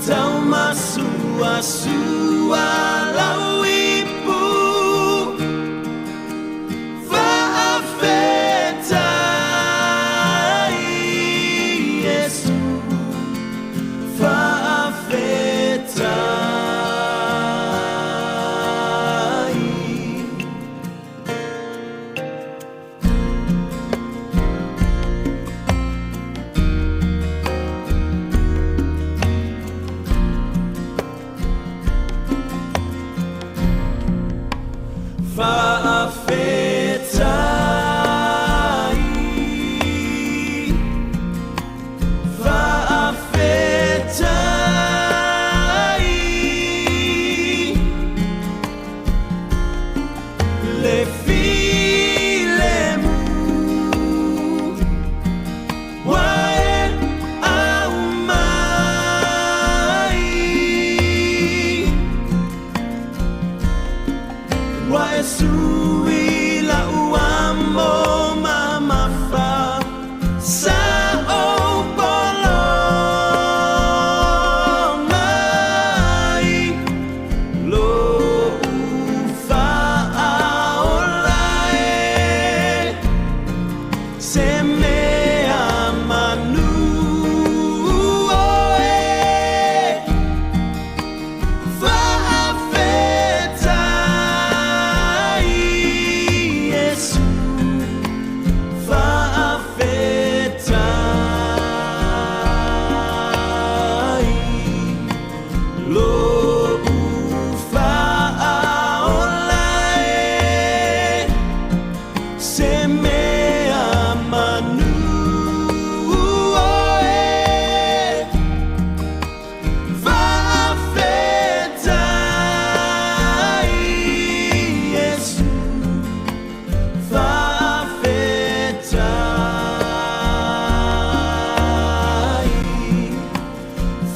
Taumasuasua lau ipu. Faafetai Iesu, faafetai. Faafetai, faafetai, le filemu ua e aumai. Ua e sui la'u amo mamafa sa ou polo mai lo'u fa'aola e se mea manu oe. Faafetai Iesu, faafetai lo'u fa'aola e se mea manu oe. Faafetai Iesu, faafetai,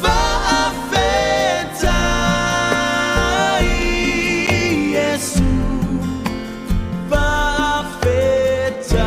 faafetai Iesu, faafetai.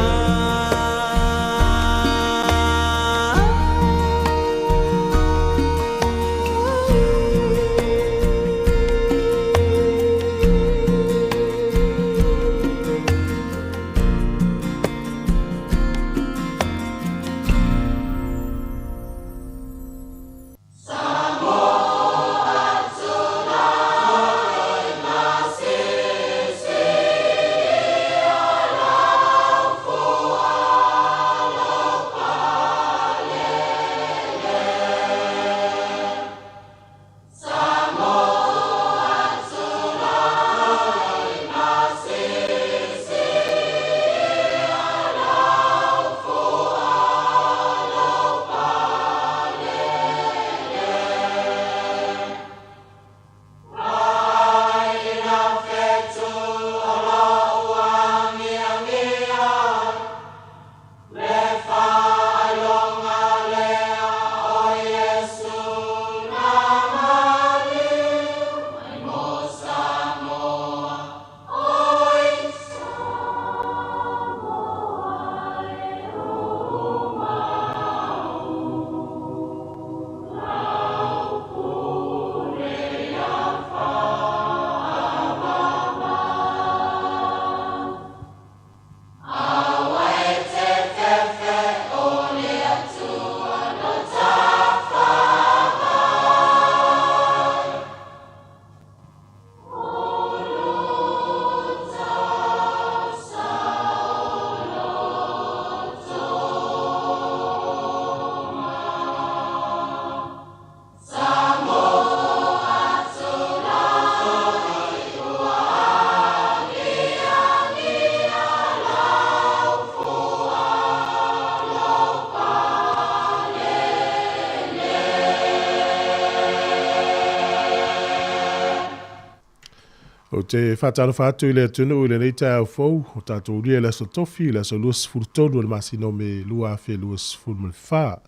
Ou te faatalofa atu i le atunuu i lenei taeao fou, o tatou ulia i le aso Tofi, le aso 23 o le masina o Me 2024.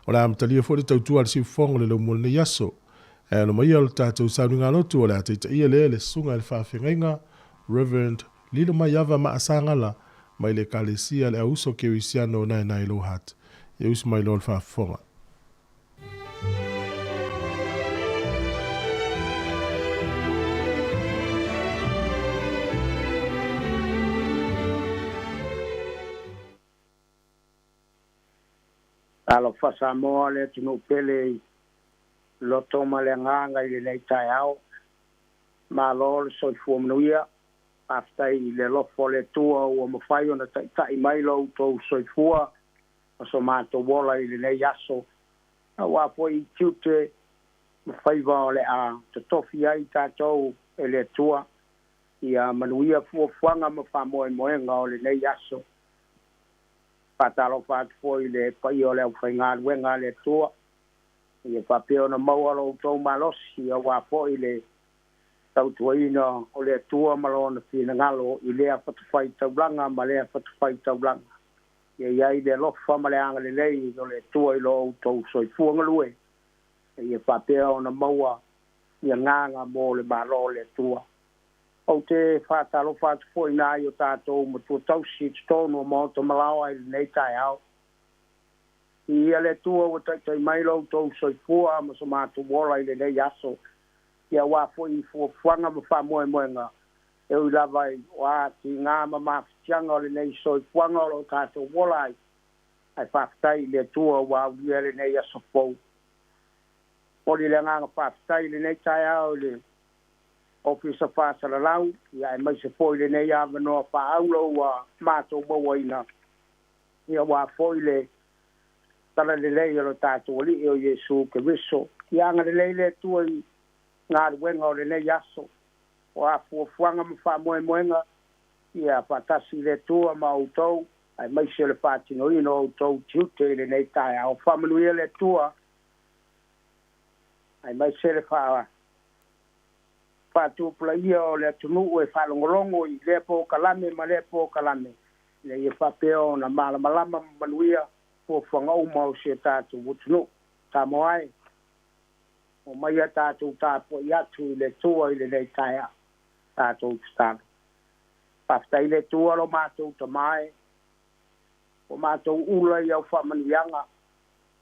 O le a amatalia foi le tautua a le siufofoga o le laumua o lenei aso. E ano maia o le tatou sauniga lotu o le a taitaia lea e le Susuga i le Faafeagaiga, Reverend Lilomaiava Maasagala, mai le Ekalesia a le Auuso Kerisiano o Naenae Low Hut. Ia usu mai loa le faafofoga. Talofa Samoa le atunuu pele i loto ma le agaga i lenei taeao. Malo le soifua manuia. Faafetai i le alofa o le Atua ua mafai ona taitai mai lo outou soifua ma so matou ola i lenei aso, aua foi i tiute ma faiva o le a totofi ai tatou e le Atua. Ia manuia fuafuaga ma faamoemoega o lenei aso. Faatalofa atu foi i le paia o le aufaigaluega a le Atua, ia faapea ona maua lo outou malosi auā foi le tautuaina o le Atua ma Lona finagalo i lea fatafaitaulaga ma lea fatafaitaulaga. Ia i ai le alofa ma le agalelei o le Atua i lo outou soifua galue, ia faapea ona maua ni agaga mo le Malo o le Atua. Ou te faatalofa atu foi i nai o tatou matua tausi i totonu o maota ma laoa i lenei taeao. Viia le Atua ua taitai mai lo outou soifua ma so matou ola i lenei aso, ia aua foi i fuafuaga ma faamoemoega e ui lava i o a tiga ma mafatiaga o lenei soifuaga o lo o tatou ola ai, ae faafetai i le Atua ua aulia lenei aso fou. Momoli le agaga faafetai i lenei taeao i le Ofisa Faasalalau, ia aemaise foi lenei avanoa faaauro ua matou mauaina, ia aua foi le talalelei o lo tatou Alii o Iesu Keriso. Ia agalelei le Atua i galuega o lenei aso, o a fuafuaga ma faamoemoega, ia faatasi le Atua ma outou, aemaise o le faatinoina o outou tiute i lenei taeao. Faamanuia le Atua, aemaise le faatupulaia o le atunuu e faalogologo i lea polokalame ma lea polokalame, ina ia faapea ona malamalama ma manuia fuafuaga uma o si o tatou atunuu. Samoa e, omaia tatou tapuai atu i le Atua i lenei taeao, tatou tatalo. Faafetai i le Atua lo matou Tama e, ua matou ula i au faamanuiaga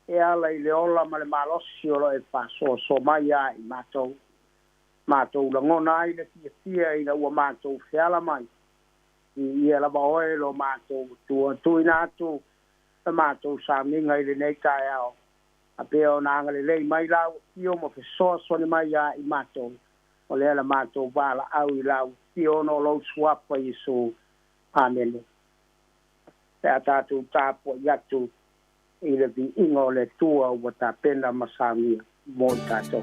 e ala i le ola ma le malosi o lo o e faasoasoa mai ia i matou. Matou lagona ai le fiafia ina ua matou feala mai. Viia lava oe lo matou Atua. Tuuina atu le matou sauniga i lenei taeao, a pea ona agalelei mai lau afio ma fesoasoani mai ia i matou, o lea la matou valaau i lau afio ona o lou Suafa Iesu. Amene. Pe a tatou tapuai atu i le viiga o le Atua ua tapena ma saunia mo i tatou.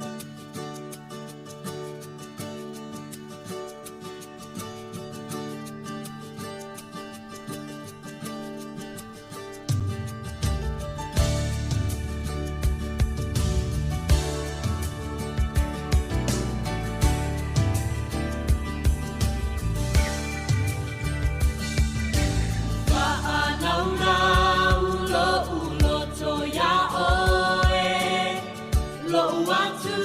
Faanaunau lo'u loto iā oe, lo'u atu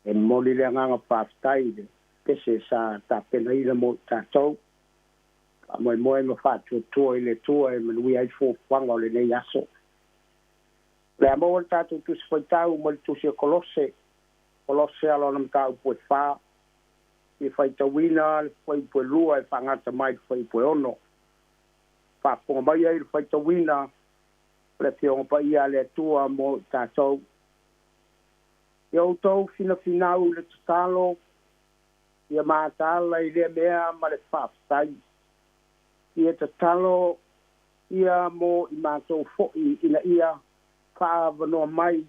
E momoli le agaga faafetai i le pese sa tapenaina mo i tatou. Faamoemoe ma faatuatua i le Atua e manuia ai fuafuaga o lenei aso. O le a maua le tatou Tusi Faitau ma le Tusi a Kolose, Kolose a lona mataupu e 4, i faitauina le fuaiupu e 2 e faagata mai le fuaiupu e 6. Faafofoga mai ai le faitauina o le Afioga Paia a le Atua mo i tatou. Ia outou finafinau i le tatalo, ia mataala i lea mea ma le faafetai. Ia tatalo ia mo i matou foi ina ia faaavanoa mai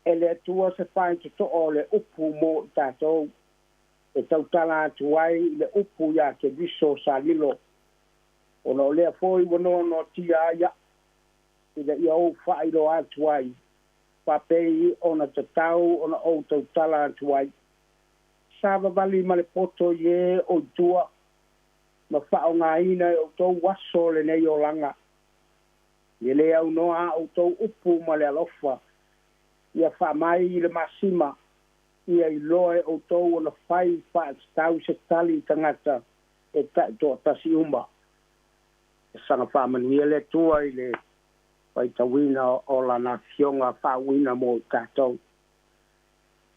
e le Atua se faitotoa o le upu mo i tatou e tautala atu ai i le upu iā Keriso sa lilo, ona o lea foi ua noanoatia ai a'u ina ia ou faailoa atu ai faapei ona tatau ona ou tautala atu ai. Savavali ma le poto i e o i tua ma faaaogaina e outou aso o lenei olaga. Ia le aunoa a outou upu ma le alofa, ia faamai i le masima, ia iloa e outou ona fai faatatau se tali i tagata e taitoatasi uma. E saga faamanuia le Atua i le faitauina o Lana Afioga faauuina mo i tatou.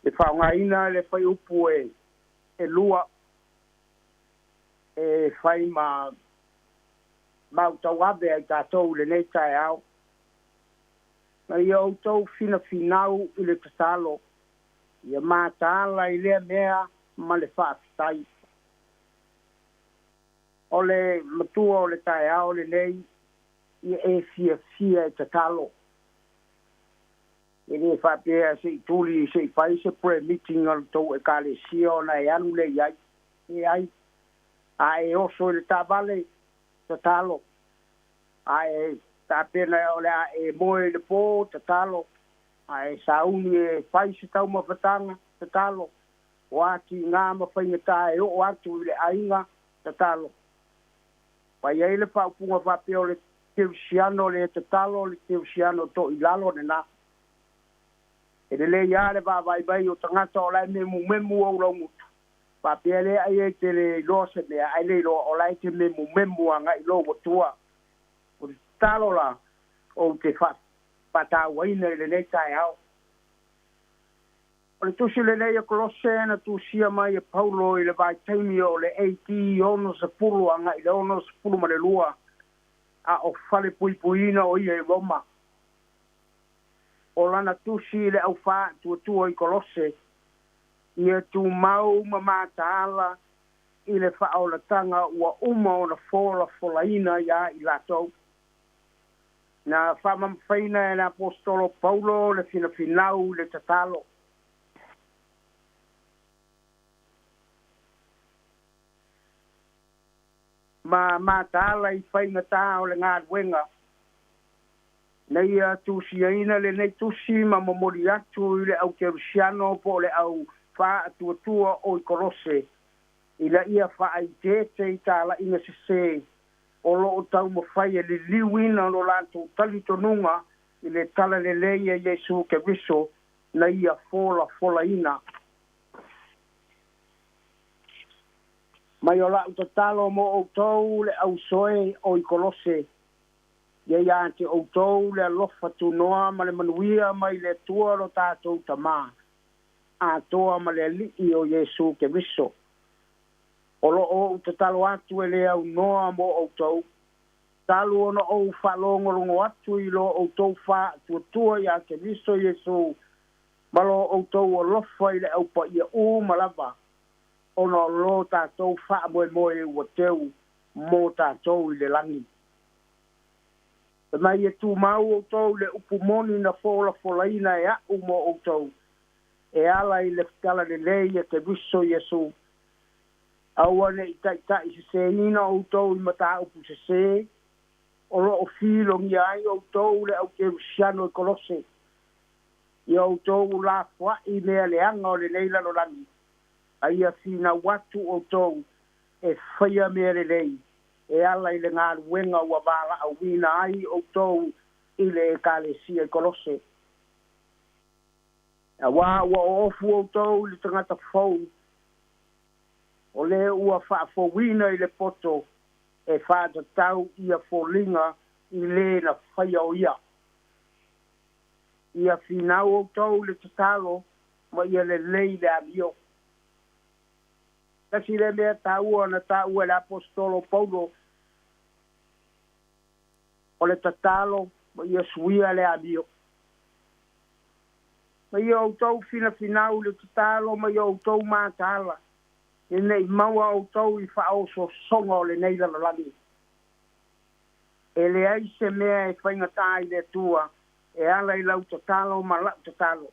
E faaaogaina le fuaiupu e 2 e fai ma mautauave ai tatou i lenei taeao. Na ia outou finafinau i le tatalo, ia mataala i lea mea ma le faafetai. O le matua o le taeao lenei, ia e fiafia e tatalo. E lē faapea se i tuli se i fai se prayer meeting a le tou Ekalesia ona e alu lea i ai. Leai. A e oso i le taavale, tatalo. A e tapena o le a e moe i le pō, tatalo. A e sauni e fai se taumafataga, tatalo. O a tigā ma faigatā e oo atu i le aiga, tatalo. Fai ai le faaupuga faapea o le kerisiano le tatalo, o le kerisiano toilalo lenā. E lelei lava le vaavaai mai o tagata o la e memumemu ou laugutu, faapea lea ai e te le iloa se mea, ae le iloa o la e te memumemu agai i lou Atua. O le tatalo la ou te faatauaina i lenei taeao. O le tusi lenei a Kolose na tusia mai e Paulo i le vaitaimi o le AD 60 agai i le 62 a o falepuipuiina o ia i Roma. O lana tusi i le au faatuatua i Kolose, ia tumau ma mataala i le faaolataga ua uma ona folafolaina iā i latou. Na faamamafaina e le aposetolo Paulo le finafinau i le tatalo. Ma mataala i faigatā o le galuega. Na ia tusiaina lenei tusi ma momoli atu i le au Kerisiano po o le au faatuatua o i Kolose ina ia faaiteete i talaiga sesē o lo o taumafai e liliuina lo latou talitonuga i le talalelei a Iesu Keriso na ia folafolaina. Mai o la'u tatalo mo outou le ausoe o i Kolose, ia iā te outou le alofa tunoa ma le manuia mai le Atua lo tatou Tamā, atoa ma le Alii o Iesu Keriso. O lo o ou tatalo atu e le aunoa mo outou, talu ona ou faalogologo atu i lo outou faatuatua iā Keriso Iesu ma lo outou alofa i le aupaia uma lava, ona o lo tatou faamoemoe ua teu mo tatou i le lagi. Fai mai e tumau outou i le upu moni na folafolaina e a'u mo outou, e ala i le talalelei a Keriso Iesu. Aua ne i taitaisesēina outou i mataupu sesē o lo o filogia ai outou le au Kerisiano i Kolose, ia outou lafoa'i mea leaga o lenei lalolagi, a ia finau atu outou e faia mea lelei e ala i le galuega ua valaauina ai outou i le Ekalesia i Kolose. Auā ua oofu outou i le tagata fou, o le ua faafouina i le poto e faatatau ia foliga i lē na faia o ia. Ia finau outou i le tatalo ma ia lelei le amio. Tasi le mea taua na taua e le aposetolo Paulo, o le tatalo ma ia suia le amio. Ma ia outou finafinau i le tatalo ma ia outou mataala, ina nei maua outou i faaosoosoga o lenei lalolagi. E leai se mea e faigatā i le Atua e ala i lau tatalo ma la'u tatalo.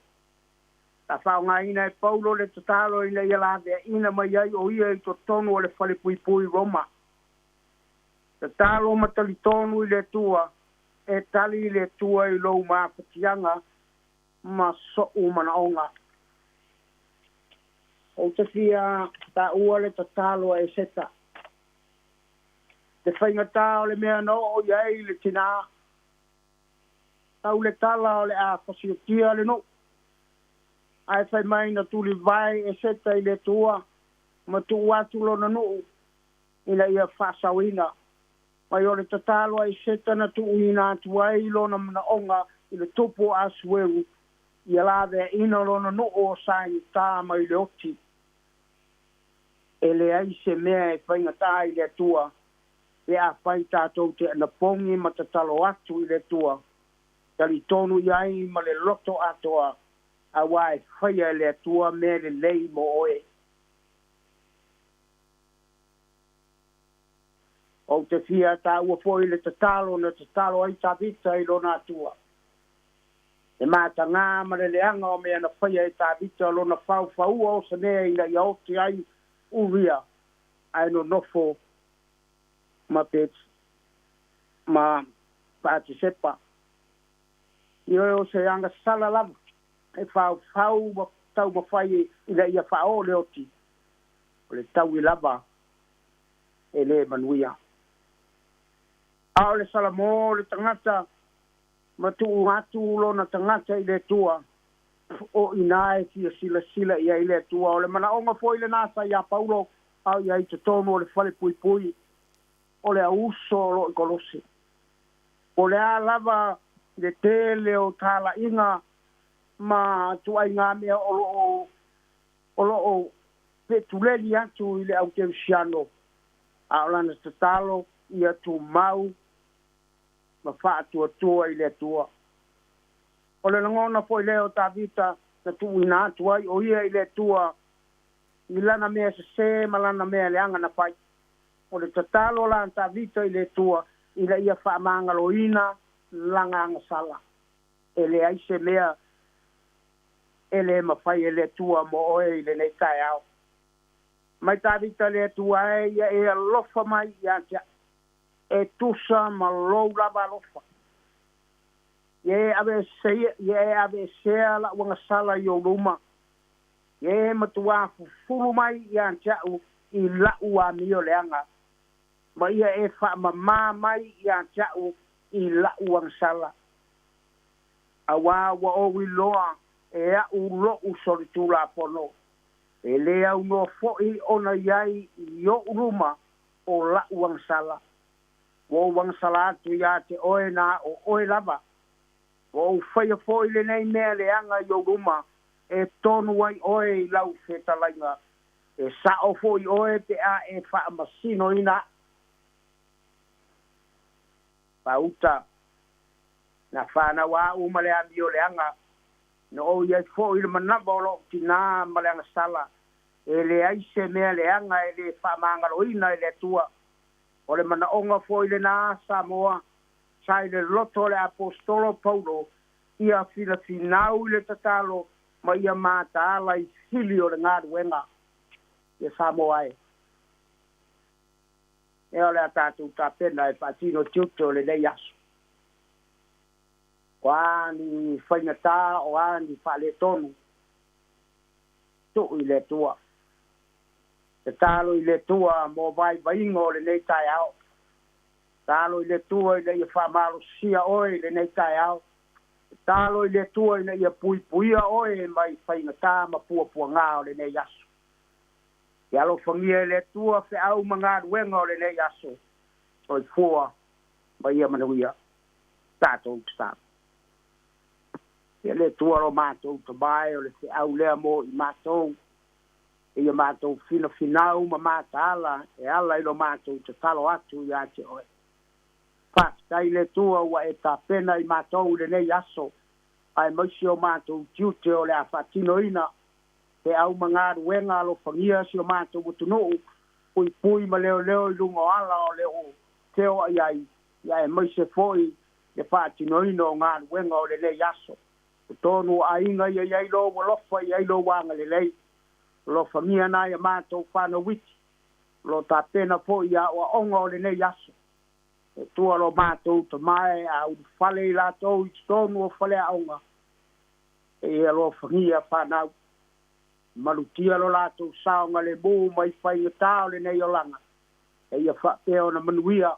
Sa faaaogaina e Paulo le tatalo ina ia laveaina mai ai o ia i totonu o le falepuipui Roma. Tatalo ma talitonu i le Atua, e tali le Atua i lou mafatiaga ma so'u manaoga. Ou te fia taua le tatalo a Eseta. Le faigatā o le mea na oo i ai le tinā. Tau le tala o le a fasiotia le nuu. Ae fai mai na tulivae Eseta i le Atua ma tuu atu lona nuu ina ia faasaoina. Mai o le tatalo a Eseta na tuuina atu ai lona manaoga i le tupu o Asueru ia laveaina lona nuu o sagatā mai le oti. E leai se mea e faigatā i le Atua pe afai tatou te anapogi ma tatalo atu i le Atua, talitonu i ai ma le loto atoa, auā e faia e le Atua mea lelei mo oe. Ou te fia taua foi le tatalo na tatalo ai Tavita i lona Atua. Le matagā ma le leaga o mea na faia e Tavita lona faofaoua o se mea ina ia oti ai Uria ae nonofo ma Pet ma Patisepa. Ioe o se agasala lava e faofao ma taumafai ina ia faaoo le oti, o le taui lava e lē manuia. A o le Salamo le tagata ma tuu atu lona tagata i le Atua, o i ina e fia silasila i ai le Atua. O le manaoga foi lenā sa iā Paulo a o i ai i totonu o le falepuipui o le auuso o loo i Kolose. Po o le a lava le tele o talaiga ma ituaiga mea o loo o loo feetuleli atu i le aukerisiano, a o lana tatalo ia tumau ma faatuatua i le Atua. O le lagona foi lea o Tavita na tuuina atu ai o ia i le Atua i lana mea sesē ma lana mea leaga na fai. O le tatalo la a Tavita i le Atua ina ia faamagaloina lana agasala. E leai se mea e lē mafai e le Atua mo oe i lenei taeao. Mai Tavita le Atua e ia e alofa mai ia te a'u e tusa ma lou lava alofa. Ia e aveeseia, ia e aveesea la'u agasala i ou luma. Ia e matuā fufulu mai ia te a'u i la'u amio leaga, ma ia e faamamā mai ia te a'u i la'u agasala. Auā ua ou iloa e a'u lo'u solitulafono, e lē aunoa fo'i ona i ai i o'u luma o la'u agasala. Ua ou agasala atu iā te oe na o oe lava. Ua ou faia foi lenei mea leaga i ou luma e tonu ai oe i lau fetalaiga, e sa'o fo'i oe pe a e faamasinoina a'u. Pauta, na fanau a'u ma le amio leaga, na ou i ai fo'i i le manava o lo'u tinā ma le agasala, e leai se mea leaga e lē faamagaloina e le Atua. O le manaoga foi lenā Samoa sa i le loto o le aposetolo Paulo ia finafinau i le tatalo ma ia mataala i fili o le galuega. Ia Samoa e! Ea o le a tatou tapena e faatino tiute o lenei aso. O a ni faigatā, o a ni faaletonu, tuu i le Atua. Tatalo i le Atua mo vaivaiga o lenei taeao. Tatalo i le Atua ina ia faamalosia oe i lenei taeao. Tatalo i le Atua ina ia puipuia oe mai faigata ma puapuaga o lenei aso. Ia alofagia e le Atua feau ma galuega o lenei aso. Soifua ma ia manuia. Tatou tatalo. Ia le Atua lo matou tamae o le feau lea mo i matou. Ia matou finafinau ma mataala e ala i lo matou tatalo atu ia te oe. Faafetai le Atua ua e tapena i matou i lenei aso, aemaise o matou tiute o le a faatinoina feau ma galuega alofagia si o matou atunuu, puipui ma leoleo i luga o ala o le o feoai ai, ia aemaise foi le faatinoina o galuega o lenei aso. Totonu o aiga ia i ai lou alofa, ia i lou agalelei. Alofagia nai a matou fanau iti, o lo o tapena foi i aoaoga o lenei aso. E Atua lo matou tamae a ulufale i latou i totonu o faleaoga, e ia alofagia fanau. Malutia lo latou saogalemu mai faigata o lenei olaga, e ia faapea ona manuia,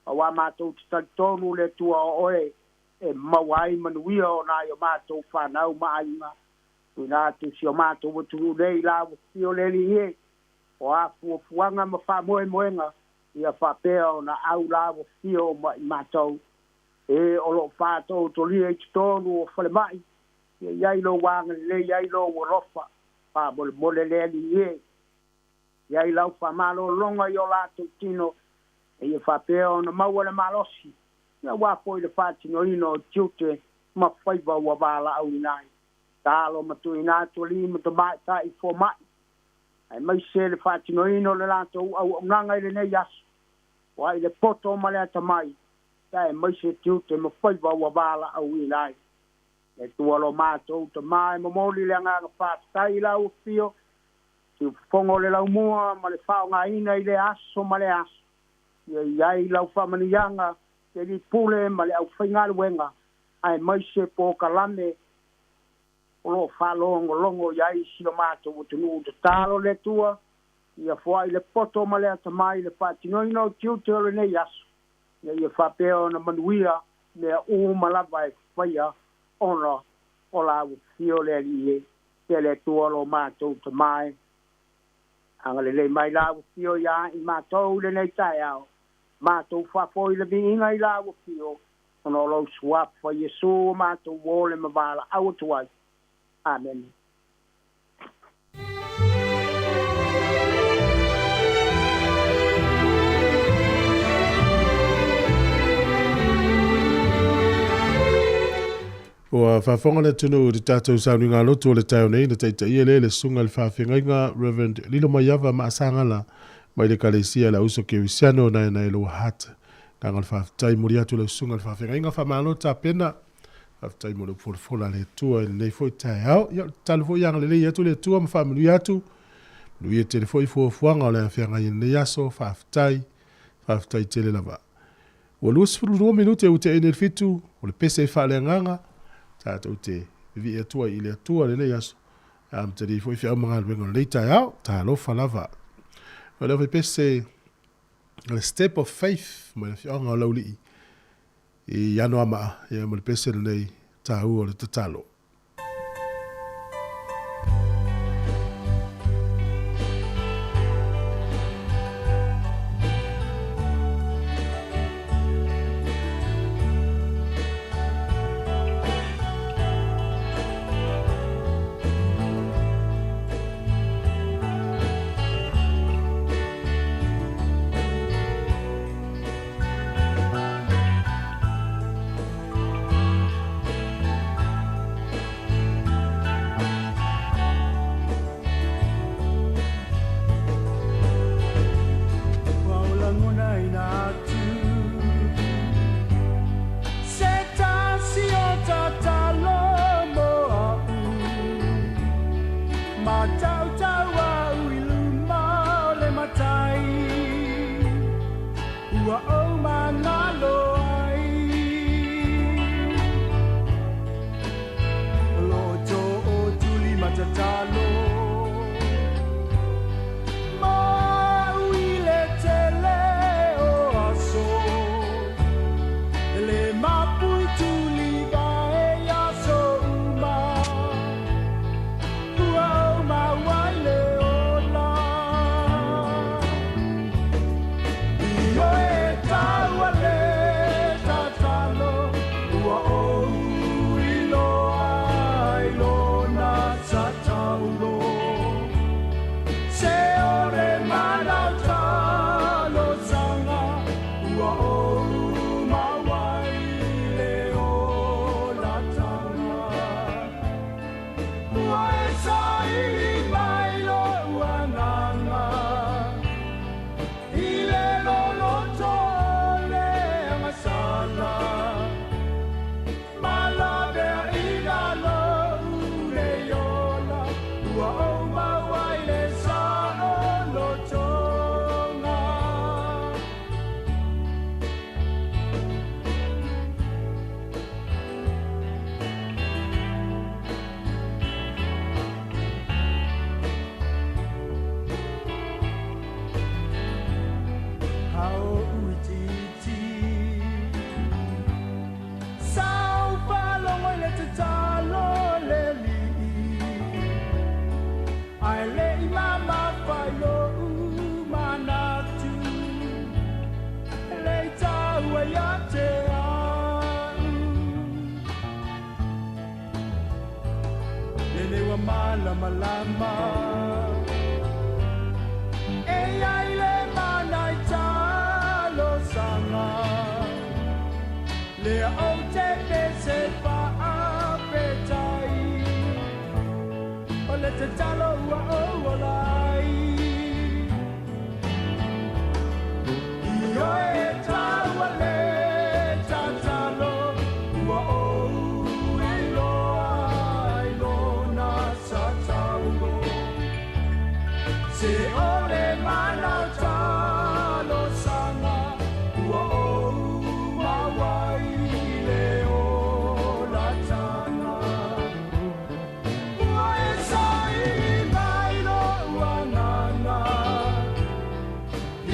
auā matou te talitonu le Atua o oe e maua ai manuia o nai o matou fanau ma aiga. Tuuina atu si o matou atunuu nei i la ua le Alii e, o a fuafuaga ma faamoemoega, ia faapea ona au la ua ma i matou. E o loo faatootolia i totonu o falemai, ia i ai lou agalelei ai lou alofa, faamolemole le Alii e. Ia i lau faamalologa i o latou tino, e ia faapea ona maua le malosi, ia auā foi le faatinoina o tiute ma faiva ua valaauina ai. Tatalo ma tuuina atu alii ma tamaitai foma'i, aemaise le faatinoina o le latou auaunaga i lenei aso, ua i le poto ma le atamai, aemaise tiute ma faiva ua valaauina ai. Le Atua lo matou Tamā e momoli le agaga faafetai i lau afio, siufofoga o le laumua ma le faaaogaina i le aso ma le aso. Ia i ai lau faamanuiaga le alii pule ma le aufaigaluega, aemaise polokalame o loo faalogologo i ai si o matou atunuu. Tatalo le Atua ia foai le poto ma le atamai i le faatinoina o tiute o lenei aso, ina ia faapea ona manuia mea uma lava e faia ona o la ua afio le Alii e. Ia le Atua lo matou Tamā e, agalelei mai la ua afio ia i matou i lenei taeao, matou faafoi le viiga i la ua afio, ona o lou suafa Iesu o matou uo le ma valaau atu ai. Amene. Ua faafofoga le atunuu i le tatou sauniga lotu o le taeao nei na taitaia lea e le Susuga i le Faafeagaiga Rev. Lilomaiava Maasagala mai le Ekalesia Le Auso Kerisiano Naenae Lower Hutt. Agaga o le faafetai momoli atu i lau Susuga i le Faafeagaiga, faamalo tapena. Faafetai mo le upu folafola a le Atua i lenei foi taeao. Ia, o le tatalo foi ia agalelei atu le Atua ma faamanuia atu. Manuia tele foi fuafuaga o le a feagai i lenei aso. Faafetai, faafetai tele lava. Ua 22 minute ua tea nei le 7, o le pese e faaleagaga, tatou te vivii atu ai i le Atua i lenei aso, e amatalia ai foi feau ma galuega o lenei taeao. Talofa lava. O le pese o le Step of Faith mai le afioaga o Laulii i Anoamaa, ia ma le pese lenei taua o le tatalo. Malamalama E ai le mana i talosanga Lea ou te pese faapetai O le tatalo ua ou olai I oe taua le tatalo ua ou iloa i lona sataulo Se ole mana o talosanga ua ou maua i le olatanga Ua e saili mai lou agaga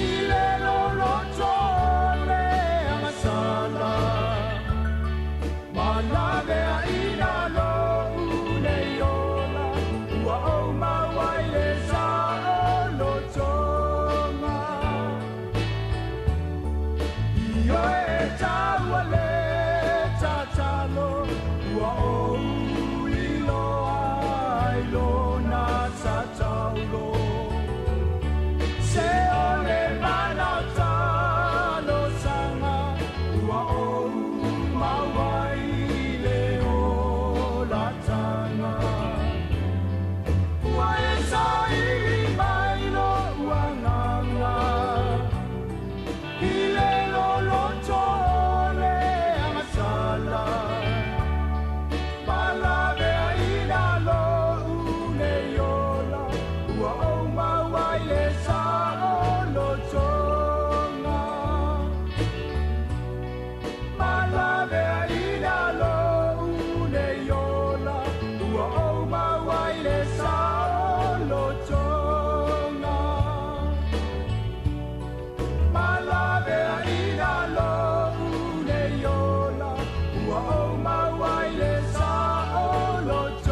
i le loloto le agasala Malaveaina lou nei ola ua ou maua i le saolotoga I oe taua le tatalo ua ou iloa i lona sataulo Se ole mana o talosanga ua ou maua i le olatanga Ua e saili mai lou agaga i le loloto le agasala Malaveaina lou nei ola ua ou maua i le saolotoga Malaveaina lou nei ola ua ou maua i le saolotoga Malaveaina lou nei ola ua ou maua i le saolotoga.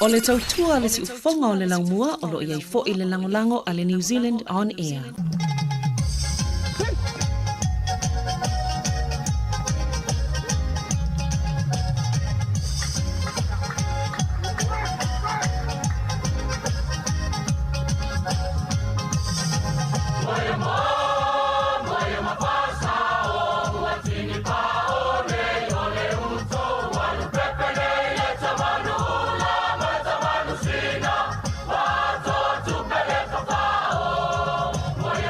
O le tautua le siufofoga o le laumua o loo iai fo'i le lagolago a le New Zealand On Air. Moya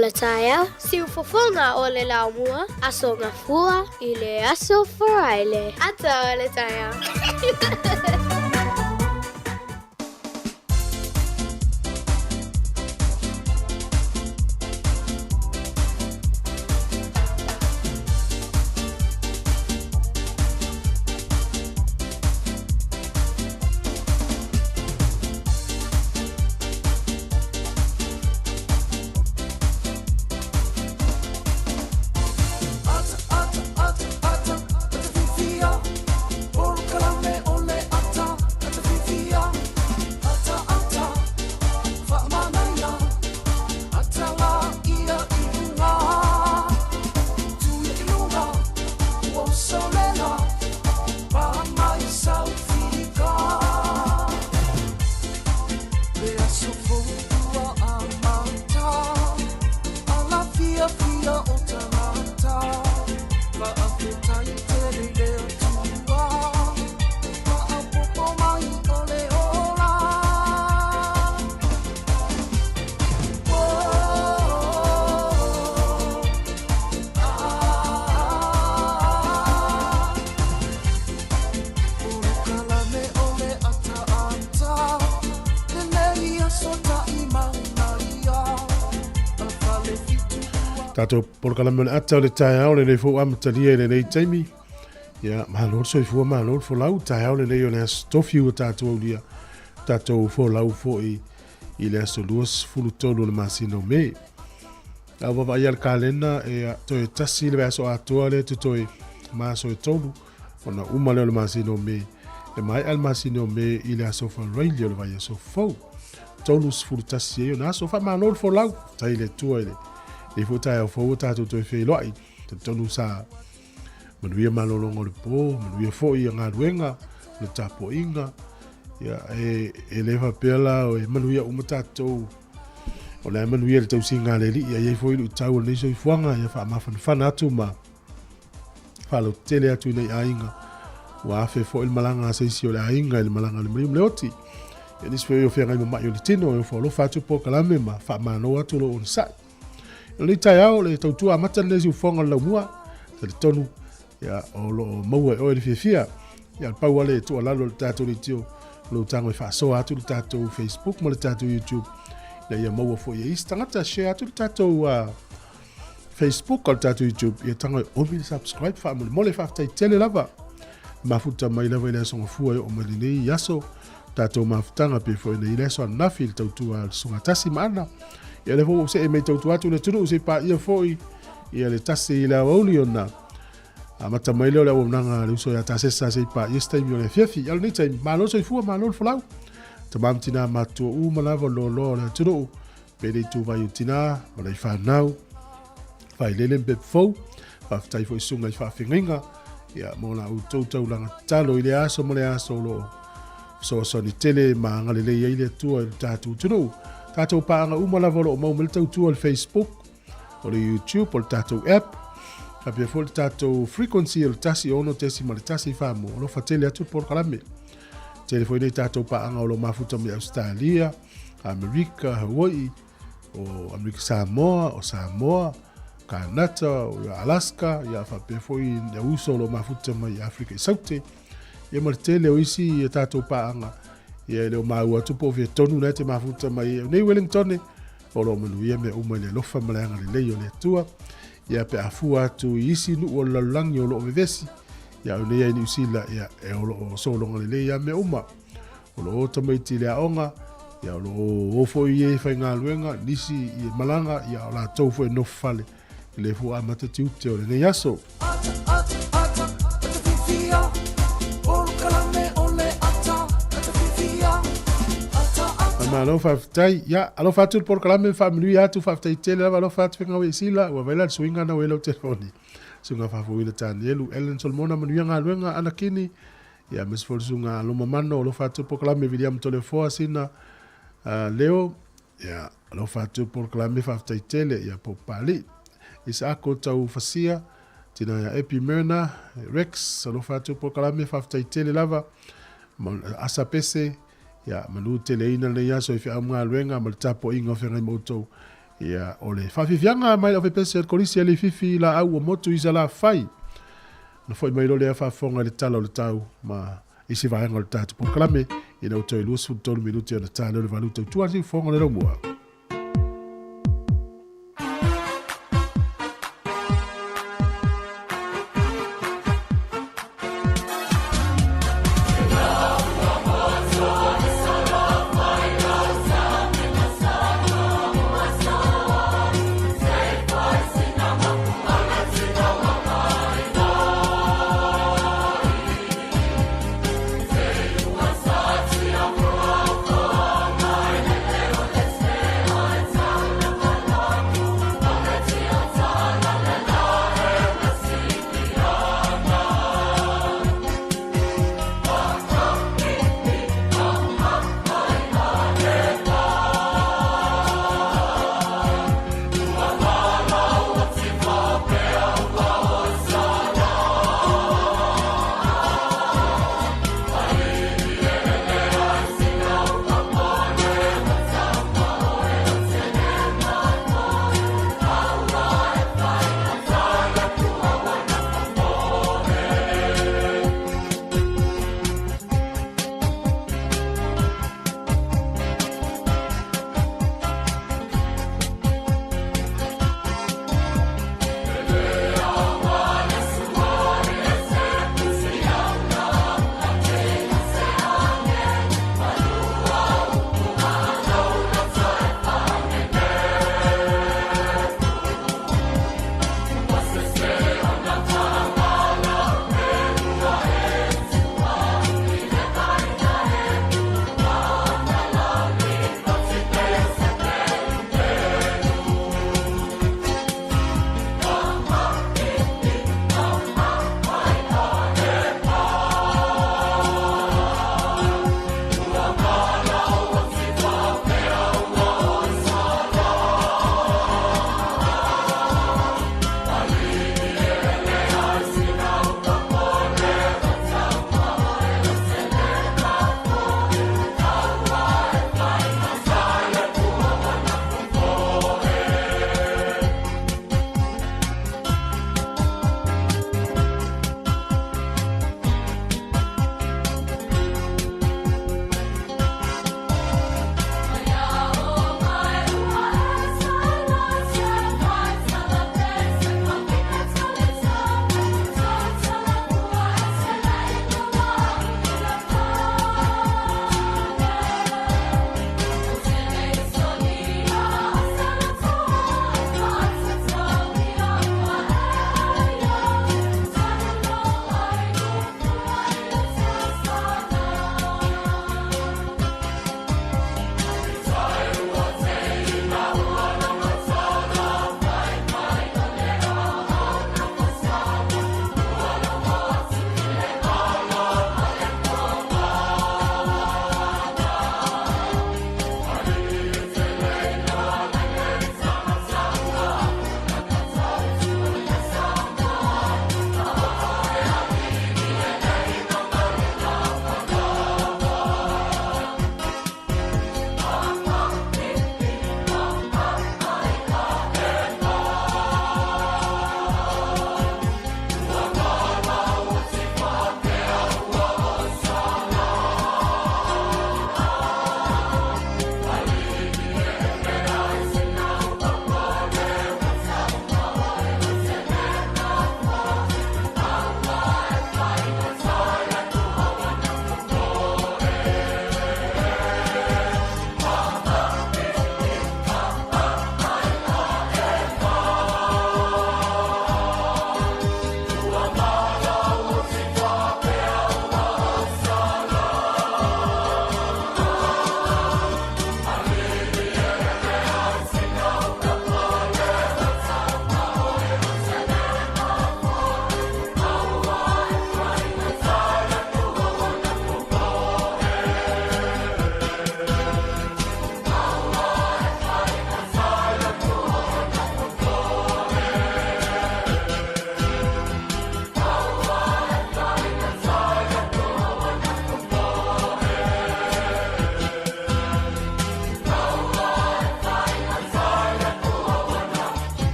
le taeao, siufofoga o le laumua, Aso Gafua i le Aso Faraile. Ata o le taeao. Tātou polokalame o le ata o le taeao lenei fou amatalia i lenei taimi. Ia, malo le soifua, malo le folau, taeao lenei o le aso tofi ua tātou aulia, tātou folau foi i le aso 23 o le masina o Me. A ua vaavaai le kalena e toe tasi le vaiaso atoa lea totoe ma aso e tolu ona uma lea o le masina o Me. E maea le masina o Me i le aso Faraile o le vaiaso fou. 31 ai ona aso. Faamalo le folau, faafetai i le Atua i lenei foi taeao fou ua tatou toe feiloai. Talitonu sa manuia malologa o le po, manuia foi ia galuega, le tapuaiga. Ia, e, e le faapea la e manuia uma tatou o le a manuia le tausiga a le Alii, a i ai foi luitau o lenei soifuaga, ia faamafanafana atu ma faalautele atu i nei aiga. Ua afe foi le malaga a se isi o le aiga i le malaga a le maliu ma le oti. Ia nisi foi o feagai ma mai o le tino, e ofo alofa atu polokalame ma faamalo atu lou onosai. O lenei taeao, le tautua amata lenei siufofoga o le laumua, talitonu, ia, o lo o maua e oe le fiafia. Ia, pau lava le tuualalo i le tatou leitio, o lou tago e faasoa atu le tatou Facebook ma le tatou YouTube, ina ia maua foi e isi tagata, share atu le tatou Facebook o le tatou YouTube, ia tago e omi le subscribe faamolemole, faafetai tele lava. Mafuta mai lava i le aso Gafua e oo mai lenei aso, tatou mafutaga pe foi nei le aso ananafi i le tautua a le Susuga Tasi ma Ana. Ia lea foi ua ou see mai tautua atu i le atunuu se i paia foi ia le tasi i le aoauli ona amata mai lea o le auaunaga a le uso ia Tasesa se i paia se taimi o le afiafi. Ia o lenei taimi, malo le soifua, malo le folau. Tama ma tina matutua uma lava o le loaloa o le atunuu, pe le ituvai o tina, ma nai fanau, Vailele ma pepa fou. Faafetai foi susuga i faafeagaiga ia mo la outou taulaga tatalo i le aso ma le aso o lo o fesoasoani tele ma agalelei ai le Atua i le tatou atunuu. Tatou paaga uma lava o lo o maua mai le tautua o le Facebook, o le YouTube, o le tatou app, faapea foi le tatou frequency o le 106.1 Samoa. Alofa tele atu le polokalame. Tele foi nei tatou paaga o lo o mafuta mai Ausetalia, Amerika, Hawaii, o Amerika Samoa, o Samoa, Kanata, o Alaska, ia faapea foi ia uso o lo o mafuta mai i Afrika i Saute, ia ma le tele o isi ia tatou paaga, ia e le o maua atu po o fea tonu na e te mafuta mai ai. Nei Wellingtone, o lo o manuia mea uma i le alofa ma le agalelei o le Atua, ia pe a fua atu i isi nuu o le lalolagi o lo o vevesi, ia au nei ai Niu Sila, ia e o lo o sologa lelei lava mea uma. O lo o tamaiti i le aoga, ia o lo o o foi i e faigaluega, nisi i malaga, ia o latou foi e nofo fale i le fua amata tiute o lenei aso. Malo faafetai. Ia, alofa atu le polokalame ma faamanuia atu, faafetai tele lava, alofa atu Fegaueisila, ua vaila le suiga na ua i lau telefoni. Suiga faafouina Tanielu, Ellen Solomona, manuia galuega, Anakini, Ia aemaise foi le susuga Loma Mano, alofa atu polokalame Viliamu Toleafoa Sina Leo, ia alofa atu polokalame faafetai tele ia po Papalii. Isaako Tau Fasia, tina ia Epi Myrna, Rex, alofa atu polokalame faafetai tele lava. Asa Pese, ia manu tele ina lenei aso i feau ma galuega ma le tapuaiga o feagai ma outou. Ia, o le faafiafiaga mai le aufaipisinisi a le Kolisi a Leififi Laau ua motu i Salafai. Na foi mai loa lea faafofoga i le tala o le tau ma isi vaega o le tatou polokalame ina ua toe 23 minute ona ta lea o le valu tautua le siufofoga o le Laumua.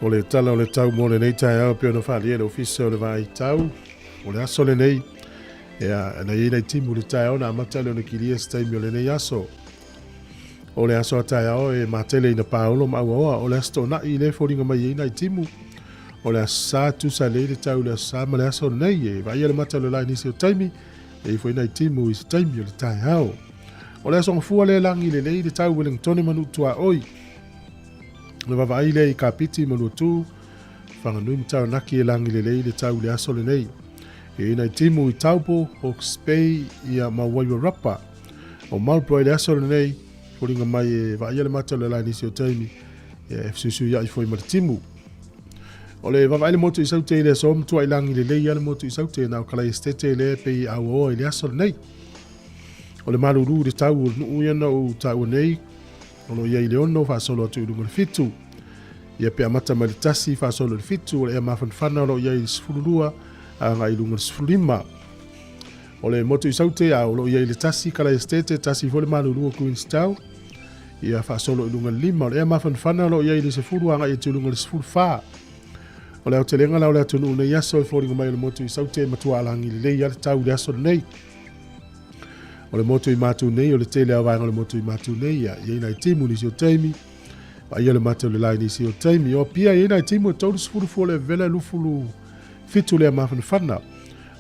O le tala o le tau mo lenei taeao pei ona faaalia e le Ofisa o le Vaai Tau, o le aso lenei, ia, na i ai nai timu i le taeao na amata le ona kilia se taimi o lenei aso. O le aso a taeao e matele ina paolo ma auaoa, o le aso toonai lea e foliga mai ai nai timu. O le aso Sa, tusa lelei le tau i le aso Sa ma le aso lenei, e vaaia le mata o le la i nisi o taimi, e i ai foi nai timu i se taimi o le taeao. O le aso Gafua lea e lagi lelei le tau Wellingtone ma Nuu Tuaoi. O le vaavaai lea i Kapiti ma Luatu, Whanganui ma Taranaki e lagi lelei le tau i le aso lenei. E i ai nai timu i Taupo, Hawke's Bay ia ma Wairarapa. O Marlborough i le aso lenei, foliga mai e vaaia le mata o le la i nisi o taimi, ia e fesuisuiai foi ma le timu. O le vaavaai le motu i Saute i le aso, matuai lagi lelei lava le motu i Saute, na o Kalaesetete lea e pei e auaoa i le aso lenei. O le malulu i le tau o le nuu ia na ou taua nei, o lo o i ai i le 6 faasolo atu i luga o le 7. Ia pe amata mai le 1 faasolo i le 7, o le ea mafanafana o lo o i ai i le 12 agai i luga o le 15. O le motu i Saute, a o lo o i ai i le 1 Kalaesetete, 1 foi le malulu o Queenstown. Ia faasolo i luga o le 5. O le ea mafanafana o lo o i ai i le 10 agai atu i luga o le 14. O le aotelega la o le atunuu nei aso e foliga mai o le motu i Saute e matua alagi lelei lava le tau i le aso lenei. O le motu i Matu nei, o le tele lava o vaega o le motu i Matu nei, ia, i ai nai timu i nisi o taimi, vaaia le mata o le la i nisi o taimi. O Apia, i ai nai timu e 30 fua le vela e 27 lea mafanafana.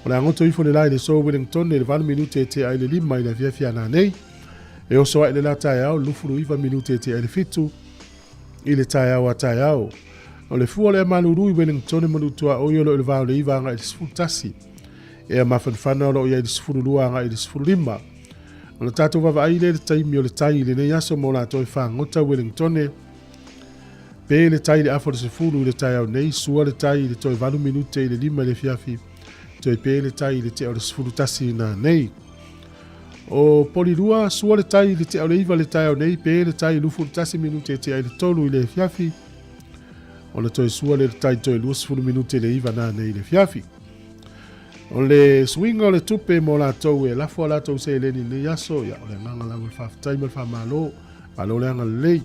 O le a goto ifo le la i le aso Wellington i le 8 minute e tea ai le 5 i le afiafi a nanei. E oso ae le la taeao, 29 minute e tea ai le 7 i le taeao a taeao. O le fua o le ea malulu i Wellington e manutuaoi o lo o i le va o le 9 agai i le 11. Ea mafanafana o lo o i ai i le 12 agai i le 15. Ona tatou vaavaai lea i le taimi o le tai i lenei aso mo latou e fagota Wellingtone. Pe le tai i le afa o le 10 i le taeao nei, sua le tai i le toe 8 minute i le 5 i le afiafi, toe pe le tai i le tea o le 11 nanei. O Polirua, sua le tai i le tea o le 9 i le taeao nei, pe le tai i 21 minute e tea i le 3 i le afiafi, ona toe sua lea le tai toe 20 minute i le 9 nanei i le afiafi. O le suiga o le tupe mo latou e lafo a latou seleni i lenei aso, ia, o le agaga lava o le faafetai ma le faamalo, malo le agalelei.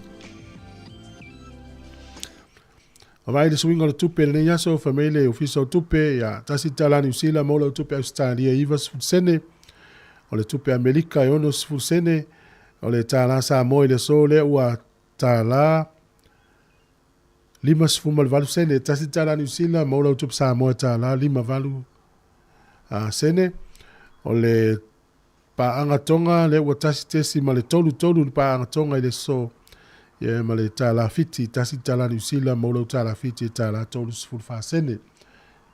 Vaai le suiga o le tupe i lenei aso, fai mai le Ofisa o Tupe, ia, $1 Niu Sila maua lau tupe Ausetalia e 90 sene, o le tupe Amerika e 60 sene, o le tālā Samoa i le aso lea ua $1 58 sene, $1 Niu Sila maua lau tupe Samoa e $1.58 sene, o le Paaga Tonga lea ua 1.33 le paaga Tonga i le aso ia ma le tālā Fiti, $1 Niu Sila maua lau tālā Fiti e $1.34 sene.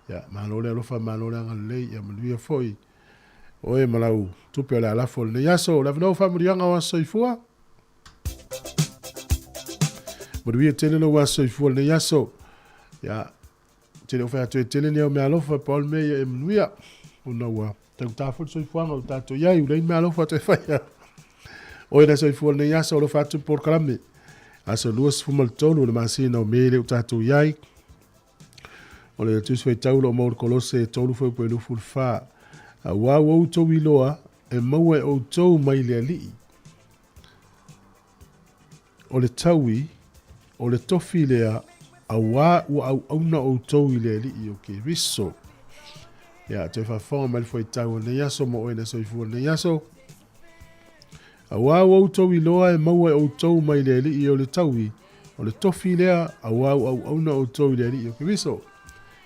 Ia, malo le alofa, malo le agalelei, ia manuia foi oe ma lau tupe o le a lafo i lenei aso. O le avanoa o faamanuiaga o aso soifua. Manuia tele lou aso soifua i lenei aso. Ia, Te le o fai atu e tele ni au mea alofa, pau le mea ia e manuia. Ona ua taugata foi le soifuaga o tatou i ai, ua leai ni mea alofa toe faia. Oe na soifua lenei aso, alofa atu le polokalame. Aso 23 o le masina o Me lea ua tatou i ai. O le Tusi Faitau o lo o maua i le Kolose e 3 fuaiupu e 24. Auā ua outou iloa e maua e outou mai le Alii. O le taui, o le tofi lea, auā ua auauna outou i le Alii o Keriso. Ia, toe faafofoga mai le fuaitau o lenei aso mo oe na soifua lenei aso. Auā ua outou iloa e maua e outou mai le Alii o le taui, o le tofi lea, auā ua auauna outou i le Alii o Keriso.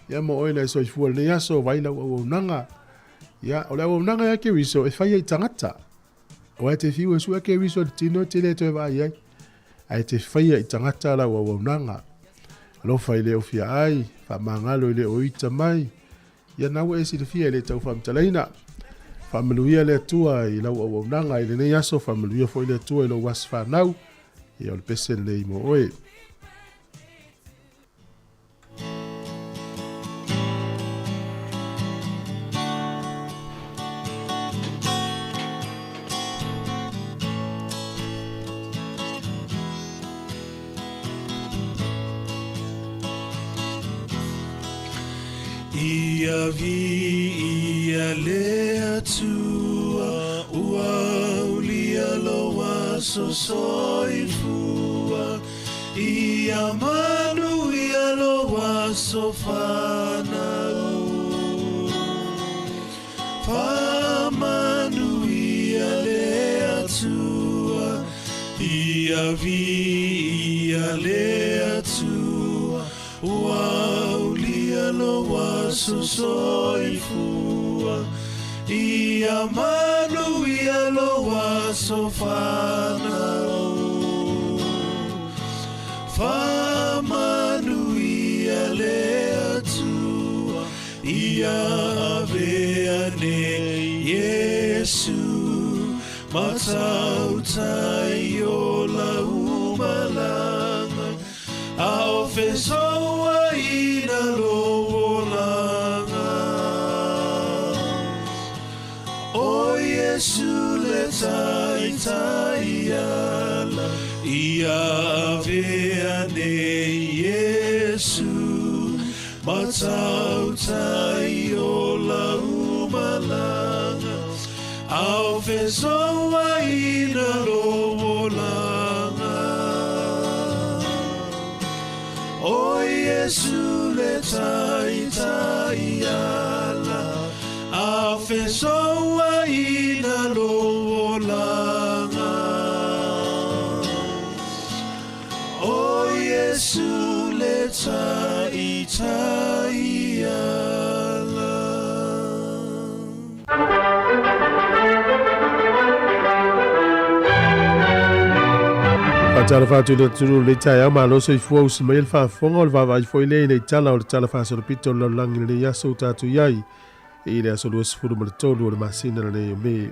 Ia, mo oe na e soifua lenei aso, vai lau auaunaga. Ia, o le auaunaga ia Keriso e faia i tagata. Aua e te fiu e sue Keriso i le tino e te le toe vaai ai. Ae te faia i tagata lau auaunaga. Alofa i le o fia ai, faamagalo i le o ita mai. Ia na ua e silafia e le tau faamatalaina. Faamanuia le Atua i lau auaunaga i lenei aso, faamanuia foi le Atua i lou aso fanau. Ia o le pese lenei mo oe. Ia viia le Atua, ua aulia lou aso soifua. Ia manuia lou. aso fanau. Faamanuia le Atua, ia viia le Atua, ua aulia lou aso soifua. Ia manuia lou aso fanau. Faamanuia le Atua, ia avea nei Iesu, ma tautai o lau malaga, a o fesouaina lou olaga. O Iesu le taitai ala, ia avea nei Iesu, ma tautai o lau malaga, a o fesouaina lou olaga. O Iesu le taitai ala, a o fesouaina lou olaga. O Iesu le taitai ala. Faatalofa atu i le atunuu i lenei taeao, malo soifua usi mai le faafofoga o le vaavaai foi lea ina i tala o le Tala Faasolopito o le Lalolagi i lenei aso ua tatou i ai i le aso 23 o le masina lenei o Me.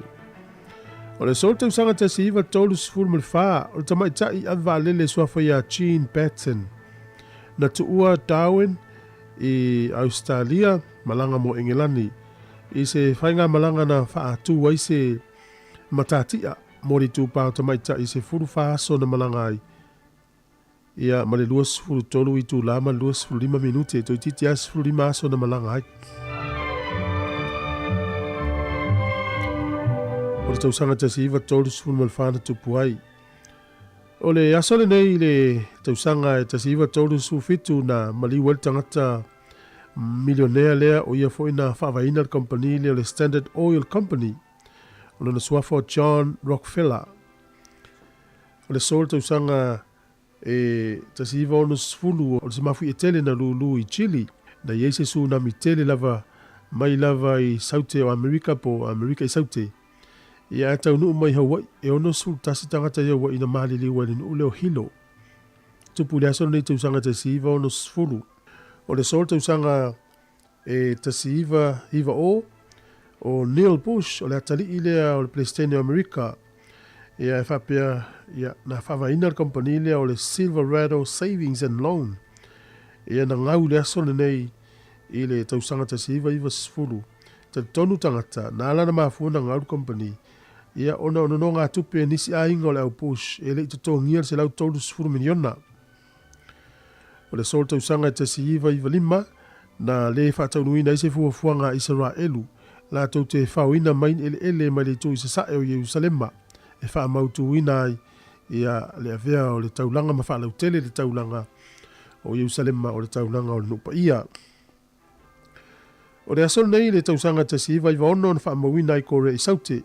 O le aso o le tausaga 1934, o le tamaitai ave vaalele suafa ia Jean Batten, na tuua Darwin i Ausetalia malaga mo Engelani i se faigamalaga na faatu ai se matatia mo le itupa o tamaitai i 14 aso na malaga ai ia ma le 23 itula ma le 25 minute, toeitiiti lava 15 aso na malaga ai. O le tausaga 1934 na tupu ai. O le aso lenei i le tausaga e 1937 na maliu ai le tagata milionea lea o ia foi na faavaeina le kamupani lea o le Standard Oil Company, o lona suafa o John Rockefeller. O le aso o le tausaga e 1960 o le semafuie tele na lulu i Chile, na i ai se tsunami tele lava mai lava i Saute o Amerika po o Amerika i Saute. Ia ae taunuu mai Hawaii, e 61 tagata i Hawaii na maliliu ai i le nuu lea o Hilo. Tupu i le aso lenei tausaga 1960. O le aso o le tausaga e 1990, o Neil Bush, o le atalii lea o le Peresetene o Amerika, ia e faapea, ia, na faavaeina le kamupani lea o le Silverado Savings and Loan, ia na gau i le aso lenei i le tausaga 1990. Talitonu tagata, na ala ona mafua ona gau le kamupani, ia ona o nonogatupe a nisi aiga o le au Bush e le i totogia le $130 miliona. O le aso o le tausaga e 1995, na le faataunuuina ai se fuafuaga a Isaraelu latou te faoina mai ni eleele mai le itu i sasae o Ierusalema e faamautuina ai ia le avea o le taulaga ma faalautele le taulaga o Ierusalema o le taulaga o le nuu paia. O le aso lenei i le tausaga 1996 na faamauina ai Korea i Saute,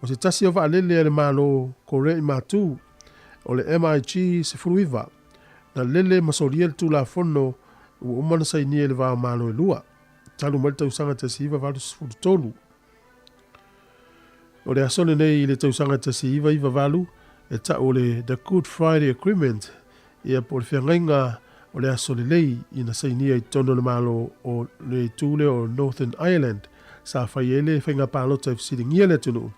o se tasi o vaalele a le Malo Korea i Matu, o le MiG 19, na lele ma solia le Tulafono ua uma ona sainia i le va o Malo e lua, talu mai le tausaga 1983. O le aso lenei i le tausaga 1998 e tau o le The Good Friday Agreement, ia po o le feagaiga o le aso lelei ina sainia i totonu o le Malo o le itu lea o Northern Ireland sa fai ai le faiga palota e fesiligia le atunuu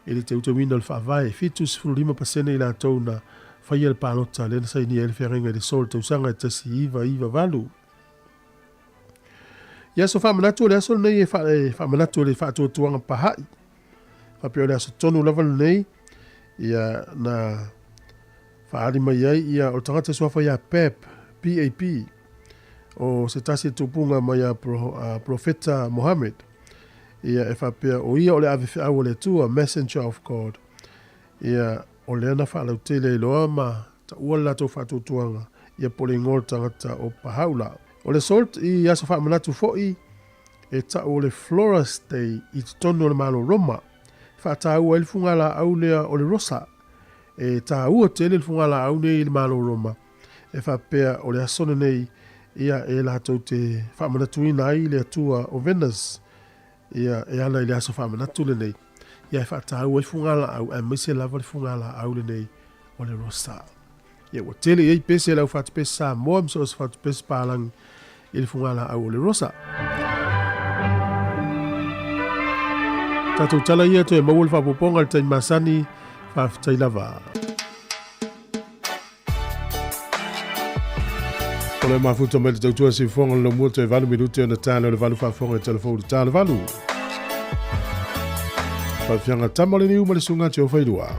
i le teuteuina o le faavae, 75% i latou na faia le palota lea na sainia ai le feagaiga i le so o le tausaga e 1998. I aso faamanatu o le aso lenei e faamanatu e le faatuatuaga Paha'i. Faapea o le aso tonu lava lenei ia na faaali mai ai ia o le tagata suafa ia Pap, PAP, o se tasi e tupuga mai a Profeta Mohammed. Ia e faapea o ia o le ave feau a le Atua, Messenger of God. Ia o lea na faalautele ai loa ma taua le latou faatuatuaga ia po o le igoa o le tagata o Pahaula. O le salt i aso faamanatu foi e ta'u o le Flora's Day i totonu o le Malo Roma, e faataua ai le fugalaau lea o le rosa. E tāua tele le fugalaau nei i le Malo Roma, e faapea o le aso lenei ia e latou te faamanatuina ai le atua o Venus ia e ala i le aso faamanatu lenei, ia e faataua ai fugalaau aemaise lava le fugalaau lenei o le rosa. Ia ua tele i ai pese a le au fatupese Samoa ma so o se fatupese palagi i le fugalaau o le rosa. Tatou tala ia toe maua le faaopoopoga i le taimi masani, faafetai lava. O le mafuta mai le tautua siufoga le lomua toe 8 minute ona tala o le valu faafofoga i telefou le tala valu. Faafiaga tama le niu ma le sunga te o whairua.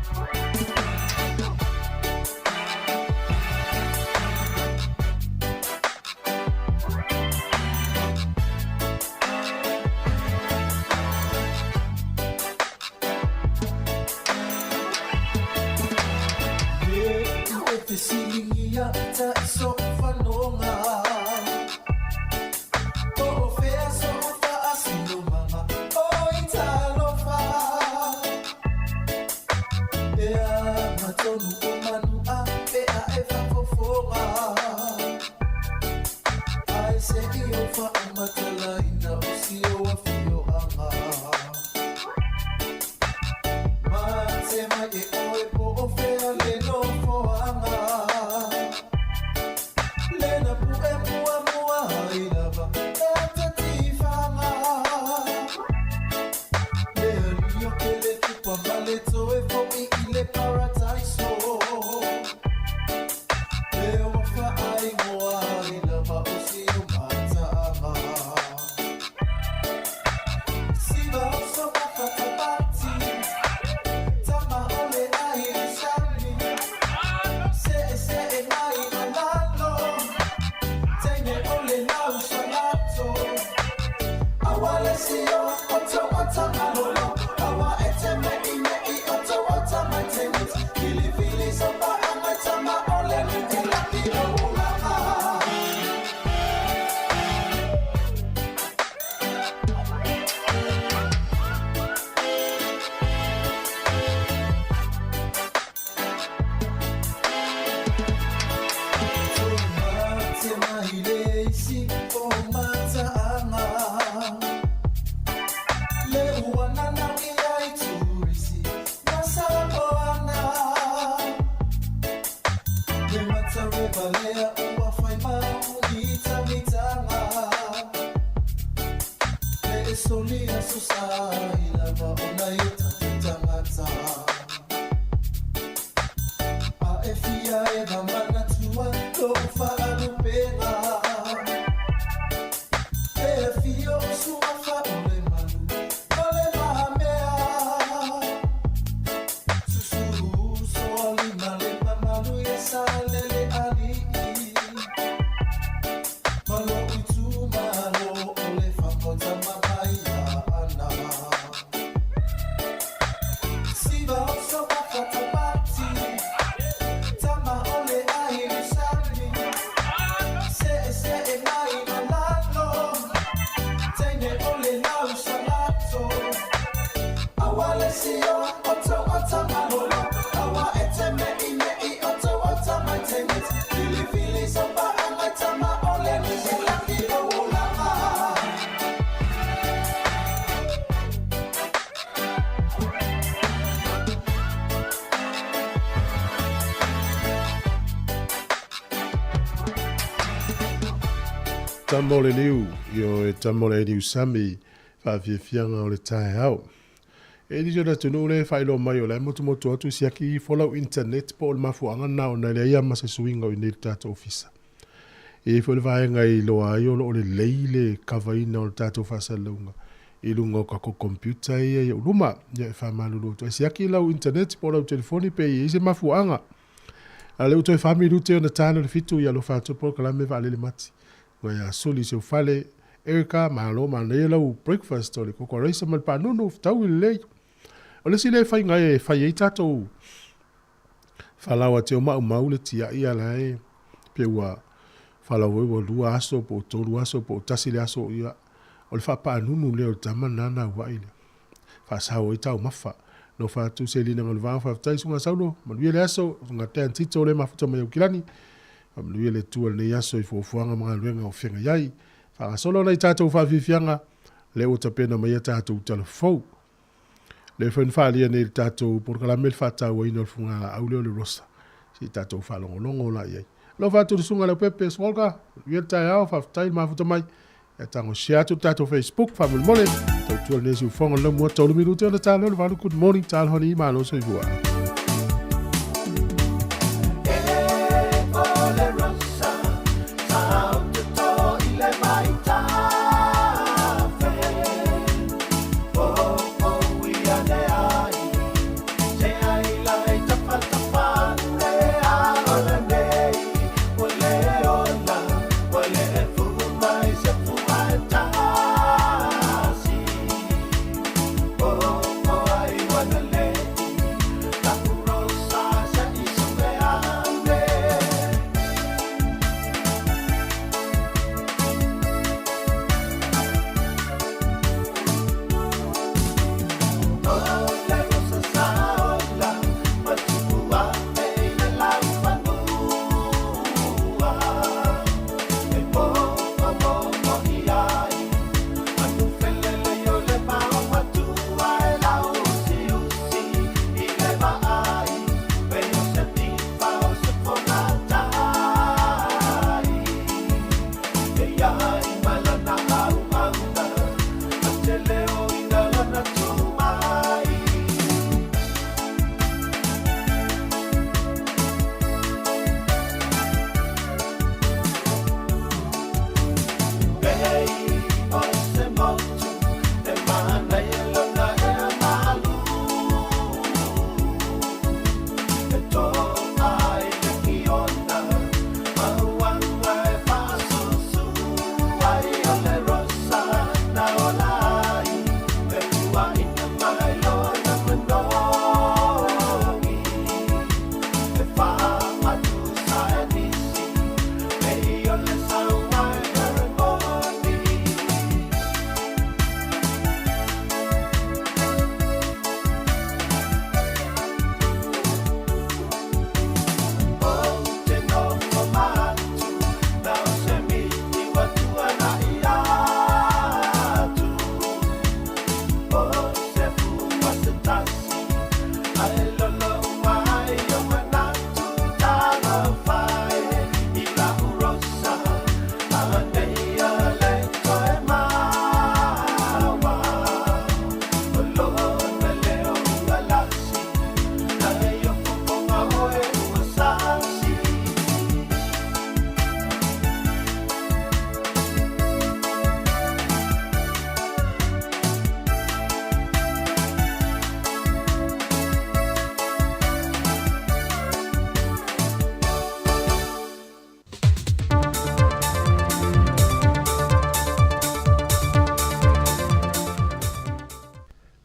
Tama o le niu, ioe tama o le niu sami, faafiafiaga o le taeao. E nisi o le atunuu lea e faailoa mai o la e motumotu atu siaki ifo lau internet po o le mafuaaga lena ona e leai lava ma se suiga o i nei i le tatou ofisa. E i ai foi le vaega e iloa ai o lo o lelei le kavaina o le tatou faasalalauga i luga o tatou computer ia i ou luma. Ia e faamalulu atu ai siaki lau internet po o lau telefoni pe i ai se mafuaaga. A o lea ua toe fa minute ona ta lea o le fitu, ia alofa atu polokalame vaalele mati. Ua ia suli i si ou fale, Erica, malo manaia lau breakfast o le koko raisa ma le panunu, fetaui lelei. O le isi lea faiga e fai ai tatou falaoa teo maumau le tiai a la e pe ua Faalaua ai ua 2 aso po o 3 aso po o 1 le aso, ia, o le faapaanunu lea o le tama lena na auai lea. Faasao ai taumafa. No fatu se lina ngol vao faafetai suga Saulo, manuia le aso, suga Dan Tito le mafuta mai Aukilani. Faamanuia le Atua i lenei aso i fuafuaga ma galuega o feagai ai. Faagasolo nai tatou faafiafiaga, lea ua tapena mai a tatou tala fou. Lea foi na faaalia nei i le tatou polokalame le faatauaina o le fugalaau lea o le Rosa. Se i tatou faalogologo la i ai. Alofa atu i le susuga i Leaupepe Smolka, manuia le taeao, faafetai le mafuta mai. Ia tago share atu le tatou Facebook faamolemole. Tautua lenei siufofoga o le laumua 3 minute ona ta lea o le 8. Good morning, talohani, malo soifua.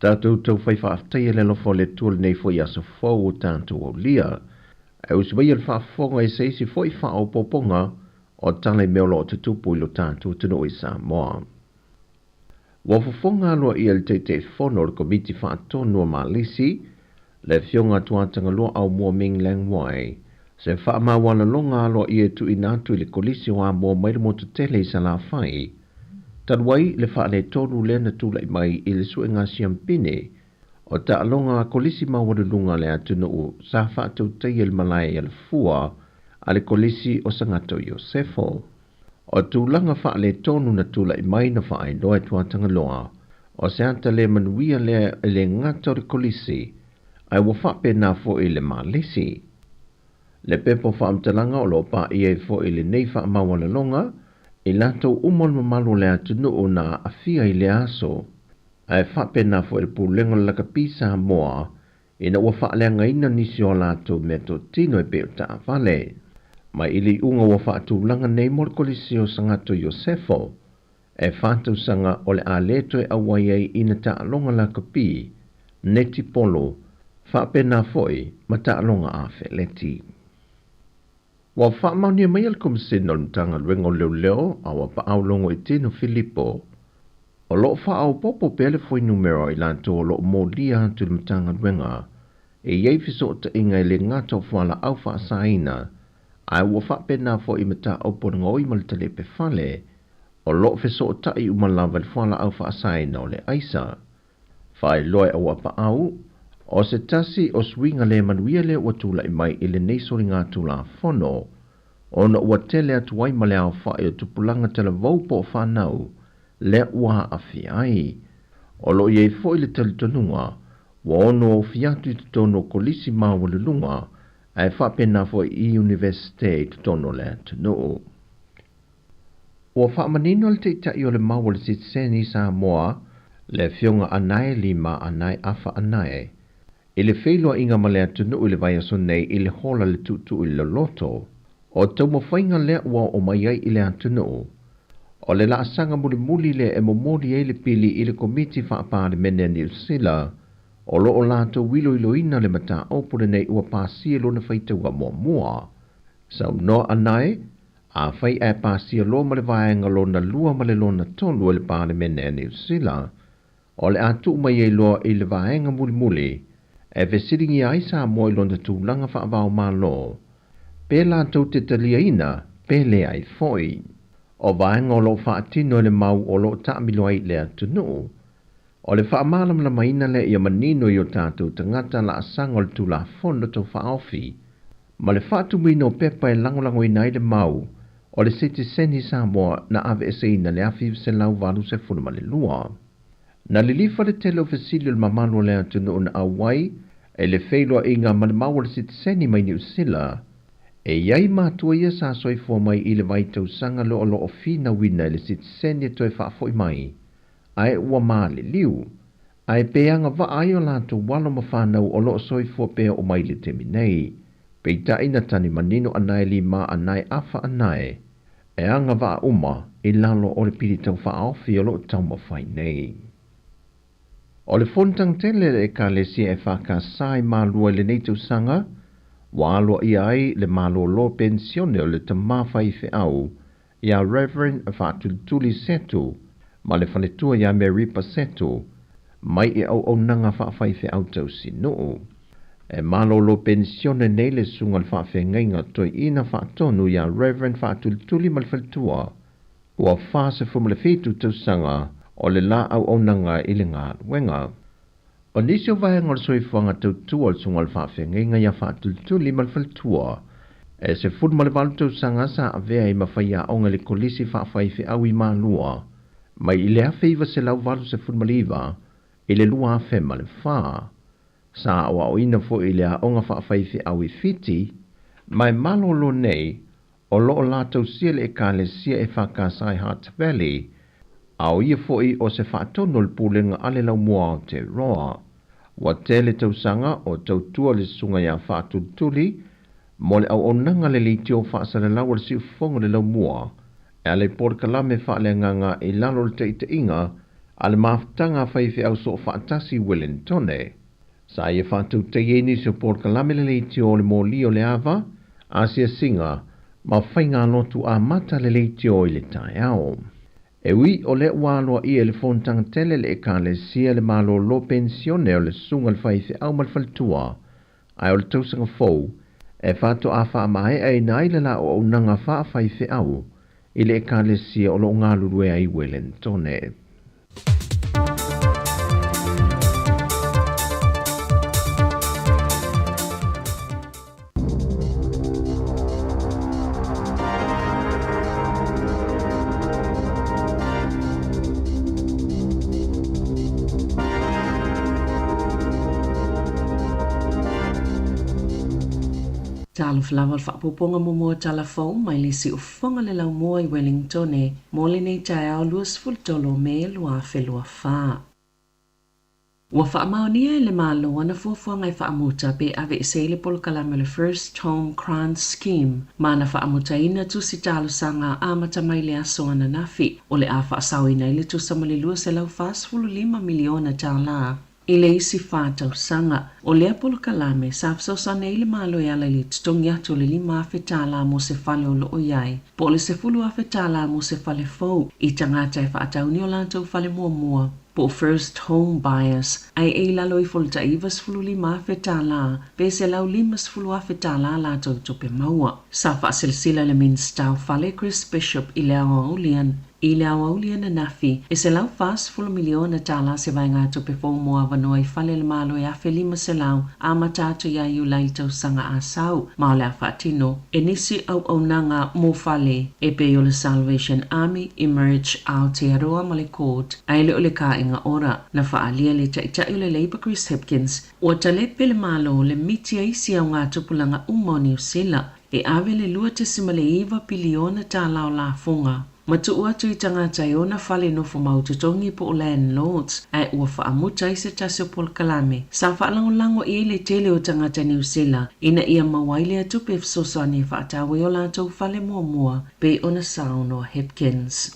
Tatou taufai faafetaia le alofa o le Atua lenei foi aso fou o tatou aulia. Ae usi maia le faafofoga i se isi foi faaopoopoga o tala i mea o lo o tutupu i lo tatou atunuu i Samoa. Ua fofoga aloaia le Taitaifono o le Komiti Faatonu a Malisi, le Afioga Tuatagaloa Aumua Ming Leng Wai, se faamaualaloga aloaia e tuuina atu i le Kolisi o Amoa mai le motu tele i Salafai, talu ai le faaletonu lea na tulai mai i le suega siampine o taaloga a Kolisi maualuluga a le atunuu sa faatautaia i le malae i Alafua a le Kolisi o Sagato Iosefo. O tulaga faaletonu na tulai mai na faailoa e Tuatagaloa, o se ata le manuia lea e le gata o le Kolisi, ae ua faapena foi le Malisi. Le pepa o faamatalaga o lo o paia ai foi lenei faamaualaloga i latou uma o le mamalu o le atunuu na aafia i lea aso, ae faapena foi le Pulega o le Lakapi Samoa ina ua faaleagaina nisi o a latou meatotino e pei o taavale. Mai i le iuga ua faatulaga nei mo le Kolisi o Sagato Iosefo, e 4 tausaga o le a le toe auai ai ina taaloga lakapi, netipolo, faapena foi ma taaloga afeleti. Ua faamaonia mai e le Komisena o le Matagaluega o Leoleo a o Apaau Logoitino Filipo, o lo o faaopoopo pea le fuainumera o i latou o lo o molia atu i le Matagaluega e i ai fesootaiga e le gata o fualaau faasaina ae ua faapena foi i mataupu o le gaoi ma le talepe fale o lo o fesootai uma lava i le fualaau faasaina o le aisa. Faailoa e Auapaau, o se tasi o suiga le manuia lea ua tulai mai i lenei soligatulafono ona ua tele atu ai ma le aofai o tupulaga talavou po o fanau lea ua aafia ai. O lo o i ai foi le talitonuga ua ono ofi atu i totonu o kolisi maualuluga ae faapena foi i Iunivesite i totonu o le atunuu. Ua faamanino le Taitai o le Mau o le Sitiseni i Samoa, le Afioga Anae Lima Anae Afa Anae, i le feiloaiga ma le atunuu i le vaiaso nei i le hola le tuutuu i le loloto o taumafaiga lea ua oo mai ai i le atunuu. O le laasaga mulimuli lea e momoli ai le pili i le Komiti Faa-Palemene a Niu Sila o lo o latou iloiloina le mataupu lenei ua pasia lona faitauga muamua. Saunoa Anae, Afai ae pasia loa ma le vaega lona lua ma le lona tolu e le Palemene a Niu Sila, o le a tuu mai ai loa i le vaega mulimuli e fesiligia ai Samoa i lona tulaga faavaomalo, pe latou te taliaina pe leai foi. O vaega o lo o faatino e le mau o lo o taamilo ai le atunuu. O le faamalamalamaina lea ia manino i o tatou tagata laasaga o le Tulafono Tau Faaofi ma le faatumuina o pepa e lagolagoina ai le mau o le sitiseni Samoa na aveeseina i le 1982. Na lilifa le tele o fesili o le mamalu o le atunuu na auai i le feiloaiga ma le mau o le sitiseni mai Niu Sila. E i ai matua ia sa soifua mai i le vaitausaga lea o lo o finauina i le sitiseni e toe faafoi mai, ae ua maliliu, ae pe agavaa ai o latou alo ma fanau o lo o soifua pea oo mai i le taimi nei. Peitai na tali manino Anae Lima Anae Afa Anae, e agavaa uma i lalo o le pili tau faaofi o lo o taumafai nei. O le fonotaga tele a le Ekalesia EFKS i Malua i lenei tausaga, ua aloaia ai le malolo penisione o le tama faifeau ia Rev. Faatulituli Setu ma le faletua ia Meripa Setu mai i auaunaga faafaifeau tausinuu. E malolo penisione nei le susuga i le faafeagaiga toeaina faatonu ia Rev. Faatulituli ma le faletua ua 47 tausaga o le la auaunaga i le galuega. O nisi o vaega o le soifuaga tautua o le Susuga o le Faafeagaiga ia Faatulituli ma le Faletua, e 18 tausaga sa avea ai ma faiaoga i le Kolisi Faafaifeau i Malua mai i le 1989 i le 2004. Sa aoaoina foi i le Aoga Faafaifeau i Fiti, ma e malolo nei o lo o la tausia le Ekalesia EFKS i Hutt Valley, a o ia foi o se faatonu o le Pulega a le Laumua Aotearoa. Ua tele tausaga o tautua le Susuga ia Faatulituli mo le auaunaga le leitio faasalalau a le Siufofoga o le Laumua e ala i polokalame faaleagaga i lalo o le taitaiga a le mafutaga a faifeau soofaatasi i Wellingtone. Sa ia faatautaia i nisi o polokalame le leitio o le moli o le ava, asiasiga ma faigalotu amata le leitio i le taeao. E ui o lea ua aloaia i le fonotaga tele a le Ekalesia le malolo penisione o le susuga i le faifeau ma le faletua, ae o le tausaga fou e faatoa faamaeaina ai le la auaunaga faafaifeau i le Ekalesia o lo o galulue ai i Wellingtone. Talofa lava o le faapuapuaga muamua o tala fou mai le siufofoga le laumua i Wellingtone mo lenei taeao 23 o Me 2024. Ua faamaonia e le Malo ana fuafuaga e faamuta pe aveese ai le polokalame o le First Home Grant Scheme ma ana faamutaina tusi talosaga amata mai le aso ananafi o le a faasaoina ai le tusa ma le $245 miliona tala. I le isi 4 tausaga. O lea polokalame sa fesoasoani ai le Malo e ala i le totogi atu o le $5,000 mo se fale o loo i ai, po o le $10,000 mo se fale fou i tagata e faatauni o latou fale muamua, po o first home buyers, ae e i lalo ifo o le tai $95,000 pe $150,000 latou tupe maua. Sa faasilasila le Minisita o Fale Chris Bishop i le aoauli ananafi e $140 miliona se vaegatupe fou mo avanoa i fale le Malo e 1,500 amata atu ia Iulai tausaga a sau, ma o le a faatino e nisi auaunaga mo fale e pei o le Salvation Army, Emerge Aotearoa ma le Court, ae le o le Kāinga Ora. Na faaalia le Taitai o le Labour Chris Hipkins ua talepe le Malo le miti a isi augatupulaga uma o Niusila e ave le $2.9 piliona o lafoga ma tuu atu i tagata e ona fale nofo mau totogi po o landlords, ae ua faamuta ai se tasi o polokalame sa faalagolago i ai le tele o tagata Niusila ina ia maua ai lea tupe e fesoasoani e faatau ai o latou fale muamua, pei ona saunoa Hipkins.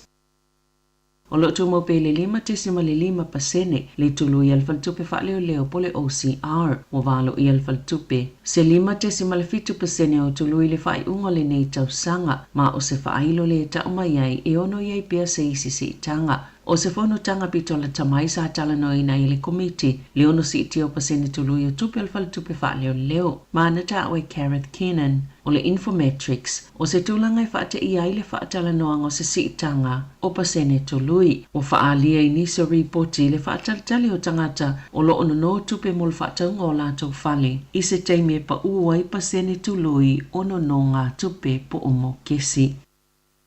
O loo tumau pea le 5.5% le tului a le faletupe faaleoleo po le OCR. Ua valoia le faletupe se 5.7% o tului le faaiuga o lenei tausaga, ma o se faailo le tau mai ai e ono i ai pea se isi siitaga. O se fonotaga pito lata mai sa talanoaina ai e le komiti le ono siitia o pasene tului o tupe o le faletupe faaleoleo, ma na taua e Gareth Keenan o le Infometrics o se tulaga e faateia ai le faatalanoaga o se siitaga o pasene tului. Ua faaalia i nisi o ripoti le faatalitali o tagata o loo nono tupe mo le faatauga o latou fale i se taimi e paū ai pasene tului o nonogatupe po o mokesi.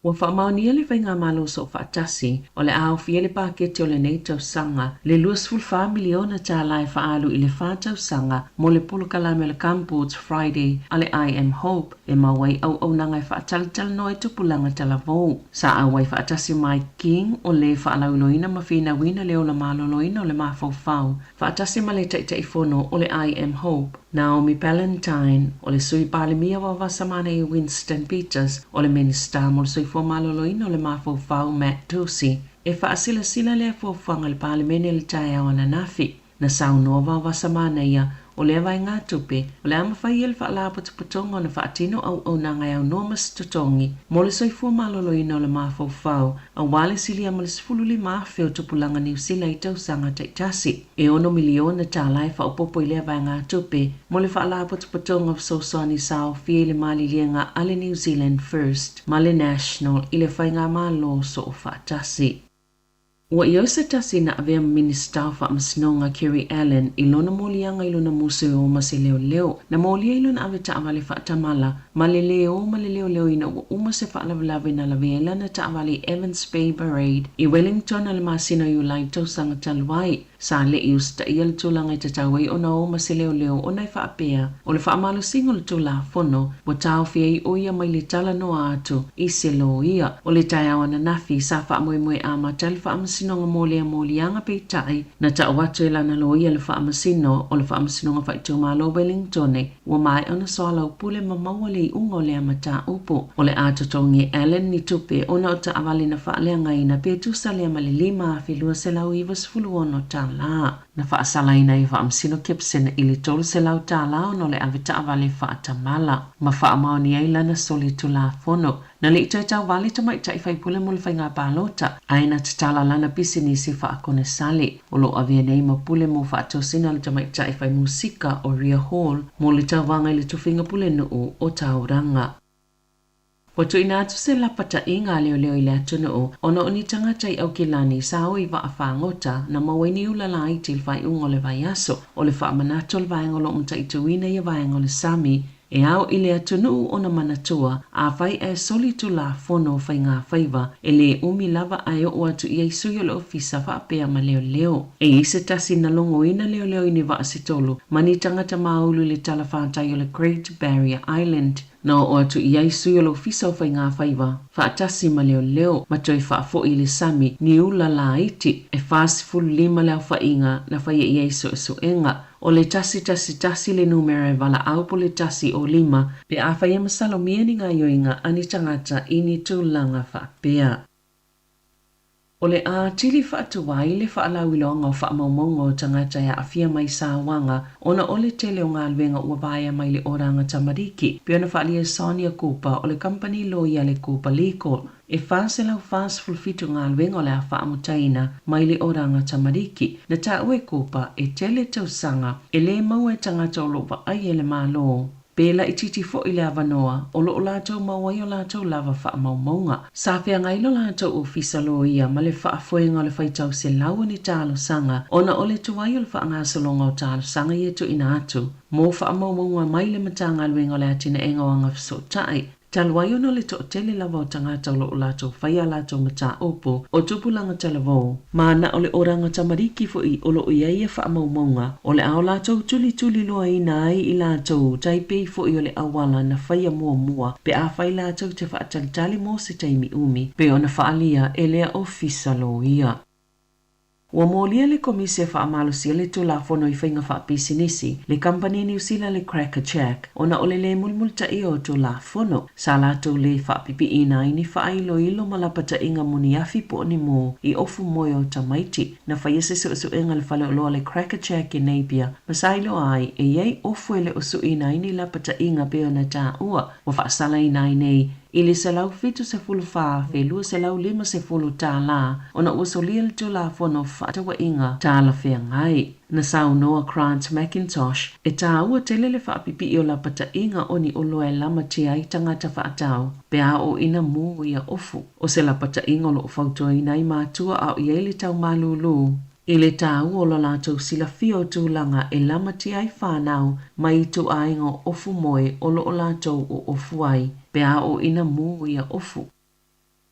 Ua faamaonia le Faigamalo Soofaatasi o le a aofia le paketi o lenei tausaga le $24 miliona e faaalu i le 4 tausaga mo le polokalame o le Gumboots Friday a le I Am Hope e maua ai auaunaga e faatalatalanoa i tupulaga talavou. Sa auai faatasi Mike King o le faalauiloina ma finauina le ola maloloina o le mafaufau faatasi ma le Taitaifono o le I Am Hope Naomi Ballantyne, o le Sui Palemia Vaovasamanaia Winston Peters, o le Minisita mo le Soifua Maloloina o le Mafaufau Matt Doocey e faasilasila lea fuafuaga i le Palemene le taeao ananafi. Na saunoa Vaovasamanaia o lea vaegatupe o le a mafai ai le faalapotopotoga ona faatino auaunaga e aunoa ma se totogi mo le soifua maloloina o le mafaufau auā le silia ma le 15,000 o tupulaga Niusila i tausaga taitasi. E $6 miliona e faaopoopo i lea vaegatupe mo le faalapotopotoga o fesoasoani sa aofia i le maliliega a le New Zealand First ma le National i le Faigamalo Soofaatasi. Ua ioe se tasi na avea Minisita o Faamasinoga Kerry Allen i lona moliaga i lona musu e o ma se leoleo. Na molia i lona ave taavale faatamala ma le lē o ma le leoleo ina ua uma se faalavelave na lavea ai lana taavale i Evans Bay Parade i Wellington i le masina o Iulai tausaga talu ai. Sa le'i usitaia le tulaga e tatau ai ona o ma se leoleo ona e faapea o le faamalosiga o le tulafono ua taofi ai o ia mai le talanoa atu i se loia. O le taeao ananafi sa faamoemoe amata le faamasinoga mo lea moliaga, peitai na tau atu e lana loia le faamasino o le Faamasinoga Faaitumalo Wellington ua maea ona soalaupule ma maua le iuga o lea mataupu. O le a totogi e Allen ni tupe ona o taavale na faaleagaina pe tusa lea ma le $5,296. Na faasalaina e Faamasino Gibson i le $300 ona o le ave taavale faatamala ma faamaoni ai lana soli tulafono. Na le i toe tauvale tamaitai faipule mo le faiga palota, ae na tatala lana pisinisi faakonesale. O loo avea nei ma pule mo faatosina le tamaitai fai musika o Ria Hall mo le tauvaga i le tofiga pulenuu o Tauranga. Ua tuuina atu se lapataiga a leoleo i le atunuu ona o ni tagata i Aukilani sa o i vaafagota na maua ai ni ula laiti i le faaiuga o le vaiaso. O le faamanatu o le vaega o loo mataituina ia vaega o le sami e ao i le atunuu ona manatua afai ae soli tulafono o faigafaiva e lē umi lava ae oo atu i ai sui o le ofisa faapea ma leoleo. E i se tasi na logoina leoleo i ni vaa se tolu ma ni tagata maulu i le talafatai o le Great Barrier Island. Na oo atu i ai sui o le ofisa o faigafaiva faatasi ma leoleo ma toe faafo'i i le sami ni ula laiti e 45 le aofaiga na faia i ai suesuega. O le 111 le numera e valaau po le 105 pe afai e masalomia ni gaoioiga a ni tagata i ni tulaga faapea. O le a atili faatuai le faalauiloaga o faamaumauga o tagata e aafia mai sauaga ona o le tele o galuega ua vaea mai le Oranga Tamariki, pei ona faaalia e Sonia Cooper o le kamupani loia a le Cooper Legal. E 447 galuega o le a faamutaina mai le Oranga Tamariki. Na taua e Cooper e tele tausaga e lē maua e tagata o lo o vaaia e le Malo. Pe laitiiti foi le avanoa o lo o latou maua ai o latou lava faamaumauga. Sa feagai lo latou ofisa loia ma le faafoega o le faitau selau o ni talosaga ona o le tuai o le faagasologa o talosaga ia tuuina atu mo faamaumauga mai le Matagaluega o le Atinaega o Agafesootai Talu ai ona o le toatele lava o tagata o lo o latou faia a latou mataupu o tupulaga talavou, ma na o le oranga tamariki foi o lo o i ai ia faamaumauga, o le a o latou tulituliloaina ai i latou, tai pei foi o le auala na faia muamua pe afai latou te faatalitali mo se taimi umi, pei ona faaalia e lea ofisa loia. Ua molia le Komisi e faamalosia le Tulafono i Faiga Faapisinisi, le kamupani Niu Sila le Cracker Jack, ona o le lē mulimulitaia o Tulafono sa latou lē faapipiiina ai ni faailoilo ma lapataiga muniafi po o ni mū i ofu moe o tamaiti. Na faia se suesuega e le faleoloa le Cracker Jack i Napier ma sa iloa ai e i ai ofu e le o suiina ai ni lapataiga pei ona taua ua faasalaina ai nei i le $174,250 ona ua solia le Tulafono Fefaatauaiga Talafeagai. Na saunoa Grant McIntosh, e tāua tele le faapipii o lapataiga o ni oloa e lamatia ai tagata faatau pe a oo ina mū ia ofu. O se lapataiga o lo o fautuaina ai matua a o i ai le tau malūlū i le tāua o lo latou silafia o tulaga e lamatia ai whānau mai i ituaiga o ofu moe o lo o latou oofu ai pe a oo ina mū ia ofu.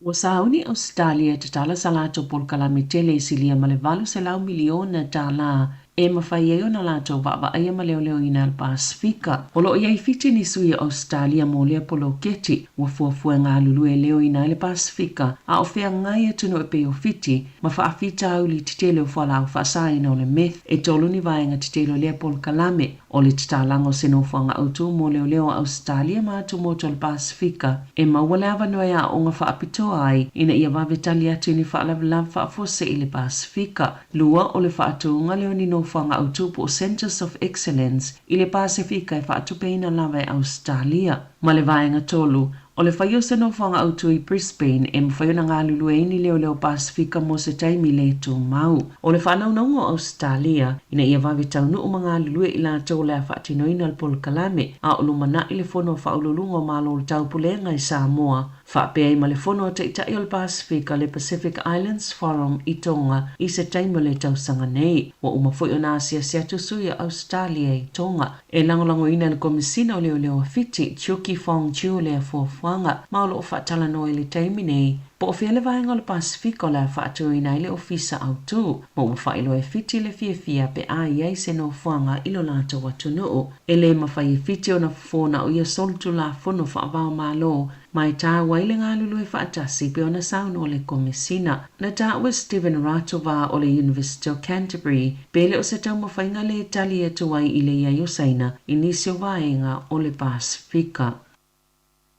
Ua sauni Ausetalia e tatala sa latou polokalame tele e silia ma le $800 miliona tālā e mafai ai ona latou vaavaaia ma leoleoina le Pasefika. O lo o i ai Fiti ni sui o Ausetalia mo lea poloketi ua fuafua e galulue e leoina ai le Pasefika a o feagai atunuu e pei o Fiti ma faafitauli tetele o fualaau faasaina o le meth. E tolu ni vaega tetele o lea polokalame. O le tatalaga o se nofoaga autū mo leoleo o Ausetalia ma atumotu o le Pasefika e maua le avanoa e aoga faapitoa ai ina ia vave tali atu i ni faalavelave faafuasei i le Pasefika. Lua, o le faatūga lea o ni nofoaga autū po o Centres of Excellence i le Pasefika e faatupeina lava e Ausetalia. Ma le vaega tolu, o le faia o se nofoaga autū i Brisbane e mafai ona galulue ai ni leoleo Pasefika mo se taimi lē tumau. O le faanaunauga o Ausetalia ina ia vave taunuu ma galulue i latou o le a faatinoina le polokalame, a o lumanai le Fono a Faauluuluga o Malo o le Taupulega i Samoa, faapea ai ma le Fono a Taitai o le Pasefika, le Pacific Islands Forum i Tonga i se taimi o le tausaga nei. Ua uma foi ona asiasi atu sui o Ausetalia i Tonga. E lagolagoina e le Komesina o Leoleo a Fiti, Chuki Fong Chew lea fuafuaga, ma o lo o faatalanoa i le taimi nei po o fea le vaega o le Pasefika o le a faatuina ai le ofisa autū, ma ua faailoa e Fiti le fiafia pe a i ai se nofoaga i lo latou atunuu. E lē mafai e Fiti ona fofo na o ia solitulafono faava-o-Malo ma e tāua ai le galulue faatasi pei ona saunoa le Komesina. Na taua e Stephen Ratova o le University o Canterbury pe le o se taumafaiga lē tali atu ai i le i ai o Saina i nisi o vaega o le Pasefika.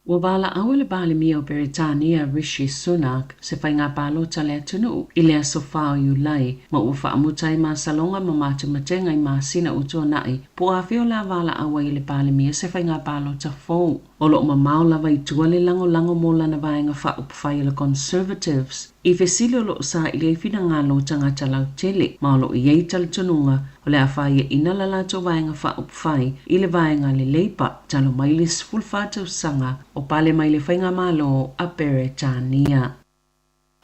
Ua valaau e le Palemia o Peretania Rishi Sunak se faiga palota a le atunuu i le aso 4 o Iulai ma ua faamuta ai masaloga ma matematega i masina ua tuanai po o afea o le a valaau ai e le Palemia se faiga palota fou. O lo o mamao lava i tua le lagolago mo lana vaega faaupufai o le Conservatives i fesili o lo o saili ai finagalo o tagata lautele ma o lo o i ai talitonuga o le a faiaina la latou vaega faaupufai i le vaega a le Labour talu mai le 14 tausaga o pale mai le faigamalo a Peretania.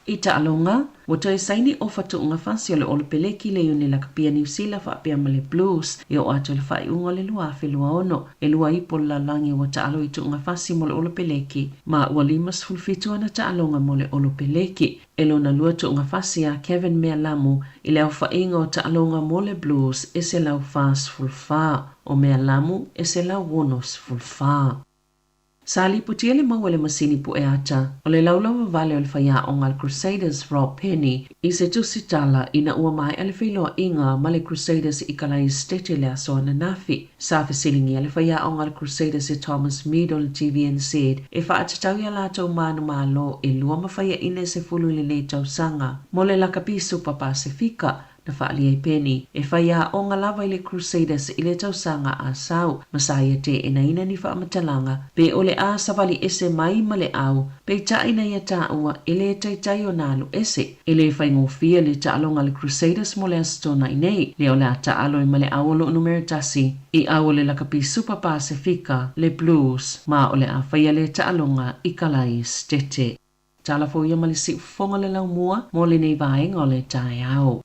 I taaloga, ua toe saini ofa tuuga fasi o le Olopeleki le Iuni Lakapia Niu Sila faapea ma le Blues e oo atu i le faaiuga o le 2026. E lua ipo le lalolagi ua taalo i tuuga fasi mo le Olopeleki ma ua 57 ana taaloga mo le Olopeleki. E lona lua tuuga fasi a Kevin Mealamu i le aofaiga o taaloga mo le Blues e 144, o Mealamu e 164. Sa lipotia le mau a le masini pu'e ata o le laulauavale o le faiaoga a le Crusaders Rob Penny i se tusitala ina ua mae'a le feiloa'iga ma le Crusaders i Kalaesetete i le aso ananafi. Sa fesiligia le faiaoga a le Crusaders e Thomas Mead o le TVNZ e fa'atatau iā latou manumalo e lua ma faia'iga e 10 i lenei tausaga mo le Lakapi Supa Pasefika. Na faaali ai Penny, e faiaoga lava i le Crusaders i le tausaga a sau, ma sa ia teenaina ni faamatalaga, pe o le a savali ese mai ma le au, peitai na ia taua e le taitai ona alu ese. E le faigofie le taaloga a le Crusaders mo le Aso Toonai nei, lea o le a taalo ai ma le au o loo numera tasi i au o le Lakapi Supa Pasefika, le Blues, ma o le a faia lea taaloga i Kalaesetete. Tala fou ia ma le siufofoga le laumua mo lenei vaega o le taeao.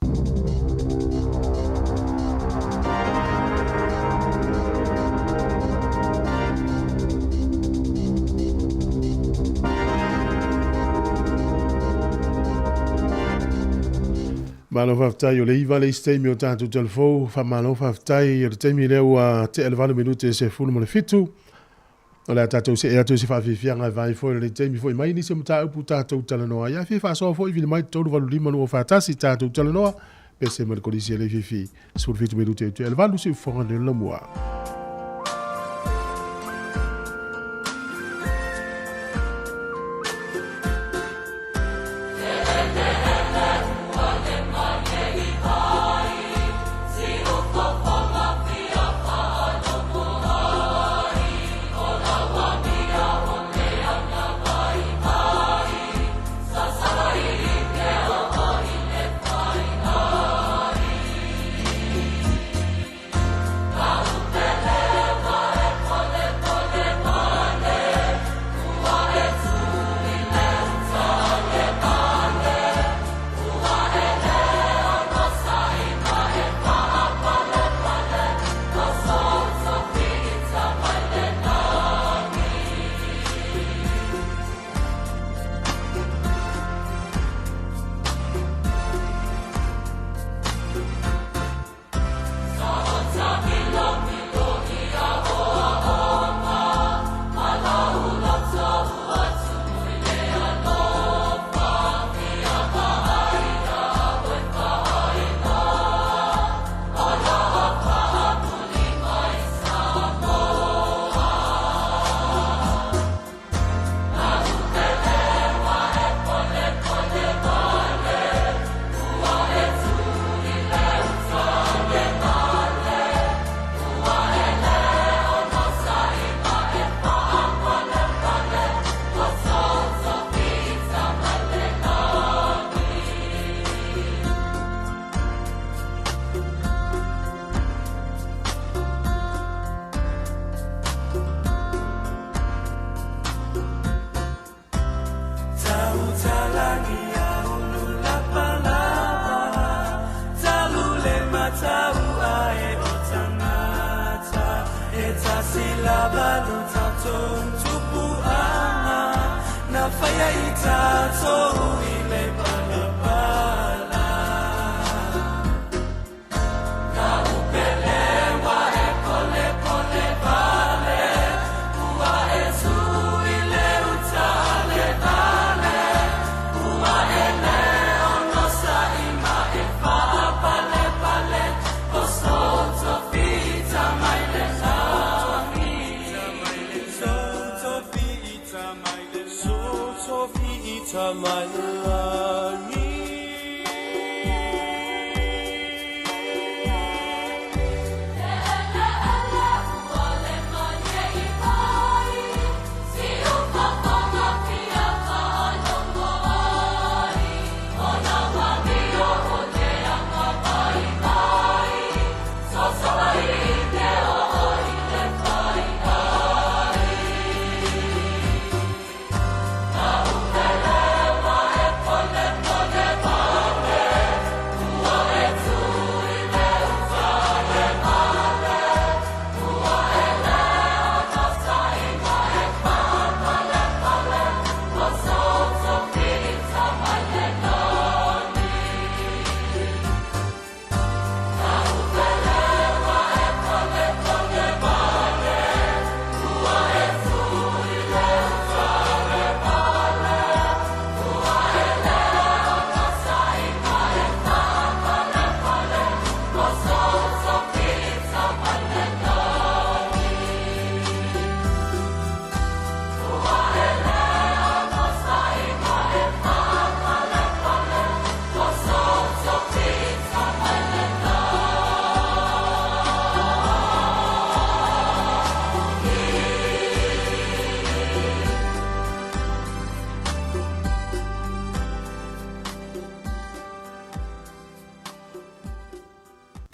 Malo faafetai o le 9 le isi taimi o tatou talafou. Faamalo faafetai o le taimi lea ua tea le 8 minute e 17. O le a tatou see atu i se faafiafiaga e vaai foi i lenei taimi foi mai nisi o mataupu tatou talanoa ai. A fia faasoa foi, vili mai 385 241 tatou talanoa. Pese ma le kolisi e leififi 17 minute e tea le 8 siufofoga le lamua.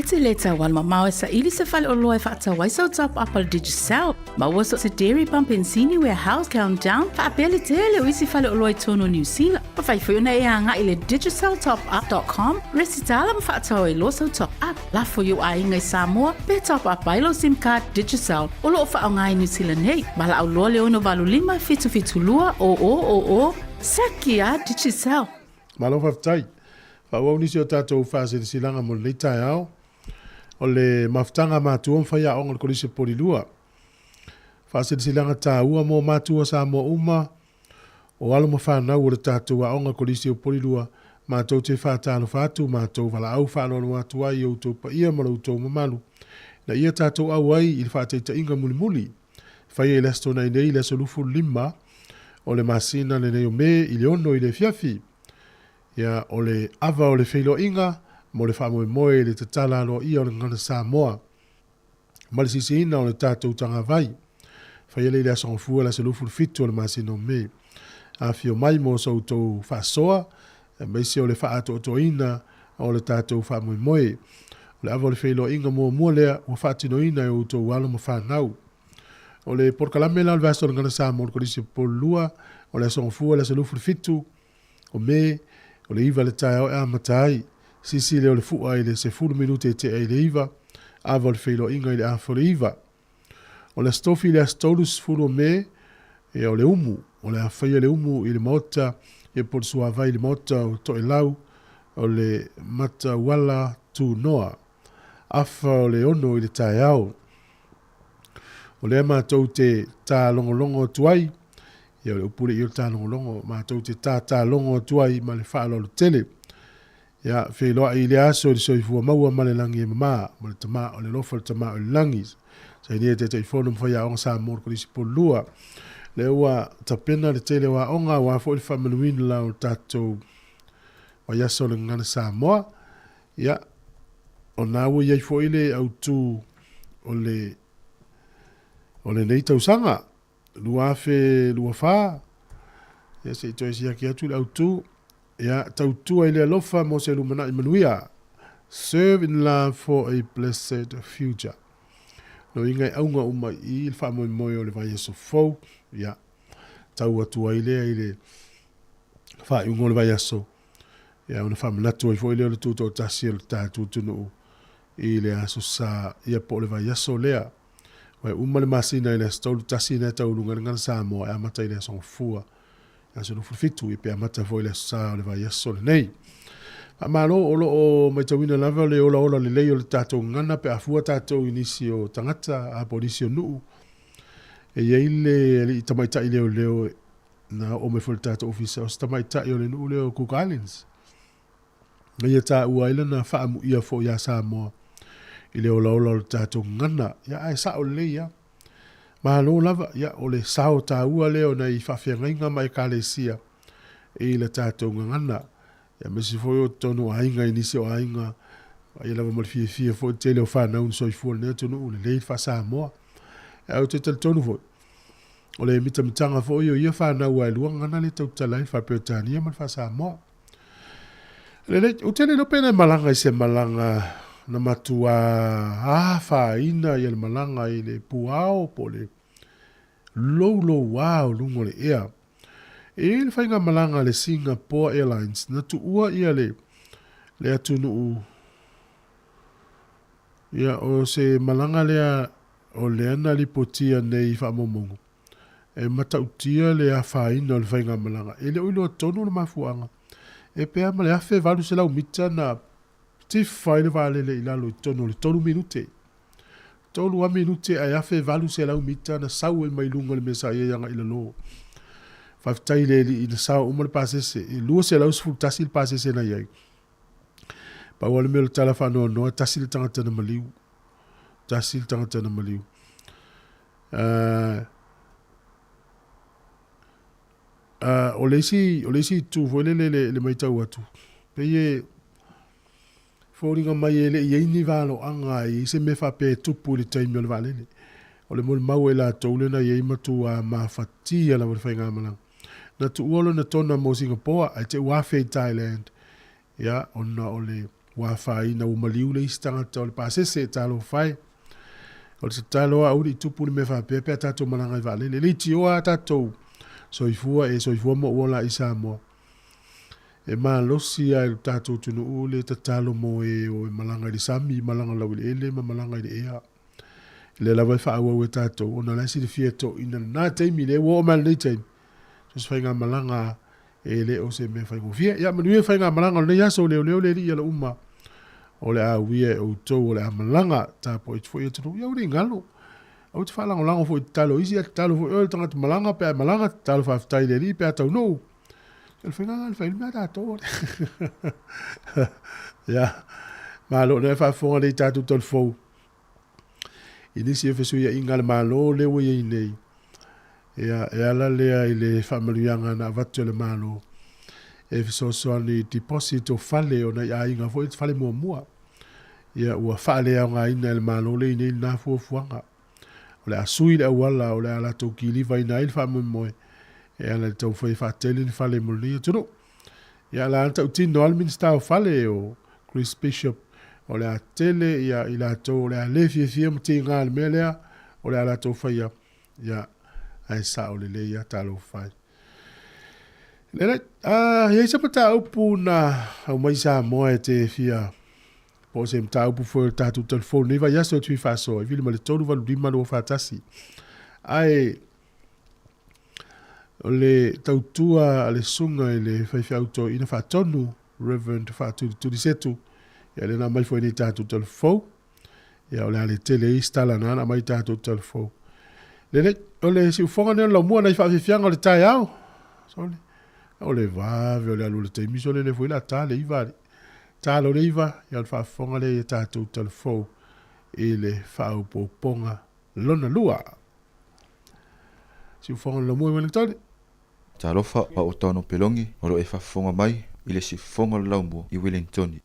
te le tau alumamao e saili se faleoloa e faatau ai sau top up a le Digicel. Maua so o se dairy, pampensini, warehouse, countdown, faapea le tele o isi faleoloa i totonu o Niu Sila. Mafai foi ona e agai i le digiceltopup.com, resitala ma faatau ai loa sau top up. Lafo i ou aiga i Samoa pe top up ai lou sim card Digicel o lo o faaaoga i Niu Sila nei. Valaau loa le 685 772 0000, Saki a Digicel! Malo faafetai. Faaauau nisi o tatou faasilasilaga mo lenei taeao. O le mafutaga a matua ma faiaoga o le Kolisi o Polilua. Faasilasilaga taua mo matua Samoa uma, o alo ma fanau o le tatou aoga Kolisi o Polilua, matou te faatalofa atu, matou valaau faaaloalo atu ai i outou paia ma lo outou mamalu, ina ia tatou auai i le faataitaiga mulimuli faia i le Aso Toonai nei, le aso 25 o le masina lenei o Me i le 6 i le afiafi. Ia, o le ava o le feiloaiga mo le faamoemoe i le tatala aloaia o le gagana Samoa ma le sisiina o le tatou tagavai. Faia lea i le Aso Gafua le aso 27 o le masina o Me. Afio mai mo so outou faasoa, aemaise o le faaatoatoaina o le tatou faamoemoe. O le ava o le feiloaiga muamua lea ua faatinoina e outou alo ma fanau. O le polokalame la o le Vaiaso o le Gagana Samoa o le Kolisi o Popolulua, o le Aso Gafua le aso 27 o Me, o le 9 le taeao e amata ai. Sisi lea o le fua i le 10 minute e tea i le 9, ava o le feiloaiga i le afa o le 9. O le Aso Tofi i le aso 30 o Me, ia o le umu, o le a faia le umu i le maota, ia po o le suavai i le maota o Toelau, o le Matauala Tunoa. Afa o le 6 i le taeao. O lea matou te tālogologo atu ai, ia o le upu lea i o le tālogologo, matou te tātālogo atu ai ma le faaaloalo tele. Ia, feiloai i lea aso i le soifua maua ma le lagi e mamā, ma le Tama o le alofa, le Tama o le lagi. Sainia Taitaifono ma Faiaoga Samoa o le Kolisi Polulua. Lea ua tapena le tele o aoga aua foi le faamanuina la o tatou vaiaso o le Gagana Samoa. Ia, o na ua i ai foi le autu o le o lenei tausaga 2024. Ia, se i toe siaki atu le autu. Ia, tautua i le alofa mo se lumanai manuia. Serve in love for a blessed future. No inga e auga uma i le faamoemoe o le vaiaso fou. Ia, tau atu ai lea i le faaiuga o le vaiaso. Ia, ona faamanatu ai foi lea o le tutoatasi o le tatou atunuu i le aso sa, ia po o le vaiaso lea. Ua uma le masina i le aso 31 na e tauluga ai le Gagana Samoa e amata i le aso Gafua, aso 27, ia pe amata foi i le aso Sa o le vaiaso lenei. Faamalo o lo o matauina lava le olaola lelei o le tatou gagana pe a fua tatou i nisi o tagata a po o nisi o nuu. E i ai le alii tamaitai leoleo na oo mai foi i le tatou ofisa, o se tamaitai o le nuu lea o Cook Islands. Na ia taua ai lana faamuia foi iā Samoa i le olaola o le tatou gagana. Ia, ae sao lelei ia. Malo lava, ia, o le sao taua lea o nai faafeagaiga ma ekalesia i le tatou gagana. Ia, aemaise foi o totonu o aiga i nisi o aiga, ia lava ma le fiafia foi le tele o fanau na soifua i lenei atunuu, lelei le faa-Samoa. Ae ou te talitonu foi, o le mitamitaga foi o ia fanau ae lua gagana lea e tautala ai le faa-Peretania ma le faa-Samoa. Lelei, ou te le iloa pe na e malaga i se malaga na matua afaina ia le malaga i le puao po o le loulouā o luga o le ea. E i ai le faigamalaga a le Singapore Airlines na tuua ia le, le atunuu ia o se malaga lea o lea na lipotia nei i faamaumauga. E matautia le afaina o le faigamalaga. E le o iloa tonu le mafuaaga. E pea ma le 1800 mita na tifa ai le vaalele i lalo i totonu o le 3 minute. 3 a minute ae 1800 mita na sau ai mai luga o le mea sa i ai agai i lalo. Faafetai i le Alii na sao uma le pasese. E 211 le pasese na i ai. Pau lava le mea o le tala faanoanoa, tasi le tagata na maliu. Tasi le tagata na maliu. O le isi, o le isi itu foi lele le, le matau atu, pei e foliga mai e le i ai ni valoaga e i ai se mea faapea e tupu i le taimi o le vaalele. O le molimau a i latou lea na i ai matua mafatia lava le faigamalaga. Na tuua lona tona mo Singapoa ae te i ua afe i Thailand, ia, ona o le Ua afaina ua maliu le isi tagata o le pasese, talofa e. O le tatalo a aua ne i tupu le mea faapea pe a tatou malaga i vaalele. E leitioa a tatou soifua e soifua ma ou ola i Samoa. E malosi lava i lo tatou atunuu le tatalo mo e o e malaga i le sami, malaga laueleele ma malaga i le ea. O lea lava e faaauau e tatou ona o la e silafia e toeaiina lena taimi, lea ua oo mai lenei taimi, so se faigamalaga e le o se mea faigofie. Ia manuia faigamalaga o lenei aso, leoleo le alii ala uma o le a uia e outou o le a malaga tapuai atu foi atunuu. Ia aua ne i galo. Aua te faalagolago foi i tatalo isi, ae tatalo foi oe le tagata malaga pe a e malaga, tatalo faafetai i le alii pe a taunuu. O le faiga le fai mea tatou. Ia, malo lea faafofoga nei tatou talifou. I nisi o fesuiaiga a le Malo lea ua i ai nei, ia, e ala lea i le faamanuiaga na avatu e le Malo e fesoasoani i deposit o fale o nai aiga foi fale muamua. Ia, ua faaleaogaina e le Malo lea i nei lena fuafuaga. O le a sui le auala o le a latou kilivaina ai le faamoemoe e ala i le taumafai e faatele ni fale mo lenei atunuu. Ia, la na tautino lava le Minisita o Fale o Chris Bishop, o le a tele ia i latou o le a le fiafia ma tiga i le mea lea o le a latou faia, ia, ae sao lelei lava talofa e. Lele, a i ai se mataupu na aumai Samoa e te fia po o se mataupu foi o le tatou telefoni nei vaiaso e te fia faasoa, e vili mai le 385 241. Ae O le tautua a le susuga i le faifeau toeaina faatonu, Reverend Faatulituli Setu, ia lea na aumai foi nei tatou talafou. Ia o le a le tele ai se tala na na aumai tatou talafou. Lelei, o le siufoga nei o le laumua nai faafiafiaga o le taeao. Sole, o le vave o le alu o le taimi sole le foi la ta le iva ali. Ta lo le iva, ia o le faafofoga lea ia tatou talafou i le faaopoopoga lona lua. Siufofoga o le Laumua i Wellington. Talofa a o Tano Pelongi o lo o e faafofoga mai i le siufofoga o le Laumua i Wellington.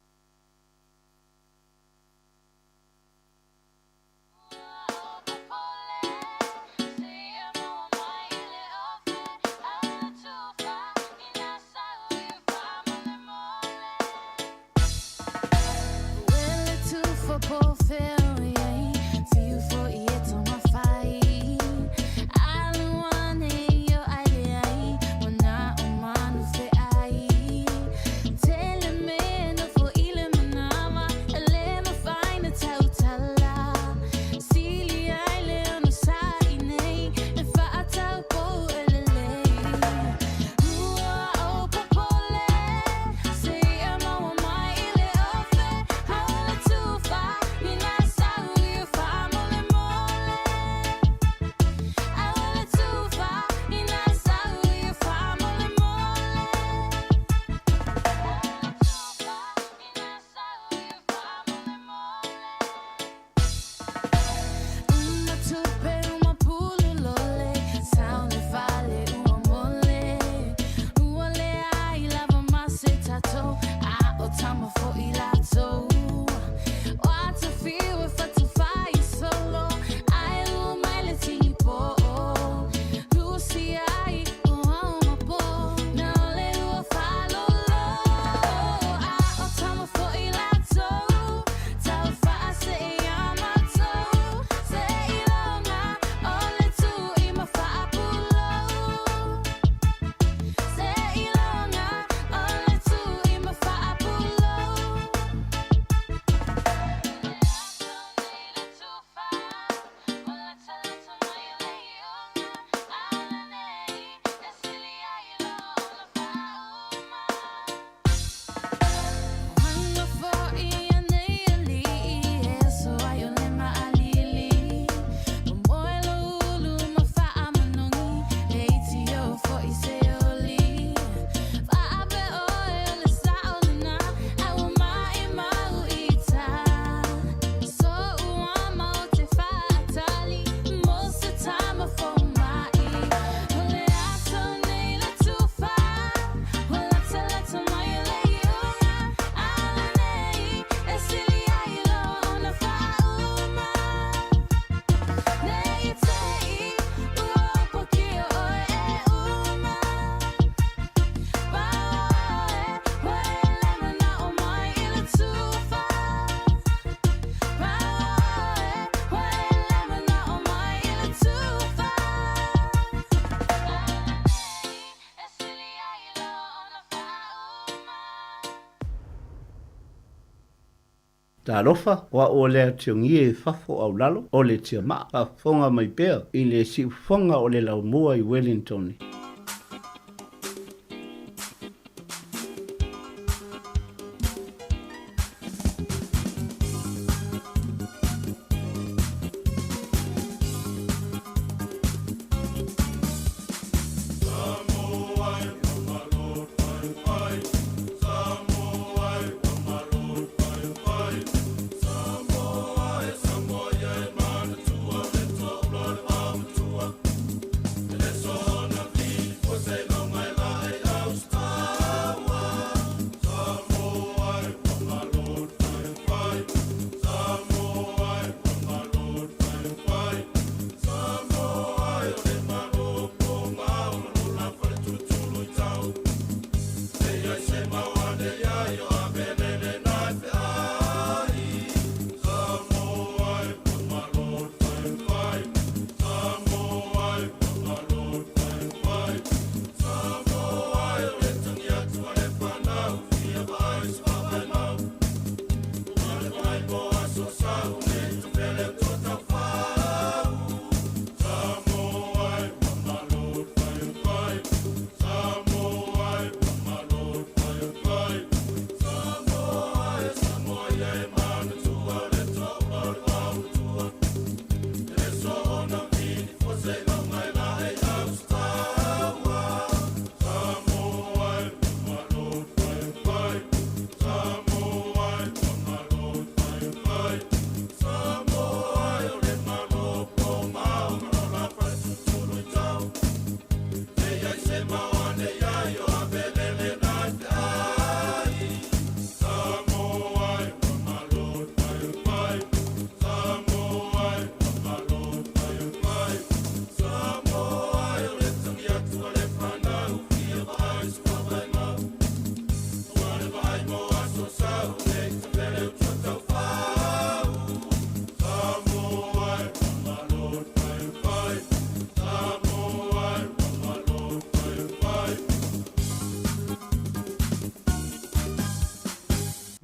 Talofa, o au o lea tiongie e fafo au lalo, o le tia maa, faafofoga mai pea i le siufofoga o le laumua i Wellington.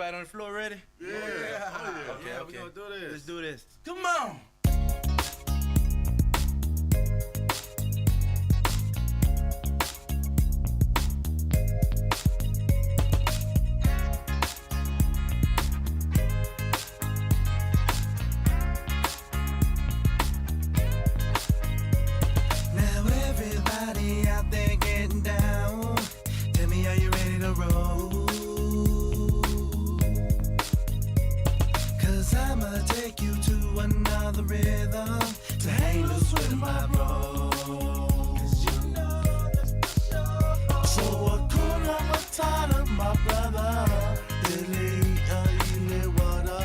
Everybody on the floor ready? Yeah. Oh, yeah. Okay, Yeah, we okay. gonna do this. Let's do this. Come on. Now everybody out there getting down. Tell me, are you ready to roll? Cause I'ma take you to another rhythm to hang loose with my bro. So Hakuna Matata, my brother. Ili, ile, wada.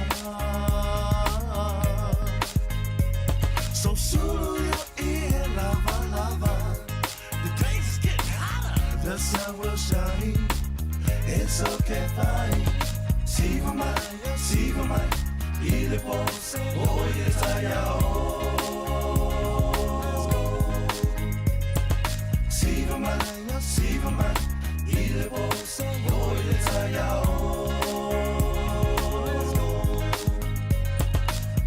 So sulu your ear, lava, lava. The place is getting hotter. The sun will shine. It's okay, fine. Siva mai, siva mai. Ile pose, oh yes I Siva mai, siva mai. Ile pose, oh yes I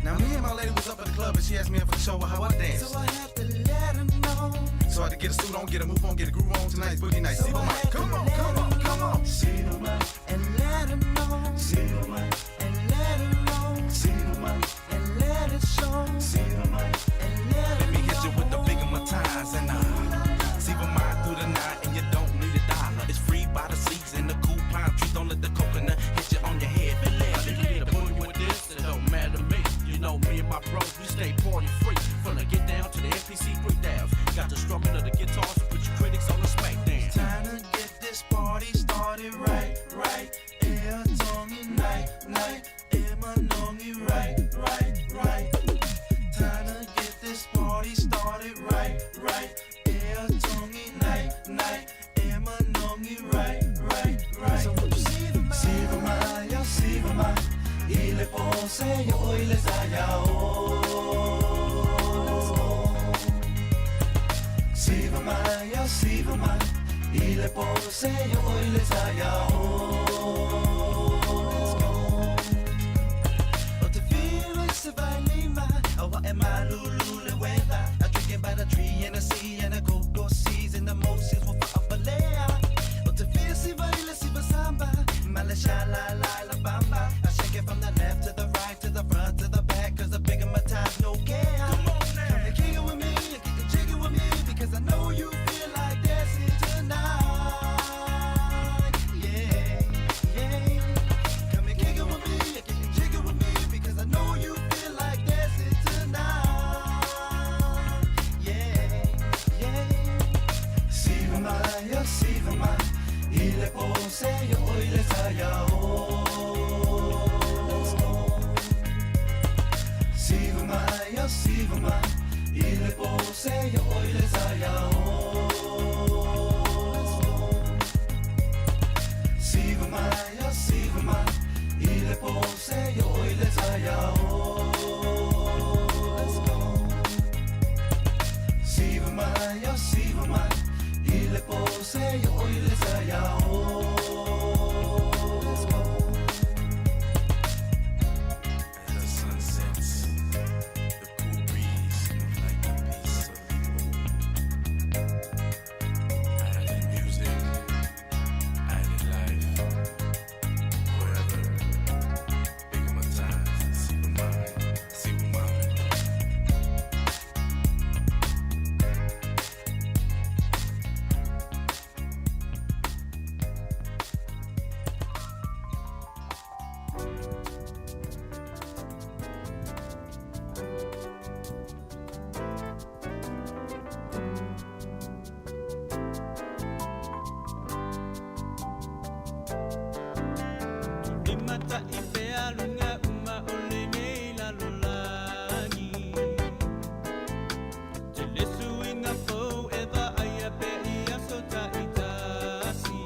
Now me and my lady was up at the club and she asked me if I could show her how I dance. So I had to let her know. So I had to get a suit on, get a move on, get a groove on. Tonight's boogie night. See my come on, come on, come on. Siva mai, and let her know. Siva mai, and let her know. Siva mai, and let it show. Siva mai, and let Let me hit you with the big of my ties and see my mind through the night and you don't need a dollar. It's free by the season, the cool pine tree. Don't let the coconut hit you on your head. Get a boogie with this, it don't matter to me. You know me and my bros, we stay party free. From the get down to the NPC 3000. Got the strumming of the guitars to put your critics on the smackdown. Time to get this party started right, right. Ea tongi night, night. Ea manongi right, right, right. Time to get this party started right, right. Ea tongi night, night. Ea manongi right, right, right. So won't you see the mai, see the mai. Ile pose yo ile sayao. Siva mai, siva mai. Ile pose yo ile sayao. E malulu le weather. I drinking by the tree and the sea and the cocoa seas and the Moses wa fa'avalea. O te fia siva ile siva samba. Mala sha la la la bamba. I shake it from the left to the right to the front to the back. Cause the bigger my ties, no care. Come on now. Come and kick it with me, and kick it jiggy with me. Because I know you feel like dancing tonight. Yeah, yeah. Come and kick it with me, and kick it jiggy with me. Because I know you feel like dancing tonight. Yeah, yeah. Siva mai, oh, siva mai. Ile pose yo oile taya o. Let's go. Siva mai, oh, siva mai. Ile pose yo oile taya o. Let's go. Siva mai, oh, siva mai. Ile pose yo oile taya o. Let's go. Siva mai, oh, siva mai. Ile pose yo oile taya o. Let's go. As the sun sets, the cool breeze move like a piece of Island music, island life, forever. Big my ties, siva mai, siva mai. Limata i pea lunga uma o lenei lalolagi. Te lesu i ngā fou e vaaia pe i aso ta'itasi.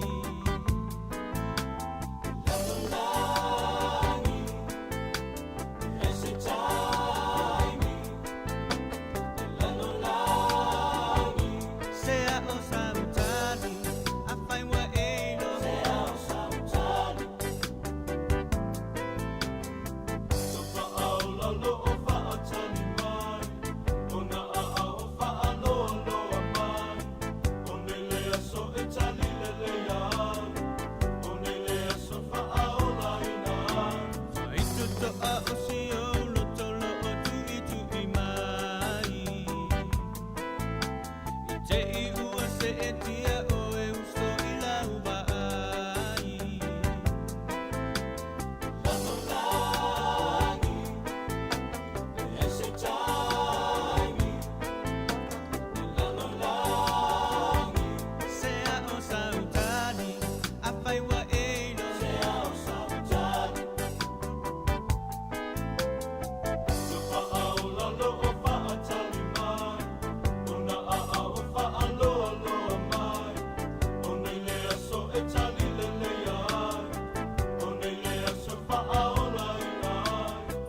Lalolagi, e se taimi. Lalolagi, sea o sautali, afai ua e lo. Sea o sautali. Faitotoa o si ou loto lo'o tu'itu'i mai. I te i ua se'etia oe uso i lau vaai. Lalolagi, e se taimi. Lalolagi, sea o sautali, afai ua e lo. Sea o sautali.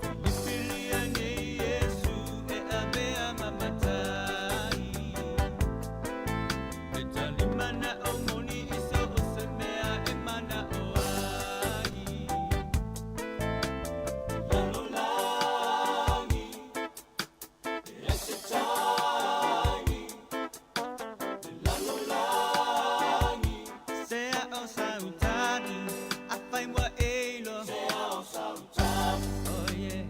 Filifilia nei Iesu e avea ma matai. E talimana o moni i so o se mea e mana'o ai. Lalolagi, e se taimi. Lalolagi, sea o sautali, afai ua e lo. Sea o sautali. Oh yeah.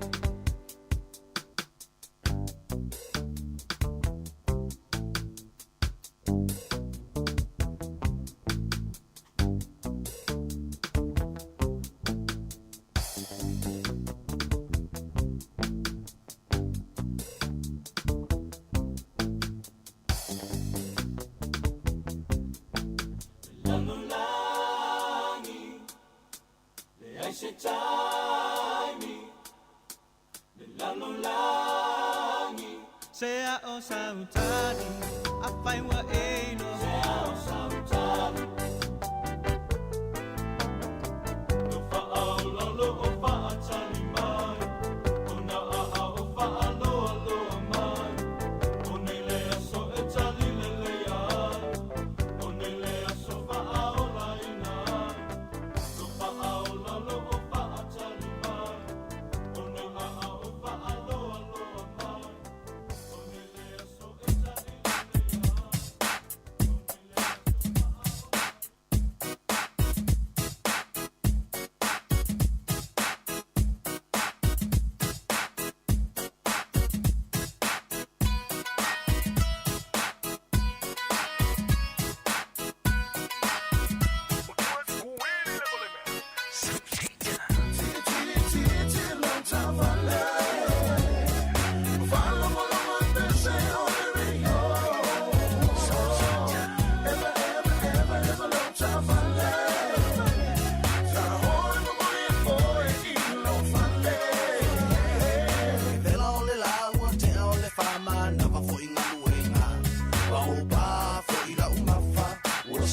Lalolagi, leai se taimi. Le lalolagi, sea o sautali, afai ua e lo. Sea o sautali.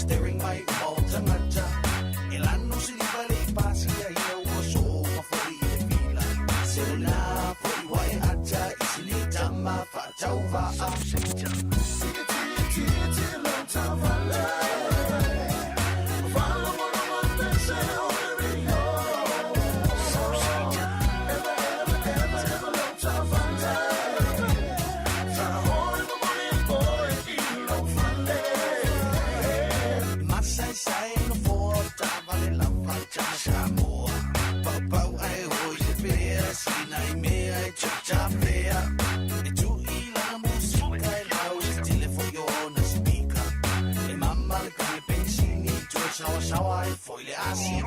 Staring mai uma o tagata E lanu siliva le i pasia ina ua sooma foi i le fila Se o lena foi ua e ata i sili tama faatauvaa Masaesai nofoa o taavale lava i tama Samoa Paupau ae o i le pea Sina i mea e chapchapea E tui lana musika e lau I se tele foi o ona sipika E mama le kane pensini Toe sawasawa ai foi le asini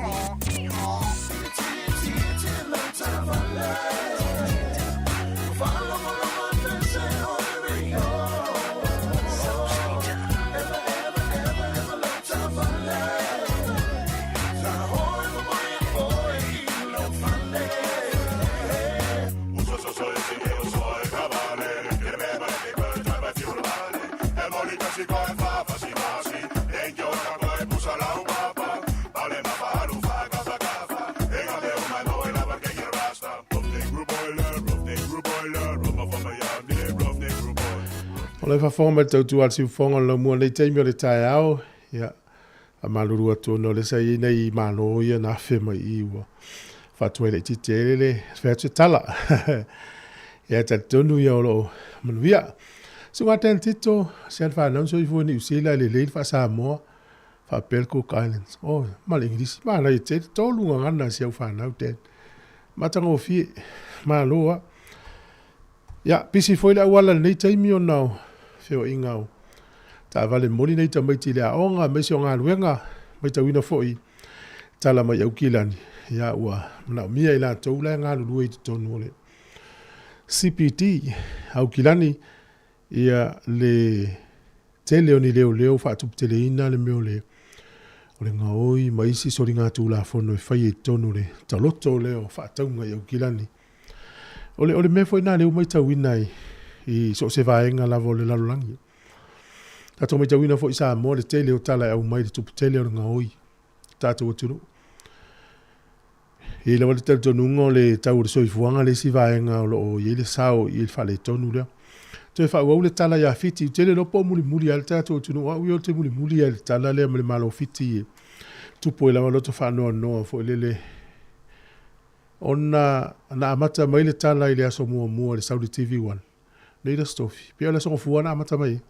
O le faafofoga mai le tautua a le siufofoga o le laumua nei taimi o le taeao, ia, faamalulu atu ona o lea sa i ai nai malo ia na afe mai i i ua faatuai laitiiti ai le fai atu se tala. Ia, e talitonu ia o lo o manuia. Susuga Dan Tito, se le fanau soifua Niu Sila e lelei le faa-Samoa faapea le Cook Islands. Oh, ma le Igilisi, manaia tele, tolu gagana a si au fanau Dan. Matagofie, malo lava. Ia, pisi foi le auala i lenei taimi ona o feoaiga o taavale momoli nei tamaiti i le aoga aemaise o galuega, matauina foi tala mai Aukilani, ia ua manaomia i latou la e galulue i totonu o le CPD Aukilani, ia le tele o ni leoleo faatuputeleina le mea o le o le gaoi ma isi soligatulafono e faia i totonu o le taloto lea o faatauga i Aukilani. O le, o le mea foi lena lea ua matauina i, i so o se vaega lava o le lalolagi. Tatou matauina foi i Samoa le tele o tala e aumai i le tupu tele o le gaoi o tatou atunuu. E i ai lava le talitonuga o le tau o le soifuaga le isi vaega o lo o i ai le sao i le faaletonu lea. Toe faaauau le tala ia Fiti, ou te le iloa po o mulimuli lava le tatou atunuu, o au ia ou te mulimuli lava i le tala lea ma le Malo o Fiti e tupu ai lava loto faanoanoa foi lele ona na amata mai le tala i le aso muamua i le Saudi TV One, nei le Aso Tofi, pei o le Aso Gafua na amata mai ai.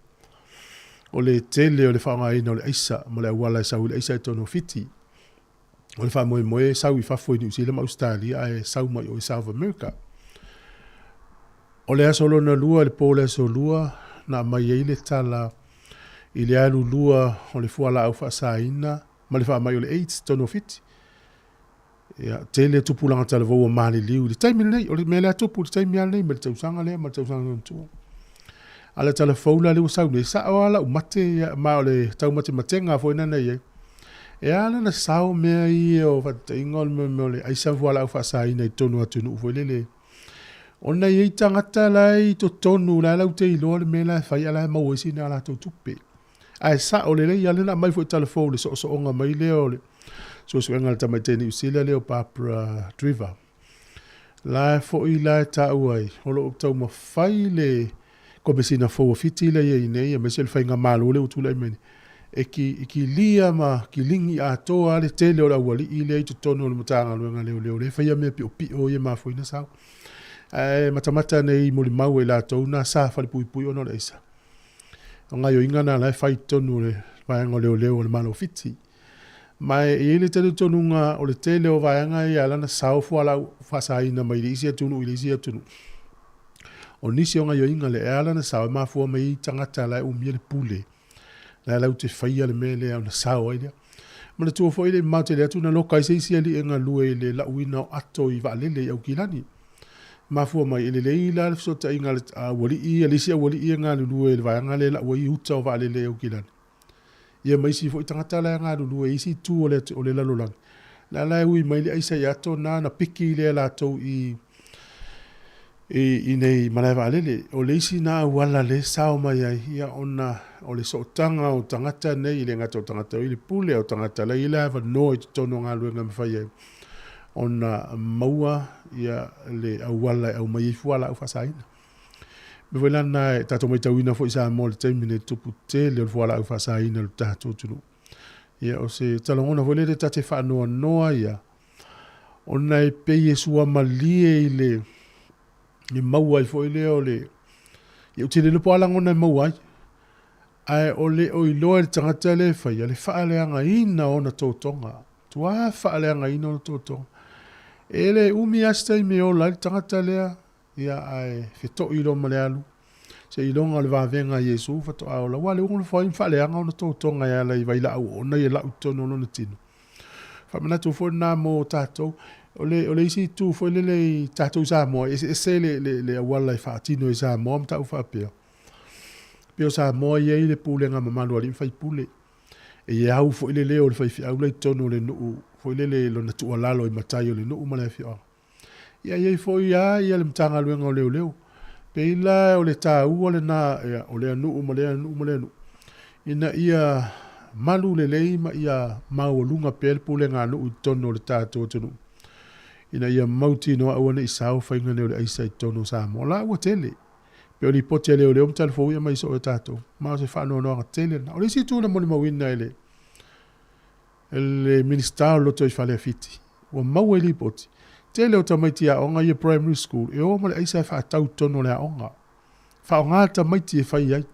O le tele o le faaaogaina o le aisa ma le auala e sau ai le aisa i totonu o Fiti. O le faamoemoe e sau i fafo i Niu Sila ma Ausetalia ae sau mai o i South America. O le aso lona lua, i le po o le aso lua, na aumai ai le tala i le alu lua o le fualaau faasaina ma le faamai o le AIDS i totonu o Fiti. Ia, tele tupulaga talavou ua maliliu i le taimi lenei. O le mea lea tupu i le taimi lava lenei ma le tausaga lea ma le tausaga lona tua. A le tala fou la lea ua sau nei, sao lava lau mate, ia, ma o le taumatematega foi lena na i ai. E ala ona sao mea ia o faataitaiga o le mea o le aisa fualaau faasaina i totonu o atunuu foi lele, ona e i ai tagata la e i totonu la e laute iloa le mea la e fai a la e maua ai sina a latou tupe. Ae sao lelei lava lea na aumai foi i tala fou i le soosooga mai lea o le suesuega a le tamaitai Niu Sila lea o Barbara Driver. La e foi la e taua ai, o lo o taumafai le Komesina fou a Fiti lea e i ai nei, aemaise le faigamalo lea ua tulai mai nei, e ki, kilia ma kiligi atoa lava le tele o le aualii lea i totonu o le Matagaluega a Leoleo lea e faia mea piopio ia e mafua ai ona sau. Ae matamata nei i molimau a i latou na sa falepuipui ona o le aisa. O gaoioiga na la e fai i totonu o le vaega o leoleo o le Malo o Fiti. Ma e i ai le talitonuga o le tele o vaega ia e ala ona sao fualaau faasaina mai le isi atunuu i le isi atunuu. O nisi o gaoioiga lea e ala ona sao e mafua mai ai tagata la e umia le pule la e latou te faia le mea lea ona sao ai lea. Manatua foi le mamao tele atu na loka ai se isi alii e galue i le lauina o ato i vaalele i Aukilani. Mafua mai, e lelei la le fesootaiga a le aualii, a le isi aualii e galulue i le vaega lea e lau ai uta o vaalele i Aukilani. Ia ma isi foi tagata la e galulue i isi itu o le, o le lalolagi. La la e ui mai le aisa i ato na, na piki lea e latou i. I inei malae vaalele, o le isi na auala lea e sao mai ai, ia ona o le sootaga o tagata nei, e le gata o tagata i le pule o tagata la e i ai le avanoa i totonu o galuega e mafai ai ona maua ia le auala e aumai ai fualaau faasaina. O le mea foi la lena e tatou matauina foi i Samoa i le taimi lenei i le tupu tele o le fualaau faasaina i le tatou atunuu. Ia o se talagona foi lele ta te faanoanoa ia ona e pei e suamalie i le le maua ai foi lea o le ia ou te le iloa po o a lagona e maua ai ae o le o iloa e le tagata lea e faia le faaleagaina o ona totoga matua faaleagaina ona totoga. E le umi lava se taimi e ola ai le tagata lea ia ae feto'i loa ma le alu seiloga o le vavega a Iesu faatoa ola aua o lea ua nofo ai ma faaleaga ona totoga e ala i vailaau oona ia lau i totonu o lona tino. Faamanatu foi lena mo tatou. O le, o le isi itu foi lele i tatou i Samoa, e eseese le, le, le auala e faatino i Samoa ma tau faapea. Pei o Samoa e i ai le pulega mamalu a alii ma faipule. E i au foi le leo o le faifeau la i totonu o le nuu foi lele lona tuualalo i matai o le nuu ma le afioaga. Ia e i ai foi lava ia le Matagaluega o Leoleo. Pei la o le taua lena ia, o lea nuu ma lea nuu ma lea nuu, ina ia malu lelei ma ia maualuga pea le pulega a nuu i totonu o le tatou atunuu, ina ia mautinoa aua ne i sao faiga nei o le aisa i totonu o Samoa. O la ua tele. Pei o lipoti a leoleo ma talafou ia aumai soo e tatou, ma o se faanoanoaga tele lena. O le isi itu na molimauina e le le Minisita o le Lotoifale a Fiti, ua maua i lipoti, tele o tamaiti aoga ia primary school e o ma le aisa e faatau i totonu o le aoga. Faaaoga tamaiti e fai ai.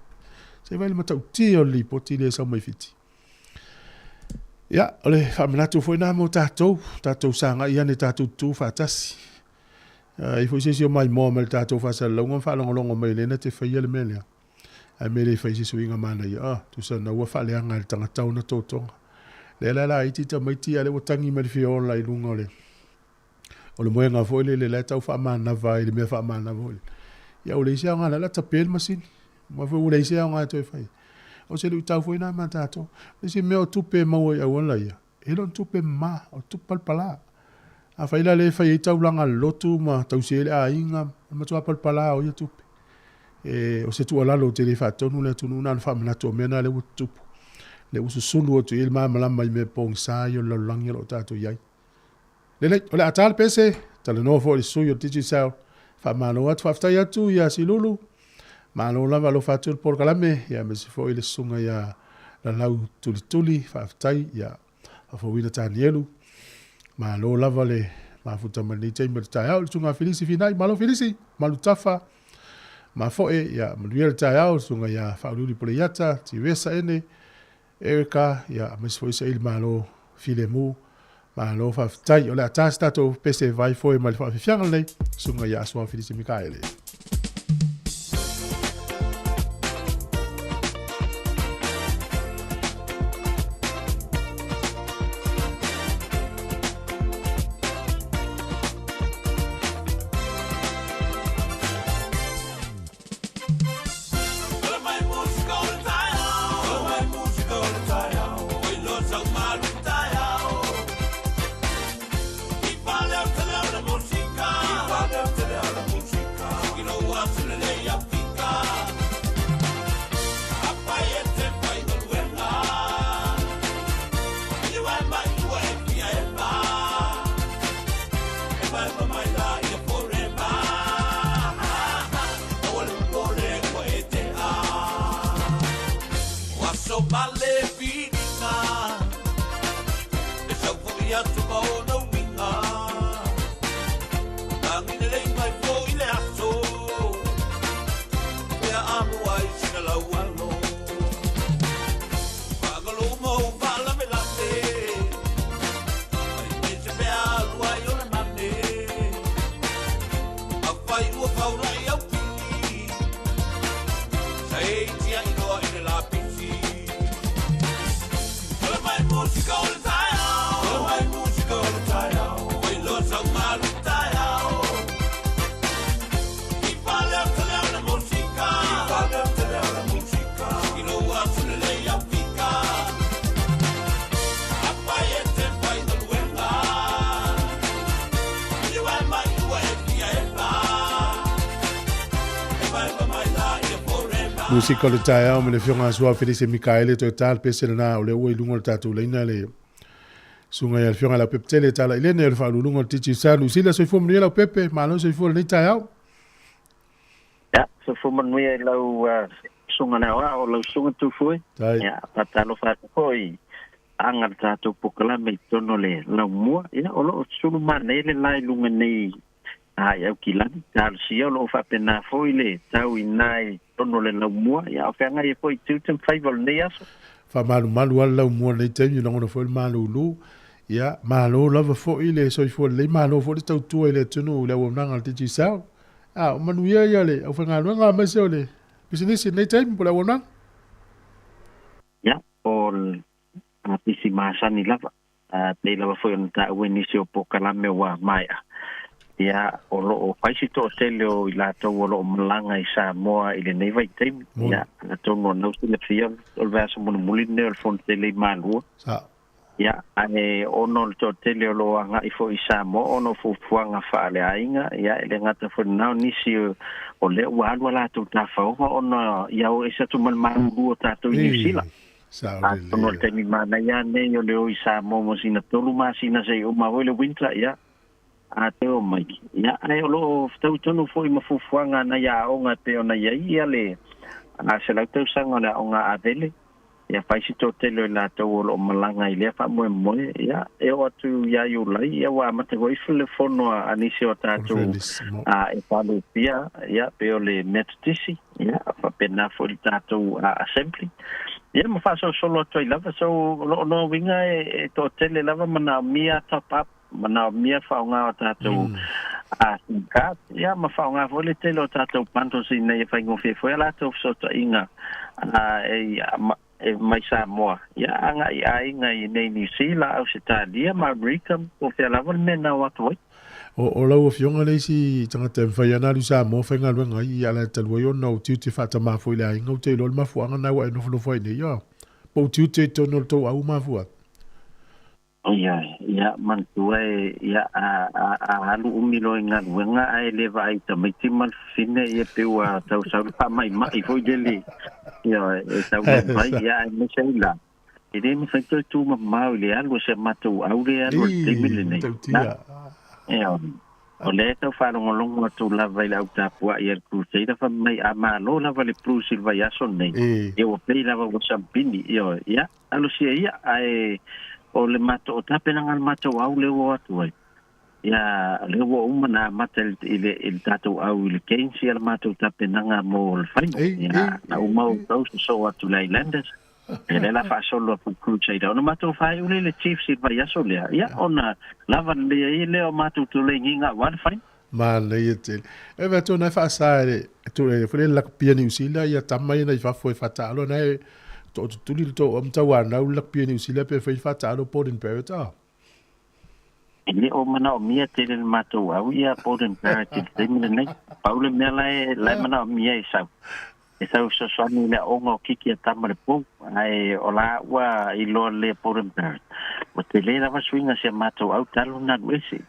Se i vaai le matautia o le lipoti lea e sau mai Fiti. Ia, o le faamanatu foi lena mo tatou, tatou sagai ane tatou tutu faatasi. E i ai foi se isi o maimoa mai le tatou faasalalauga ma faalogologo mai lea na te faia le mea lea. Ae mea le fai se suiga manaia, ah, tusa na ua faaleaga e le tagata ona totoga. Lea la laiti tamaiti a lea ua tagi mai le fia ola i luga o le o le moega foi lele la e tau faamanava ai le mea faamanava foi lele. Ia ua leai se aoga la la tape le masini. Ma foi ua leai se aoga e toe fai. O se luitau foi lena ma tatou. O isi mea o tupe e maua i auala ia, e le o ni tupe mama, o tupe palapala. Afai la lea e fai ai taulaga a le lotu ma tausi ai le aiga, o le matua palapala o ia tupe. E, o se tuualalo ou te le faatonu le atunuu, na ona faamanatu o mea na lea ua tutupu. Lea ua susulu atu i ai le malamalama i mea pogisa ia o le lalolagi o lo o tatou i ai. Lelei, o le a ta le pese, talanoa foi i le sui o le Digicel. Faamalo atu, faafetai atu ia Silulu. Malo lava alofa atu le polokalame, ia aemaise foi le susuga ia Lalau Tulituli, faafetai ia Faafouina Tanielu. Malo lava le mafuta mai lenei taimi o le taeao, le susuga Filisi Finai, malo Filisi, Malutafa, Mafoe, ia manuia le taeao, le susuga ia Faauliuli Poleiata, Tivesa Ene, Erica, ia aemaise foi Saili Malo Filemu, malo faafetai. O le a ta se tatou pese e vai foe mai le faafiafiaga lenei, susuga ia Asoa Filisi Mikaele. Musika o le taeao ma le Afioga ia Su'a Felise Mikaele toe ta le pese lena o lea ua i luga o le tatou laina le susuga ia le Afioga ia Leaupepe Tele Talailene o le Faauluuluga o le Digicel Niu Sila. Soifua manuia Leaupepe, malo le soifua i lenei taeao. Ia, soifua manuia i lau susuga le aoao, lau susuga Tufue. Ia, faatalofa atu foi i aga le tatou polokalame i totonu o le laumua. Ia, o lo o sulu manaia le la i luga nei a i Aukilani, talosia o lo o faapena foi le tau i ina i totonu o le laumua. Ia, o feagai ai foi i tiute ma faiva o lenei aso. Faamalumalu lava le laumua i lenei taimi, lagona foi le malulu. Ia, malo lava foi le soifua lelei, malo foi le tautua i le atunuu i le auaunaga a le Digicel. A o manuia ia le aufaigaluega aemaise o le pisinisi i lenei taimi po o le auaunaga. Ia, o le apisi masani lava, pei lava foi ona taua i nisi o polokalame ua maea, ia, o lo o fai si toatele o i latou o lo o malaga i Samoa i lenei vaitaimi. Ia, atonu o lena ua silafia o le vaiaso mulimuli lenei o le Fono Tele i Malua. Ia, ae ona o le toatele o lo o agai foi i Samoa ona o fuafuaga faaleaiga, ia, e le gata foi i lena, o nisi o lea ua alu a latou tafaoga ona ia o ese atu ma le malulu o tatou i Niu Sila. Atonu o le taimi manaia lenei o le o i Samoa mo sina 3 masina seia uma foi le winter, ia, a toe o mai. Ia, ae o lo o fetaui tonu foi ma fuafuaga a nai aoga e pei ona i ai ia le 100 tausaga o le aoga Avele. Ia fai si toatele o i latou o lo o malaga i lea faamoemoe, ia, e oo atu ia Iulai, ia ua amata foi le fono a nisi o tatou Ekalesia, ia, pei o le Metotisi, ia, faapena foi le tatou Assembly. Ia, ma faasolosolo atu ai lava. So, o lona uiga e toatele lava manaomia top up, manaomia faaaoga o tatou SIM card, ia ma faaaoga foi le tele o tatou bundles ina ia faigofie foi a latou fesootaiga e mai Samoa, ia agai i aiga i inei Niu Sila, Ausetalia ma Amerika po o fea lava le mea na o atu ai. O lau Afioga le isi tagata e mafai lava ona alu i Samoa faigaluega ai, ia ala e talu ai ona o tiute faatamā foi i le aiga, ou te iloa le mafuaaga lena ua e nofonofo ai nei, ioe, po o tiute i totonu o le tou au mafua atu. Ia, ia, manatua e, ia, a, a, a alu umi loa i galuega ae le vaai i tamaiti ma le fafine, ia pei ua tau sau le faamaimai foi lele, ia, e tau mai, ia, aemaise ai la, e le mafai toe tumamao i le alu a si a matou au lea e alu ai i le taimi lenei. Tautia. Ia, o lea e tau faalogologo atu lava i le au tapuai a le Crusader fai mai a malo lava le Blues i le vaiaso lenei, ia ua pei lava ua sampini, ioe, ia, Alosia ia, ae o le matou, o tapenaga a le matou au lea ua o atu ai, ia, lea ua uma ona amata i le, i le tatou au i le Cairns ia le matou tapenaga mo le final. Ia, na uma outou sosoo atu i le Islanders, ia lea la faasolo atu i Crusader. Ona matou faaiu lea i le Chiefs i le vaiaso lea, ia, ona lava lelei ai lea o matou tuleigiga aua le final. Manaia tele. E vaai atu na e faasa e le e foi le lakapia Niu Sila ia tama ia nai fafo e faataalo na e tootutuli le too am tauanau le lakapia Niu Sila pe fai faataalo Borden Barrett ah. E le o manaomia tele le matou au ia Borden Barrett i le taimi lenei. Pau le mea la e la e manaomia e sau. E sau fesoasoani i le aoga o Kiki a Tama le Pou, ae o la ua iloa lelei e Bowden Barrett. Ua tele lava suiga si a matou au talu ona alu ese.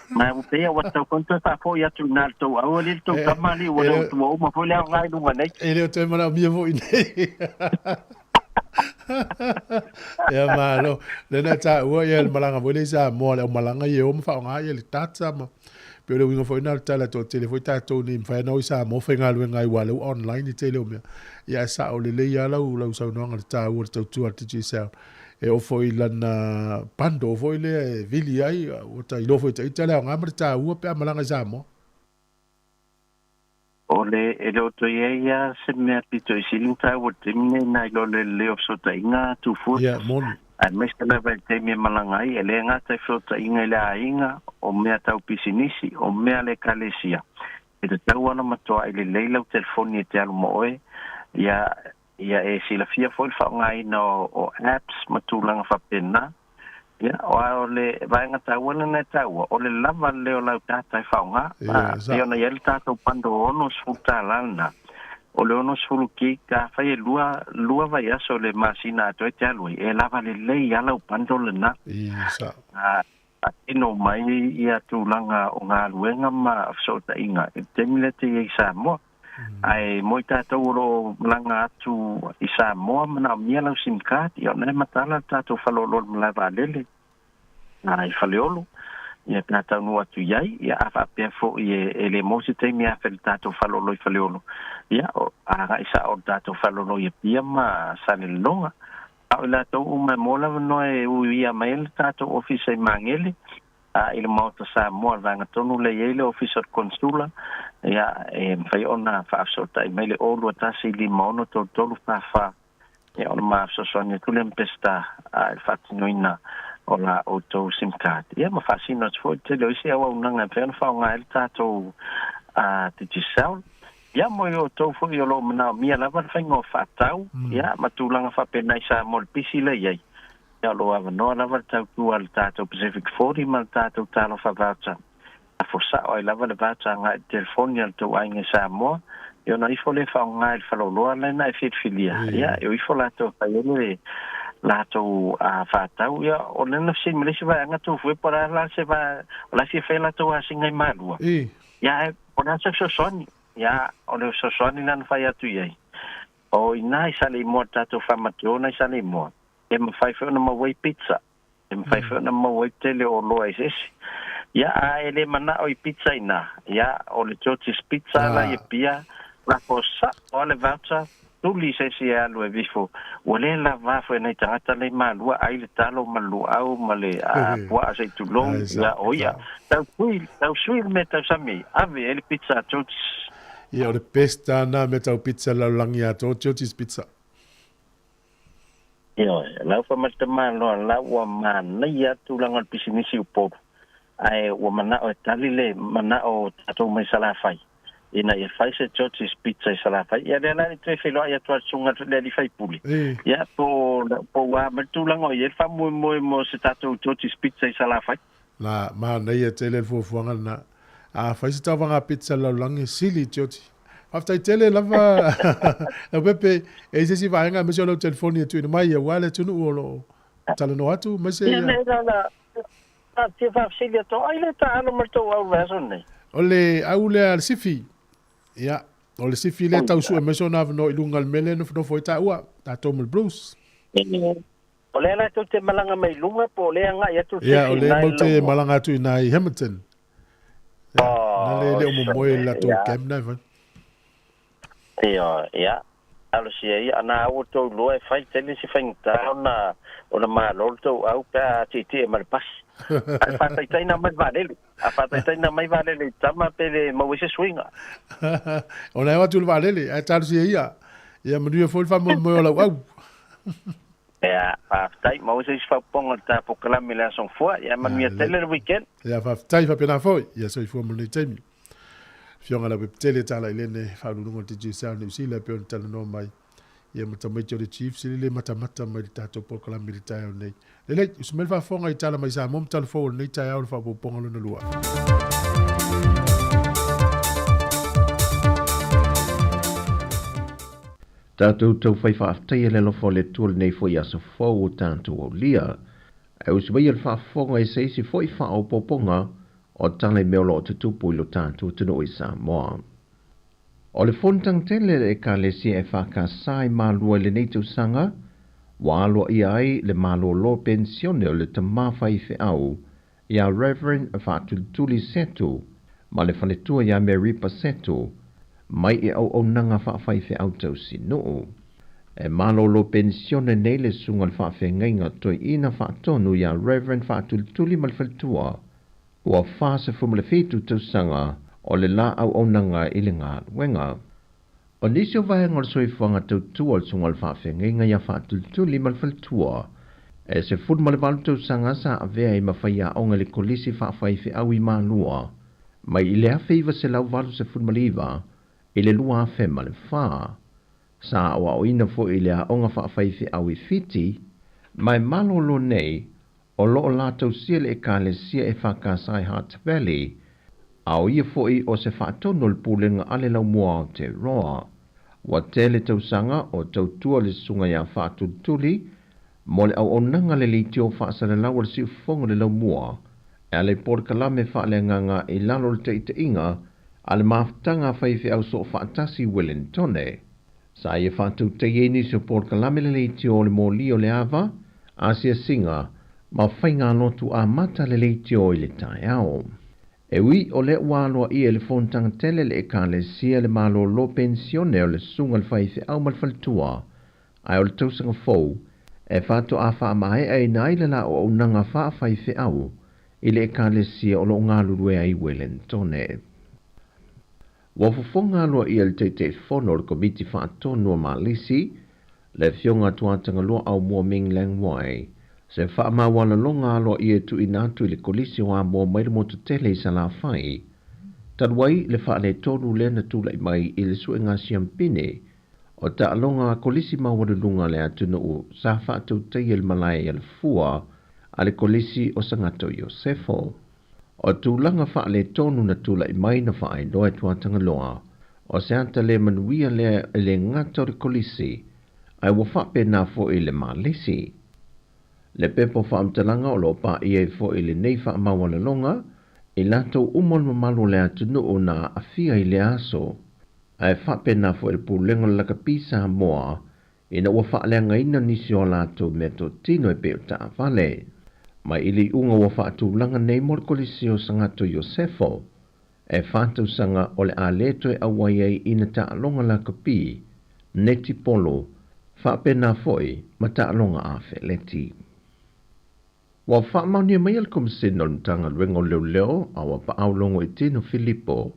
Ma ua pei ua tatau foi ona toe faafoi atu i ina le tou au alii le tou tama alii ua le ua uma foi le aoga i luga nei. E le o toe manaomia foi nei. Ia malo. Lena taua ia le malaga foi lea i Samoa, le aumalaga ia e o ma faaaoga ia le data ma Pei o le uiga foi lena o le tala, toatele foi tatou nei e mafai ona o i Samoa faigaluega ai aua o lea ua online le tele o mea. Ia ae sao lelei lava lau, lau saunoaga i le taua o le tautua a le Digicel. E oo foi i lana bundle foi lea e vili ai, ua ta iloa foi e ita le aoga ma le taua pe a malaga i Samoa. O le, e le o toe i ai lava se mea pito i sili ona taua i le taimi lenei nai lo le lelei o fesootaiga Tufua. Ia, moni. Aemaise lava i le taimi e malaga ai, e le gata i fesootaiga i le aiga, o mea tau pisinisi, o mea a le Ekalesia. E tatau ona matuai lelei lau telefoni e te alu ma oe, ia, ia e silafia foi le faaaogaina o apps ma tulaga faapena. Ia, aua o le vaega taua lena e taua, o le lava lea o lau data e faaaoga. Pei ona i ai le tatou bundle $60 lena, o le 60 gig, afai e lua, lua vaiaso o le masina atoa e te alu ai, e lava lelei lava lau bundle lena. Faatino mai ia tulaga o galuega ma fesootaiga i le taimi lea e te i ai i Samoa. Ae mo i tātou o lo malaga atu i Samoa manaomia lau sim card, ia ona e matala le tatou faleoloa i le malae vaalele i Faleolo, ia pe a taunuu atu i ai, ia a faapea foʻi e lē maua se taimi e afe i le tatou faleoloa i Faleolo, ia agai saʻo i le tatou faleoloa i Apia ma Salelologa. A o i latou uma e maua le avanoa e uiuia mai ai le tatou ofisa i Magele, a i le Maota Samoa i le vaega tonu lea e i ai le Ofisa o le Konesula, ia e mafai ona faafesootai mai le 021 56 33 44, ia ona ma fesoasoani atu lea ma Peseta i le faatinoina o la outou sim card. Ia ma faasino atu foi le tele o isi auaunaga e mafai ona faaaoga ai le tatou Digicel. Ia mo i outou foi o lo o manaomia lava le faiga o faatau, ia ma tulaga faapena i Samoa i le pisi lea e i ai. Ia o lo o avanoa lava le tautua a le tatou Pacific 40 ma le tatou Talofa Voucher. Lafo sao ai lava le voucher agai i le telefoni a le tou aiga i Samoa, ia ona ifo lea faaaoga i le faleoloa lea na e filifilia. Ia e o ifo latou e fai ai le latou faatau. Ia o lea na fesili ma le isi vaega tou fue po o le a la se va o la e fia fai a latou asiga i Malua. Ia ae po o le a se fesoasoani. Ia o le fesoasoani la na fai atu i ai, o i ina i Saleimoa i le tatou faamatuaina i Saleimoa, e mafai foi ona maua ai pizza, e mafai foi ona maua ai tele o oloa eseese. Ia, a e le manao i pizza ina, ia, o le George's Pizza la i Apia, lafo sao lava le voucher, tuli se isi e alu e vifo. Ua le lava foi nai tagata la i Malua, ai le talo ma le luau ma le puaa se i tulou, ia, o ia, tau sui, tau sui le mea tausami ai, ave ai le pizza a George's. Ia, o le best lava na mea tau pizza i le lalolagi atoa, George's Pizza. Ioe, lau faamatama loa la ua manaia atu tulaga o le pisinisi i Upolu, ae ua manao e tali le manao o tatou mai Salafai ina ia fai se George's Pizza i Salafai. Ia lea la le toe feiloai atu a le susuga i le alii faipule, ia po po ua a mai le tulaga o i ai le faamoemoe mo se tatou George's Pizza i Salafai. La, manaia tele le fuafuaga lena. A fai se tauvaga pizza i le lalolagi, sili Georgie. Faafetai tele lava Leaupepe, e i ai se isi vaega aemaise o lau telefoni e tuuina mai aua le atunuu o lo o talanoa atu aemaise Ia nei la la ta fia faafesili atu, ai le taalo ma le tou au i le vaiaso lenei? O le au lea a le sifi. Ia, o le sifi lea tau sue mai sona avanoa i luga o le mea lea e nofonofo ai taua, tatou ma le Blues. O lea la tou te malaga mai i luga po o lea e agai atu le Ia, o lea matou te malaga atu i ina i Hamilton. Ia, na le le o momoe i le latou camp na e fai. Ia, ia. Talosia ia, ana au o tou lua e fai tele se faigata ona ona malo le tou au pe a tietie ma le pasi. Ae faataitaina mai le vaalele. A faataitaina mai vaalele i tama pe le maua ai se suiga. Ona e o atu i le vaalele, ae talosia ia. Ia manuia foi le faamoemoe o lau au. Ia, faafetai. Maua se isi faaopoopoga o le ta polokalame i le Aso Gafua. Ia, manuia tele le weekend. Ia, faafetai faapena foi. Ia soifua mo lenei taimi. Afioga Leaupepe Tala i Lene, Faauluuluga o le Digicel Niu Sila e pei ona talanoa mai ia ma tamaiti o le Chiefs i le le matamata mai le tatou polokalame i le taeao nei. Lelei, usu mai le faafofoga i tala mai Samoa ma tala fou o lenei taeao le faaopoopoga lona lua. Tatou tau fai faafetaia le alofa o le Atua lenei foi aso fou o tatou aulia. Ae usu maia le faafofoga i se isi foi faaopoopoga o tala i mea o lo o tutupu i lo tatou atunuu i Samoa. O le fonotaga tele a le Ekalesia EFKS i Malua i lenei tausaga, ua aloaia ai le malolo penisione o le tama faifeau ia Rev. Faatulituli Setu ma le faletua ia Meripa Setu mai i auaunaga faafaifeau tausinuu. E malolo penisione nei le susuga i le faafeagaiga toeaina faatonu ia Rev. Faatulituli ma le faletua ua 47 tausaga o le la auaunaga i le galuega. O nisi o vaega o le soifuaga tautua o le Susuga o le Faafeagaiga ia Faatulituli ma le Faletua, e 18 tausaga sa avea ai ma faiaoga i le Kolisi Faafaifeau i Malua mai i le 1989 i le 2004. Sa aoaoina foi i le Aoga Faafaifeau i Fiti, ma e malolo nei O lo o la tausia le Ekalesia EFKS i Hutt Valley, a o ia foi o se faatonu o le Pulega a le Laumua Aotearoa. Ua tele tausaga o tautua le Susuga ia Faatulituli mo le auaunaga le leitio faasalalau a le Siufofoga o le Laumua e ala i polokalame faaleagaga i lalo o le taitaiga a le mafutaga a faifeau soofaatasi i Welentone. Sa ia faatautaia ai nisi o polokalame le leitio o le moli o le ava, asiasiga, ma faigalotu amata le leitio i le taeao. E ui o lea ua aloaia i le fonotaga tele a le Ekalesia le malolo penisione o le susuga i le faifeau ma le faletua, ae o le tausaga fou e faatoa faamaeaina ai le la auaunaga faafaifeau i le Ekalesia o lo o galulue ai i Welentone. Ua fofoga aloaia e le Taitaifono o le Komiti Faatonu a Malisi, le Afioga Tuatagaloa Aumua Ming Leng Wai, se faamaualaloga aloaia e tuuina atu i le Kolisi o Amoa mai le motu tele i Salafai, talu ai le faaletonu lea na tulai mai i le suega siampine o taaloga a Kolisi maualuluga a le atunuu sa faatautaia i le malae i Alafua a le Kolisi o Sagato Iosefo. O tulaga faaletonu na tulai mai na faailoa e Tuatagaloa, o se ata le manuia lea e le gata o le Kolisi, ae ua faapena foi le Malisi. Le pepa o faamatalaga o lo o paia ai foi lenei faamaualaloga i latou uma o le mamalu o le atunuu na aafia i lea aso, ae faapena foi le Pulega o le Lakapi Samoa ina ua faaleagaina nisi o a latou meatotino e pei o taavale. Mai i le iuga ua faatulaga nei mo le Kolisi o Sagato Iosefo, e fa tausaga o le a le toe auai ai ina taaloga lakapi, netipolo, faapena foi ma taaloga afeleti. Ua faamaonia mai e le Komesina o le Matagaluega o Leoleo a ua paau Logoitino Filipo,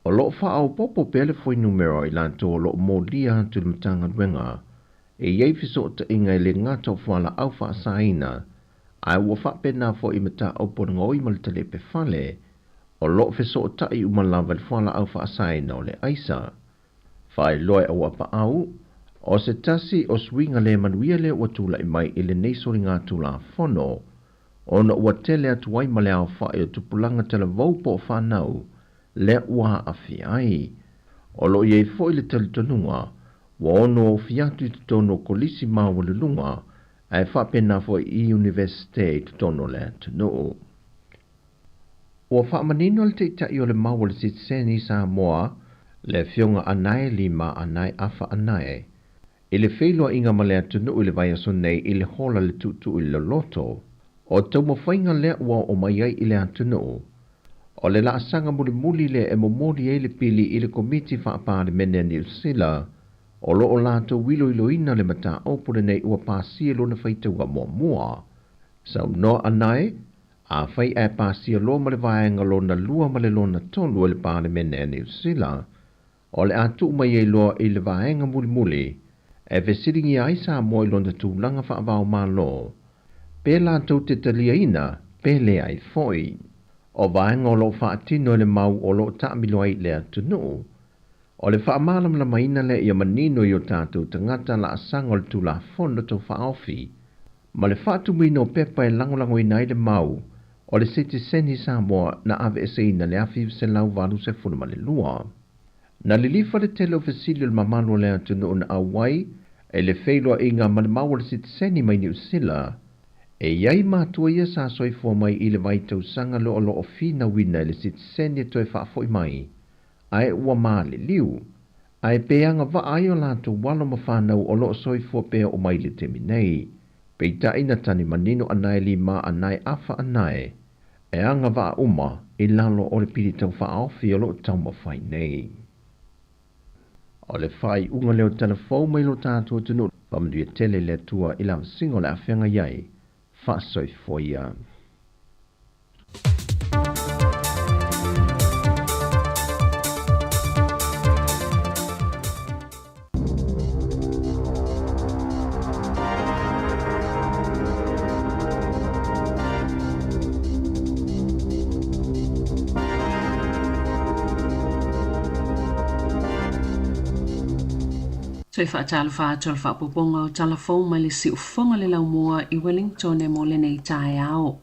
o lo o faaopoopo pea le fuainumera o i latou o lo o molia atu i le Matagaluega e i ai fesootaiga e le gata o fualaau faasaina ae ua faapena foi i mataupu o le gaoi ma le talepe fale o lo o fesootai uma lava i le fualaau faasaina o le aisa. Faailoa e Auapaau, o se tasi o suiga le manuia lea ua tulai mai i lenei soligatulafono ona ua tele atu ai ma le aofai o tupulaga talavou po o fanau lea ua aafia ai. O lo o i ai foi le talitonuga ua ono ofi atu i totonu o kolisi maualuluga ae faapena foi i iunivesite i totonu o le atunuu. Ua faamanino le Taitai o le Mau o le Sitiseni i Samoa, le Afioga Anae Lima Anae Afa Anae, i le feiloaiga ma le atunuu i le vaiaso nei i le hola le tuutuu i le loloto o taumafaiga lea ua oo mai ai i le atunuu. O le laasaga mulimuli lea e momoli ai le pili i le Komiti Faa-Palemene a Niu Sila o lo o latou iloiloina le mataupu lenei ua pasia i lona faitauga muamua. Saunoa Anae, Afai ae pasia loa ma le vaega lona lua ma le lona tolu e le Palemene a Niu Sila, o le a tuu mai ai loa i le vaega mulimuli e fesiligia ai Samoa i lona tulaga faava-o-Malo, pe latou te taliaina pe leai foi. O vaega o lo o faatino e le mau o lo o taamilo ai le atunuu. O le faamalamalamaina lea ia manino i o tatou tagata laasaga o le Tulafono Tau Faaofi ma le faatumuina o pepa e lagolagoina ai le mau o le sitiseni Samoa na aveeseina i le 1982. Na lilifa le tele o fesili o le mamalu o le atunuu na auai i le feiloaiga ma le mau o le sitiseni mai Niu Sila. E i ai matua ia sa soifua mai i le vaitausaga lea o lo o finauina i le sitiseni e toe faafoi mai ae ua maliliu, ae pe agavaa ai o latou alo ma fanau o lo o soifua pea oo mai i le taimi nei. Peitai na tali manino Anae Lima Anae Afa Anae, e agavaa uma i lalo o le pili tau faaofi o lo o taumafai nei. O le faaiuga lea o tala fou mai lo tatou atunuu, faamanuia tele le Atua i le avasiga o le a feagai ai, faasoifua ia. Toe faatalofa atu o le faaopoopoga o tala fou mai le siufofoga le laumua i Wellington mo lenei taeao.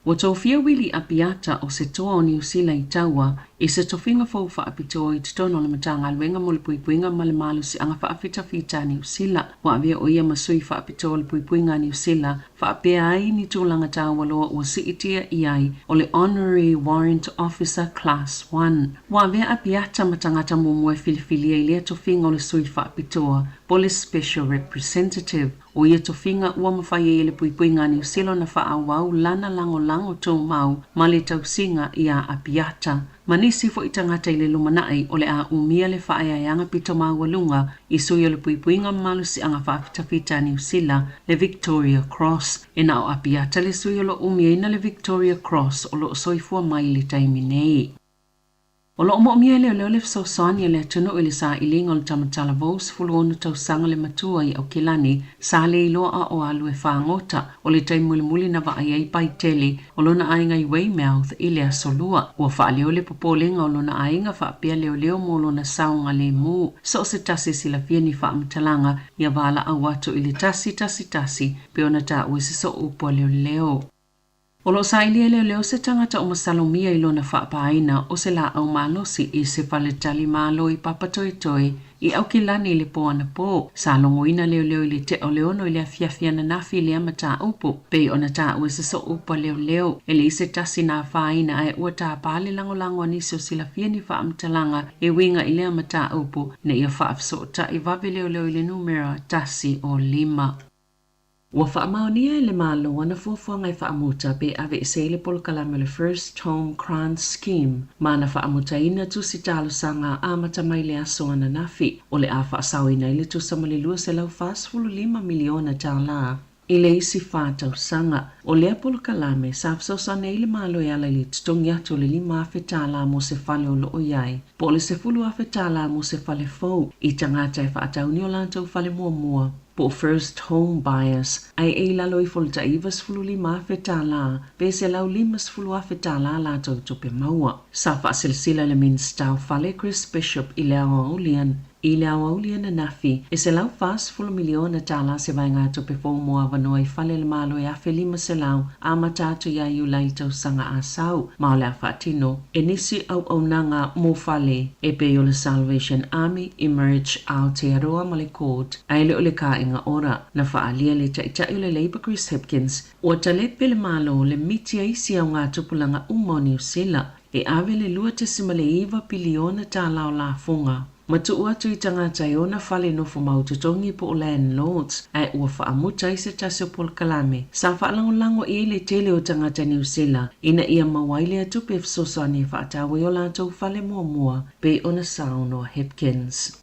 Ua tofia Willie Apiata o se toa o Niu Sila i taua i se tofiga fou faapitoa i totonu o le Matagaluega mo le Puipuiga ma le Malosiaga Faafitafita a Niu Sila. Ua avea o ia ma sui faapitoa o le Puipuiga a Niu Sila faapea ai ni tulaga taua loa ua siitia i ai o le Honorary Warrant Officer Class 1. Ua avea Apiata ma tagata muamua e filifilia i lea tofiga o le sui faapitoa po o le Special Representative. O ia tofiga ua mafai ai e le Puipuiga a Niu Sila ona faaauau lana lagolago tumau ma le tausiga iā Apiata ma nisi foi tagata i le lumanai o le a umia le faaeaeaga pito maualuga i sui o le Puipuiga ma Malosiaga Faafitafita a Niu Sila, le Victoria Cross. E na o Apiata le sui o lo o umiaina le Victoria Cross o lo o soifua mai i le taimi nei. O lo o moomia e leoleo le fesoasoani a le atunuu i le sailiga o le tama talavou 16 tausaga le matua i Aukilani sa le iloa a o alu e fagota. O le taimi mulimuli na vaai ai Paitele o lona aiga i Weymouth i le aso Lua. Ua faaleo le popolega o lona aiga faapea leoleo mo lona saogalemu. So o se tasi e silafia ni faamatalaga ia valaau atu i le 111 pei ona taua i se sooupu a leoleo. O lo o sailia e leoleo se tagata o masalomia i lona faapāina o se laau malosi i se faletali malo i Papatoetoe i Aukilani i le po anapo. Sa logoina leoleo i le tea o le 6 i le afiafi ananafi i lea mataupu. Pei ona taua i se sooupu a leoleo, e leai se tasi na afaina ae ua tapa le lagolago a nisi o silafia ni faamatalaga e uiga i lea mataupu ina ia faafesootai vave leoleo i le numera 105. Ua faamaonia e le Malo ana fuafuaga e faamuta pe aveese ai le polokalame o le First Home Grant Scheme ma na faamutaina tusi talosaga amata mai le aso ananafi. O le a faasaoina ai le tusa ma le $245 miliona tālā i le isi 4 tausaga. O lea polokalame sa fesoasoani ai le Malo e ala i le totogi atu o le $5,000 tālā mo se fale o loo i ai, po o le $10,000 tālā mo se fale fou i tagata e faatauni o latou fale muamua, po o first home buyers, ae e i lalo ifo o le tai $95,000 tālā pe $150,000 tālā latou tupe maua. Sa faasilasila e le Minisita o Fale Chris Bishop i le aoauli ananafi e $140 miliona tālā se vaegatupe fou mo avanoa i fale a le Malo e 1,500 amata atu ia Iulai i le tausaga a sau, ma o le a faatino e nisi auaunaga mo fale e pei o le Salvation Army, Emerge Aotearoa ma le Court, ae le o le Kāinga Ora. Na faaalia e le Taitai o le Labour Chris Hipkins, ua talepe le Malo le miti a isi augatupulaga uma o Niu Sila e ave le $2.9 piliona tālā o lafoga ma tuu atu i tagata e ona fale nofo mau totogi po o landlords, ae ua faamuta ai se tasi o polokalame sa faalagolago i ai le tele o tagata Niu Sila ina ia maua ai lea tupe e fesoasoani e faatau ai o latou fale muamua, pei ona saunoa Hipkins.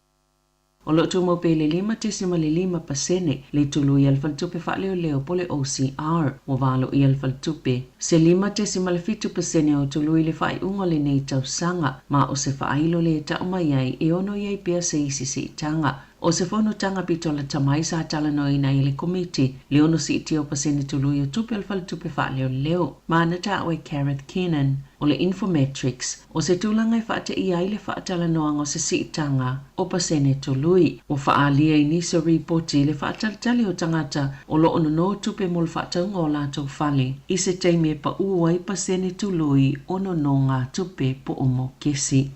O lo o tumau pea i le 5.5% le tului a le Faletupe Faaleoleo po o le OCR. Ua valoia le Faletupe se 5.7% o tului i le faaiuga o lenei tausaga, ma o se faailo lē tau mai ai e ono i ai pea se isi siitaga. O se fonotaga pito lata mai sa talanoaina ai e le Komiti le ono siitia o pasene tului o tupe a le Faletupe Faaleoleo, ma na taua e Gareth Keenan o le Infometrics, o se tulaga e faateia ai le faatalanoaga o se siitaga o pasene tului. Ua faaalia i nisi o ripoti le faatalitali o tagata o lo o nonō tupe mo le faatauga o latou fale i se taimi e paū ai pasene tului o nonōgātupe po o mokesi.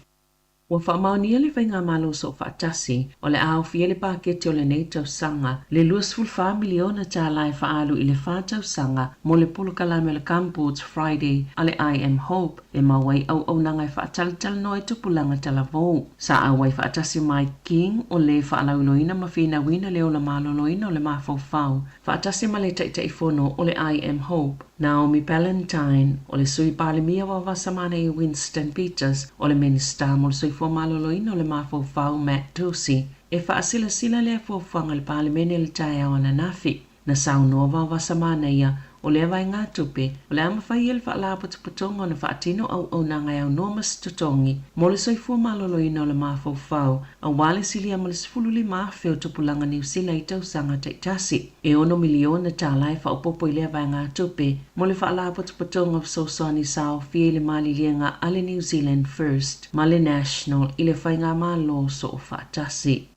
Ua faamaonia le Faigamalo Soofaatasi o le a aofia i le paketi o lenei tausaga le $24 miliona tālā e faaalu i le 4 tausaga mo le polokalame o le Gumboot Friday a le I Am Hope e maua ai auaunaga e faatalatalanoa i tupulaga talavou. Sa auai faatasi Mike King o le faalauiloaina ma finauina le ola maloloina o le mafaufau faatasi ma le Taitaifono o le I Am Hope, Naomi Ballantyne, o le Sui Palemia o Vasamanaia Winston Peters, o le Minisita mo le Soifua Maloloina o le Mafaufau Matt Doocey, e faasilasila lea fuafuaga i le Palemene i le taeao ananafi. Na saunoa Vaovasamanaia, o lea vaegatupe, o le a mafai ai le faalapotopotoga ona faatino auaunaga e aunoa ma se totogi mo le soifua maloloina o le mafaufau, auā le silia ma le 15,000 o tupulaga Niu Sila i tausaga taitasi. E $6 miliona tālā e faaopoopo i lea vaegatupe mo le faalapotopotoga o fesoasoani sa aofia i le maliliega a le New Zealand First ma le National i le Faigamalo Soofaatasi.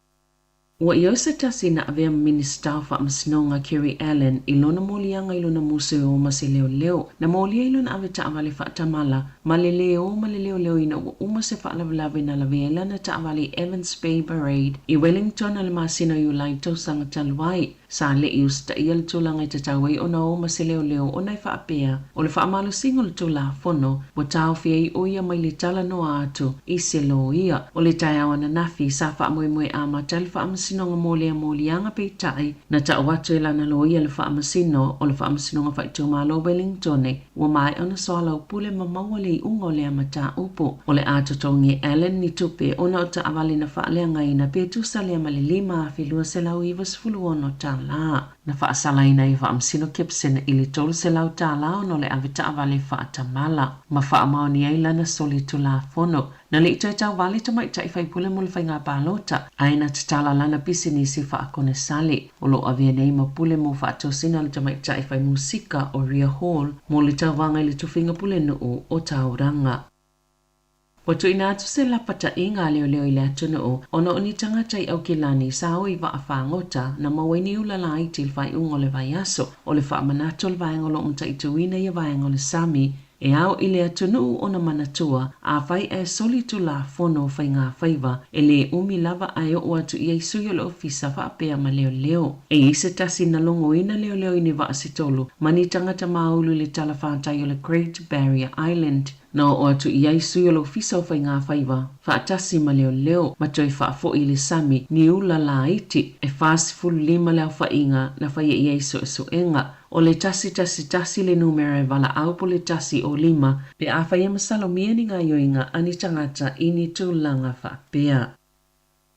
Ua i ai se tasi na avea ma Minisita o Faamasinoga Kerry Allen i lona moliaga i lona musu e o ma se leoleo. Na molia i lona ave taavale faatamala ma le lē o ma le leoleo ina ua uma se faalavelave na lavea ai lana taavale i Evans Bay Parade i Wellington i le masina o Iulai tausaga talu ai. Sa le i usitaia le tulaga e tatau ai ona o ma se leoleo ona e faapea o le faamalosiga o le Tulafono ua taofi ai ʻo ia mai le talanoa atu i se loia. O le taeao ananafi, sa faamoemoe amata ai le faamasinoga mo lea moliaga peitai na tau atu e lana loia le faamasino o le Faamasinoga Faaitumalo o Wellingtone ua maea ona soalaupule ma maua le iuga o lea mataupu. O le a totogi e Allen ni tupe ona o taavale na faaleagaina pe tusa lea ma le $5,296 tālā. Na faasalaina ai e Faamasino Gibson i le $300 tālā ona o le ave taavale faatamala ma faamaonia ai lana solitulafono. Na le i toe tauvale tamaitai faipule mo le faiga palota, ae na tatala lana pisinisi faakonesale. O lo o avea nei ma pule mo faatosina le tamaitai fai musika o Ria Hall mo le tauvaga i le tofiga pulenuu o Tauranga. Ua tuuina atu se lapataiga a leoleo i le atunuu ona o ni tagata i Aukilani sa o i vaa fagota na maua ai ni ula laiti i le faaiuga o le vaiaso. O le faamanatu o le vaega o lo o mataituina ia vaega o le sami E ao i le atunuu ona manatua, afai ae soli Tulafono o Faigafaiva, e lē umi lava ae oo atu i ai sui o le Ofisa faapea ma leoleo. E i ai se tasi na logoina leoleo i ni vaa se tolu ma ni tagata māulu i le talafatai o le Great Barrier Island. Na oo atu i ai sui o le Ofisa o Faigafaiva faatasi ma leoleo ma toe faafoi i le sami ni ula laiti e 45 le aofaiga na faia i ai suesuega. O le 111 le numera e valaau po le 105 pe afai e masalomia ni gaoioiga a ni tagata i ni tulaga faapea.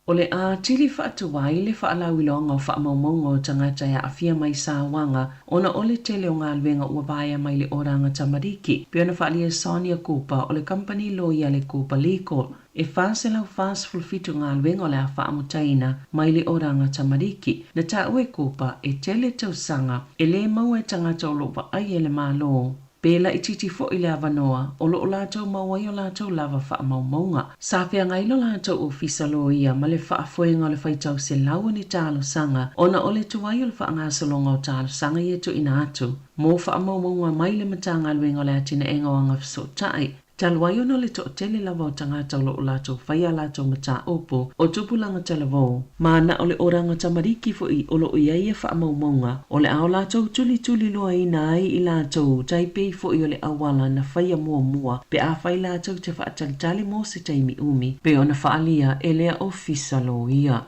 O le a tili faatuai le faalauiloaga o faamaumauga o tagata e aafia mai sauaga ona o le tele o galuega ua vaea mai le Oranga Tamariki, pei ona faaalia e Sonia Cooper o le kamupani loia a le Cooper Legal. E 447 galuega o le a faamutaina mai le oranga tamariki. Na taua e Cooper e tele tausaga e lē maua e tagata o lo o vaai e le Malo. Pe laitiiti foi le avanoa o lo o latou maua ai o latou lava faamaumauga. Sa feagai lo latou ofisa loia ma le faafoega o le faitau selau o ni talosaga ona o le tuai o le faagasologa o talosaga ia tuuina atu mo faamaumauga mai le Matagaluega o le Atinaega o Agafesootai. Talu ai ona o le toatele lava o tagata o lo o latou faia a latou mataupu o tupulaga talavou, ma na o le oranga tamariki foi o lo o i ai ia faamaumauga, o le a o latou tulituliloaina ai i latou tai pei foi o le auala na faia muamua pe afai latou te faatalitali mo se taimi umi, pei ona faaalia e lea ofisa loia.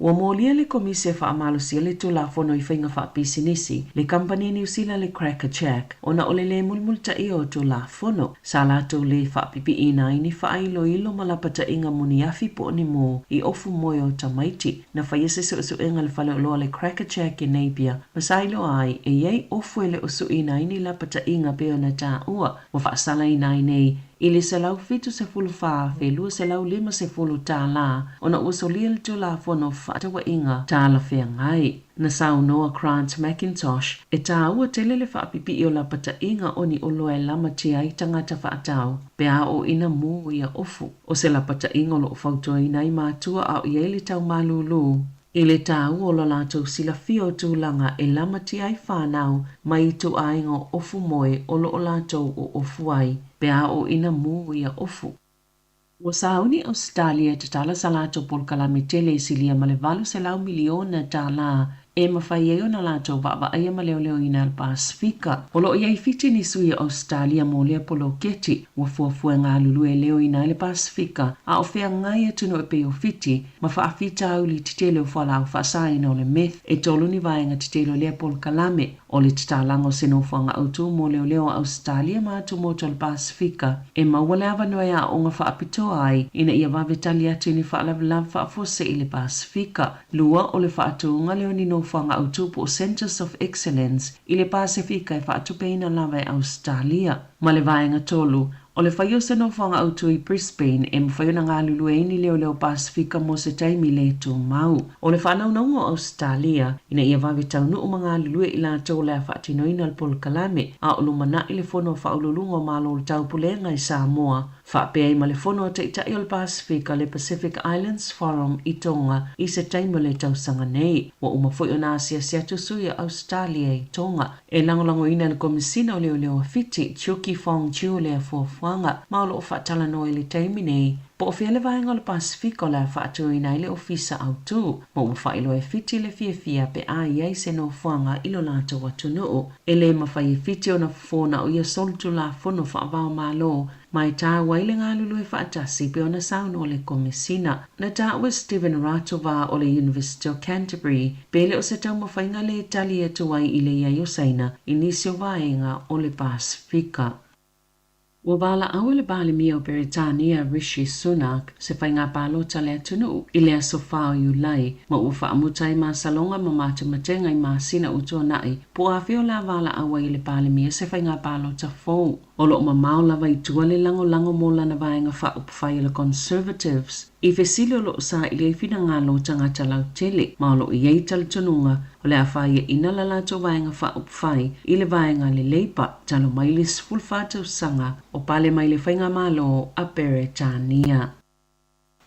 Ua molia le Komisi e faamalosia le Tulafono i Faiga Faapisinisi, le Kamupani Niu Sila le Cracker Jack, ona o le lē mulimulitaia o Tulafono sa latou lē faapipiina ai ni faailoilo ma lapataiga muniafi po o ni mū i ofu moe o tamaiti. Na faia se suesuega a le faleoloa le Cracker Jack i Napier ma sa iloa ai e i ai ofu e le o suiina ai ni lapataiga pei ona taua ua faasalaina ai nei i le $174,250 ona ua solia le Tulafono Fefaatauaiga Talafeagai. Na saunoa Grant McIntosh, e tāua tele le faapipii o lapataiga o ni oloa e lamatia ai tagata faatau pe a oo ina mū ia ofu. O se lapataiga o lo o fautuaina ai matua a o i ai le tau malūlū i le tāua o lo latou silafia o tulaga e lamatia ai whānau mai i ituaiga o ofu moe o lo o latou ofu ai pe a oo ina mū ia ofu. Ua sauni Ausetalia e tatala sa latou polokalame tele e silia ma le $800 miliona tālā e mafai ai ona latou vaavaaia ma leoleoina le Pasefika. O lo o i ai Fiti ni sui o Ausetalia mo lea poloketi ua fuafua e galulue e leoina ai le Pasefika a o feagai atunuu e pei o Fiti ma faafitauli tetele o fualaau faasaina o le meth e tolu ni vaega tetele o lea polokalame. O le tatalaga o se nofoaga autū mo leoleo a Ausetalia ma atumotu o le Pasefika e maua le avanoa e aoga faapitoa ai ina ia vave tali atu i ni faalavelave faafuasei i le Pasefika. Lua, o le faatūga lea o ni nofoaga autū po o Centres of Excellence i le Pasefika e faatupeina lava e Ausetalia. Ma le vaega tolu, O le faia o se nofoaga autu i Brisbane e mafai ona galulue ai ni leoleo Pasefika mo se taimi le tumau. O le faanaunauga o Ausetalia ina ia vave taunuu ma galulue i latou o le a faatinoina le polokalame, a o lumanai le Fono a Faauluuluga o Malo o le Taupulega i Samoa faapea ai ma le Fono a Taitai o le Pasefika, le Pacific Islands Forum i Tonga i se taimi o le tausaga nei. Ua uma foi ona asiasi atu sui o Ausetalia i Tonga. E lagolagoina e le Komesina o Leoleo a Fiti, Chiu Fong Chiu lea fuafuaga, ma o lo o faatalanoa i le taimi nei po o fea le vaega o le Pasefika o le a faatuina ai le ofisa autū, ma ua faailoa e Fiti le fiafia pe a i ai se nofoaga i lo latou atunuu. E lē mafai e Fiti ona fofo na o ia solitulafono faava-o-Malo ma e tāua ai le galulue faatasi pei ona saunoa le Komesina. Na taua e Stephen Ratova o le University o Canterbury pe le o se taumafaiga lē tali atu ai i le i ai o Saina i nisi o vaega o le Pasefika. Ua valaau e le Palemia o Peretania Rishi Sunak se faiga palota a le atunuu i le aso 4 o Iulai ma ua faamuta ai masaloga ma matematenga i masina ua tuanai po o afea o le a valaau ai e le Palemia se faiga palota fou. O lo o mamao lava i tua le lagolago mo lana vaega faaupufai o le Conservatives i fesili o lo o saili ai finagalo o tagata lautele ma o lo o i ai talitonuga o le a faiaina la latou vaega faaupufai i le vaega a le Labour talu mai le 14 tausaga o pale mai le faigamalo a Peretania.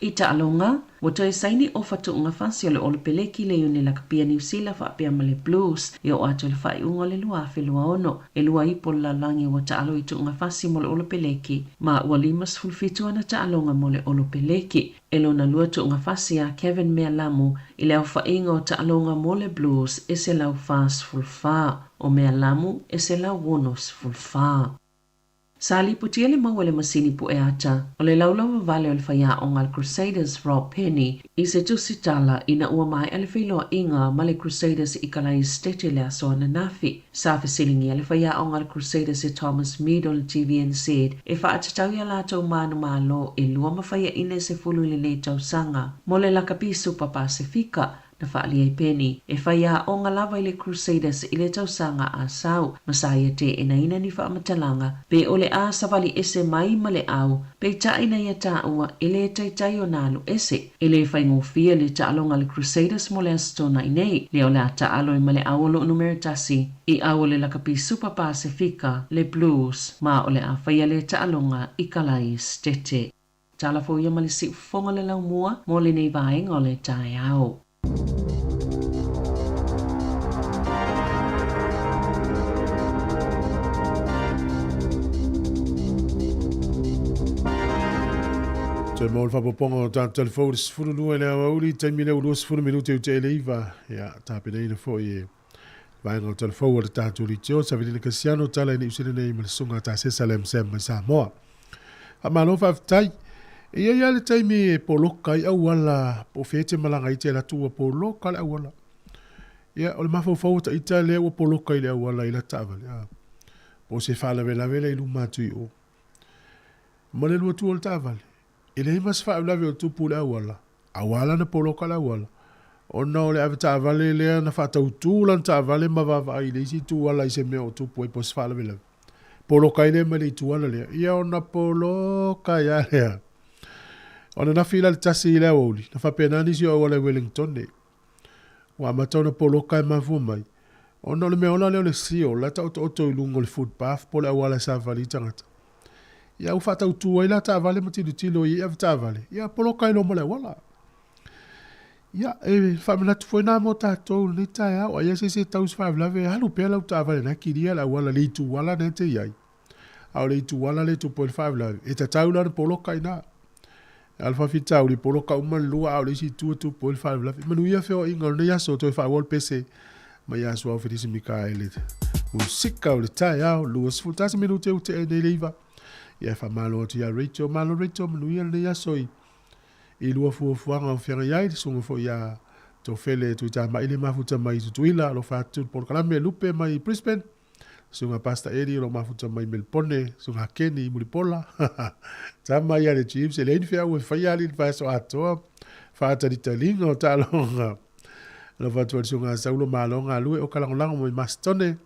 I taaloga, ua toe saini ofa tuugafasi o le Olopeleki i le Iuni Lakapia Niu Sila faapea ma le Blues e oo atu i le faaiuga o le 2026. E lua ipo le lalolagi ua taalo i tuugafasi mo le Olopeleki, ma ua 57 ana taaloga mo le Olopeleki. E lona lua tuugafasi a Kevin Mealamu i le aofaiga o taaloga mo le Blues e 144, o Mealamu e 164. Sa lipotia le mau a le masini pu'e ata o le laulauavale o le faiaoga a le Crusaders Rob Penny i se tusitala ina ua maea le feiloaiga ma le Crusaders i Kalai Esiteti i le aso ananafi. Sa fesiligia le faiaoga a le Crusaders e Thomas Mead o le TVNZ e faatatau i a latou manumalo e lua ma faiaina e 10 i lenei tausaga mo le lakapi Supa Pasefika Na faaali ai Penny, e faiaoga lava i le Crusaders i le tausaga a sau, ma sa ia teenaina ni faamatalaga, pe o le a savali ese mai ma le au, peitai na ia taua e le taitai ona alu ese. E le faigofie le taaloga a le Crusaders mo le Aso Toonai nei, lea o le a taalo ai ma le au o loo numera tasi i au o le lakapi Super Pasefika, le Blues, ma o le a faia lea taaloga i Kalai Esitete. Tala fou ia ma le siufofoga o le laumua mo lenei vaega o le taeao. Toe maua le faaopoopoga o tatou telefou i le 12 i le aoauli, taimi lea ua 20 minute i uta i le 9. Ia, tapenaina foi e vaega o telefou a le tatou Litio, Savilina Kasiano, tala i Niu Sila nei ma le susuga a Tasesa Lam Sam mai Samoa. Faamalo faafetai. E i ai lava le taimi e poloka ai auala, po o fea e te malaga ai te alu atu ua poloka le auala. Ia, o le mafaufau o ita lea ua poloka i le auala i la taavale, a, po o se faalavelave la i luma atu i o. Ma le alu atu o le taavale, e leai ma se faalavelave o tupu i le auala, a ua ala ona poloka le auala, ona o le avetaavale lea na faatautu lana taavale ma vaavaai i le isi itu ala i se mea o tupu ai po o se faalavelave. Poloka ai lea mai le itu ala lea, ia ona poloka ai lava lea. O ananafi la le tasi i le aoauli, na faapena nisi o auala i Wellington nei. Ua amata ona poloka e mafua mai, ona o le mea ola lea o le seal la e taotooto i luga o le footpath po o le auala e savali ai tagata. Ia ua faatautu ai la taavale ma tilotilo i ai avetaavale, ia poloka ai loa ma le auala. Ia, e faamanatu foi nā mo tatou i lenei taeao, a i ai se isi e tau i se faalavelave, alu pea lau taavale na e kilia le auala i le itu ala na e te i ai. A o le itu ala lea e tupu ai le faalavelave, e tatau la ona poloka i ina. A o le faafitauli, e poloka uma le lua, a o le isi itu e tupu ai le faalavelave. Manuia feoaiga o lenei aso, toe faaauau le pese mai ia Suao Felisi Mikaele. Musika o le taeao, 21 minute ua tea ai nei le iva. Ia e faamalo atu ia Rachel. Malo Rachel, manuia lenei aso i i lua fuafuaga o feagai ai, le susuga foi ia Tofele Tuitamai le mafuta mai Tutuila, alofa atu le polokalame Lupe mai Brisbane, susuga Pastor Eddie o lo o mafuta mai Melbourne, susuga Kenny i Mulipola, tama ia le Chiefs, e leai ni feau e faia alii le vaiaso atoa, faatalitaliga o taaloga. Alofa atu ai le susuga Saulo Malo galue o ka lagolago mai Masitone.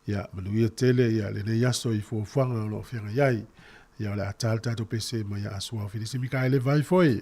Ia, manuia tele ia lenei aso i fuafuaga o lo o feagai ai. Ia, o le a ta le tatou pese ma ia Asuao Filisi Mikaele Vai foi.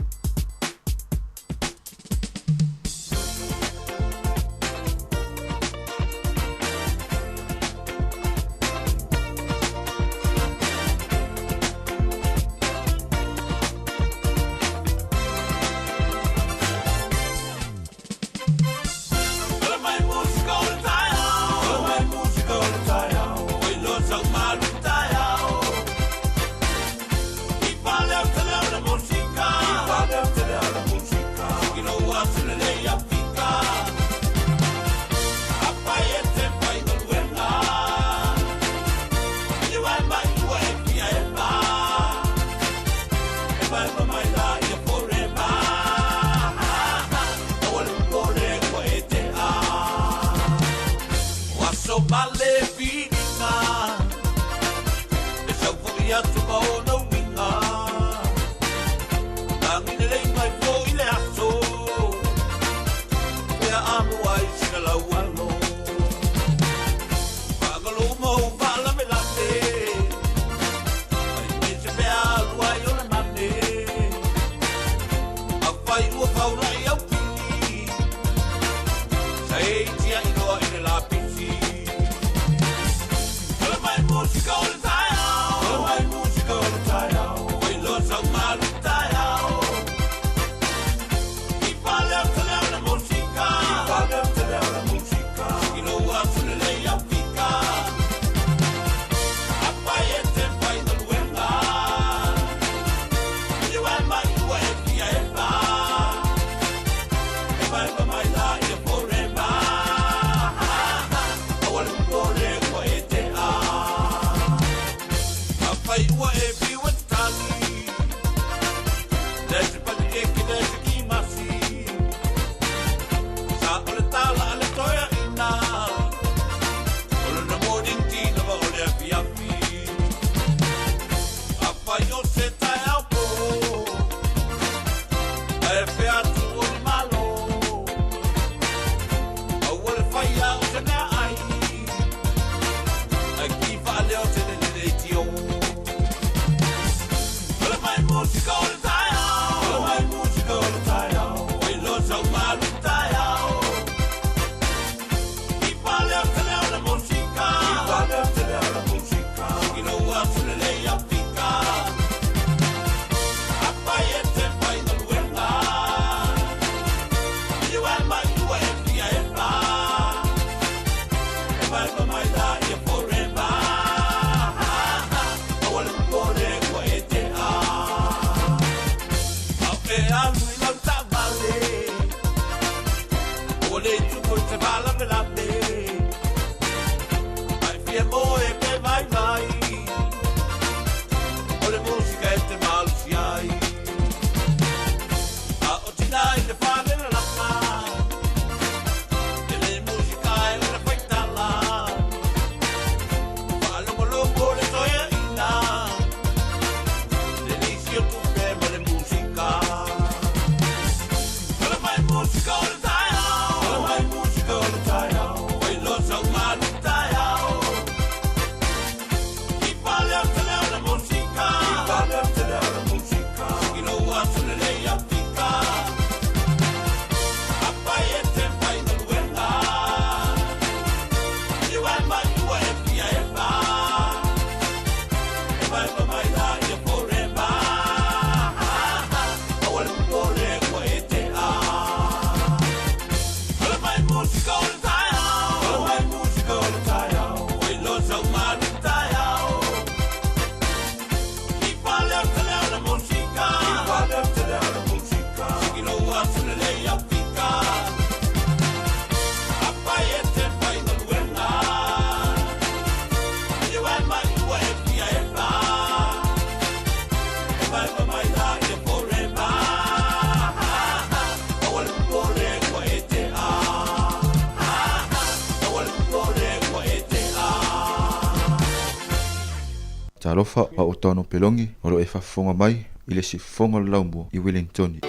Talofa a o Tono Pelongi o lo e faafofoga mai i le sifofoga o le laumua i Wellingtoni.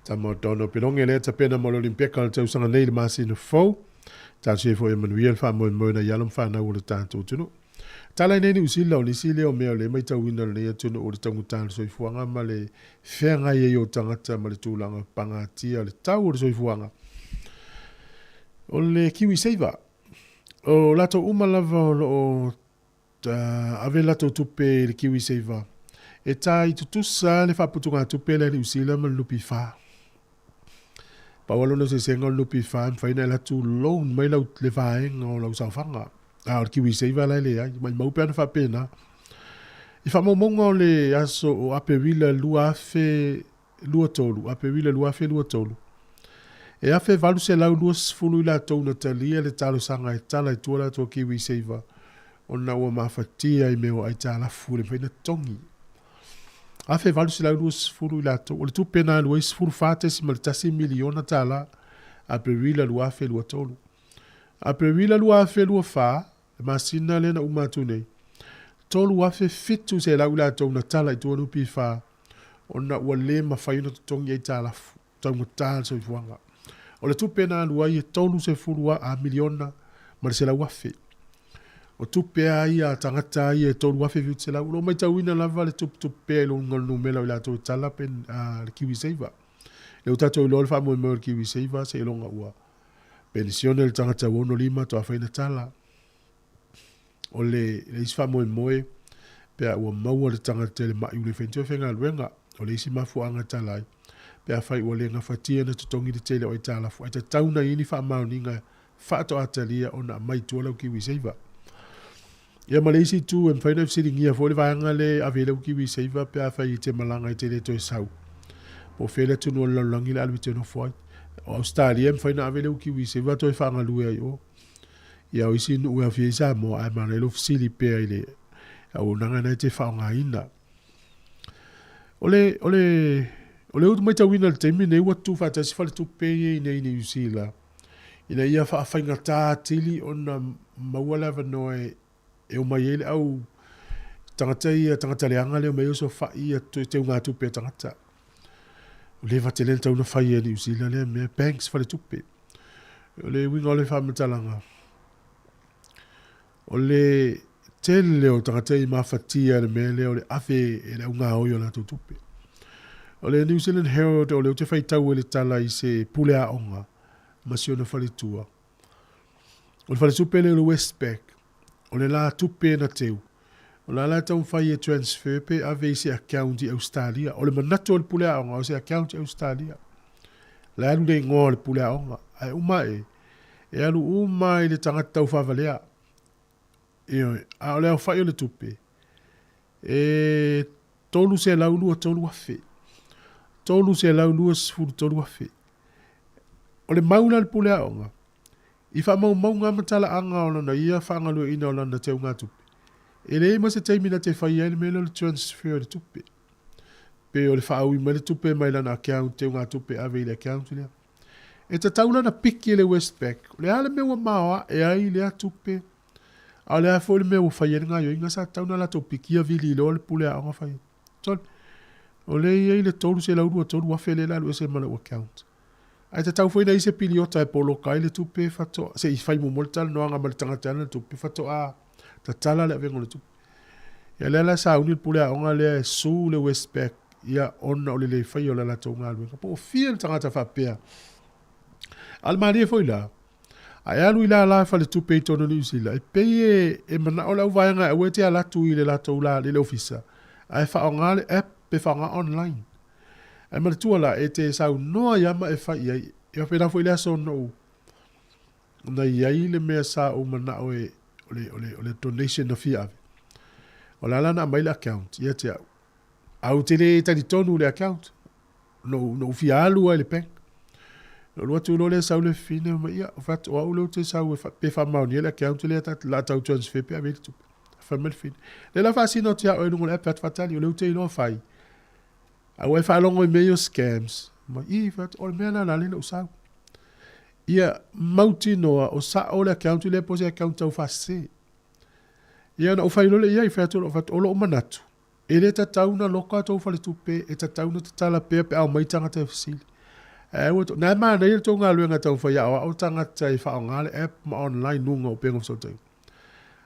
Tama o Tono Pelongi lea tapena mo le Olimpiaka o le tausaga nei i le masina fou. Talosia foi ia manuia le faamoemoe nai alo ma fanau o le tatou atunuu. Tala i nei Niu Sila, o nisi lea o mea o lea e maitauina i lenei atunuu o le taugata o le soifuaga ma le feagai ai o tagata ma le tulaga pagatia o le tau o le soifuaga. O le KiwiSaver, o latou uma lava o lo o ave latou tupe i le KiwiSaver, e tai tutusa le faaputugatupe lea a Niu Sila ma le NPF. Pau lava lona eseesega o le NPF e mafai ona e alu atu loan mai lau, le vaega o lau saofaga. A o le KiwiSaver la e leai, maumau pe ana faapena. I faamaumauga o le aso o Aperila 2023, Aperila 2023, e 1,820 i latou na talia le talosaga e tala i tua latou KiwiSaver ona ua mafatia i mea o aitalafu e le mafai ona totogi. 1,820 i latou. O le tupe na alu ai $14.1 miliona tala, Aperila 2023. Aperila 2024, le masina lea na uma atu nei, 3,700 i latou na tala i tua NPF ona ua le mafai ona totogi aitalafu, taugata le soifuaga. O le tupe na alu ai e 30 miliona ma le 100,000. O tupe a ia a tagata a ia e 3,700, o lo o maitauina lava le tuputupu pea i luga o le numera o i latou e tala pe le KiwiSaver. Lea ua tatou iloa le faamoemoe o le KiwiSaver seiloga ua penisione le tagata ua 65 toa fai na tala. O le, le isi faamoemoe pe a ua maua le tagata i le mai ua le fai ni toe faigaluega, o le isi mafuaaga e tala ai, pe afai ua le gafatia ona totogi le tele o aitalafu, ae tatau ona i ai ni faamaoniga faatoa talia ona aumai i tua lau KiwiSaver. Ia ma le isi itu, e mafai ona e fesiligia foi le vaega lea e ave ai lau KiwiSaver pe afai e te malaga e te le toe sau. Po o fea le atunuu o le lalolagi le a alu e te nofo ai. O Ausetalia e mafai ona ave lau KiwiSaver toe faagalue ai i o. Ia o isi nuu e aofia ai Samoa, ae manaia lou fesili pea i le auaunaga lena e te faaaogaina. O le, o le, o le matauina i le taimi lenei ua tutufaatasi faletupe ia i inei i Niu Sila ina ia faafaigata atili ona maua le avanoa e omai ai le au tagata ia, tagata leaga lea e omai osofai ia teugatupe a tagata. Ua leva tele ona tatau ona fai e Niu Sila lea mea, banks faletupe. O le uiga o le faamatalaga, o le tele o tagata i mafatia i le mea lea o le ave e le augaoi o latou tupe. O le New Zealand Herald o lea ou te faitau ai le tala i se pule aoga ma si ona faletua. O le faletupe lea o le Westpac, o le la tupe na teu. O la la taumafai e transfer pe ave i se account i Australia. O le manatu o le pule aoga o se account i Australia. La e alu le igoa o le pule aoga. Ae uma e, e alu uma i le tagata taufaavalea. Ioe, a o le aofai o le tupe, e 323,000. 323,000. O le mau la a le pule aoga, i faamaumauga ma talaaga o lana ia faagalueaiina o lana teugatupe, e leai ma se taimi na te faia ai le mea lea o le transfer o le tupe, pe o le faaui mai le tupe mai lana account teugatupe ave i le account lea. E tatau la ona piki e le Westpac, o le a le mea ua maoae ai lea tupe, a o le a foi le mea ua fai ai le gaoioiga, sa tatau ona latou pikia vili loa le pule aoga fai ai. Sorry. O lea e i ai le $323,000 lea o le a alu ese ma lau account. Ae tatau foi ona i ai se piliota e poloka ai le tupe faatoa, se i fai muamua le talanoaga ma le tagata e ana le tupe faatoa tatala le avega o le tupe. Ia lea la sauni le pule aoga lea e sue le Westpac ia ona o le le faia o le latou galuega. Po o fia le tagata faapea. A o le malie foi la, a e alu i lala faletupe i totonu o Niu Sila, e pei e, e manao le auvaega e aua e te alu atu i le latou la, i le ofisa, ae faaaoga le app pe faaaoga online. Ae manatua la, e te saunoa ai lava ma e fai i ai. E faapena foi le aso na ou, na i ai le mea sa ou manao e, o le, o le, o le donation na fia ave. O la la na aumai le account ia te au. Ae ou te le talitonu i le account. Na ou, na ou fia alu lava i le bank. Na ou alu atu loa lea sau le fafine ma ia, fai atu, o au lea ou te sau e fa, pe faamaonia le account lea ta, la tau transfer pe ave ai le tupe. Fai mai le fafine, lea la faasino atu ia oe i luga o le app, fai atu faatali, o lea ou te iloa fai. A ua e faalogo i mea ia o scams, ma i, fai atu, o le mea lena na ala ai ona ou sau. Ia mautinoa o sao le account lea po o se account taufaasese. Ia ona ou fai loa lea i ai, fai atu, fai atu, o lou manatu, E le tatau ona loka tou faletupe, e tatau ona tatala pea pe a omai tagata e fesili. Ae ua to, na e manaia le tou galuega taumafai e aoao tagata e faaaoga le app ma online luga o upega o fesootaiga.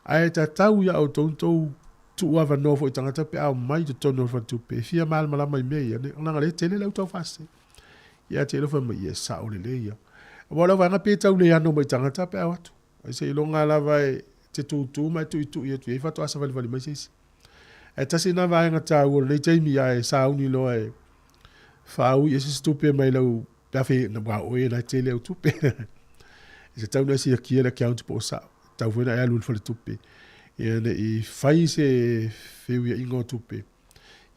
Ae tatau ia outou ona tou tuu avanoa foi i tagata pe a omai i totonu o le faletupe e fia malamalama i mea ia, leaga o lea e tele le au taufaasese. Ia te iloa fai mai, ia e sao lelei ia. Aua o lau vaega pei e tau le ano mai i tagata pe a o atu. Ai seiloga lava e te tūtū ma e tuitui atu i ai faatoa savalivali mai se isi. Ae tasi lena vaega taua o lenei taimi ae sauni loa e faaui ese se tupe mai lau pe a fai na oe la e tele au tupe. E tatau ona e siakia le account po o sao. Tatau foi ona e alu i le faletupe ina ne i fai se feuiaiga o tupe.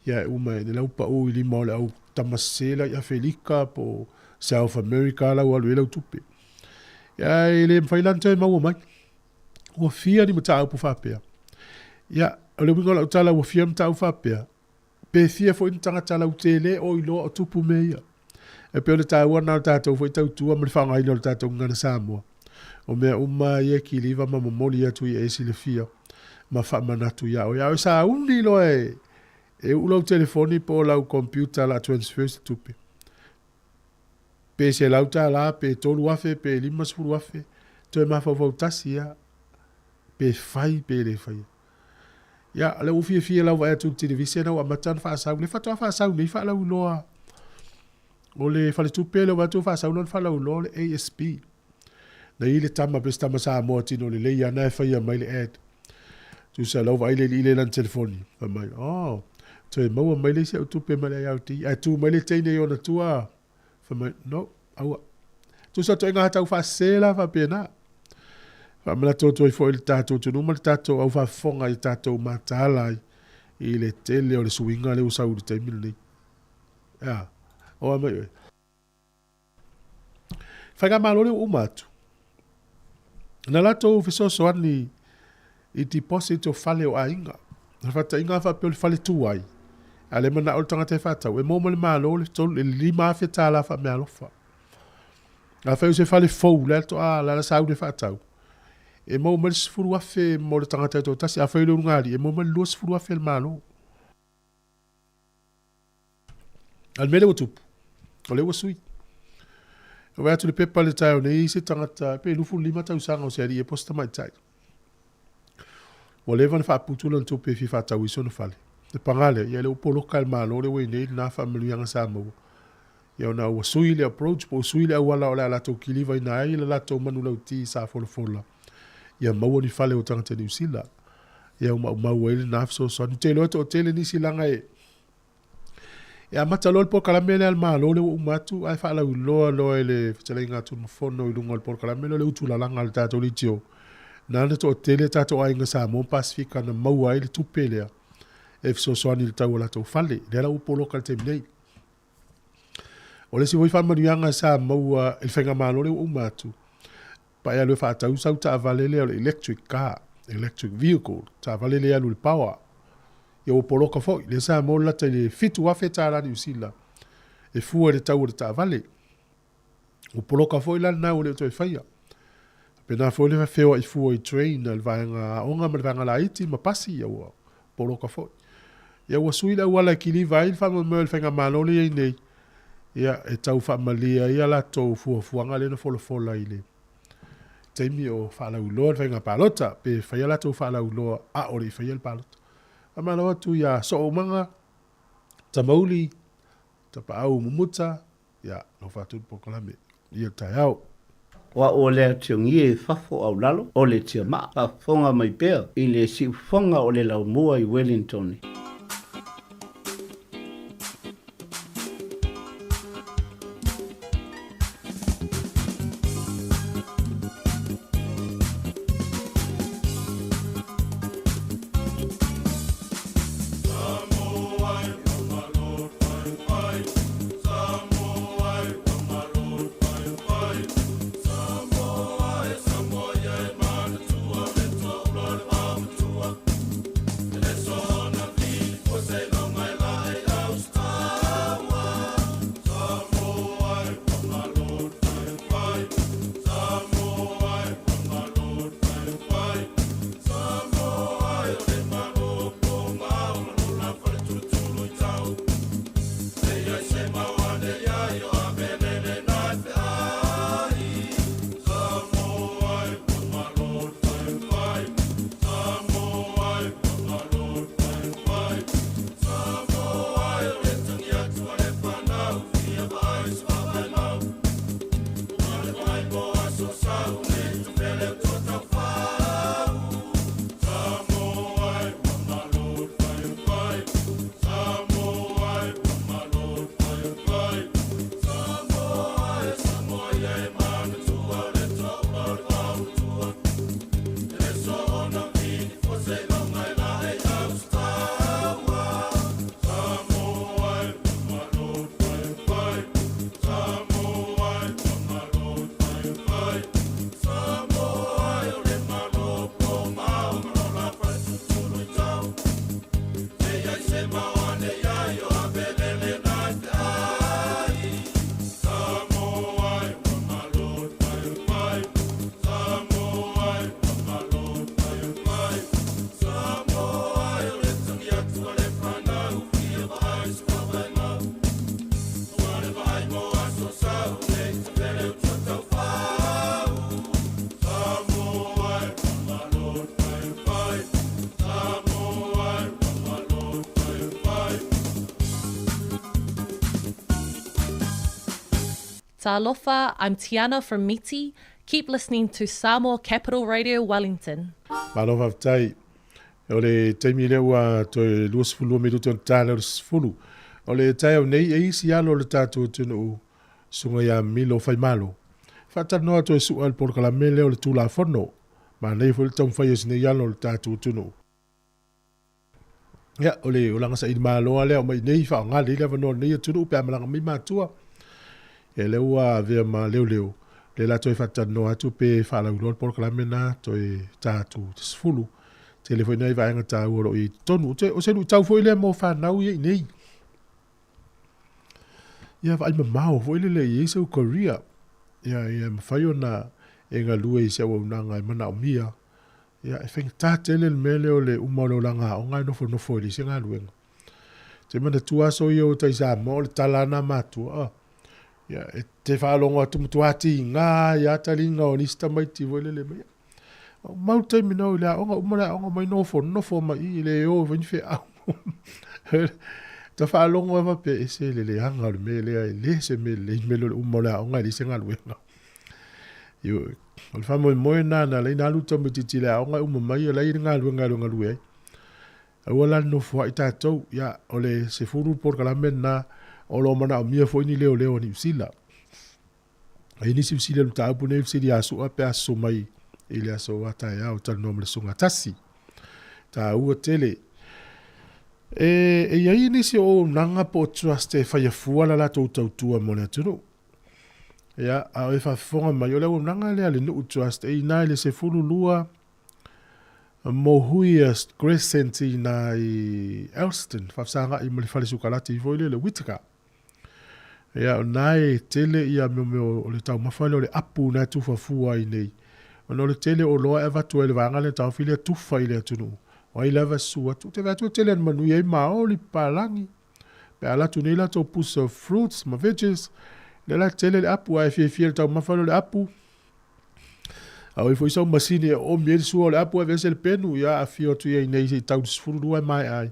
Ia e uma e lau pau i lima o le au tama sese la i Afelika po o South America la ua alu i ai lau tupe. Ia e le mafai la ona toe maua mai. Ua fia ni mataupu faapea. Ia, o le uiga o lau tala ua fia mataupu faapea, pe fia foi ni tagata lautele o iloa o tupu mea ia. E pei o le taua lena o le tatou foi tautua ma le faaaogaina o le tatou gagana Samoa. O mea uma ia e kiliva ma momoli atu ia e silafia ma faamanatu ia oe. A o e sauni loa e, e uu lau telefoni po o lau computer la transfer se tupe. Pe $100, pe 3,000, pe 50,000, toe mafaufau tasi ia, pe fai pe le faia. Ia, o lea ua fiafia lau vaai atu i le televise ua amata ona faasau. Le faatoa faasau nei faalauiloa o le faletupe lea ua vaai atu ua faasau lona faalauiloa o le ASB. Na i le tama pe se tama Samoa tino lelei ana e faia mai le ad. Tusa lau vaai le alii le lana telefoni. Fai mai, oh, toe maua mai le isi au tupe mai le IRD. Ae tu mai le teine i ona tua. Fai mai, no, aua. Tusa toega tau faasese la faapena. Faamanatu atu ai foi i le tatou atunuu ma le tatou au faafofoga i tatou mataala ai i le tele o le suiga lea ua sau i le taimi lenei. Ea, o a mai oe. Faigamalo lea ua uma atu. Na latou fesoasoani i deposit o fale o aiga. O le faataitaiga a faapea o le fale tu ai, a o lea e manao le tagata e faatau, e maua mai le Malo le $5,000 faameaalofa. Afai o se fale fou la e toa la sa ule faatau, e maua mai le $10,000 mo le tagata e toatasi. Afai o le ulugalii, e maua mai le $20,000 e le Malo. A o le mea lea ua tupu, o lea ua sui. E vaai atu i le pepa i le taeao nei, e i ai se tagata pe 25 tausaga o se alii po o se tamaitai. Ua leva ona faaputu lana tupe e fia faatau ai sona fale. Le paga lea, ia lea ua poloka e le Malo lea ua i ai nei lena faamanuiaga sa maua. Ia ona ua sui le approach po ua sui le auala o le a latou kilivaina ai le latou manulauti sa folafola ia maua ni fale o tagata Niu Sila. Ia ua maumau ai lena fesoasoani. Ou te iloa e toatele nisi leaga e E amata loa le polokalame lea a le Malo lea ua uma atu ae faalauiloa loa e le fetalaiga a Tunumafono i luga o le polokalame lea o le utulalaga a le tatou leitio. Na ona toatele tatou aiga Samoa ma Pasefika na maua ai le tupe lea e fesoasoani i le tau o latou fale. Lea la ua poloka i le taimi nei. O le isi foi faamanuiaga sa maua i le faigamalo lea ua uma atu, pa e alu e faatau sau taavale lea o le electric car, electric vehicle, taavale lea e alu i le power. Ia ua poloka foi, lea sa maua le lata i le $7,000 Niu Sila e fua i le tau o le taavale. Ua poloka foi la lena ua le o toe faia. Faapena foi le feoai fua i train a le vaega aoga ma le vaega laiti ma pasi, ia ua poloka foi. Ia ua sui le auala e kiliva ai le faamoemoe o le faigamalo lea e i ai nei, ia e tau faamalie ai a latou fuafuaga lea na folafola i le taimi o faalauiloa le faiga palota, pe fai a latou faalauiloa a o le i faia le palota. Faamalo atu ia Sooumaga, Tamauli, Tapaau Mumuta, ia alofa atu le polokalame i le taeao. O au o le Ationgie i fafo au lalo o le tiamaa, faafofoga mai pea i le siufofoga o le laumua i Wellington. Talofa, I'm Tiana from Miti. Keep listening to Samoa Capital Radio Wellington. Malo faafetai. O le taimi lea ua toe 22 minute ona ta lea o le 10. O le taeao nei, e isi alo o le tatou atunuu, Susuga ia Milo Faimalo. Faatalanoa atu e sua le polokalame lea o le Tulafono. Manaia foi le taumafai o si nei alo o le tatou atunuu. Ia, o le olaga saili malo lava lea o mai nei faaaoga lelei le avanoa o lenei atunuu pe a malaga mai matua. Ia lea ua avea ma leoleo, lea la toe faatalanoa atu pe faalauiloa le polokalame lena toe ta atu te 10. Tele foi nai vaega taua o lo o i ai i totonu. O se luitau foi lea mo fanau ia i nei. Ia vaai mamao foi lele i ai sau career. Ia, ia mafai ona e galue i se auaunaga e manaomia. Ia, e faigata tele le mea lea o le uma o le olaga aoga ae nofonofo e leai se galuega. Ou te manatua aso ia o tai Samoa, o le tala lava na matua, oh, ia, e te faalogo atu matua tiga ai lava taliga o nisi tamaiti foi lele mai. Ia, mau taimi na o i le aoga, uma le aoga mai nofonofo mai i i le o e fai ni feau. Ta faalogo ai faapea, e se le leaga o le mea lea, e le se mea lelei le mea lea o le uma o le aoga e leai se galuega. Ioe. O le faamoemoe lena na ala ai ona alu le tamaitiiti i le aoga e uma mai o la e i ai le galuega e alu e galue ai. Aua la le nofoai tatou, ia, o le 10 polokalame lena o lo o manaomia foi ni leoleo a Niu Sila. E i ai nisi fesili o le mataupu lenei, fesili a Sua pe a susu mai i le aso a taeao talanoa ma le Susuga Tasi. Taua tele. E, e i ai nisi o auaunaga po o trust e faia fua la latou tautua mo le atunuu. Ia, a o e faafofoga mai, o le auaunaga lea a le Nuu Trust e i ina i le 12 Mohuia Crescent i ina i Elston, faafesagai ma le fale sukalati foi lea le Whittaker. Ia, o na e tele ia mea mea o le taumafa lea o le apu na e tufa fua ai nei. Ona o le tele o oloa e avatu ai le vaega lea taofi lea tufa i le atunuu. O ai lava e susu atu. Ou te vaai atu e tele ina manuia ai maoli, papalagi. Pe a alu atu nei latou pusa o fruits ma veggies, lea la tele le apu, a e fiafia i le taumafa lea o le apu, a o i foi sau masini e oomi ai le sua o le apu ae aveese le penu, ia afio atu ia i nei se i tau le 12 e maea ai.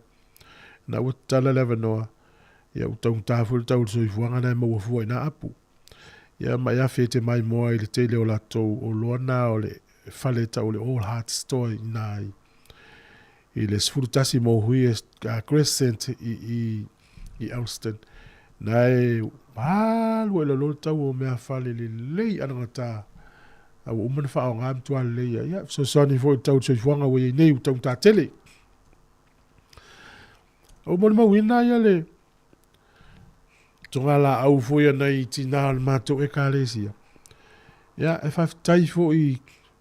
Na ua tatala le avanoa, ia ua taugata foi le tau o le soifuaga na e maua fua i na apu. Ia ma e afe te maimoa i le tele o latou oloa na o le fale tau o le All Hearts Store i na i i le 11 mo hui Crescent i, i, i Elston. Na e alu ai lalo le tau o mea fale lelei anagata. A ua uma na whaonga matua lelei ia. Ia, fesoasoani foi le tau le soifuaga ua iai nei ua taugata tele. O molimauina ia le togalaau foi a nai tinā o le matou ekalesia. Ia, e faafetai foi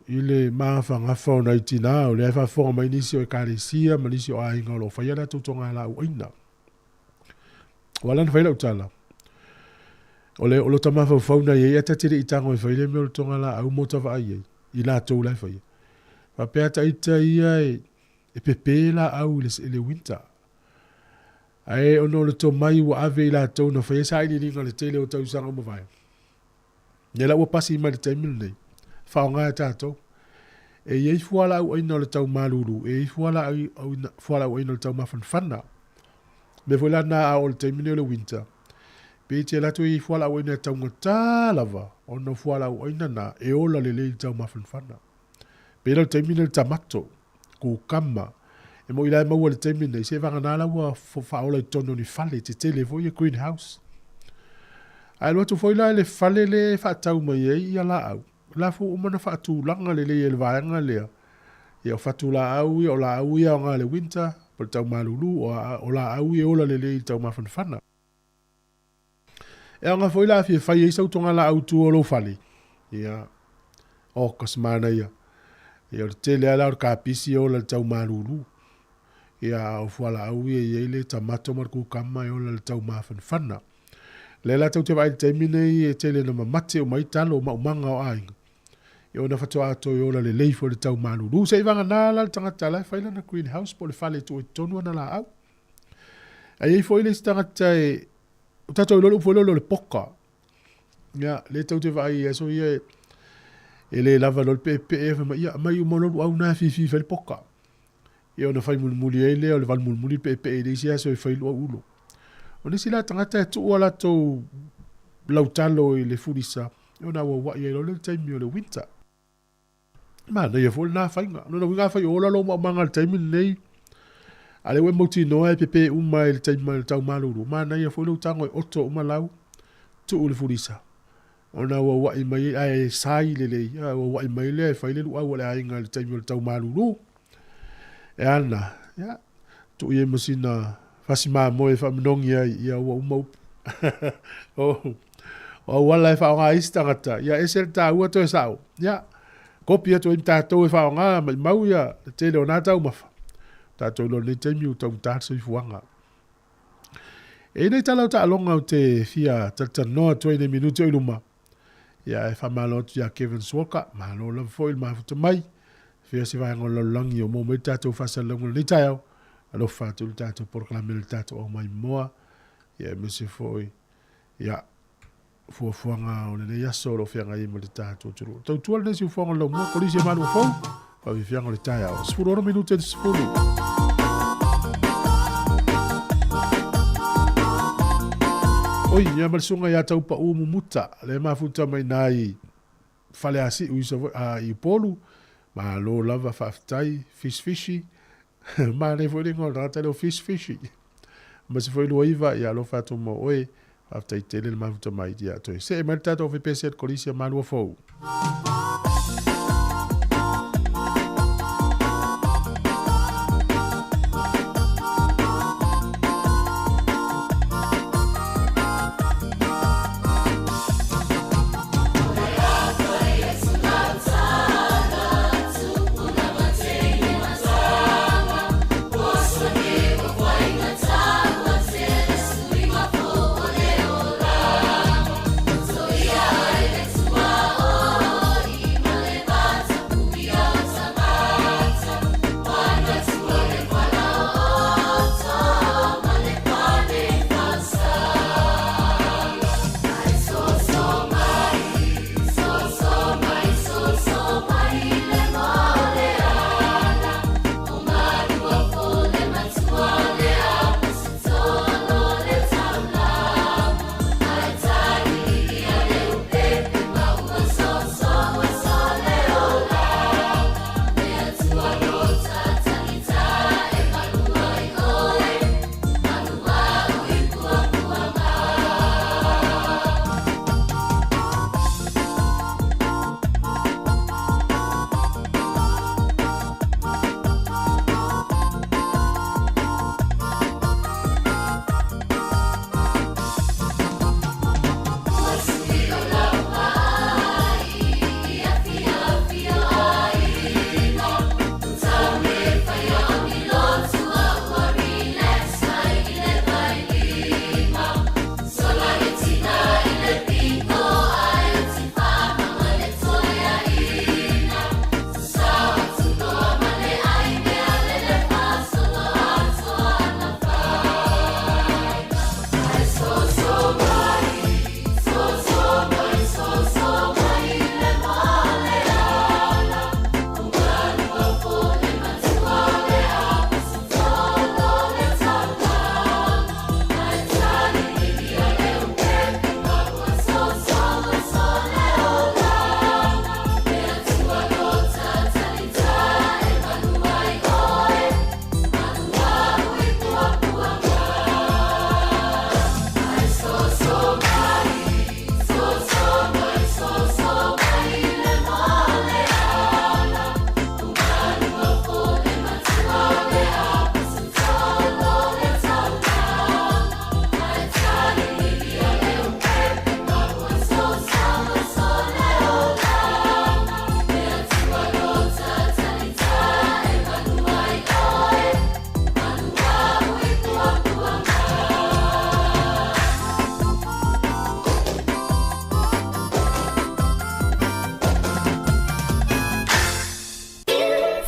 i le magafagafa o nai tinā, o lea e faafofoga mai nisi o ekalesia ma nisi o aiga o lo o faia latou togalaau aina. Ua ala ona fai lau tala, o le o lota mafaufau na i ai, ae ta te le i tago e fai le mea o le togalaau mo ta vaai ai, i latou la e faia. Faapea ta ita ia e, e pepe laau i le, i le winter. Ae ona o le tomai ua ave i latou na faia sailiiliga i le tele o tausaga ua mavae, lea la ua pasi mai le taimi lenei, faaaoga e tatou. E i ai fualaau aina o le tau malulu, e i ai fualaau aina o le tau mafanafana. Mea foi la na a oo i le taimi lenei o le winter, pe te alu atu e i ai fualaau aina e taugata lava, ona o fualaau aina na e ola lelei i le tau mafanafana. Pei la o le taimi lenei o le tamato, kukama. E moi la e maua i le taimi lenei, se vagana la ua faaola i totonu o ni fale tetele foi ia greenhouse. Ae alu atu foi la i le fale le e faatau mai ai ia laau, o la foi ua uma ona faatulaga lelei e le vaega lea, ia o fatu laau ia, o laau ia aoga i le winter, po o le tau malulu, o laau ia e ola lelei i le tau mafanafana. E aoga foi la a fia fai ai sau togalaau i tua o lou fale. Ia, oh, ka se manaia. Ia, o le tele lava la o le kapisi e ola i le tau malulu. Ia, a o fualaau ia e i ai le tamato ma le kukama e ola i le tau mafanafana. Lea la tou te vaai i le taimi nei e tele ina mamate uma ai talo ma maumaga o aiga. Ia ona faatoa toe ola lelei foi le tau malulu. Se i vagana la le tagata la e fai lana greenhouse po o le fale e tuu ai i totonu ana laau. Ae i ai foi le isi tagata e, o tatou iloa le upu foi lea o le poka. Ia, lea tou te vaai i aso ia e, e le lava loa le peepee, fai mai, ia, aumai uma loa luau na e fifi fai le poka. Ia ona fai mulimuli ai lea o le valu mulimuli le peepee i le isi aso e fai luau ulo. O nisi la tagata e tuu a latou lau talo i le fulisa, ona auauai ai loa lea i le taimi o le winter. Manaia foi lena faiga. O lona uiga afai o ola lou maumaga i le taimi lenei, a o lea ua e mautinoa e pepe uma i le taimi o le tau malulu, manaia foi lou tago e oto uma lau, tuu i le fulisa, ona auauai mai ai, ae sai lelei, auauai mai lea e fai le luau a le aiga i le taimi o le tau malulu. E ana, ia, tuu i ai ma sina fasi mamoe e faamanogi ai, ia ua uma upu. O, o auala e faaaoga ai isi tagata, ia ese le taua toe sao. Ia, kopi atu ai ma tatou e faaaoga maimau ia le tele o na taumafa. Tatou iloa i lenei taimi ua taugata le soifuaga. E i ai nai tala o taaloga ou te fia talatalanoa atu ai i nai minute o i luma. Ia, e faamalo atu ia Kevin Suoka, malo lava foi le mafuta mai. Fia se vaega o le lalolagi o maua mai le tatou faasalalauga i lenei taeao. Alofa atu i le tatou polokalame le tatou aumaimoa. Ia, aemaise foi, ia, fuafuaga o lenei aso o lo o feagai ai ma le tatou atunuu. Tautua lenei siufofoga o le laumua, Kolisi e Malua Fou, faafiafiaga o le taeao. 16 minute i le 10. Oi, ia ma le susuga ia Taupau Mumuta, le mafuta mai na i Faleasiu i Savaii, a, i Upolu. Malo lava, faafetai, fish fishy. Manaia foi le igoa o le tagata lea o Fish Fishy. Ma se foi 29, ia alofa atu mo oe. Faafetai tele le mafuta mai. Ia toe see mai le tatou fepese a le Kolisi a Malua Fou.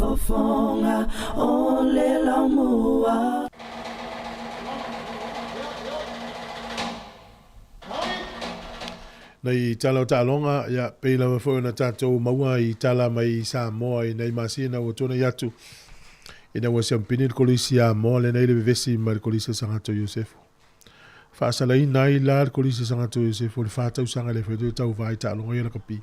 Fofoga o le Laumua. Nei tala o taaloga, ia, pei lava foi ona tatou maua i tala mai i Samoa i nei masina ua tuanai atu, ina ua siampini le Kolisi a Amoa lenei le vevesi ma le Kolisi a Sagato Iosefo. Faasalaina ai la le Kolisi Sagatō Iosefa o le 4 tausaga e le fai toe tauvā i taaloga ia lakapi.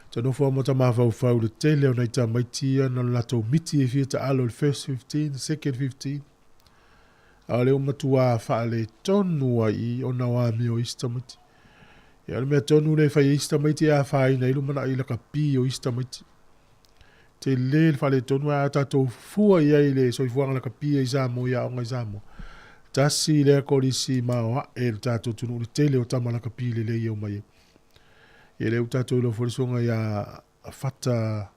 Ta nofo lava ma ta mafaufau i le tele o nai tamaiti ia na o le latou miti e fia taalo i le first 15, second 15, a o lea ua matuā faaletonu ai i i ona o amio o isi tamaiti. Ia o le mea tonu lea e fai e isi tamaiti e afaina ai lumanai lakapi o isi tamaiti. Tele le faaletonu ae a tatou fua i ai i le soifuaga lakapi i Samoa i aoga i Samoa, tasi lea kolisi maoae i le tatou atunuu i le tele o tama lakapi lelei e omai ai. Ia lea ua tatou iloa foi le suaga ia Fata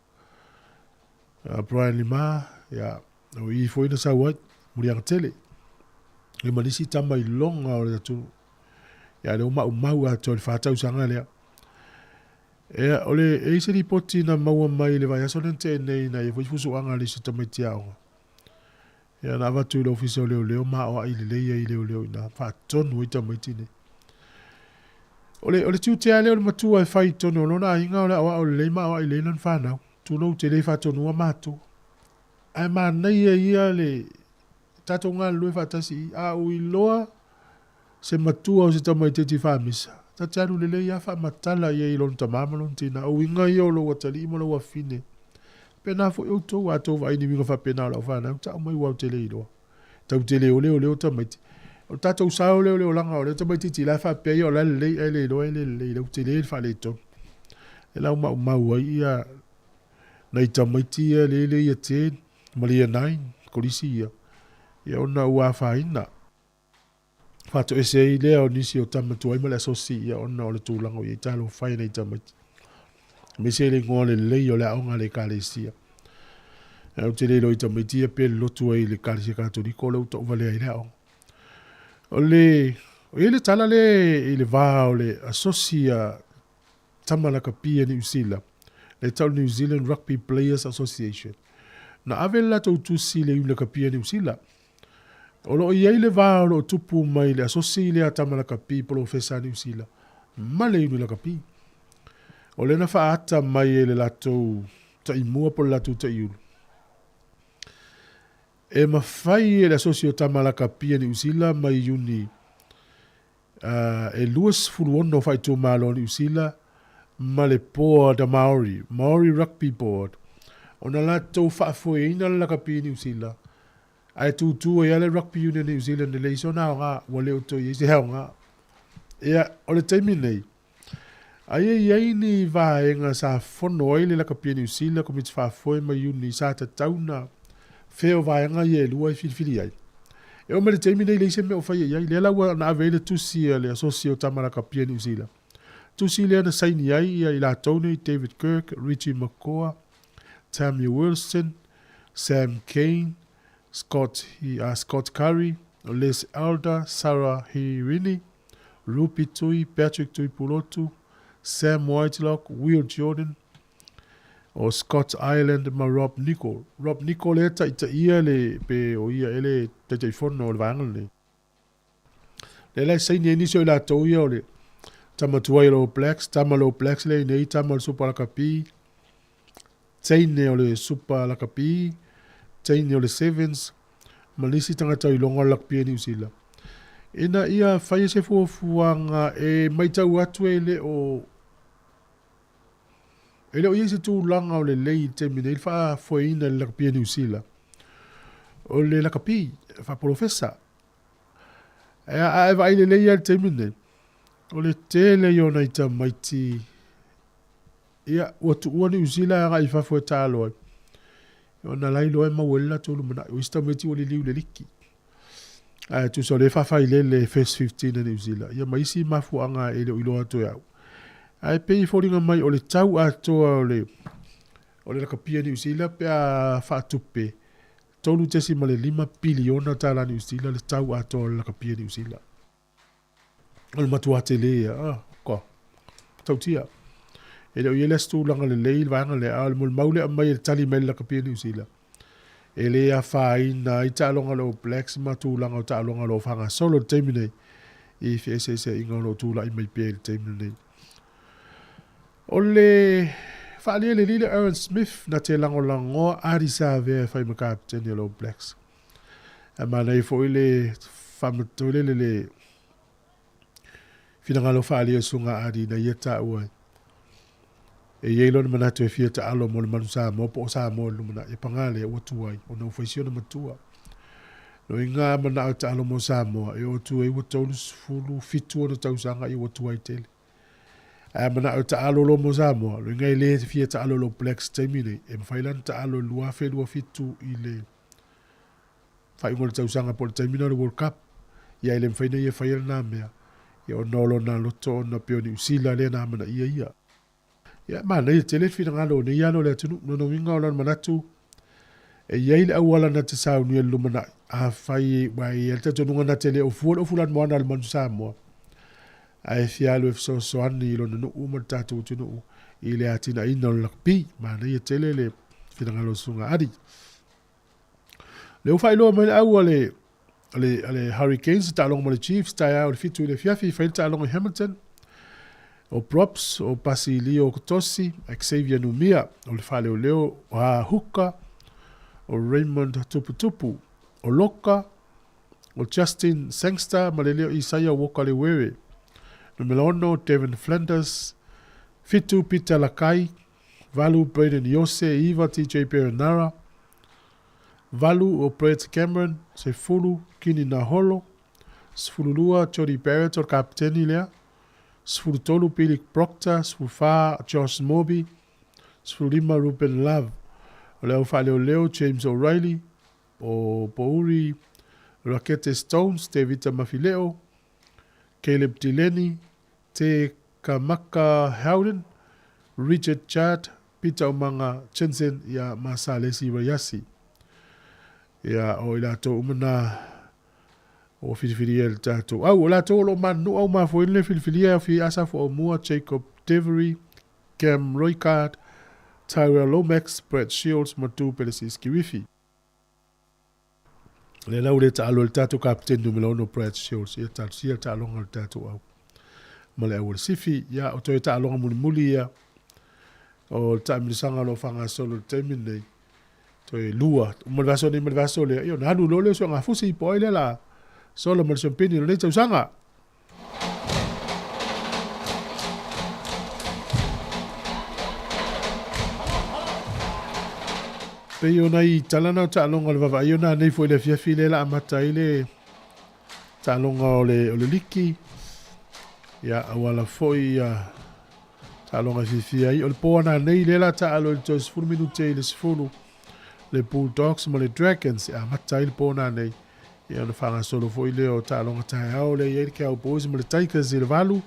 Brian Lima, ia o i foi na sau ai, muliaga tele. Ia ma nisi tama iloga o le atunuu. Ia lea ua maumau atoa i le 4 tausaga lea. Ia, o le, e i ai se lipoti na maua mai i le vaiaso lea na tea nei na i ai foi fusuaga a le isi tamaiti aoga. Ia, na avatu i le ofisa o leoleo ma aoai lelei ai leoleo ina faatonu ai tamaiti nei. O le, o le tiute lava lea o le matua e fai i totonu o lona aiga o le aoao lelei ma aoai lelei lana fanau. Tulou te le faatonua matou. Ae manaia ia le tatou galulue faatasi i i. A ou iloa se matua o se tamaitiiti faamisa, ta te alu lelei lava faamatala i ai i lona tama ma lona tina. O uiga ia o lou atalii ma lou afafine. Faapena foi outou, a outou vaai i ni uiga faapena o lau fanau, tau mai ua ou te le iloa. Tatou te le oleoleo tamaiti. O le tatou sao lea o le olaga o lea tamaitiiti la e faapea ia o la e lelei ae le iloa e le lelei, lau tele le faaletonu. E lau maumau ai ia nai tamaiti ia le le Year 10 ma le Year 9, kolisi ia, ia ona ua afaina. Faatoese ai lea o nisi o tama tuai ma le asosi ia ona o le tulaga o i ai talofa e nai tamaiti. Aemaise le igoa lelei o le aoga a le ekalesia. Ae ou te le iloa i tamaiti ia pe lotu ai i le ekalesia Katoliko lea ua tauvalea ai le aoga. O le, o i ai le tala lea i le va o le asosi a tama lakapi a Niu Sila, le tau New Zealand Rugby Players Association. Na ave le latou tusi i le iuni lakapi a Niu Sila. O lo o i ai le va o lo o tupu mai le asosi lea a tama lakapi polofesa a Niu Sila ma le iuni lakapi. O lea na faaata mai e le latou taimua po o le latou taiulu. E mafai e le asosi o tama lakapi a Niu Sila mai iuni e 26 faaitumalo a Niu Sila ma le Board a Maori, Maori Rugby Board, ona latou faafoeina le lakapi i Niu Sila, ae tūtū ai lava le Rugby Union New Zealand e leai sona aoga, ua le o toe i ai se aoga. Ia, o le taimi nei, aia i ai ni vaega sa fono ai le lakapi a Niu Sila, Komiti Faafoe ma Iuni sa tatau na fea o vaega ia e lua e filifili ai. E oo mai le taimi nei leai se mea o faia i ai. Lea la ua na ave ai le tusi a le Asosi o Tama Lakapi a Niu Sila. Tusi lea na saini ai ia i latou nei David Kirk, Richie McCaw, Tammy Wilson, Sam Cane, Scott, Scott Curry, Les Elder, Sarah Hirini, Rupi Tui, Patrick Tuipulotu, Sam Whitelock, Will Jordan, o Scott Ireland ma Rob Nicol. Rob Nicol lea taitaia le, pe o ia e le Taitaifono o le vaega lenei. Lea la e saini ai nisi o i latou ia o le tama tuai o le All Blacks, tama o le All Blacks lea i nei, tama o le Super Lakapi, teine o le Super Lakapi, teine o le Sevens, ma nisi tagata o iloga o le lakapi a Niu Sila. Ina ia faia se fuafuaga e matau atu e le o E le o i ai se tulaga o lelei i le taimi nei le faafoeina i le lakapi a Niu Sila. O le lakapi faapolofesa. A e vaai lelei lava i le taimi nei, o le tele ia o nai tamaiti ia ua tuua Niu Sila e agai i fafo e taalo ai. Ona la iloa e maua ai le latou lumanai. O isi tamaiti ua liliu i le liki. Ae tusa o lea e faafailele First 15 a Niu Sila, ia ma isi mafuaaga e le o iloa atu e au. Ae pei e foliga mai o le tau atoa o le o le lakapi a Niu Sila pe a faatupe $3.5 piliona tala Niu Sila le tau atoa o le lakapi a Niu Sila. O le matua tele ia, ah, ko, tautia. E le o i ai le isi tulaga lelei i le vaega lea, a o le molimau lea aumai e le tali mai le lakapi a Niu Sila. E le afaina ai taaloga a le All Blacks ma tulaga o taaloga o lo o faagasolo i le taimi nei i feeseeseaiga o lo o tulai mai pea i le taimi lenei. O le faaalia le lile Aaron Smith na te lagolagoa Ardie Savea e fai ma kapeteni o le All Blacks. Ae manaia foi le faamatolele le finagalo faaalia o susuga a Adi ina ia taua ai. E i ai lona manatu e fia taalo mo le Manu Samoa po o Samoa i le lumanai, e paga lea ua tuai ona ua fai si ona matua. No i ngā manao e taalo mo Samoa, e oo atu ai ua 37 ona tausaga ia ua tuai tele. Ae a manao e taalo loa mo Samoa, lo inga e le fia taalo i le All Blacks i le taimi nei, e mafai la ona taalo i le 2027 i le faaiuga o le tausaga po o le taimi lena o le World Cup. Ia e le mafai ona ia faia lena mea, ia ona o lona loto ona pei o Niu Sila lea na amanaia ia. Ia e manaia tele le finagalo o nei alo o le atunuu. Lona uiga o lona manatu, e i ai le auala na te saunia i le lumanai, afai aua e i ai le talitonuga na te le ofua le ofu lanumoana a le Manu Samoa, ae fia alu e fesoasoani i lona nuu ma le tatou atunuu i le atinaeina o le lakapi. Manaia tele le finagalo o le Susuga Adi. Lea ua faailoa mai le au a le a le, a le Hurricanes le taaloga ma le Chiefs taeao i le 7 i le afiafi fai le taaloga i Hamilton. O Props, o Basilio Kotosi, Xavier Numia, o le Faaleoleo, o Ha Huka, o Raymond Tuputupu, o Loka, o Justin Sangster ma le leo Isaia Walker Lewewe. Numera 6, Devin Flanders, 7, Peter Lakai, 8, Brayden Iose, 9, TJ Perenara, 8 o Brett Cameron, 10, Kini Naholo, 12, Jody Barrett o le kapiteni lea, 13, Billy Proctor, 14, Josh Moby, 15, Ruben Love. O le au faaleoleo, James O'Reilly, o Pouri Rakete Stones, Tevita Mafileo, Caleb Delaney, Te Kamaka Howden, Richard Chard, Peter Omanga Jensen, ia ma Salesi Raiasi. Ia, o i latou uma na ua filifilia e le tatou au. O latou o lo o manunuu au mafuaina le filifilia e fi Asaf Aumua, Jacob Devery, Cam Roigard, Tyrell Lomax, Brad Shields ma Du Plessis Kirifi. Lea la ua le taalo e le tatou kapiteni numera 6 Brad Shields, ia talosia le taaloga o le tatou au ma le au o le sifi. Ia, o toe taaloga mulimuli ia o le taamilosaga o lo o faagasolo i le taimi lenei. Toe lua, uma le vaiaso nei ma le vaiaso lea, ia ona alu loa lea o Suegafusi po o ai lea la sola ma le siampeni o lenei tausaga. Pei o nai tala na o taaloga o le vavaai ona nei foi le afiafi lea la amata ai le taaloga o le, o le liki. Ia, auala foi ia taaloga e fiafia ai. O le po ana nei lea la taalo i le toe 10 minute i le 10 le Bulldogs ma le Dragons e amata ai le po na nei. Ia ona faagasolo foi lea o taaloga taeao lea i ai le Cowboys ma le Tigers i le 8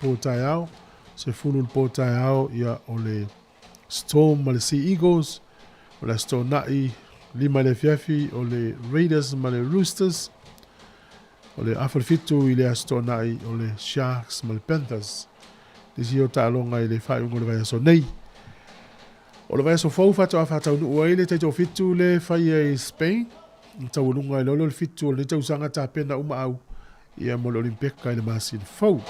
po taeao, 10 le po taeao ia o le Storm ma le Sea Eagles, o le Aso Toonai 5 i le afiafi o le Raiders ma le Roosters, o le afa le 7 i le Aso Toonai o le Sharks ma le Panthers. Nisi o taaloga i le faaiuga o le vaiaso nei. O le vaiaso fou faatoa faataunuu ai le taitoafitu le faia i Spain, na taualuga ai loa lea o le fitu o lenei tausaga tapena uma au ia mo le Olimpeka i le masina fou.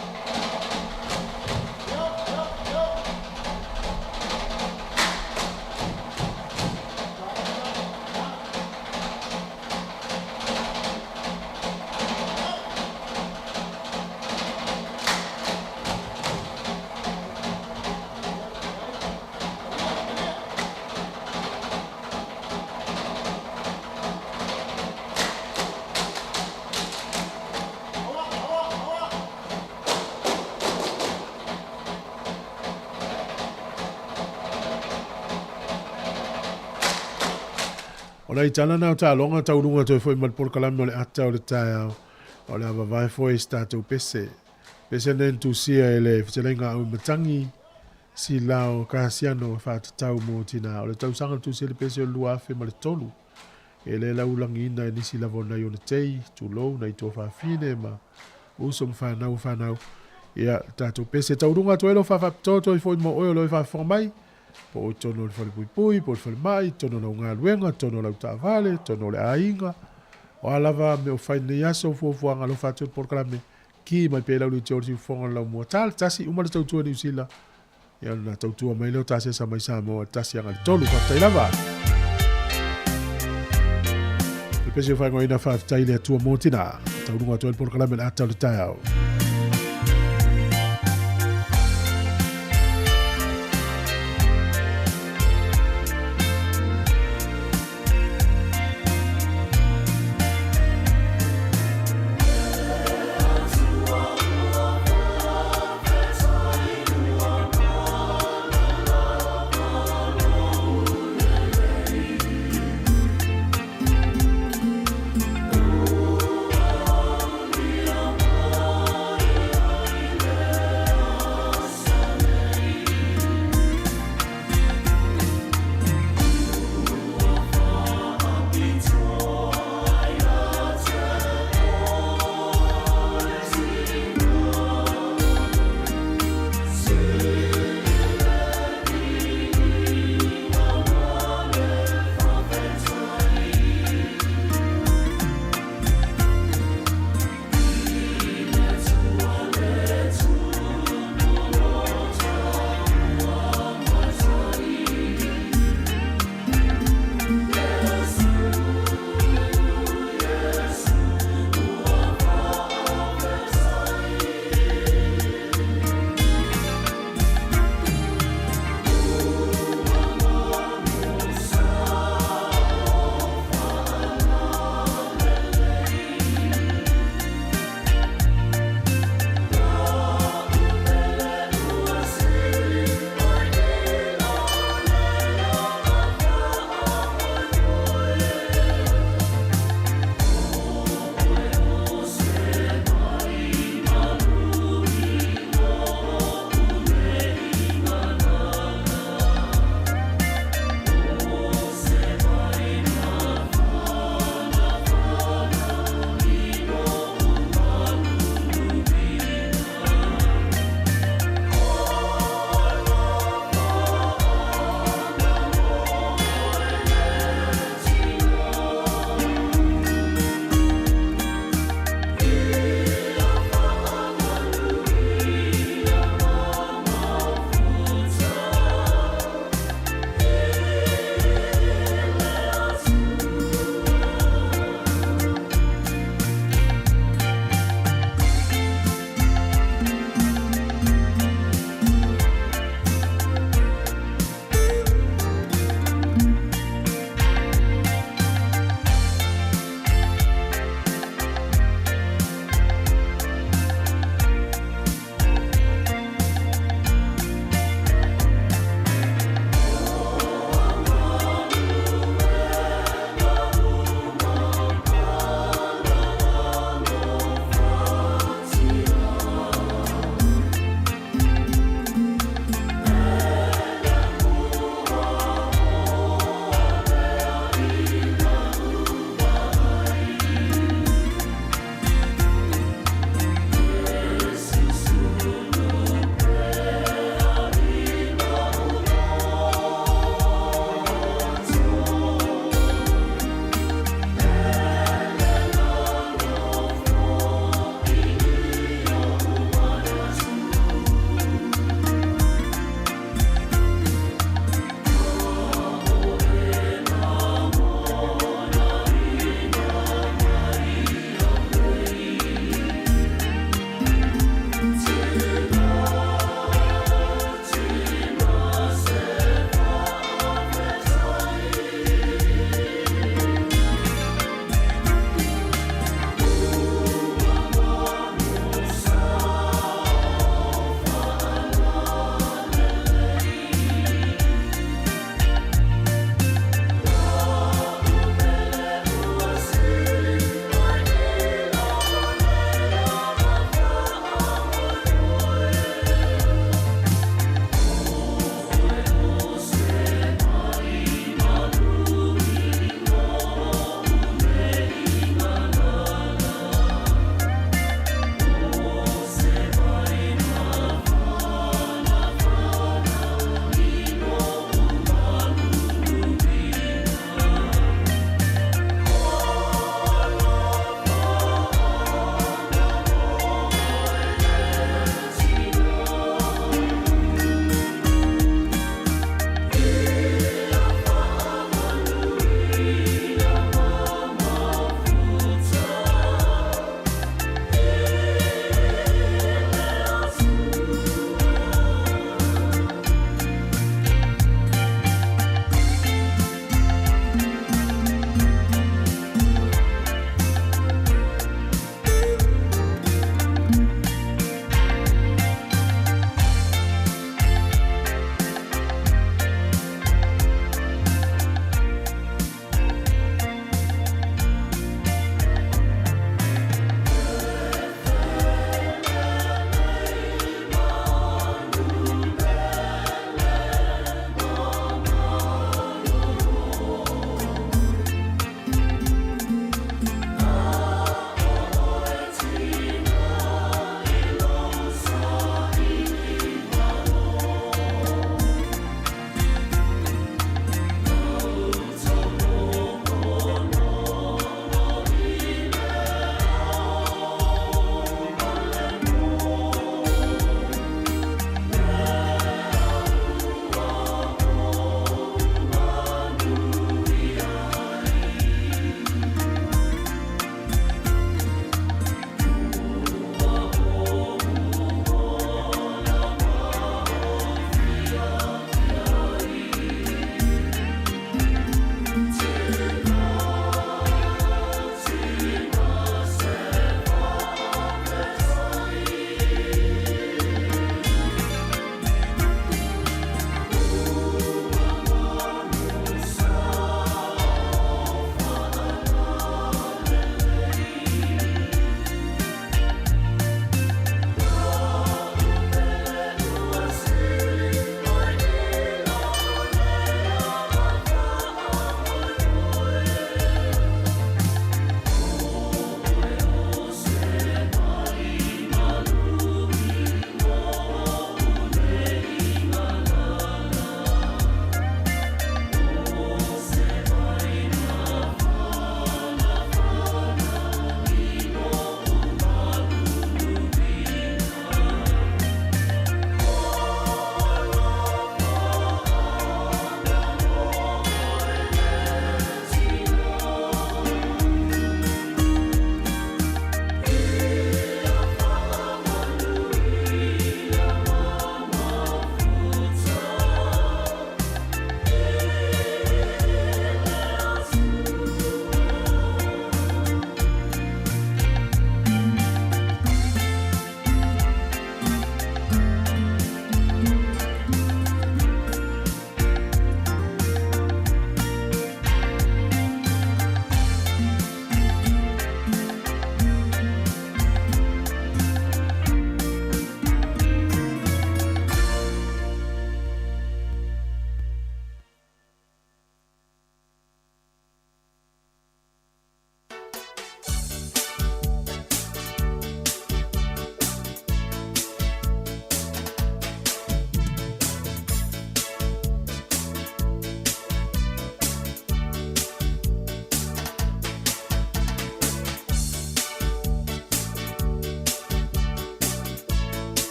O nai tala na o taaloga tauluga toe foi ma le polokalame o le ata o le taeao o le a vavae foi i se tatou pese. Pese nei na tusia e le fetalaiga a Auimatangi Silao Kasiano e faatatau mo tina o le tausaga na tusia le pese o le 2003. E le laulagiina e nisi lava o nai ona tei, tulou, nai tuafafine ma uso ma fanau o fanau. Ia, le tatou pese tauluga atu ai lau faafaapitoa toe foi mo oe o lo e faafofoga mai, po o i totonu o le falepuipui, po o le falemai, totonu o lau galuega, totonu o lau taavale, totonu o le aiga, o a lava mea o fai i lenei aso, fuafuaga alofa atu i le polokalame Ki mai pea i lau leitio o le siufofoga o le laumua. Ta le tasi, uma le tautua i Niu Sila. Ia ona tautua mai lea o tasesa mai Samoa i le tasi agai le tolu. Faafetai lava. O le pese o faaigoaina faafetai i le Atua mo tina. Tauluga atu ai le polokalame o le ata o le taeao.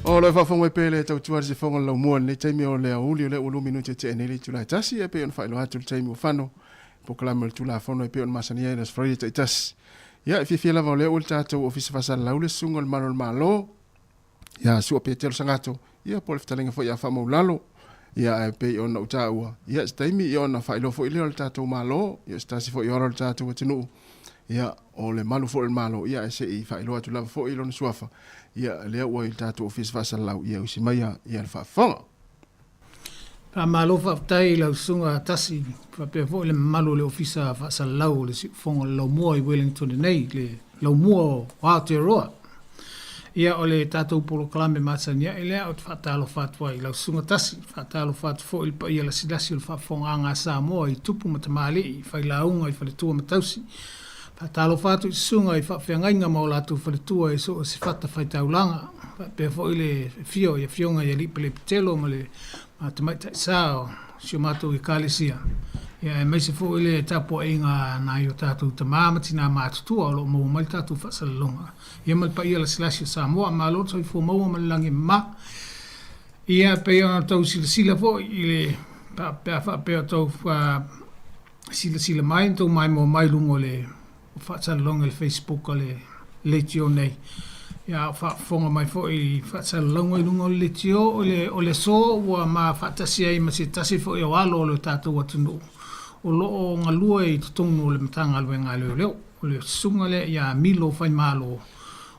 O lo e faafofoga mai pea i le tautua a le sifoga o le laumua i lenei taimi o le aoauli o lea ua lua minute tea nei le itula e tasi e pei ona faailoa atu le taimi ua fano polokalame o le Tulafono e pei ona masani ai le Aso Faraile taitasi. Ia, e fiafia lava o lea ua i le tatou Ofisa Faasalalau le Susuga o le Malu o le Malo, ia Sua Petelo Sagato, ia po o le fetalaiga foi ia Faamaulalo, ia ae pei ona ou taua, ia se taimi ia ona faailoa foi lea o le tatou Malo, ia o se tasi foi o ala o le tatou atunuu, ia o le malu foi o le Malo, ia ae se i faailoa atu lava foi lona suafa, ia lea ua i le tatou Ofisa Faasalalau, ia usi mai ia le faafofoga. Faamalo faafetai i lau Susuga Tasi faapea foi le mamalu o le Ofisa Faasalalau o le Siufofoga o le Laumua i Wellington nei, le Laumua o Aotearoa. Ia, o le tatou polokalame masani ae lea ou te faatalofa atu ai i lau Susuga Tasi, faatalofa atu foi i le paia lasilasi o le faafofogaaga a Samoa i tupu ma tamalii, failauga i faletua ma tausi. Faatalofa atu i susuga i faafeagaiga ma o latou faletua i so o se fata faitaulaga, faapea foi le afio i afioga i alii pelepetelo ma le tamaitai sa o si o matou Ekalesia, ia aemaise foi le tapuaiga a nai o tatou tama ma tina matutua o lo o maua mai le tatou faasalalauga, ia ma le paia lasilasi o Samoa. Malo le soifua maua ma le lagi e mama. Ia, e pei ona outou silasila foi i le, pe a faapea o outou silasila mai ma tou maimoa mai i luga o le faasalalauga i le Facebook a le leitio nei. Ia, a o faafofoga mai foi i faasalalauga i luga o le leitio, o le, o le aso ua ma faatasi ai ma se tasi foi o alo o le tatou atunuu o lo o galue i totonu o le Matagaluega a Leoleo. O le susuga lea ia Milo Faimalo,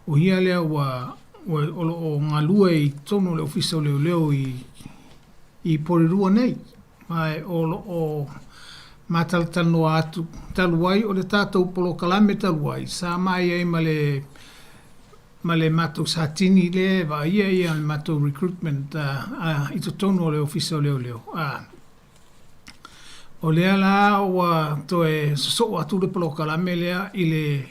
o ia lea ua, ua, o lo o galue i totonu o le Ofisa o Leoleo i, i Porirua nei, ma o lo o matalatalanoa atu talu ai o le tatou polokalame talu ai sa ma i ai ma le ma le matou Satini lea e vaaia ia le matou recruitment i totonu o le Ofisa o Leoleo. O lea la ua toe sosoo atu le polokalame lea i le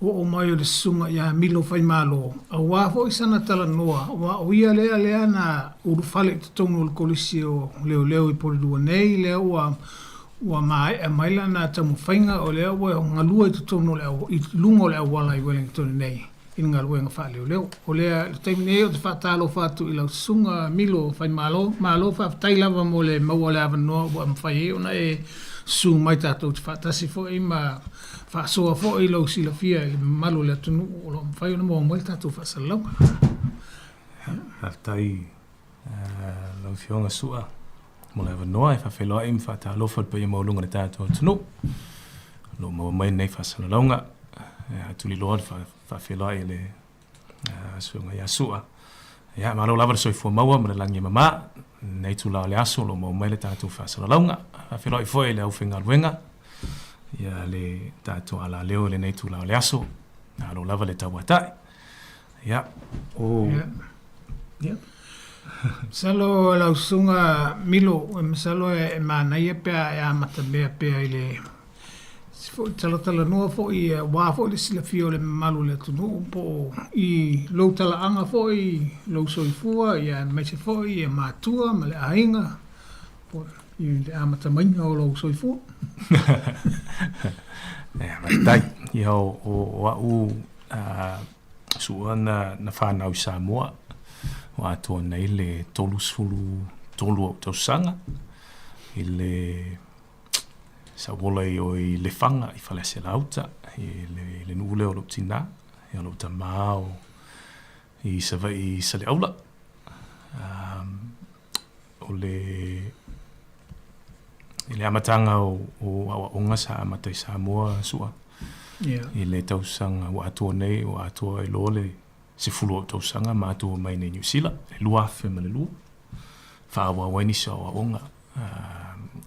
oo mai o le susuga ia Milo Faimalo, aua foi sana talanoa, aua o ia lea lea na ulufale i totonu o le Kolisi o Leoleo i Porirua nei, lea ua ua maea mai lana taumafaiga, o lea ua galue i totonu o le i luga o le auala i Wellington nei i le galuega faaleoleo. O lea, i le taimi nei ou te faatalofa atu i lau susuga Milo Faimalo, malo faafetai lava mo le maua o le avanoa ua mafai ai ona e susu mai tatou te faatasi foi ma faasoa foi lou silafia i le mamalu o le atunuu o lo o mafai ona maua mai le tatou faasalalauga. Faafetai lau Afioga Su'a mo le avanoa e faafeiloai ma faatalofa i le paia maualuga o le tatou atunuu o lo o maua mai lenei faasalalauga. E atuliloa le faafeiloai i le Susuga ia Su'a. Ia, malo lava le soifua maua ma le lagi e mama. Lenei itula o le aso o lo o maua mai le tatou faasalalauga. Faafeiloai foi i le aufaigaluega, ia le tatou alaleo i lenei itula o le aso. Malo lava le tauatai. Ia, o... Ia. Masalo lau susuga Milo, masalo e manaia pe a e amatamea pea i le Se foi talatalanoa foi aua foi le silafia o le mamalu o le atunuu po o i lou talaaga foi lou soifua ia aemaise foi ia matua ma le aiga po i le amata maiga o lou soifua. Ia, faafetai. Ia, o au sua na whanau i Samoa, o atoa nei le 33 o tausaga i le Sa ou ola i o i Lefaga i Faleaseela-uta, i le, le nuu lea o lou tinā, ia lou tamā o i Savaii i Saleaula. Um, o le, i le amataga o, o aoaoga sa amata i Samoa sua. Yeah. I le tausaga ua atoa nei, ua atoa ai loa le 10 o tausaga ma atoa mai nei Niu Sila, le 2002. Faaauau ai nisi o aoaoga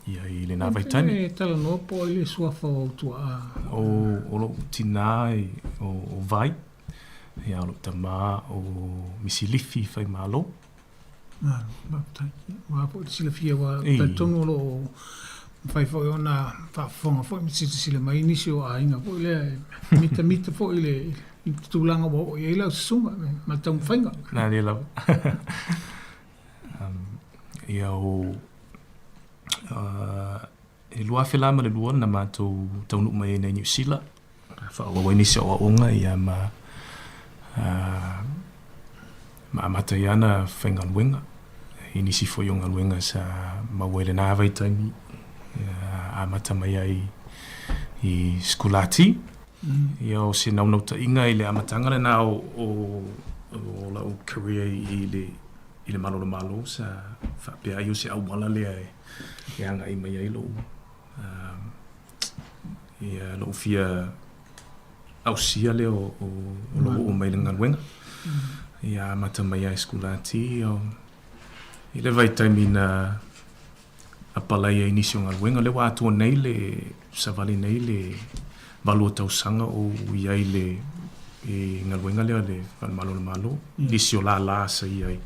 ia i lena vaitaimi. E talanoa po o ai le suafa o ou tuaa? O lou tinā o Vai, ia o lou tamā o Misilifi Faimalo. Malo, faafetai. Aua foi le silafia ua talitonu o lo o mafai foi ona faafofoga foi ma silasila mai nisi o aiga foi lea e mitamita foi i le tulaga ua oo i ai lau susuga ma le taumafaiga. Nā lea lava. Ia o e 2000 la ma le lua na matou taunuu mai ai nei Niu Sila faaauau ai nisi o aoaoga ia ma Ma amata ai ana faigaluega i nisi foi o galuega sa maua i lenā vaitaimi, amata mai ai i sikulati. Ia o se naunautaiga i le amataga lenā o o la'u career i le i le Malo o le Malo sa faapea ai o se auala lea e aga'i mai ai lo'u ia lo'u fia ausia lea o lou oo mai i le galuega. Ia amata mai lava i sikulati, i le vaitaimi na apalai ai i nisi o galuega. O lea ua atoa nei le savali nei le 8 o tausaga o ou i ai i le galuega lea a le Fale Malo o le Malo, nisi o lālā sa i ai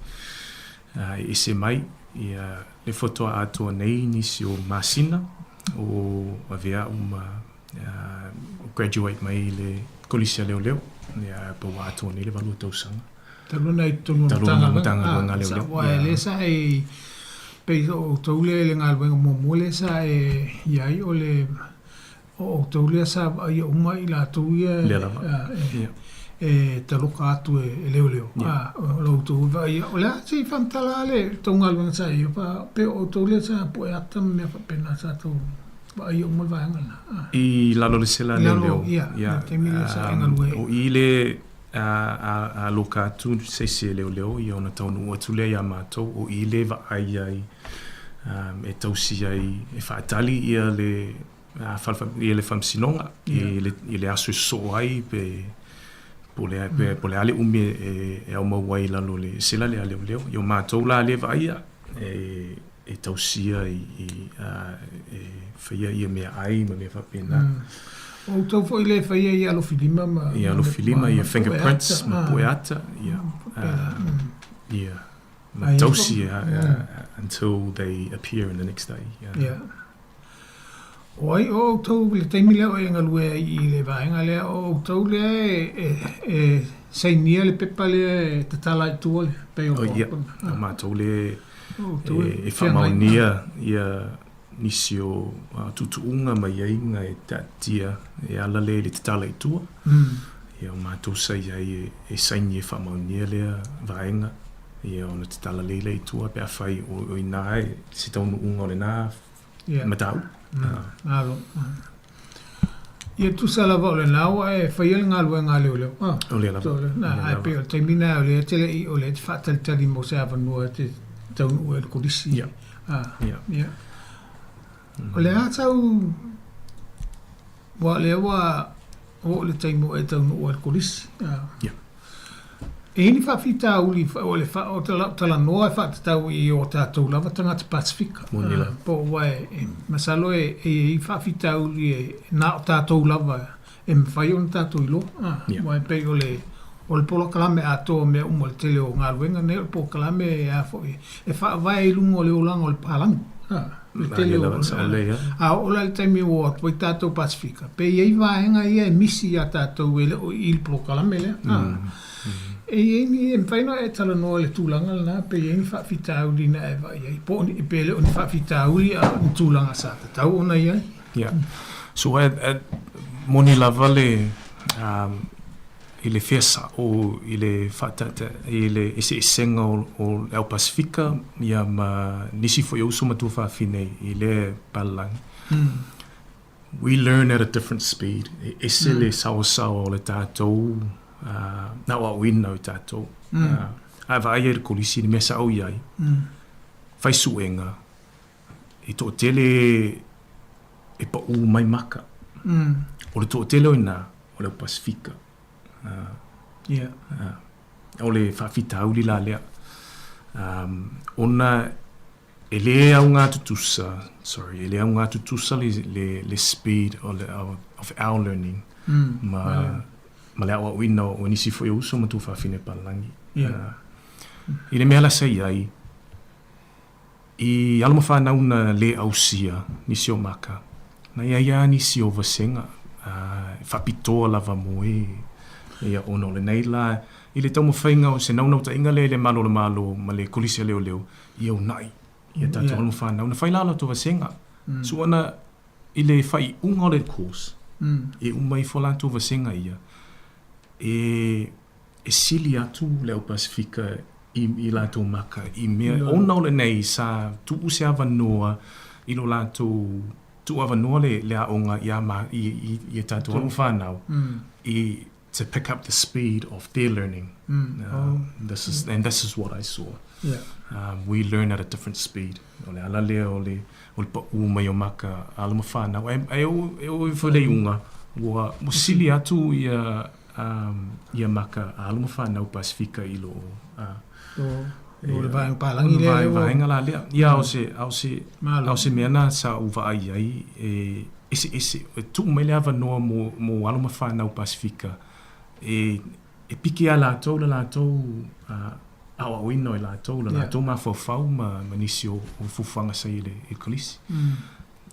e ese mai. Ia lea faatoa atoa nei nisi o masina o avea au ma graduate mai i le Kolisi a Leoleo, ia pe ua atoa nei le 8 tausaga. Talu ona i totonu o le Matagaluega a Leoleo. Aua e le sa e pei o outou lea i le galuega muamua lea sa e i ai o le o outou lea sa vaaia uma i latou ia Lea lava. e taloka atu e leoleo. O lo outou vaaia. O le a se i faamatala le tou galuega sa i ai, pe o outou lea sa pue ata ma mea faapena sa tou vaaia uma le vaega lena. I lalo o le sela leoleo. Ia, le taimi lea sa e galue ai. O i le a loka atu se isi e leoleo, ia ona taunuu atu lea iā matou, o i le vaai ai e tausi ai, e faatali ia le ia le faamasinoga i le aso e sosoo ai pe po o le a le umi e aumau ai i lalo o le sela lea a leoleo. Ia o matou la lea e vaaia e tausia i e faia ia meaai ma mea faapena. O outou foi lea e faia ia alofilima ma ia alofilima, ia fingerprints ma pue ata, ia ia ma tausi until they appear in the next day. Ia. O ai o outou i le taimi lea o e galue ai i le vaega lea, o outou lea e sainia le pepa lea e tatala ai i tua le pei o Oh, ia, o matou lea e faamaonia ia nisi o tuutuuga ma aiaiga e taatia e ala lea i le tatala i tua. Ia o matou sa i ai e saini e faamaonia lea vaega, ia ona tatala lea i tua pe afai o i ina se taunuuga o lena mataupu. Malo. Ia tusa lava o lena ua e faia le galuega a leoleo. O lea lava. Ae pei o le taimi lena o lea e te le i, o lea e te faatalitali mo se avanoa e te taunuu ai i le kolisi. Ia. Ia. O le a tau, ua o lea ua oo i le taimi ua e taunuu ai i le kolisi. Ia. E i ai ni faafitauli o le o lau talanoa e faatatau i o tatou lava tagata Pasifika. Moni lava. Po o ua e masalo e i ai faafitauli e na o tatou lava e mafai ona tatou iloa. Aua e pei o le o le polokalame atoa o mea uma o le tele o galuega nei o le polokalame e a foi e faavae i luga o le olaga o le palagi. Le tele o a oo la i le taimi ua o atu ai tatou Pasifika, pe i ai vaega ia e misi iā tatou e le o i i le polokalame lea. E i ai ni, e mafai ona e talanoa i le tulaga lena pe i ai ni faafitauli na e vaai ai, po o ni, pe le o ni faafitauli a o ni tulaga sa tatau ona i ai. Yeah. So e, e moni lava le i le fia sa'o i le fa'ataetae i le eseesega o le ao Pasifika ia ma nisi foi o uso ma tuafafine i lea palalagi. We learn at a different speed. E ese le saoasaoa o le tatou na'aua'auina o tatou. Ae vaai ai i le kolisi i le mea sa'o i ai, fai suega, e to'atele e pa'ū mai maka. O le to'atele o inā, o le au Pasifika. O le faafitauli la lea. Ona e lē augā tutusa, sorry, e lē augā tutusa le, le, le speed o le, of our learning ma, ma le aoaoina o nisi foi o uso ma tuafafine palagi. I le mea la sa i ai, I alo ma fanau na lē ausia nisi o maka, na i ai lava nisi o vasega e faapitoa lava mo e ia ona o lenei la i le taumafaiga o se naunautaiga lea i le Malo o le Malo ma le Kolisi a Leoleo ia una'i ia tatou alo ma fanau. Na fai la latou vasega suana i le faaiuga o le course e uma ifo latou vasega ia e sili atu le au Pasifika. i, i latou maka i mea ona o lenei sa tuu se avanoa i lo latou tuu avanoa le, le aoga ia ma, i, i, i tatou alo fanau i to pick up the speed of their learning. This is, and this is what I saw. We learn at a different speed. O le ala lea o le, o le paʻū mai o maka a alo ma fanau. E, e, o, e o i le iuga, ua, ua sili atu ia, ia maka a alo ma fanau Pasifika i lo, O le vaega palagi lea. O le vaega la lea. Ia, o se, a o se, a o se mea na sa ou vaai ai, e, eseese, e tuu mai le avanoa mo, mo alo ma fanau Pasifika, e, e piki a latou le latou aoaoina o i latou, le latou mafaufau ma, ma nisi o, o fuafuaga sa i le, i le kolisi.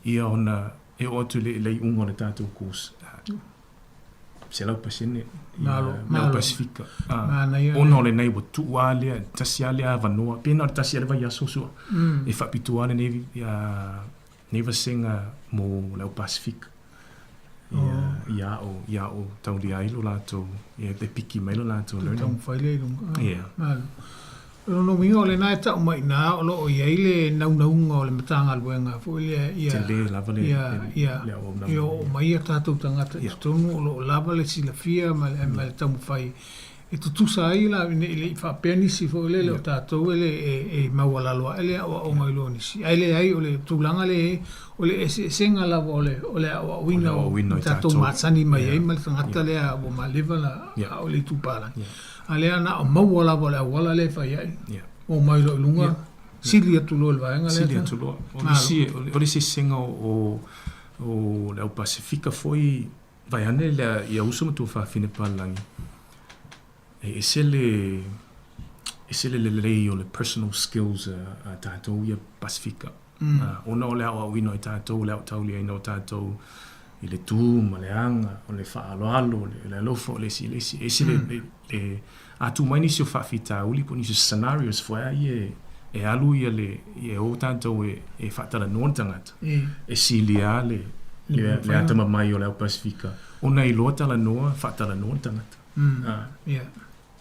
Ia ona e oo atu i le, le iuga o le tatou course, 100% Malo, le au malo. Pasifika. Manaia Ona o lenei ua tuu lava lea, tasi lava lea avanoa, pe na o le tasi lava le vaiaso sua, e faapitoa lava lenei, lenei vasega mo le au Pasifika. Ia, ia ao, ia ao taulia ai lo latou, ia e piki mai lo latou learning. Taumafai lea i luga. Ia. Malo. O lona uiga o lena e tau mai i ina o lo o i ai le naunauga o le Matagaluega foi lea ia Tele lava le, ia, le, ia, le auaunaga. ia oo mai a tatou tagata i totonu o lo o lava le silafia ma le, ma le taumafai e tutusa ai la ne i le i faapea nisi foi lele o tatou e le e, e maualalo ae le aoaoga i luga o nisi. Ae leai o le tulaga lea e o le eseesega lava o le o le aoaoina o tatou masani mai ai ma le tagata lea ua maleva la a o le itupalagi. A lea na o maua lava o le auala lea e fai ai. O mai loa i luga, sili atu loa i le vaega lea. Sili atu loa. O le isi, o le eseesega o o le au Pasifika foi, vaeane lea ia uso ma tuafafine palagi, e ese le ese le lelei o le personal skills a tatou ia Pasifika. Ona o le aoaoina o tatou, le aotauliaina o tatou i le tu ma le aga, o le faaaloalo, o le alofa o le isi i le isi. E ese le, le, le a tu mai nisi o faafitauli po o nisi o scenarios foi a ia e alu ia le, e o tatou e, e faatalanoa le tagata. E sili lava le, le, le atamamai o le au Pasifika ona iloa talanoa, faatalanoa le tagata.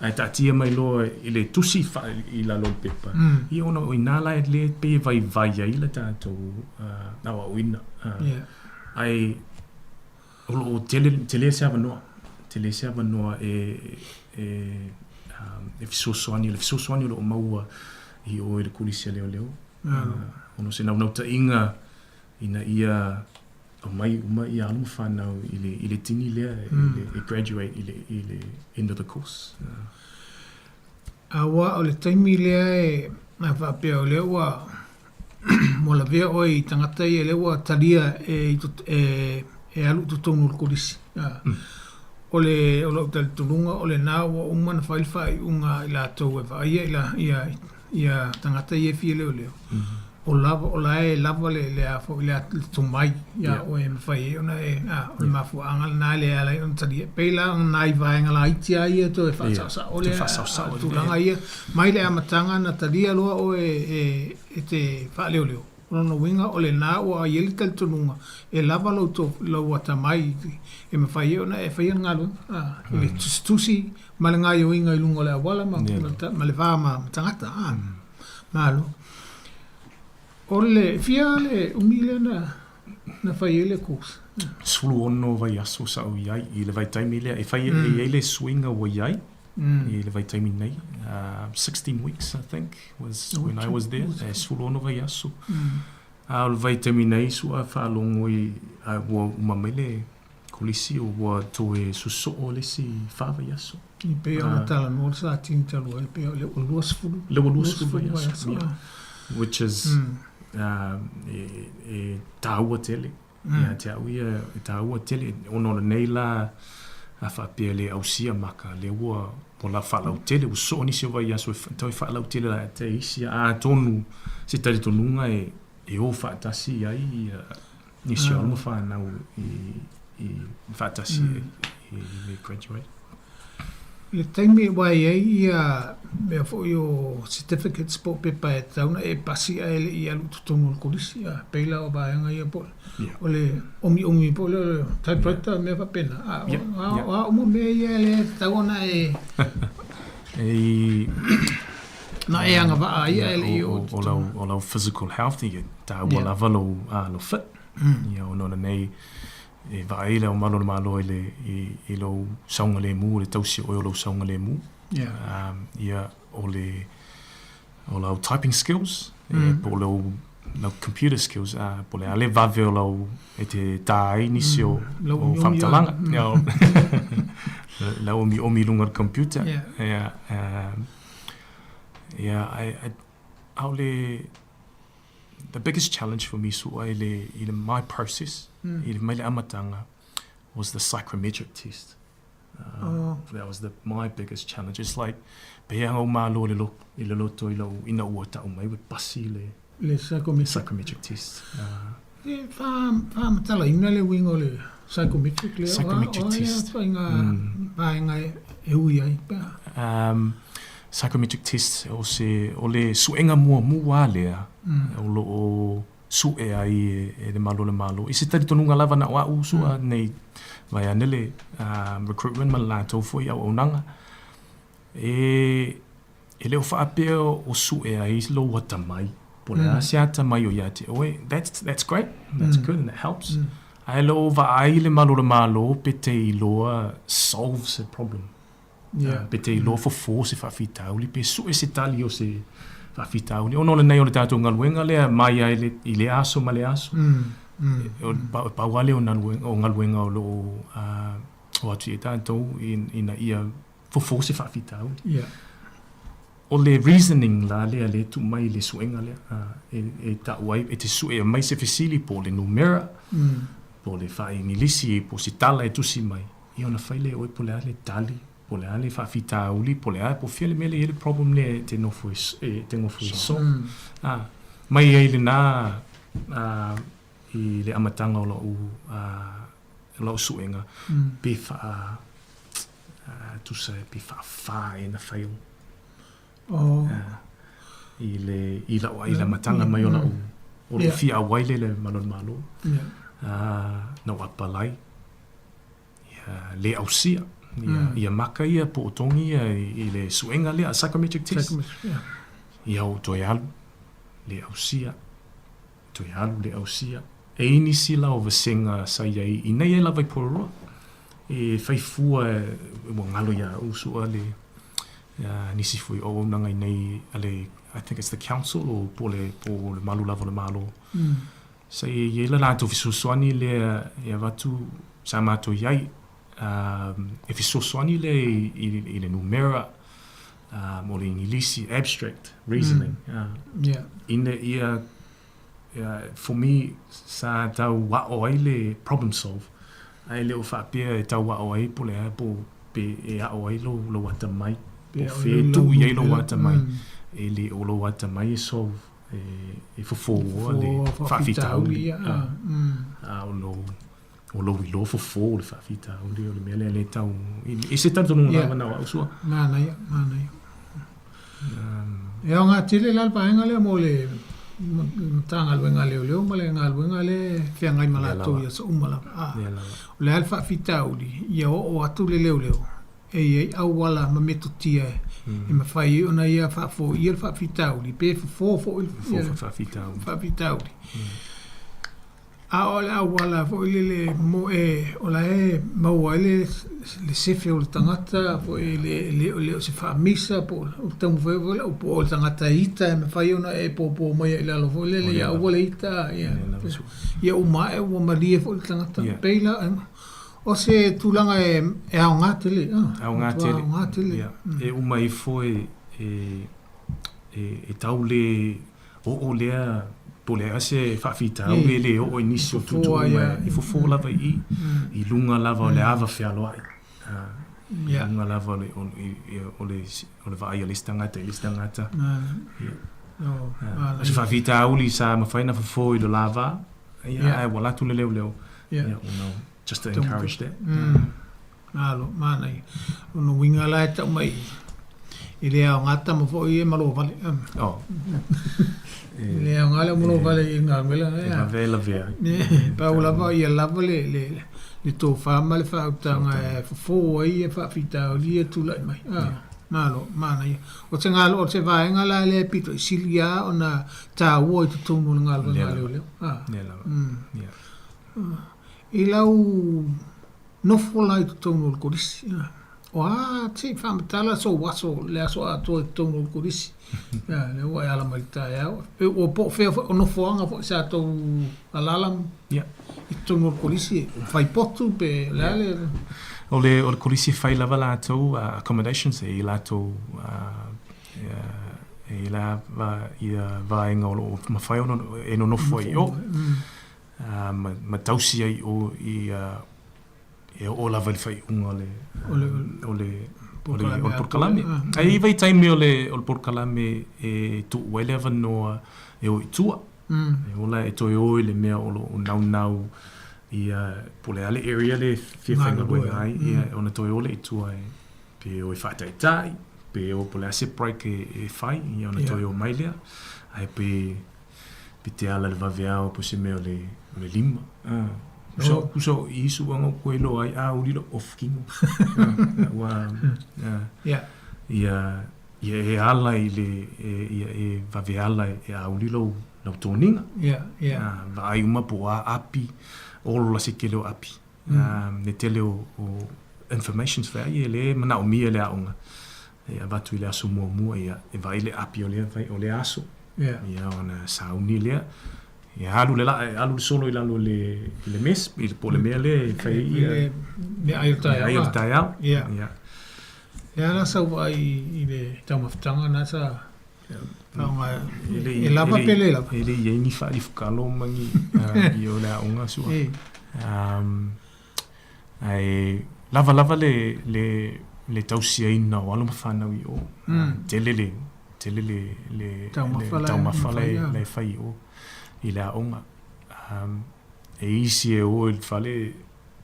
Ae taatia mai loa i le tusi i lalo o le pepa, ia ona o i ina la e le pei e vaivai ai le tatou aoaoina. Ae o lo o tele, tele se avanoa, tele se avanoa e, e, e fesoasoani, le fesoasoani o lo o maua i o i le Kolisi a Leoleo. Ona o se naunautaiga ina ia aumai uma ia alo ma fanau i le, i le tini lea mm. i le, e graduate i le, i le end of the course. Aua o le taimi lea e a faapea o lea ua ua lavea oe i tagata ia lea ua talia e, e, e alu i totonu o le kolisi. O le o lou talitonuga o lena ua uma ona fai le faaiuga a i latou e vaaia i la, ia, ia tagata ia e fia leoleo. O lava, o la e lava le, le a foi, le, le tomai ia oe e mafai ai ona e, a, o le mafuaaga lena lea e ala ai ona talia. E pei la o nai vaega laiti lava ia toe faasaosao lea, a, tulaga ia, mai le amataga na talia loa oe e, e te faaleoleo. O lona uiga o lena ua i ai le talitonuga e lava lou, lou atamai e mafai ai ona e faia le galuega, a, i le tusitusi ma le gaoioiga i luga o le auala ma, ma le va ma tagata. A, malo. O le, fia le umi lea na, na fai ai le course? 16 vaiaso sa ou i ai i le vaitaimi lea. E fai e i ai le suiga ua i ai i le vaitaimi nei. 16 weeks, I think, was when I was there. E 16 vaiaso. A o le vaitaimi nei sua faalogo i, ua uma mai le kolisi ua toe sosoo le isi 4 vaiaso. I pei ona talanoa le Satini talu ai, pei o le ua 20. Le ua 20 vaiaso, yeah. Which is, e, e tāua tele. Ia te au ia, e tāua tele. Ona o lenei la, a faapea le ausia maka, le ua, ua la faalautele, ua soo nisi o vaiaso e toe faalautele la te isi, a tonu se talitonuga e, e o faatasi ai ia nisi o alo ma fanau i, i faatasi i, i graduate. I le taimi ua i ai ia mea foi o certificates po o pepa e tatau ona e pasi ae le i alu i totonu o le kolisi, a pei la o vaega ia po o le omiomi po o le typewriter mea faapena, a o a uma mea ia lea e tatau ona e E Na e agavaa ai ae le i oo i O lau, o lau physical health, ia taua lava lou, lou fit. Ia ona o lenei, e vaai le Ao Malu o le Malo i le, i, i lou saogalemu, le tausi o oe o lou saogalemu. Ia, o le, o lau typing skills, po o lou, lau computer skills, po o le a le vave o lau, e te tā ai nisi o, o faamatalaga. Lau omiomi i luga o le computer. Ia, ia, ai, ʻaʻole, the biggest challenge for me suʻa i le, i le my process, i le mai le amataga, was the psychometric test. Oh. That was the, my biggest challenge. It's like, pehea ou malo i le, i le loto i lau, ina ua ta'u mai ua pasi le, Le psychometric. psychometric test. E faamatalaina le uiga o le psychometric lea. Psychometric test. O a ituaiga vaega e ui ai pe a. Psychometric test, o se, o le suega muamua lea o lo o suʻe ai e le Malo o le Malo. I se talitonuga lava na o a'u su'a nei vaeane le recruitment ma le latou foi auaunaga, e e le o faapea o suʻe ai lou atamai, po o le a se atamai o ia te oe, that's, that's great, that's good and that helps. Ae le o vaai le Malo o le Malo pe te iloa solve se problem. Pe te iloa fofo se faafitauli, pe suʻe se tali o se faafitauli. Ona o lenei o le tatou galuega lea mai ai le, i le aso ma le aso. O pau lava lea o galuega o lo o o atu i ai tatou ina ia fofo se faafitauli. O le reasoning la lea lea e tuu mai i le suega lea, e ta'u ai, e te su'e mai se fesili po o le numera, po o le faa-Igilisi, po o se tala e tusi mai, ia ona fai lea e oe po o le a le tali, po o le a le faafitauli, po o le a, po o fea le mea lea e i ai le problem lea e te nofo e, te nofo e solve. Mai ai lena i le amataga o la'u, lau suega pe faa tusa pe faafā e na fai o i le i lau i le amataga mai o lau o lou fia auai le le malo le malo na ou apalai ia le ausia ia ia maka ia po o togi ia i le suega lea psychometric test ia ou toe alu le ausia Toe alu le ausia. E i nisi la o vasega sa i ai i nei ai lava i Porirua. E fai fua ua galo ia au sua le nisi foi o auaunaga i nei a le I think it's the council or po le po le malu lava o le Malo. Sa i ai le latou fesoasoani lea e avatu sa matou i ai e fesoasoani lea i le numera o le Igilisi, abstract reasoning. Ina ia, for me, sa tau a'o ai le problem solve, ae le o faapea e tau a'o ai po o le a, po pe e a'o ai lou, lou atamai, po o fea e tuu i ai lou atamai. E le o lou atamai e solve, e fofōa le faafitauli. A o lou O lou iloa fofo o le faafitauli o le mea lea le tau i se talitonuga lava na o au sua. Manaia, manaia. E aoga tele la le vaega lea mo le Matagaluega a Leoleo ma le galuega lea e feagai ma latou i aso uma lava. O le a le faafitauli, ia oo atu le leoleo e i ai auala ma metotia e mafai ai ona ia faafoia le faafitauli pe fofo foi le faafitauli. A o le auala foi lele mo e o la e maua ai le le sefe o le tagata foi le le le o se faamisa po o le taumafai foi lea po o le tagata e ita e mafai ona e pōpō mai ai i lalo foi lele ia aua le ita ia ia uma ae ua malie foi le tagata. E pei la o se tulaga e e aoga tele a. Aoga tele. Aoga tele. Ia e uma ifo e e e tau le oo lea po o le a se faafitauli e le oo i nisi o tuutuuga e fofo lava i i, i luga lava o le ava fealoai. I luga lava o le, o le, o le vaai a le isi tagata i le isi tagata. O se faafitauli sa mafai ona fofo i le lava, ia, ae ua alu atu le leoleo, ia, just to encourage that. Malo, manaia. O lona uiga la e tau mai i, e le aoga tama foi ia malo vale. Oh. E le aoga le malo vale i ngā wela. E lavea e lavea. Pau lava ia lava le, le, le tōwhā ma le whaautanga e fofo ai e whaafitauli e tūlai mai. Ah. Malo, manaia. O te galo, o te vaega la lea e pito i sili lava ona taua i totonu o le galuega a leoleo. A. Lea lava. Ia. I lau nofo la i totonu o le kolisi, o a se i faamatala sou aso, le aso atoa i totonu o le kolisi, ia, lea ua e ala mai i le taeao. Pe ua po o fea foi, o nofoaga foi sa tou alaala i totonu o le kolisi, fai potu pe o le a le... O le, o le kolisi e fai lava latou accommodations e i latou e i la ia vaega o lo o mafai ona e nonofo ai i o. Ma tausi ai i o i e oo lava i le faaiuga o le o le o le polokalame. Ae i ai vaitaimi o le o le polokalame e tuu ai le avanoa e o i tua. E ola e toe o i le mea o lo o naunau ia po o le a le area lea e fia faigaluega ai, ia ona toe o lea i tua e pe o e faataitai, pe o po o le a se break e fai, ia ona toe o mai lea. Ae pe Pe te ala le vaveao po se mea o le, o le lima. Ah. Usa, oh. Usa o i suanga o koe loa ai, a uli lo off kimo. Ah, ua, ah. Yeah. Ia, ia e ala i le, e, ia e vaveala e a uli lou, lau toniga. Yeah. Ah, vaai uma po a api, olo la se kele o api. Le tele o, o informations fai ai e le manaomia le aoga e avatu i le aso muamua ia e vaai le api o lea vai o lea aso. Ia ona sauni lea. Ia alu le laa alu le solo i lalo i le i le mess i le po o le mea lea e fai ai ia meaai o le taeao. Meaai o le taeao. Ia. Ia. Le a la sau vaai i le taumafataga na sa faaaoga e lava pe le lava? E le i ai ni faalifukalo ma ni i o le aoga sua. Ae lava lava le, le, le tausiaina o alo ma fanau i o. Tele le, tele le, le, taumafa la e fai i o i le aoga. E isi e o i le fale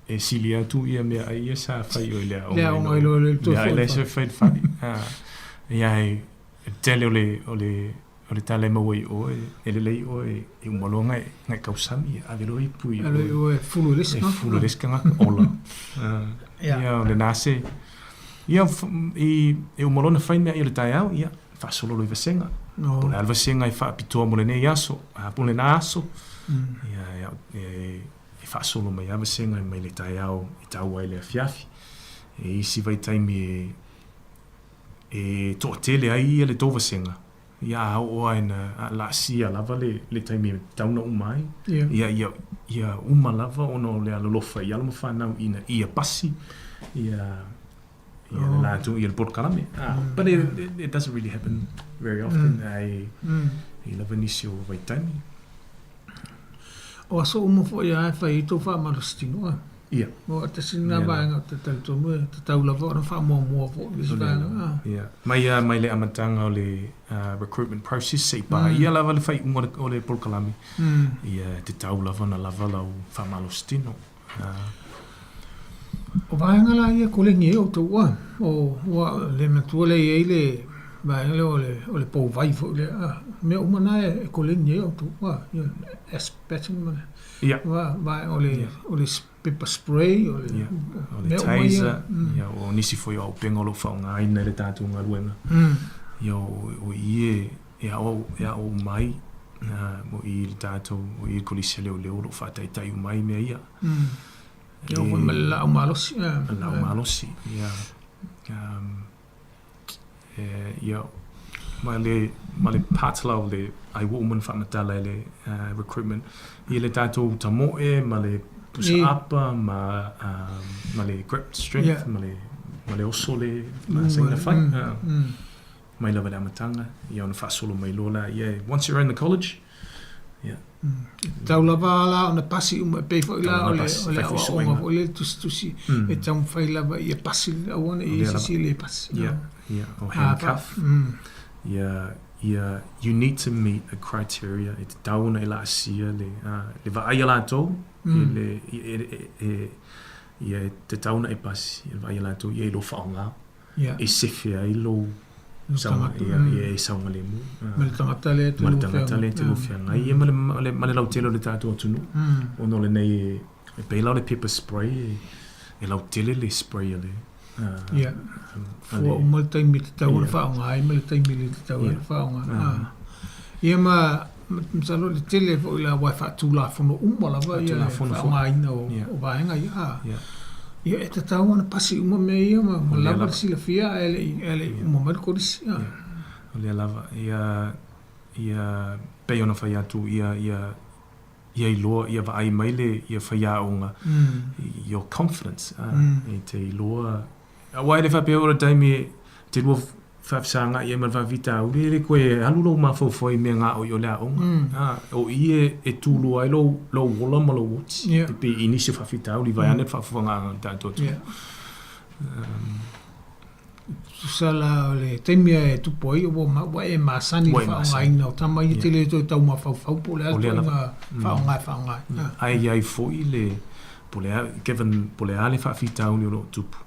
e sili atu ia meaai ia sa fai i o i le aoga. Le aoga i lo le toe foi. Le aoga fai i le fale. Ia e tele o le, o le, o le tala e maua i oe, e lelei oe e uma loa ngai, ngai kausami, e ave loa ipu i oe. Ave oe e fulu i le isi E fulu i le isi tagata, ola. Ia, o lena se, ia, i, e uma loa ona fai meaai o le taeao, ia, faasolo loa i vasega. Po o le a le vasega e faapitoa mo lenei aso, a po o lena aso, ia, e, e faasolo mai lava vasega mai le taeao e tau ai le afiafi. E isi vaitaimi e, e toatele ai ia le tou vasega, ia a oo lava ina laasia lava le, le taimi e tatau ona uma ai, ia, ia, ia uma lava ona o le alolofa i alo ma fanau ina ia pasi ia, ia le latou, ia le polokalame. But it, it, it doesn't really happen very often. Ai, i lava nisi o vaitaimi. O aso uma foi lava e fai ai tou faamalositino a. Ia. Aua tasi lena vaega ou te talitonu e tatau lava ona faamuamua foi le isi vaega. Ia. Mai lava mai le amataga o le recruitment process seia paia lava le faaiuga o le polokalame, ia e tatau lava ona lava lau faamalositino. O vaega la ia e koleni ai outou a, o ua le matua lea e i ai le vaega lea o le o le pouvai foi lea a, mea uma na e koleni ai outou a, ia S-pattern ma le Ia. Vaega o le o le pepper spray o le Ia, o le taser, ia o nisi foi o auupega o lo o faaaogaina i le tatou galuega. Ia o i e e aʻo e aʻo uma ai o i le tatou o i le Kolisi a Leoleo o lo o faataitai uma ai mea ia. Ia o foi ma le laau malosi. Le laau malosi, ia. Ia, ma le, ma le part la o le, ai ua uma ona faamatala e le recruitment, ia le tatou tamoe ma le pusa apa ma, ma le grip strength ma le, ma le oso le masani ona fai. Mai lava i le amataga, ia ona faasolo mai loa lea, ia, once you're in the college, ia. Tau lava la ona pasi uma e pei foi la o le o le aoaoga foi lea tusitusi e taumafai lava ia pasi aua ne i i ai se isi e le pasi. Ia, ia, o handcuff. Ia, ia, you need to meet a criteria e tatau ona e laasia le, le vaai a latou i le, e, ia e tatau ona e pasi, e vaai a latou ia i lou faaaoga. e sefe ai lou saoga, ia, ia e saogalemu. Ma le tagata lea e te Ma le tagata lea e te lua feagai, ia ma le, ma le, ma le lautele o le tatou atunuu. Ona o lenei e, e pei la o le pepper spray, e, e lautele le spray a le. Ia. Fua uma le taimi e tatau ona faaaoga ai ma le taimi e le tatau ai ona faaaoga. Ia ma masalo le tele foi la aua e faatulafono uma lava ia le faaaogaina o vaega ia. Ia e tatau ona pasi uma mea ia ma lava le silafia ae le i uma mai le kolisi. O lea lava ia ia pei ona fai atu ia ia ia iloa ia vaai mai le ia faiaoga your confidence e te iloa aua e le faapea o le taimi e te lua faafesagai ai ma le faafitauli e le toe alu lou mafaufau i mea gaoioi o le aoga o i e tulua ai lou lou ola ma lou oti e pei i nisi o faafitauli vaeane le faafofogaaga a le tatou atunuu. Tusa la o le taimi e tupu ai ua e masani i le faaaogaina o tama ia e te le toe tau mafaufau po o le a le ituaiga faaaoga e faaaoga ai. Ae i ai foi le, po o le a, given po o le a le faafitauli o lo o tupu,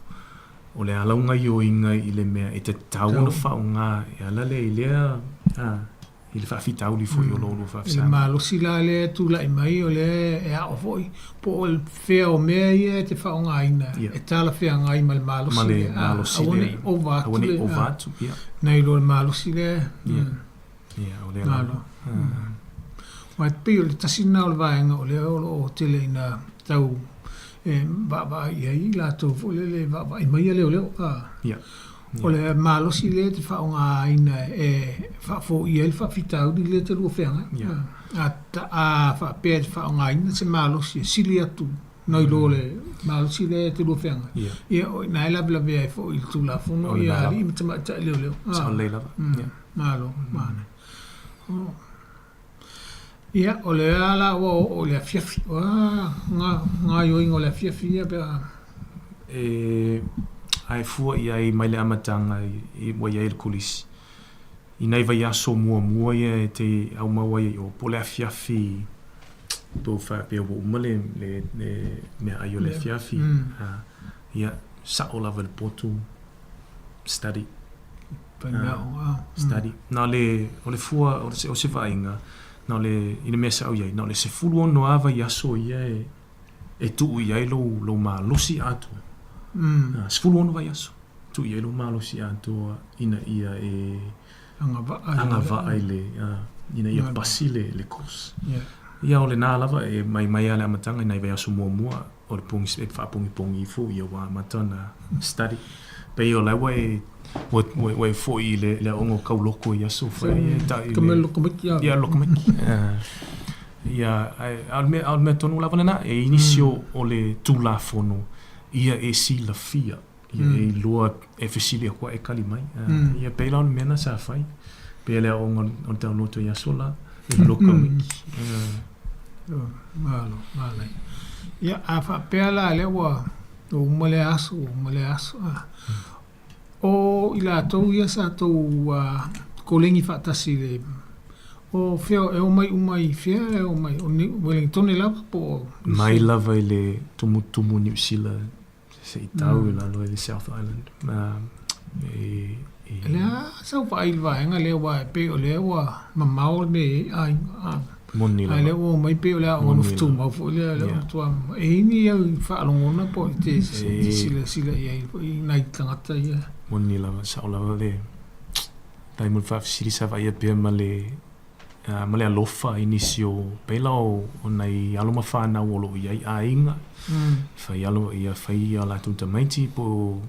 o le a lau gaioiga i le mea e tatau ona faaaoga e ala lea i lea i le faafitauli foi o lo o lua faafesagai. I le malosi la lea e tulai mai o lea e ao foi po o fea o mea ia e te faaaogaina e talafeagai ma le malosi lea, aua ne i ova atu le, nai lo le malosi lea. Malo. Aua e pei o le tasi lena o le vaega o lea o lo o tele ina tau e vaavaai i ai i latou foi lele e vaavaai mai ia leoleo. O le malosi lea e te faaaogaina e faafoia ai le faafitauli lea e te lua feagai. A faapea e te faaaogaina se malosi e sili atu nai lo le malosi lea e te lua feagai, ia o i ina e lavelavea ai foi i le Tulafono ia alii ma tamaitai leoleo. Sao lelei lava. Malo, manaia. Ia, o lea la ua oo i le afiafi. O a gaoioiga o le afiafi ia pe a. E ae fua i ai mai le amataga i ua i ai le kolisi. I nai vaiaso muamua ia e te aumau ai i o, po o le afiafi pe ua faapea ua uma le le le meaai o le afiafi. Ia, sao lava i le potu, study. Study. Na o le, o le fua, o se vaaiga, na o le, i le mea sa ou i ai, na o le 16 lava vaiaso ia e, e tuu i ai lou, lou malosi atoa. 16 vaiaso, tuu i ai lou malosi atoa ina ia e agavaa i le, ina ia pasi le, le course. Ia o lena lava e mai mai lava i le amataga i nai vaiaso muamua, o le pogi e faapogipogi ifo ia ua amata ona study. Pei o la ua e ua e foi i le le aoga o Kauloko i aso fai e tai le Ka lokomiki a. Ia lokomiki. Ia ae a o le mea a o le mea tonu lava lena e i nisi o o le Tulafono ia e silafia ia e iloa e fesili atu e kali mai. Ia pei la o le mea na sa fai. Pei le aoga o le Taoloto i aso la e lokomiki. Malo, manaia. Ia, a faapea la lea ua uma lea aso, ua uma lea aso. O i latou ia sa tou koleni faatasi i le o fea e omai uma i fea e omai o Wellingtone lava po o Mai lava i le tumutumu o Niu Sila se i tau i lalo i le South Island. E, e... O le a sau vaai i le vaega lea aua e pei o lea ua mamao le mea e i ai aiga. Moni lava. A lea ua omai pei o le aoga nofo tumau foi lea, lea ua matua e i ai ni au faalogona po o te silasila i ai foi nai tagata ia. Moni lava, sao lava le tai mo le faafesili sa vaaia pea ma le ma le alofa i nisi o pei la o nai alo ma fanau o lo o i ai aiga, fai alo ia fai a latou tamaiti po o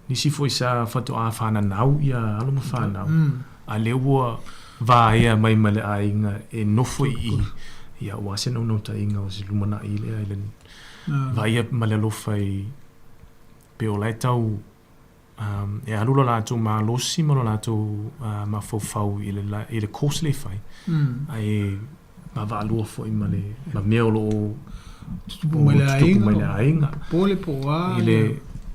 nisi foi sa faatoa fananau ia alo ma fanau, a lea ua vaea mai ma le aiga e nofo i i, ia aua se naunautaiga o se lumanai lea i le vaaia ma le alofa i pei o la e tau e alu lo latou malosi ma lo latou mafaufau i le i le course lea e fai, ae vaavaalua foi ma le ma mea o lo o tutupu mai le aiga, popole po o a. I le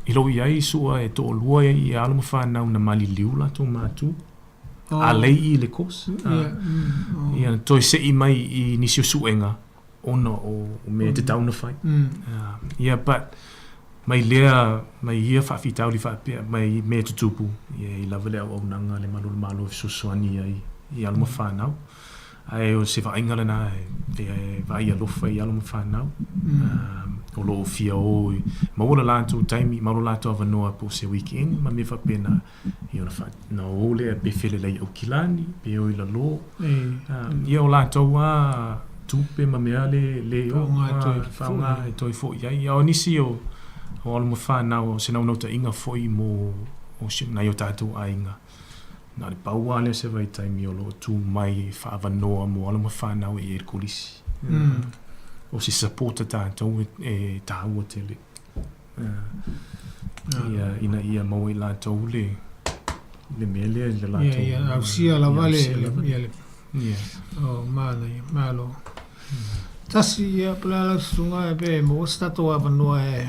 i lou i ai sua e toalua i alo ma fanau na maliliu latou matua, a lei i le course. Ia na toe sei mai i nisi o suega ona o mea e tatau ona fai. Ia, but mai lea, mai ia faafitauli faapea, mai mea tutupu, ia i lava le auaunaga a le Malu o le Malo e fesoasoani ai i alo ma fanau. Ae o se vaaiga lena e vaai alofa i alo ma fanau. o lo o fia o i maua lo latou taimi, maua lo latou avanoa po o se weekend ma mea faapena, ia ona faa, ona o lea pe felelei i Aukilani, pe o i lalo. Ia o latou lava tupe ma mea le, le o, faaaoga e toe foi ai. Ia o nisi o, o alo ma fanau, o se naunautaiga foi mo o si, nai o tatou aiga. Na o le pau lava lea o se vaitaimi o lo o tu mai e faaavanoa mo alo ma fanau e i ai le kolisi. O se support a tatou e taua tele. Ia, ina ia maua i latou le, le mea lea i le latou. Ia, ia ausia lava le, ia le, o, manaia, malo. Tasi, ia, po o le a lau susuga pe maua se tatou avanoa e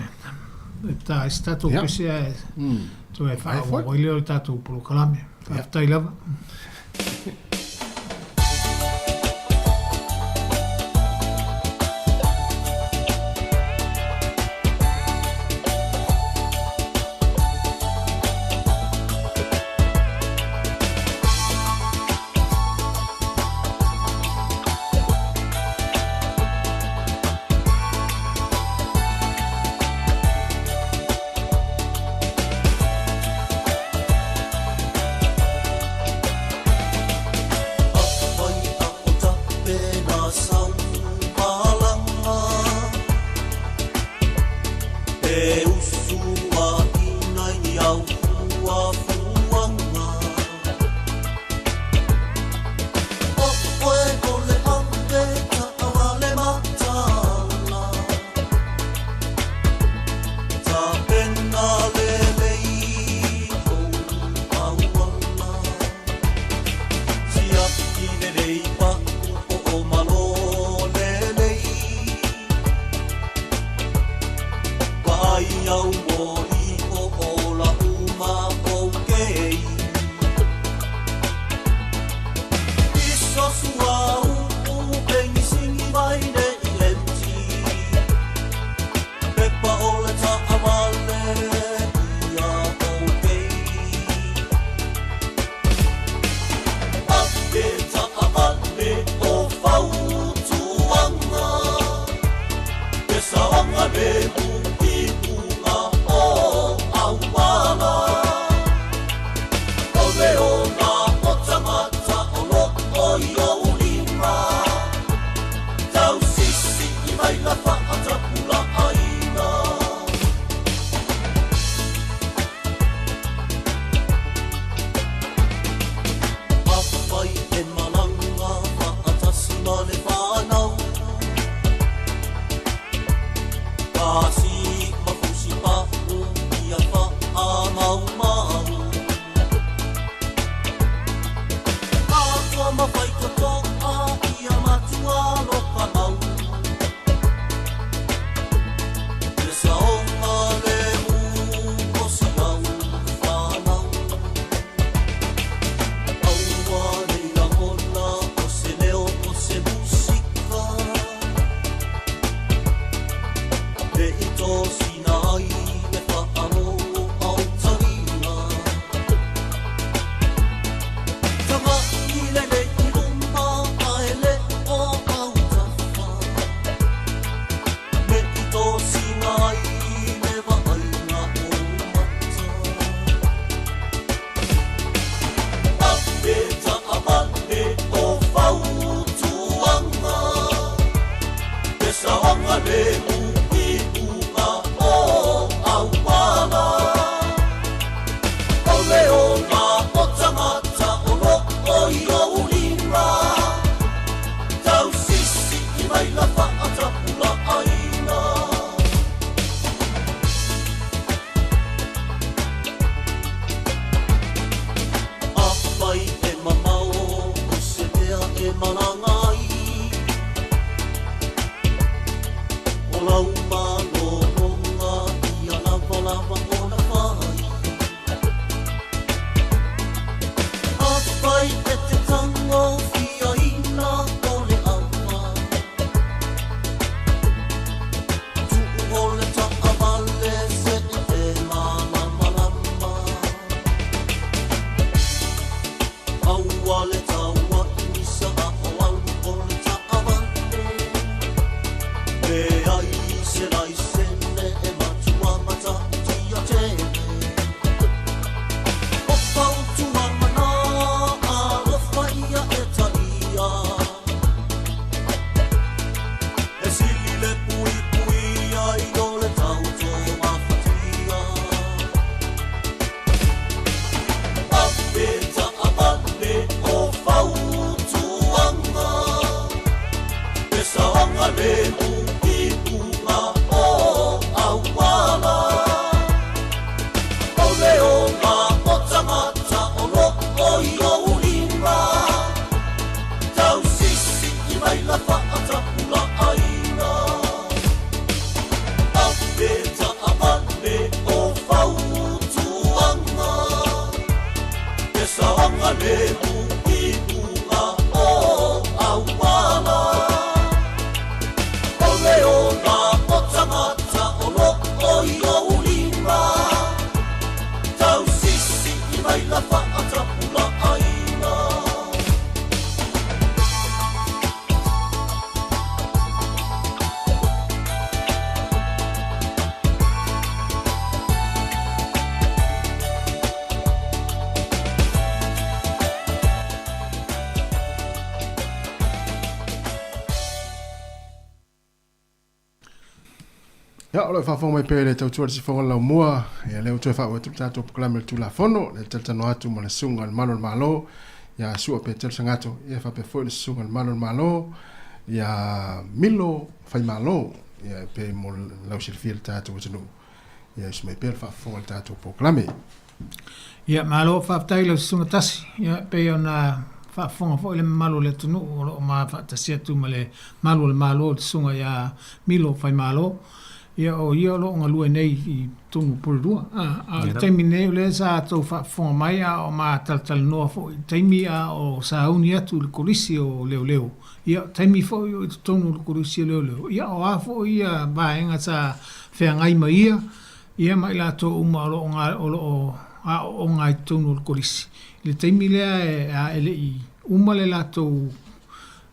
ta ai se tatou pese ae toe faaauau ai lea o le tatou polokalame. Faafetai lava. i maila fa'atapula'aina. Ave ta'avale o fautuaga e saogalemu i luga o auala. O le ola o tagata o lo'o i ou lima tausisi'i maila fa'atapula'aina. Ia, o lo o faafofoga mai pea i le tautua i le sifoga o le laumua, ia lea ua toe faaauau atu le tatou polokalame o le Tulafono, lea e talatalanoa atu ma le Susuga i le Malu o le Malo, ia Sua Petelo Sagato, ia faapea foi le Susuga i le Malu o le Malo, ia Milo Faimalo, ia e pei mo lau silafia i le tatou atunuu, ia usu mai pea le faafofoga i le tatou polokalame. Ia, malo faafetai i lau Susuga Tasi. Ia, e pei ona faafofoga foi le mamalu o le atunuu o lo o ma faatasi atu ma le malu o le Malo le Susuga ia Milo Faimalo. Ia, o ia o lo o galue nei i totonu o Porirua. A, a o le taimi nei o lea sa tou faafofoga mai a o ma talatalanoa foi i le taimi a o sauni atu i le Kolisi o Leoleo. Ia, o taimi foi o i totonu o le Kolisi o Leoleo, ia o a foi ia vaega sa feagai ma ia, Ia ma i latou uma o lo o o lo o aooga ai totonu o le kolisi. I le taimi lea e a e le i uma le latou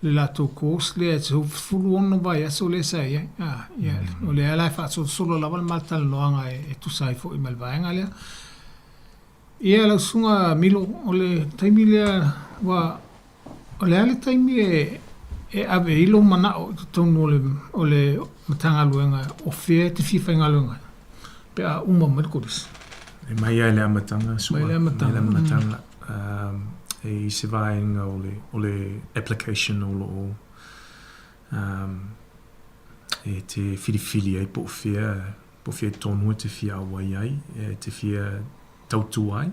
le latou course lea e 16 vaiaso lea sa i ai. A, ia, o lea la e faasolosolo lava le ma talanoaga e, e tusa ai foi ma le vaega lea. Ia lau susuga Milo, o le taimi lea ua O le a le taimi e e ave ai lou manao i totonu o le o le Matagaluega o fea e te fia faigaluega ai pe a uma mai le kolisi? E mai lava i le amataga, Sua. Mai le amataga. Mai le amataga. E i se vaega o le o le application o lo o e te whiriwhiri ai po o fea po o fea tonu e te fia auai ai, e te fia tautua ai.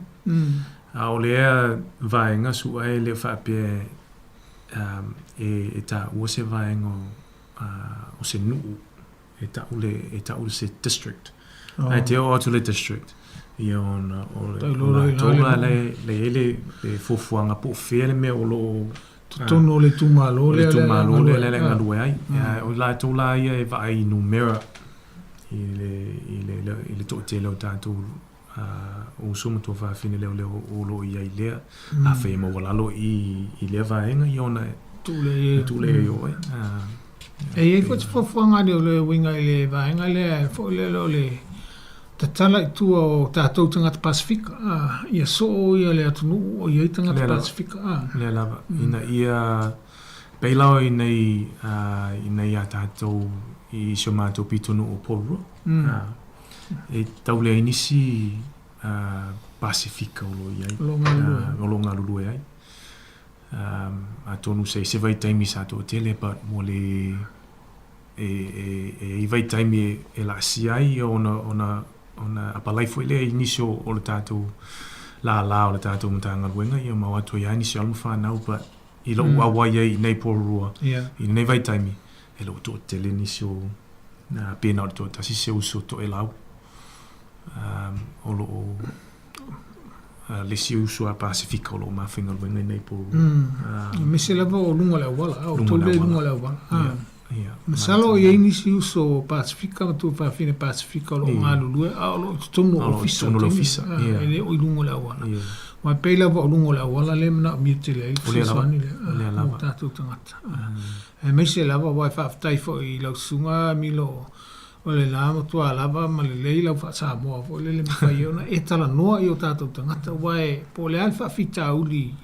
A o lea vaega sua e le o faapea e taua se vaega o se nuu e tau le e tau se district. Ae te oo atu le district ia ona o le latou la le le i ai le fuafuaga po o fea le mea o lo o Totonu o le itumalo lea itumalo lea lea e galue ai. O latou la ia e vaai i numera i le i le i le toatele o tatou o uso ma tuafafine leoleo o lo o i ai lea. Afai e maualalo i i lea vaega ia ona tuu lea tuu lea i oe. E i ai foi se fuafuaga a leoleo e uiga i le vaega lea foi lea o le tatala i tua o tatou tagata Pasefika, ia soo ia le atunuu o i ai tagata Pasefika. Lea lava, ina ia pei lava i nei i nei a tatou i si o matou pitonuu o Porirua, e tau leai nisi Pasefika o lo o i ai, o lo o galulue ai. Atonu se se vaitaimi sa toatele but ua le e e e i ai vaitaimi e e laasia ai ia ona ona ona apalai foi lea i nisi o o le tatou lālā o le tatou Matagaluega ia ma o atu ai lava nisi o alo ma fanau but i lou auai ai i nei Porirua i lenei vaitaimi e le o toatele nisi o pe na o le toatasi se uso toelau o lo o le isi uso a Pasefika o lo o mafaigaluega i nei Porirua. Aemaise lava o luga o le auala, o outou lea i luga o le auala. Masalo o i ai nisi uso o Pasefika ma tuafafine Pasefika o lo o galulue, a o lo o i totonu o ofisa, e le o i luga o le auala. Aua e pei lava o luga o le auala lea e manaomia tele ai le fesoasoani lea mo tatou tagata. Aemaise lava, aua e faafetai foi i lau susuga Milo O le la matua lava ma lelei lau faa-Samoa foi lele mafai ai ona e talanoa i o tatou tagata aua e po o le a le faafitauli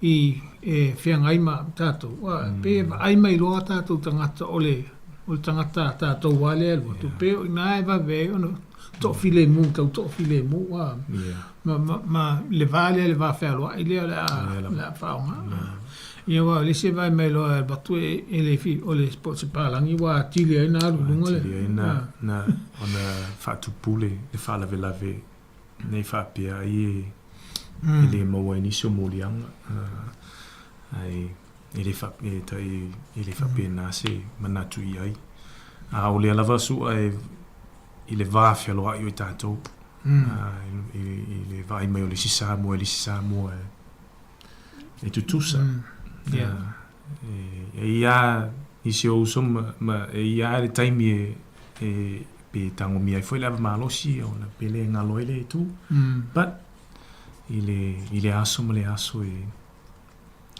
i e feagai ma tatou a pei e vaai mai loa tatou tagata o le o le tagata a tatou lava lea e alu atu pei o i ina e vave ai ona toafilemu tau toafilemu a ma ma ma le va lea le va fealoai lea o le a o le a faaaoga. Ia aua o le isi e vaai mai loa e alu atu e e le fi o le po o se palagi ua atili ai ona alu i luga le Atili ai na na ona faatupu le le faalavelave nei faapea ai e e le maua ai nisi o moliaga ae. E le fa, e tai, e le faapena se manatu i ai. A o lea lava su'a e, i le va fealoa'i o i tatou, i, i le vaai mai o le isi Samoa i le isi Samoa e, e tutusa. Yeah. E, e ia nisi o uso ma, ma e ia le taimi e, e pe tagomia ai foi le ava malosi ona pe le galo ai le itu. But i le, i le aso ma le aso e,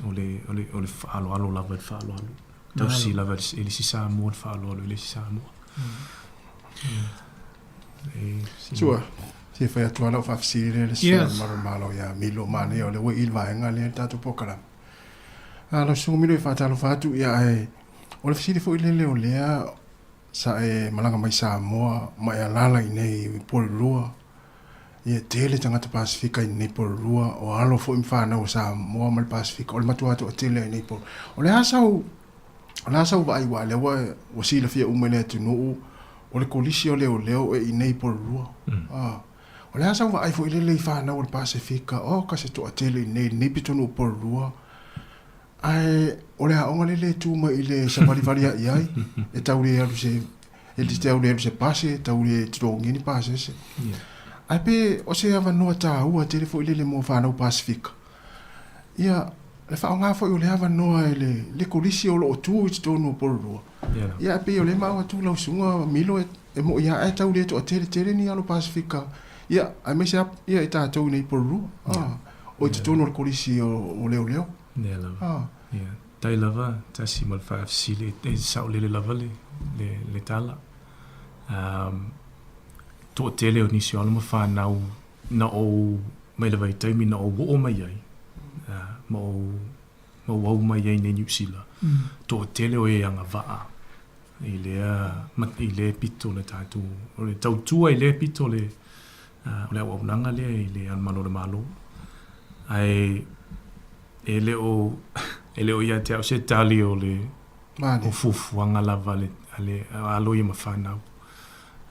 o le, o le, o le faaaloalo lava i le faaaloalo. Tausi lava i le isi Samoa le faaaloalo i le isi Samoa. Sua, fia fai atu lava lau faafesili lea i le Susuga i le Malu o le Malo ia Milo, manaia o lea ua i i le vaega lea i le tatou polokalame. A lau Susuga Milo e faatalofa atu, ia ae o le fesili foi lele o lea sa e malaga mai Samoa ma e alaala i inei i Porirua, Ia, e tele tagata Pasefika i lenei Porirua, o alo foi ma fanau o Samoa ma le Pasefika, o le matua toatele i lenei Porirua. O le a sau, o le a sau vaai aua o lea ua, ua silafia uma e le atunuu, o le kolisi o leoleo e i nei Porirua. Mm. Ah, o le a sau vaai foi lele i fanau o le Pasefika, oh, ka se toatele i nei, lenei pitonuu Porirua. Ae o le aoga lele e tu mai i le savalivali ai ai, e tau le alu se, e te tau le alu se pase, e tau le totogi ni pasese. Ae pe o se avanoa taua tele foi lele mo fanau Pasifika. Ia, le faaaoga foi o le avanoa e le, le kolisi o lo o tu i totonu o Porirua. Ia, ae pei o lea e maua atu lau susuga Milo e, e mo'i lava ae tau le toatele tele ni alo Pasifika. Ia, aemaise lava ia i tatou i nei Porirua. Ah, o i totonu o le kolisi o leoleo. Lea lava. Ah. Ia, tai lava, tasi ma le faafesili, e saolele lava le, le, le tala. Um, toatele o nisi o alo ma whanau na ou mai le vaitaimi na ou oo mai ai, ma ou, ma ou au mai ai nei Niu Sila. Toatele o e agavaa i lea, i lea pito o le tatou, o le tautua i lea pito o le, o le auaunaga lea i le Alumalu o le Malo. Ae e le o, e le o ia te au se tali o le o fuafuaga lava a le, a le a alo ia ma fanau.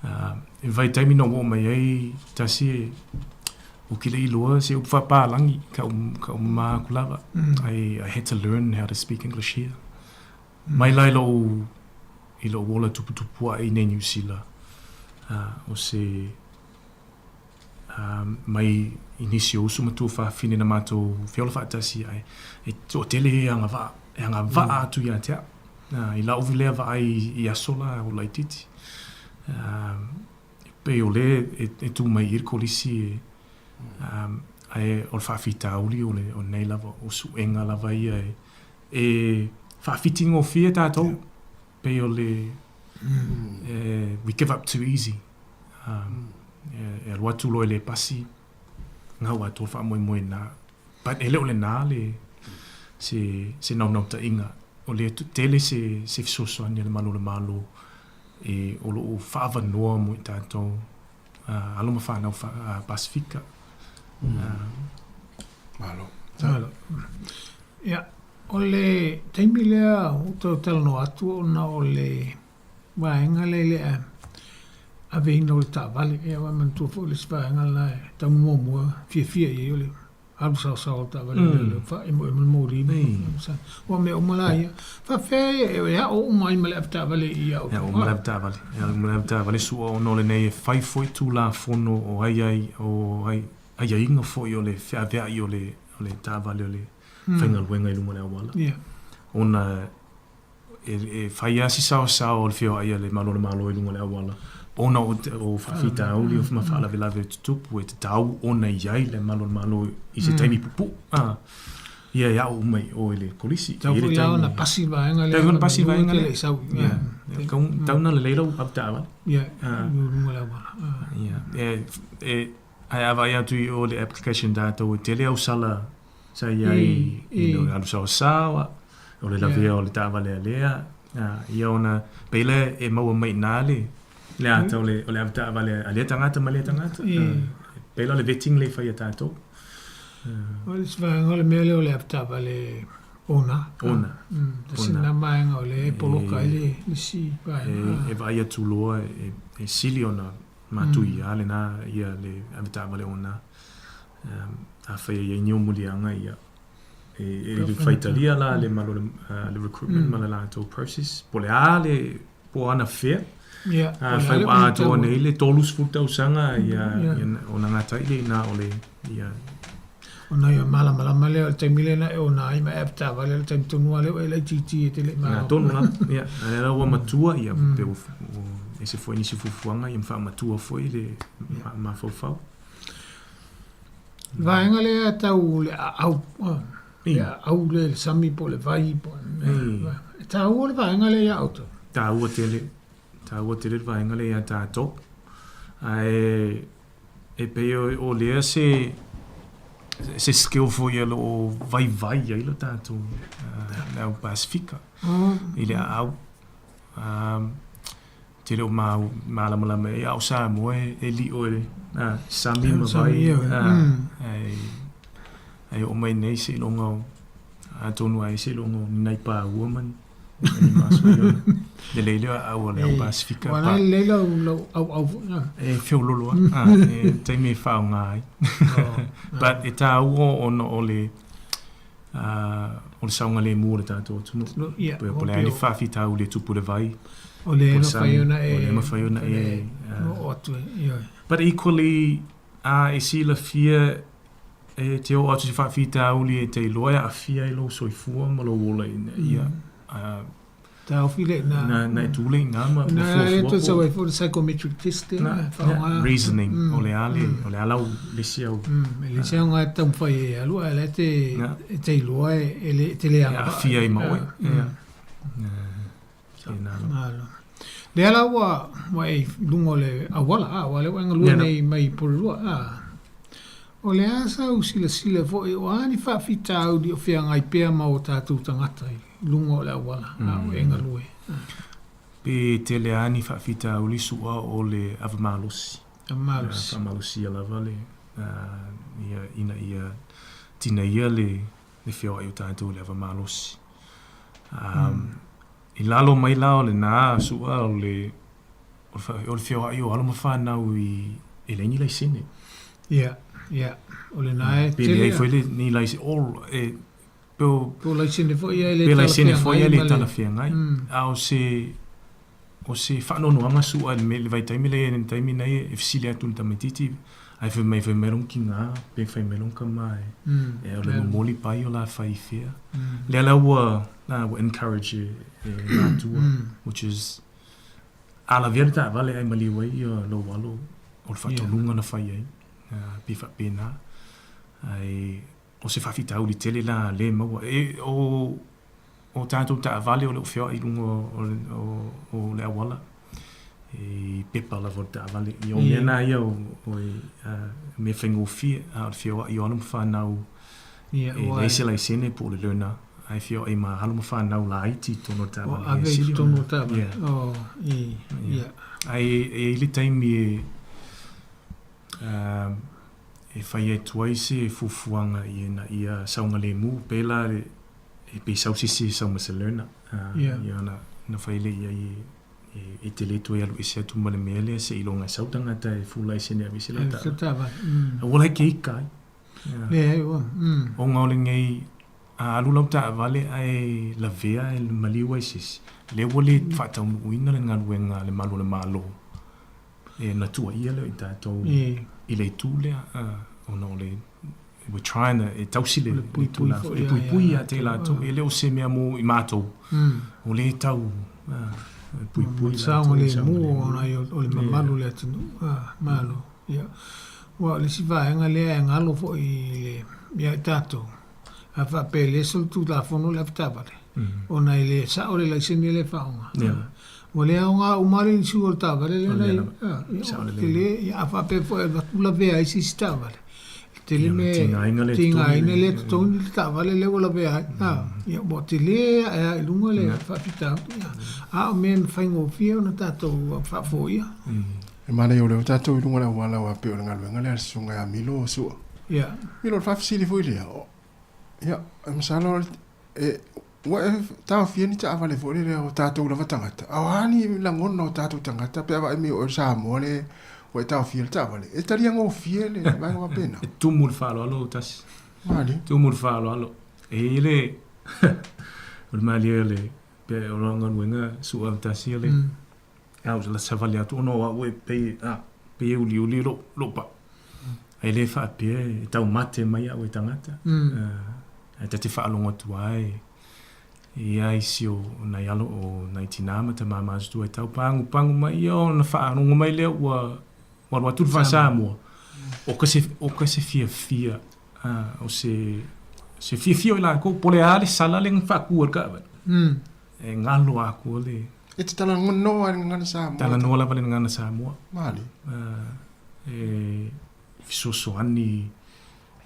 I le vaitaimi na ou oo mai ai tasi e ou te le iloa se upu faapalagi ka ou mama aku lava. I had to learn how to speak English here. Mai la i lou, i lou ola tuputupu ae i nei Niu Sila, o se mai i nisi o uso ma tuafafine na matou feola faatasi ae e toatele e agavaa, e agavaa atu ia te au. I lau lea vaai i aso la o laitiiti, e pei o lea e tu mai i le kolisi e, ae o le faafitauli o lenei lava, o suega lava ia e, e faawhitigofie tatou, pei o le, we give up too easy. E alu atu loa i le pasi, gau atoa le faamoemoe lena. But e le o lena le, se, se naunautaiga, o lea tele se, se fesoasoani a le Malo o le Malo e o lo o faaavanoa mo i tatou alo ma fanau Pasifika. Malo. Malo. Ia, o le taimi lea ua toe talanoa atu ona o le vaega lea i le aveina o le taavale. Ia aua e manatua foi le isi vaega lena e tatau ona muamua fiafia i ai o le alu saosaoa o le taavale lea o le faaemoemo le moli ma Ua mea uma la ia. Faapefea e ao uma ai ma le avetaavale i ia outou? E ao uma le avetaavale. E ao uma le avetaavale sua ona o lenei e fai foi Tulafono o ai ai o ai aiaiga foi o le feaveai o le o le taavale o le faigaluega i luga o le auala. Ona e fai lava si saosao o le feoai a le Malo o le Malo i luga o le auala, ona o faafitauli ma faalavelave tutupu e tatau ona i ai le Malo o le Malo i se taimi puupuu. Ia e ao uma i o i le kolisi. Tau foi la ona pasi le vaega lea. Tau ona pasi le vaega lea. Ia. Tau na lelei lau avetaavale. Ia, i luga o le auala. Ia. E, ae a vaai atu i o le application tatou, e tele au sala sa i ai i le alu saosaoa, o le lavea o le taavale a lea, ia ona pei lea e maua mai i ina le le ata o le o le avetaavale a lea tagata ma lea tagata. Pei la o le vetting lea e fai e tatou. O le isi vaega o le mea lea o le avetaavale ona. Ona. Tasi lena vaega o lea e poloka ai le isi vaega. E vaai atu loa e sili ona matuia lena ia le avetaavale ona. Afai e i ai ni o muliaga, ia. E le faitalia la le malo le recruitment ma le latou process. Po o le a le po o ana fea. Ia, po o le a le umi atoa nei le 30 tausaga ia ona gatai lea i ina o le ia. Ona ia malamalama lea o le taimi lea na e ona ai ma e avetaavale o le taimi tonu lava lea ua e laitiiti e te le i Na malo. tonu lava, ia, a lea la ua matua ia pe ua ese foi nisi fuafuaga ia ma faamatua foi le mafaufau. Le vaega lea tau le aau, le aau lea i le sami po o le vai po o le E taua le vaega lea iā outou? Taua tele, taua tele le vaega lea iā tatou. Ae e pei o lea se se skill foi o lo o vaivai ai lo tatou le au Pasifika i le aau. Te le o malamalama ai, a o Samoa e lio e sami ma vai, ae oo mai nei seiloga o, atonu ai seiloga o ni nai pāua ma ni maso i ona. Lelei lea aau a le au Pasifika. Ua la lelei lau lau auau foi. E feololo a, e taimi e faaaoga ai. But e tāua ona o le, o le saogalemu o le tatou atunuu. Ia, Po o le a le faafitauli e tupu i le vai, O le po o le mafai sami, ona e o le mafai ona e oo atu e, ioe. But equally, a e silafia e te oo atu i se faafitauli e te iloa e aafia ai lou soifua ma lou ola ina ia Taofi le ina. Na, na e tu le ina ma Na fuafua le toe po. sau ai foi le psychometric test e Na, faaaoga. yeah, reasoning, o le a le, o le a lau le isi au. E le isi aoga e taumafai e alu ae la e te, e te iloa e le, e te le E agavaa. aafia ai ma oe. Ia. Tēnā lava. Malo. Lea la ua, ua e i luga o le auala, a, ua lea ua e galue Ia, nei mai Porirua, a. O le a sau silasila foi, o a ni faafitauli o feagai pea ma o tatou tagata i luga o le auala, a o e galue. Pe tele a ni faafitauli sua o le ava malosi. Ava malosi. Faamalosia lava le, ia, ina ia tinaia le, le feoai o tatou i le ava malosi. I lalo mai la o lena sua o le, o le feoai o alo ma fanau i, e leai ni laisene. Ia, ia, o lena e Pe tele leai a. foi le, ni laisene, all, e, pe o. Po o laisene foi ia e le Pe laisene foi ia e talafeagai le ma le. talafeagai. A o se, o se faanoanoaga sua i le vaitaimi lea i le taimi nei e fesili atu i le tamaitiiti, ae fai mai, fai mai lona kina, pe fai mai lona tama e, e o le momoli pai o la fai i fea. Lea la ua, ua encourage e, e matua, which is, a lavea le taavale ae maliu ai ia lou alo o le faatonuga na fai ai, pe faapena. Ae o se faafitauli tele la le maua. E, o, o tatou taavale o lo o feoai i luga o, o, o le auala, e pepa lava o le taavale. Ia o mea na ia o, o e, mea faigofie, a o le feoai o alo ma fanau Ia, e ua leai e. se laisene po o le learner, ae feoai ma alo ma fanau laiti i totonu o le Ua taavale. ave E i sili totonu ona, o le taavale. ia. O, i, Ia. ia. Ae e i ai le taimi e, e fai atu ai se fuafuaga ina ia saogalemu pēlā e pei sau se isi e sau ma se learner. Ia. Ia ona ona fai lea i ai e e te le toe alu ese atu ma le mea lea seiloga e sau tagata e full laisene e ave ese lau Ave ese taavale. taavale. Aua la e ke ika ai. Ia. Leai ua. Ona o lenei a alu lau taavale ae lavea e maliu ai se isi, lea ua le faataunuuina le galuega a le malu o le Malo e na tuuaia lea o i tatou i le itu lea ona o le we're trying to e tausi le O le puipui Tulafono foi e ia puipui ia ia te latou. latou e le o se mea mo i matou o lea e tau e puipui latou i Saogalemu saogalemu. ona o le mamalu o le atunuu. Malo. Ia. Aua o le isi vaega lea e galo foi i le ia i tatou, a faapea e le solitulafono le avetaavale, ona e le sao le laisene lea e faaaoga. Ua le aoga uma le issue o le taavale lea na i ai, Sao o le lelei. tele, ia, a faapea foi e alu atu lavea ai se isi taavale, e tele Ia, mea e tigaina le tigaina totogi le le totogi le taavale lea ua lavea ai. Ia, ua tele ae lava i luga le faafitauli, a o mea e faigofie ona tatou faafoia. E manaia o lea ua tatou i luga o le auala aua pei o le galuega lea a le susuga ia Milo o Sua. Ia. Milo, o le faafesili foi lea, o, ia, e masalo e, ua e taofia ni taavale foi lea o tatou lava tagata, a o a ni lagona o tatou tagata pe a vaai mai o oe o le Samoa le ua e taofia le taavale, e taliagofie le vaega faapena. E tumu i le faaaloalo tasi. Malie. Tumu i le faaaloalo. E i le o le malie o le pe o lau galuega su'a tasi o le a ou la savali atu ona o a'u e pei a pei e uliuli lo'u lo'u pa'u ae le faapea e taumate mai a'u e tagata ae ta te faalogo atu lava e i ai isi o nai alo o nai tinā ma tamā matutua e tau pagupagu mai ia ona faalogo mai lea ua ua alu atu le faa-Samoa o ka se o ka se fiafia o se se fiafia o i lakou po o le a le sala lea na faatu ai le taavale e galo akua le E te talanoa i le gagana Samoa. Talanoa lava i le gagana Samoa. Malie. E fesoasoani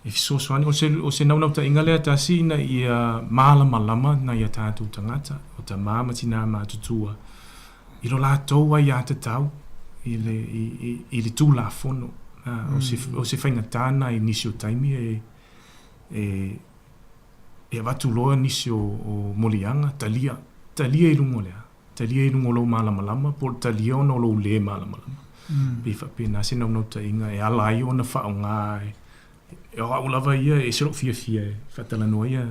e fesoasoani o se o se naunautaiga lea tasi ina ia malamalama nai a tatou tagata o tamā ma tinā matutua i lo latou aiatatau i le i i i le Tulafono. O se o se faigata lena i nisi o taimi e e e avatu loa nisi o o moliaga talia talia i luga o le a? Talia i luga o lou malamalama po o le talia ona o lou lē malamalama. Pei faapena se naunautaiga e ala ai ona faaaoga e e o au lava ia e ese lou fiafia e faatalanoa ia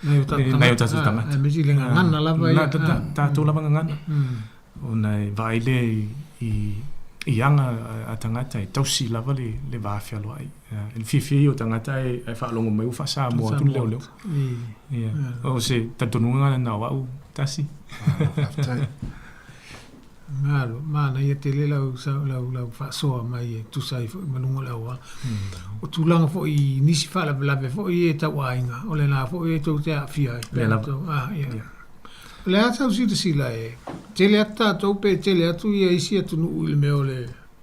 nai o tatou tagata. Aemaise i le gagana lava ia. Tatou lava gagana. Ona e vaai lea i i aga a tagata e tausi lava le le va fealoai. E le fiafia ia o tagata ae faalogo mai ua faa-Samoa atu le leoleo. Ia. O se talitonuga lena o au tasi. Faafetai. Malo, manaia tele lau, lau, lau faasoa mai e tusa ai foi ma luga o le auala. O tulaga foi i nisi faalavelave foi e tau aiga, o lena foi e tou te aafia ai. Lea lava. Ah, ia. O le a sau silasila e tele atu tatou pe tele atu ia isi atunuu i le mea o le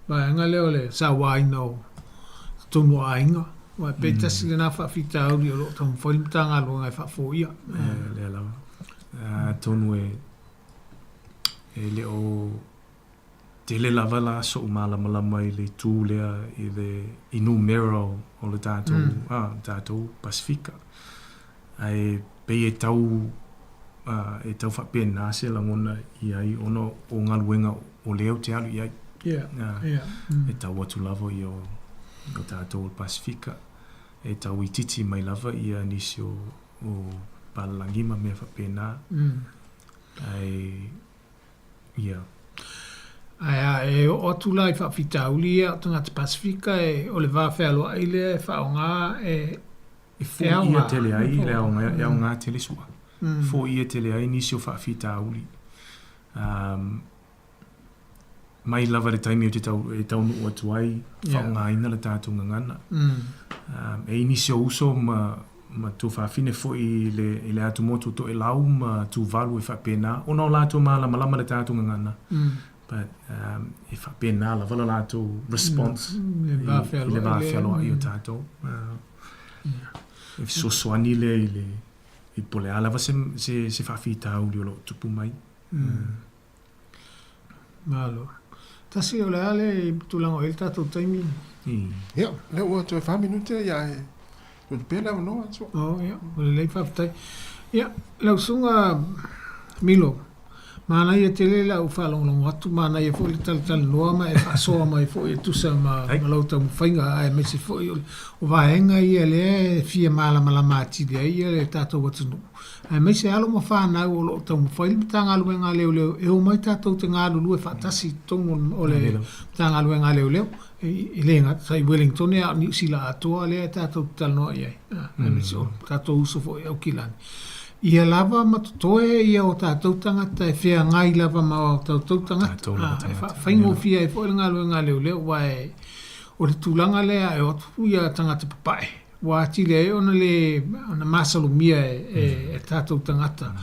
vaega lea o le sauaina o totonu o aiga. Aua e pei tasi lena faafitauli o lo o taumafai le Matagaluega e faafoia. Lea lava. Atonu e e le o tele lava la so'u malamalama i le itu lea i le i numera o le tatou a tatou Pasefika. Ae pei e tau e tau faapena se lagona i ai ona o galuega o lea ou te alu i ai. E tau atu lava ia o tatou o le Pasefika e tau itiiti mai lava ia nisi o palalagi ma mea faapena. Ae ia. Ae a e oo atu la i faafitauli ia o tagata Pasefika e o le va fealoai lea e faaaoga e E foia tele ai le aoga, e aoga tele sua. Foia tele ai nisi o faafitauli. Mai lava i le taimi ou te tau, e taunuu atu ai, faaaogaina le tatou gagana. E i nisi o uso ma, ma tuafafine foi i le, i le atumotu o Toelau ma Tuvalu e faapena, ona o latou malamalama i le tatou gagana. But e faapena lava le latou response i le va fealoai o tatou. E fesoasoani lea i le i po o le a lava se se se faafitauli o lo o tupu mai. Malo. Tasi o le a le tulaga o i ai le tatou taimi? Ia, lea ua toe 4 minute ia e tuu atu pea le avanoa. Oh, ia, ua lelei faafetai. Ia, lau susuga Milo, Manaia tele lau faalogologo atu, manaia foi le talatalanoa ma e faasoa mai foi e tusa ma lau taumafaiga, aemaise foi o vaega ia lea e fia malamalama atili ai le tatou atunuu, aemaise alo ma fanau o lo o taumafai le Matagaluega a Leoleo e omai tatou te galulue faatasi i totonu o le Matagaluega a Leoleo. E le gata i Wellington a o Niu Sila atoa lea tatou te talanoa i ai, aemaise o tatou uso foi i Aukilani. Ia lava ma totoe ia o tatou tagata e feagai lava ma o tatou tagata, e faafaigofie ai foi le galuega a leoleo, aua o le tulaga lea e o atu ia tagata papae, ua atili ai ona le ona masalomia e tatou tagata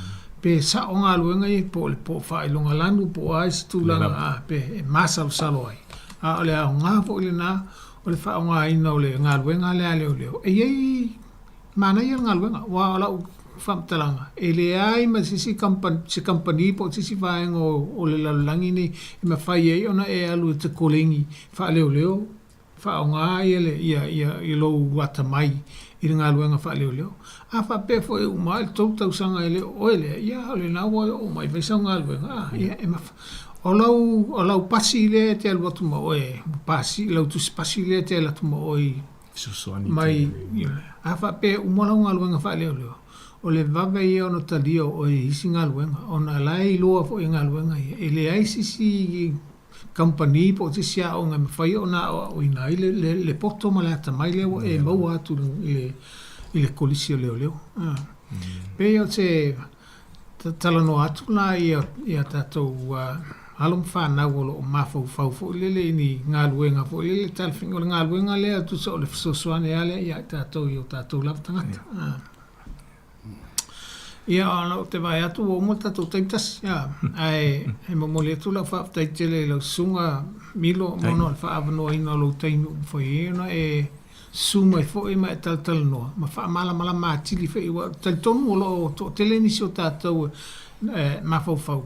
pe sao galuega ia po o le po o faailoga lanu po o a isi tulaga pe e masalosalo ai. A o le aoga foi lena o le faaaogaina o le galuega lea a leoleo e i ai Manaia le galuega, aua o lau faamatalaga, e leai ma se isi kamupani, se kamupani po o se isi vaega o le lalolagi nei e mafai ai ona e alu e te kolegi faaleoleo, faaaoga ia le, ia, ia, ia lou atamai i le galuega faaleoleo. A faapea foi e uma ae le tou tausaga e le o oe lea, ia o lena ua e oo mai fai sau galuega, a, ia e mafai. O lau, o lau pasi lea e te alu atu ma oe, pasi, lau tusi pasi lea e te alu atu ma oe i Fesoasoani mai, a faapea e uma lau galuega faaleoleo. O le vave ia ona talia o oe i isi galuega, ona o la e iloa foi e galuega ia, e leai se isi kamupani po o se isi aoga e mafai ona aoaoina ai le, le, le poto ma le atamai lea ua e maua atu i le, i le kolisi o leoleo. Pei o se talanoa atu la ia, ia tatou alo ma fanau o lo o mafaufau foi lele i ni galuega foi lele talafeagai. O le galuega lea tusa o le fesoasoani lava lea ia i tatou i o tatou lava tagata. Ia, ona ou te vaai atu ua uma le tatou taimi tasi, ae e momoli atu lau faafetai tele i lau susuga Milo ona o le faaavanoaina o lou taimi ua mafai ai ona e susu mai foi ma e talatalanoa ma faamalamalama atili foi, aua ou te talitonu o lo o toatele nisi o tatou e mafaufau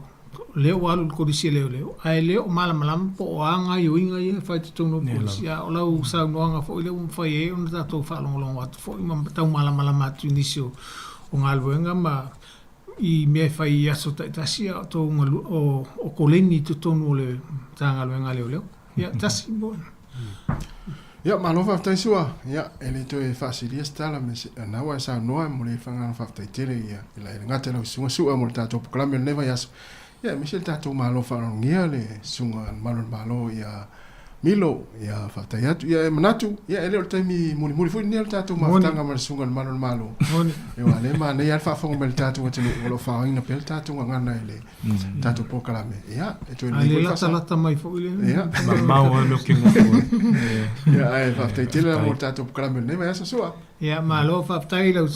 lea ua alu i le kolisi a leoleo ae le o malamalama po o a gaoioiga ia e fai i totonu o le kolisi. A o lau saunoaga foi lea ua mafai ai ona tatou faalogologo atu foi ma tau malamalama atu i nisi o galuega ma i mea e fai i aso taitasi a o tou o koleni i totonu o le Matagaluega a Leoleo. Ia, tasi mo. Ia, malo faafetai Sua. Ia, e le toe faasilia se tala me se na ua e saunoa e momoli ai le faagalo faafetai tele ia i la e le gata i lau susuga Sua mo le tatou polokalame o lenei vaiaso. Ia, aemaise le tatou malo faaloalogia le susuga i le Malu o le Malo ia Milo, ia faafetai atu. Ia e manatu, ia e le o le taimi mulimuli foi lenei o le tatou mafutaga ma le susuga i le Malu o le Malo. Ia aua o lea e manaia lava le faafofoga mai a le tatou atunuu o lo o faaaogaina pea le tatou gagana i le tatou polokalame. Ia, e toe lelei foi le faasao. Latalata mai foi le. Ia. Mamao lava le okiga fua. Ia, ae faafetai tele lava mo le tatou polokalame o lenei vaiaso Sua. Ia, malo faafetai i lau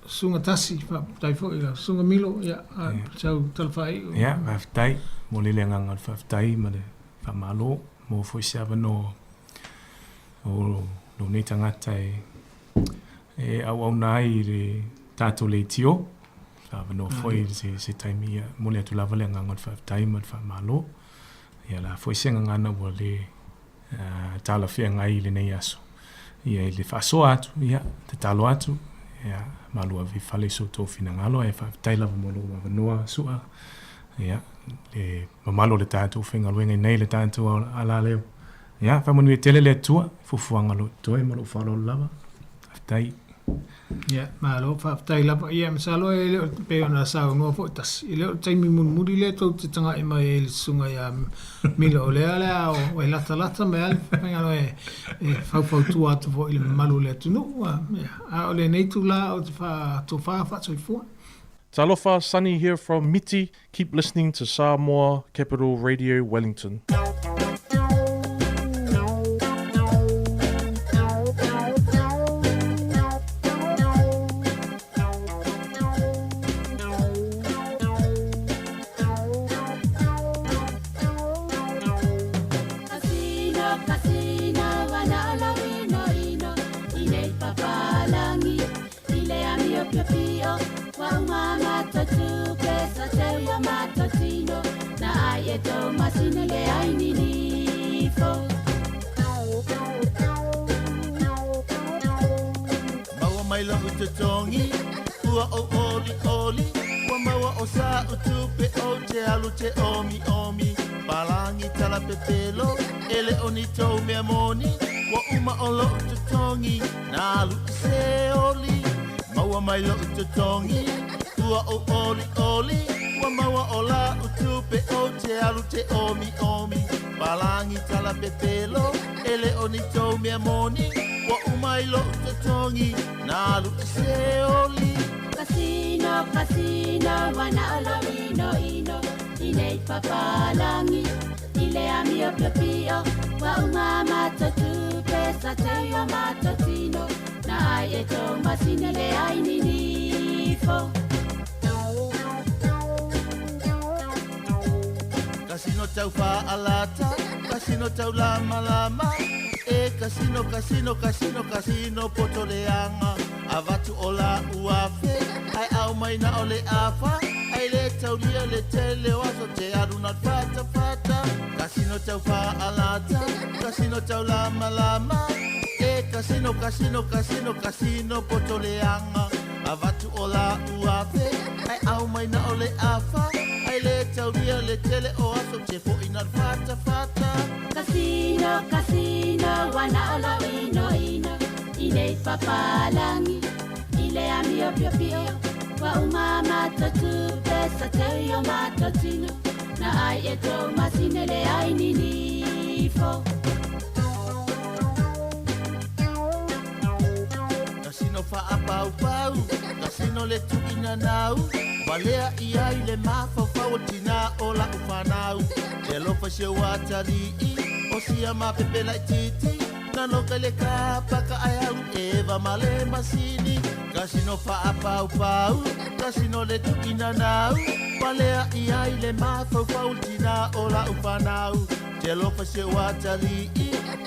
Susuga Tasi, faafetai foi i lau Susuga Milo, ia, sau tala faaiu. Ia, faafetai. Momoli le agaga o le faafetai ma le faamalo. Maua foi se avanoa o lou nei tagata e auauna ai i le tatou leitio. Avanoa foi i se taimi, ia, momoli atu lava le agaga o le faafetai ma le faamalo. Ia, o le a foi se gagana ua le talafeagai i lenei aso. Ia, i le faasoa atu, ia, tatalo atu, ia, malu ave i fale i so outou finagalo, ae faafetai lava mo lou avanoa, Su'a, ia, le mamalu o le tatou faigaluega i nei, le tatou alaleo. Ia, faamanuia tele le Atua i fuafuaga o lo o totoe ma lou faaaloalo lava. Faafetai. Ia, malo, faafetai lava. Ia, masalo e le o, pei ona saunoa foi Tasi, e le o le taimi mulimuli lea tou te taga'i mai ai i le susuga ia Milo, o lea o le a o, e latalata mai lava le faigaluega e faufautua atu foi i le mamalu o le atunuu. Ia, a o lenei itula ou te faatofa faasoifua. Talofa, Sonny here from Miti, keep listening to Samoa Capital Radio Wellington. I le amio piopio, ua uma a matou tupe, sa teu i o matou tino, na ai e tou masina le ai ninifo. Maua mai lo'u totogi, ua ou olioli, ua maua o sa'u tupe ou te alu te omiomi, palagi tala pepelo, e le o ni tou mea moni, ua uma o lo'u totogi, Na alu i se oli, maua mai lo'u totogi, ua ou olioli, ua maua o la'u tupe ou te alu te omiomi, palagi tala pepelo, e le o ni tou mea moni, ua uma i lo'u totogi, na alu i se oli. Kasino, kasino, ua na o lou inoino i nei papalagi. I le amio piopio, ua uma a matou tupe, sa teu i o matou tino, na ai e tou masina le ai ninifo. Kasino tau faalata, kasino tau lamalama, e kasino, kasino, kasino, kasino poto leaga, avatu o la'u afe, ae aumai na o le afa, Ai le taulia le tele o aso te alu na fata fata Kasino tau faalata, kasino tau lamalama E kasino, kasino, kasino, kasino poto leaga Avatu o la'u afe, ae aumai na o le afa Ai le taulia le tele o aso te fo'i na fata fata Kasino, kasino, ua na o lou inoino i nei papalagi. I le amio pio pio Wa uma matotupe Sa teu i o matotino Na ai e tō masine le ai ninifo. Kasino faapaupau, kasino le tuinanau, valea ia i le mafaufau o tina o lau fanau. Te alofa si au atalii, o sia mapepela i titi, naloka i le kapaka ae alu eva ma le masini. Kasino faapaupau, kasino le tuinanau, valea ia i le mafaufau o tina o lau fanau. Te alofa si au atalii,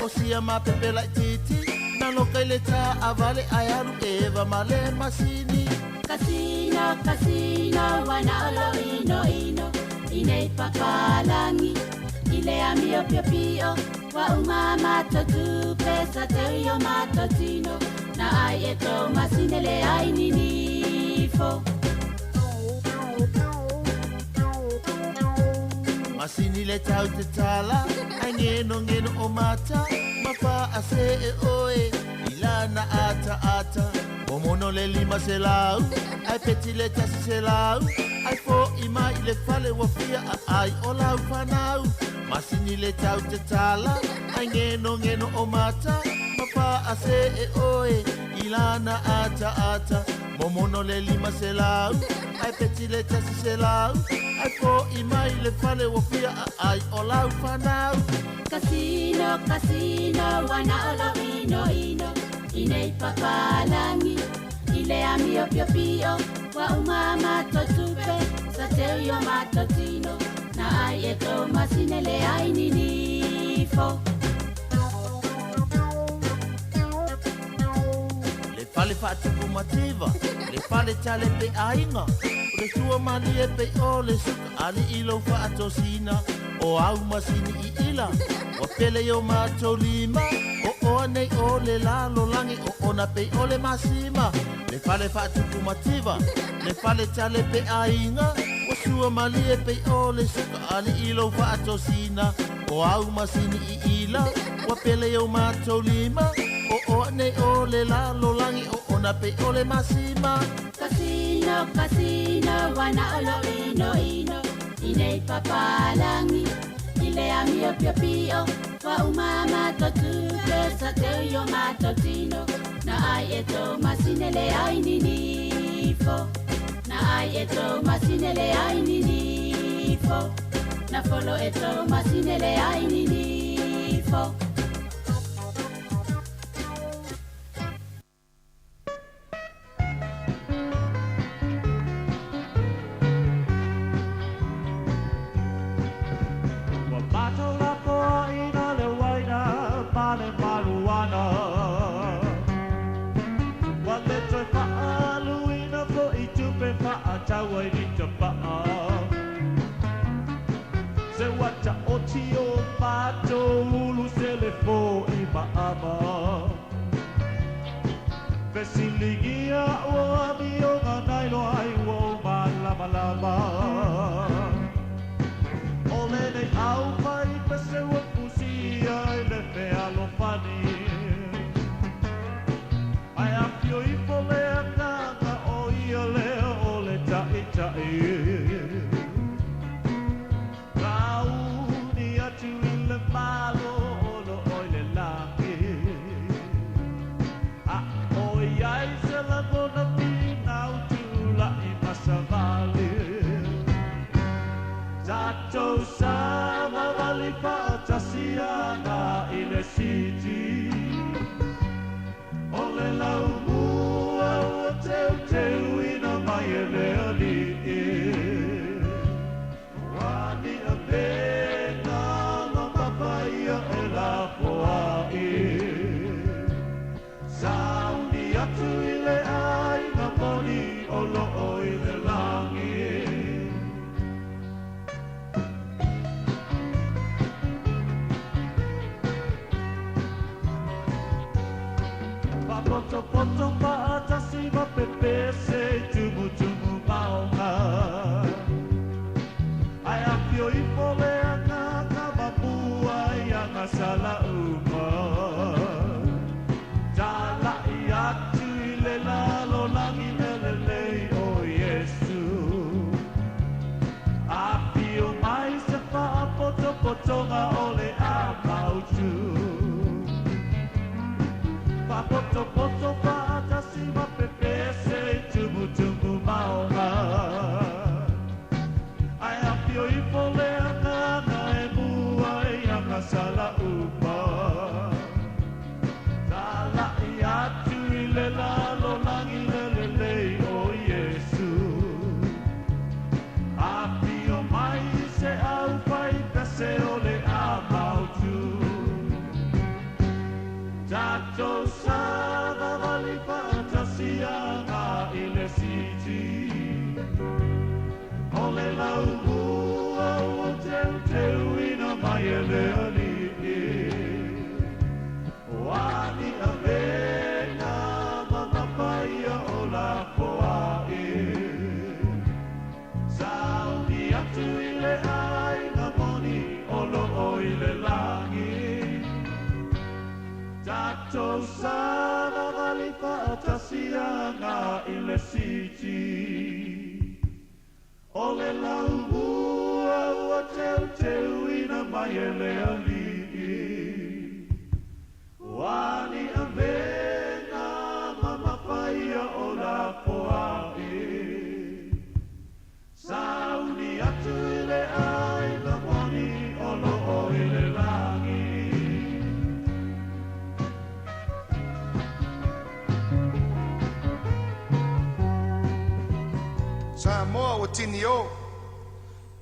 o sia mapepela i titi, naloka i le taavale ae alu eva ma le masini. Kasino, kasino, wana olo ino ino I nei papalangi, i le amio pio pio Wa uma matotupe, sa teu i o matotino Na ai e tō masine le ai ninifo. Masini le tau te tala, ai ngeno ngeno o mata, mafa a se e oe, ilana ata ata. Momono le lima se lau, ai peti le tasi se lau, ai fo i mai le fale wa fia a ai o lau whanau. Masini le tau te tala, ai ngeno ngeno o mata, mafa a se e oe, ilana ata ata. Momono le lima se lau, ai peti le tasi se lau, ai fo i mai le fale wa fia a ai o lau whanau. Kasino, kasino, wana olo ino ino I nei papalangi, i le amio pio pio Wa uma matotupe, sa teu i o matotino Na ai e tō masine le ai ninifo. Le fale faatupu mativa, le fale tale pe aiga, o le sua malie pe o le suka ali i lou faatosina. O au masini i ila, ua pele i o matou lima, o oa nei o le lalolagi, o ona pe o le masima. Le fale faatupu mativa, le fale tale pe aiga, ua sua malie pe o le suka ali i lou faatosina. O au masini i ila, ua pele i o matou lima, o oa nei o le lalolagi, o ona pe o le masima. Kasino, kasino, wana olo ino ino I nei papalangi, i le amio pio pio Wa uma matotupe, sa teu i o matotino Na ai e tō masine le ai ninifo. Na ai e tō masine le ai ninifo. Na folo e tō masine le ai ninifo. Ua matou lapoa ina le uaina ma le maluana. Ua le toe faaluina foʻi tupe faatau ai ni tapaʻa. Se ua taʻoti o matou ulu se le foʻi maʻama. Fesiligia ua amioga nailoa ai ua o malamalama. O lenei au mai pese ua fusia i le fealofani. Ae afio ifo le agaga o ia lea o le taʻitaʻi. Kauni atu i le malo o lo oi le lagi. A oi ai se lagona pinau tulaʻi masavali. Tatou savavali faatasi aga i le siti. O le laumua ua teuteuina mai e le alii. e le alii. O ani avega ma mafaia o lafoai. Sauni atu i le aiga moni o loo i le lagi. Tatou savavali faatasi aga i le siti. O le laumua ua teuteuina mai e le alii. O ani avega ma mafaia o lafoai. Sauni atu i le aiga moni o loo i le lagi. Samoa ua tini o,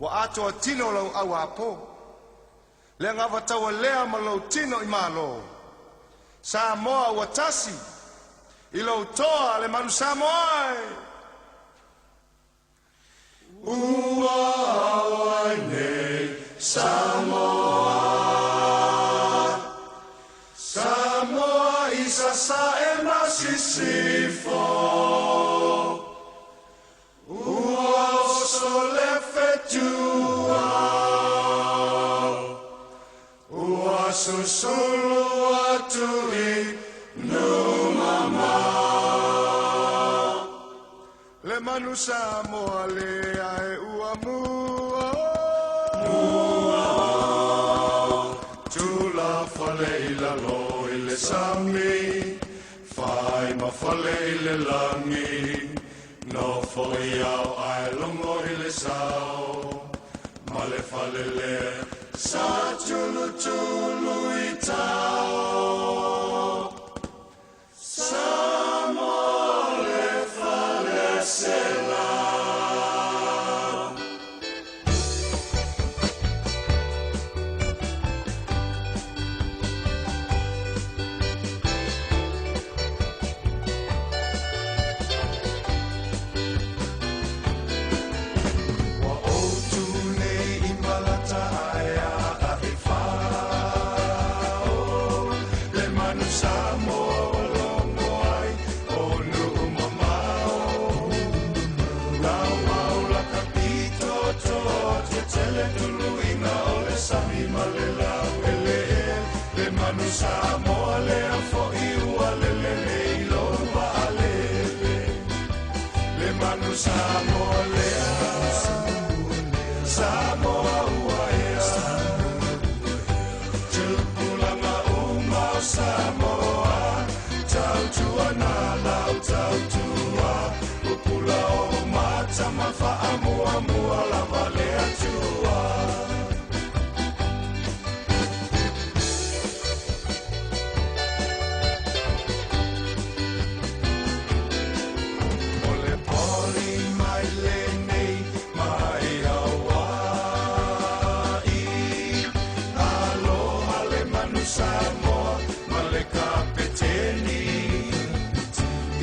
ua atoa tino lau au apo. Le gavataua lea ma lou tino i malo. Samoa ua tasi, i lou toa le manu Samoa e. Ua ao ai nei Samoa, Samoa i sasae ma sisifo. Ua oso le fetua, ua susulu atu i Numama. Le manu Samoa lea e ua mua mua. Tula fale i lalo i le sami, fai ma fale i le lagi. Nofo i ao ae logo i le sao, ma le fale lea sa tulutulu i tao. Samoa le fale sela. Ua ou tu nei i malata ae a e fao. Le manu Samoa ua logo ai o nuu mamao. Lau mau la ka pito toa te tele tuluiga o le sami ma le lau eleele. Le manu Samoa lea fo'i ua lele nei lou vaalele. Le manu Samoa lea, Samoa ua ea. Tupulaga uma o Samoa, tautua na lau tautua. Pupula o mata ma faamuamua lava le Atua. O le poli mai lenei mai Hawaii. Aloha le manu Samoa ma le kapeteni.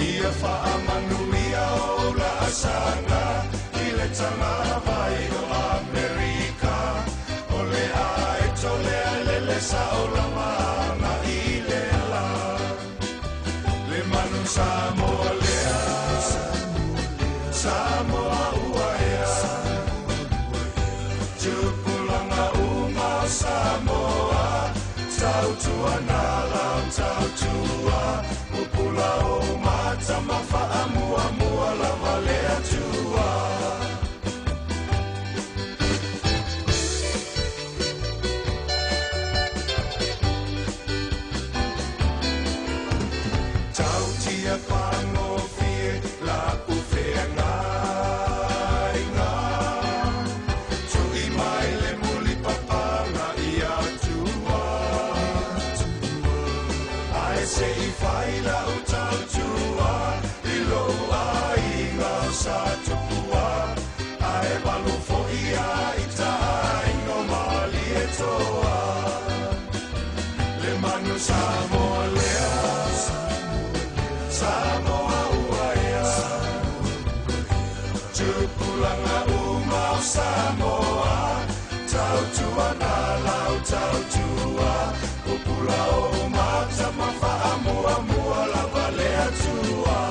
Ia faamanuia o laasaga i le tagavai o Amerika. O le aeto lea lele sao lamaga i le la. Le manu Samoa lea, Samoa ua ea. Tupulaga uma o Samoa, tautua na lau tautua. Pupula o mata ma faamuamua lava le Atua. Tautia fagofie la'u feagaiga. Tu'i mai le mulipapaga ia Atua. Ae se'i fai la'u tautua i lou Pupula o mata ma faamuamua lava le Atua.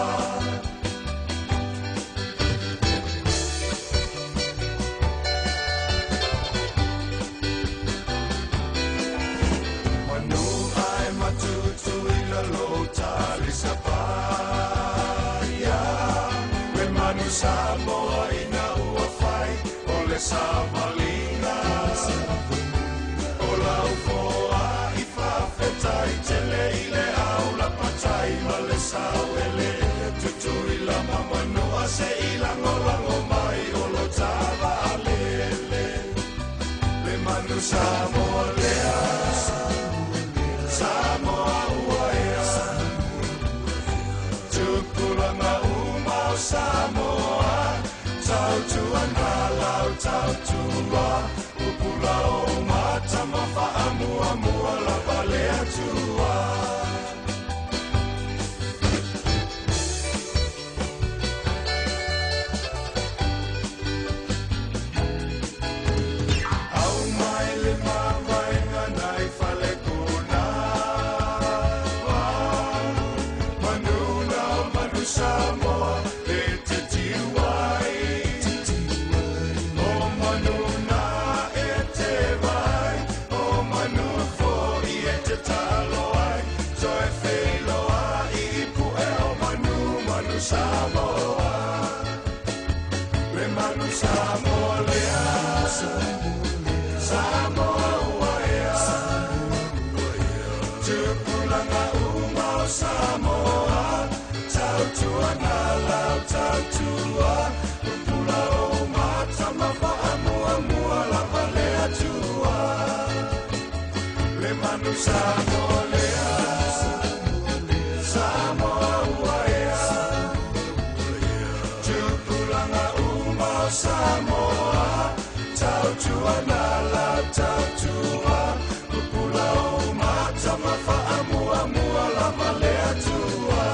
Manu ai matutu i lalo talisapaia. Le manu Samoa ina ua fai o le savaliga. O lau foa i faafetai tele i le au lapatai ma le sauele. Tutui la mamanua se i lagolago mai o lo tavaalele. Le manu Samoa lea, Samoa ua ea. Tupulaga uma o Samoa, tautuana lau tautua. Pupula o mata ma faamuamua lava le Atua. Au mai le mavaega nai falekuna. Manuna o manu Samoa le te tiu ai. O manuna e te vai, o manu foi e te talo ai. Toe wheloa i pue o manu, manu Samoa. Le manu Samoa lea, Samoa ua ea. Tupulaga uma o Samoa, tautuana lau tautua. Pupula o mata ma faamuamua lava le Atua. Le manu Samoa lea, Samoa ua ea. Tupulaga uma o Samoa, tautuana lau tautua. Pupula o mata ma faamuamua lava le Atua.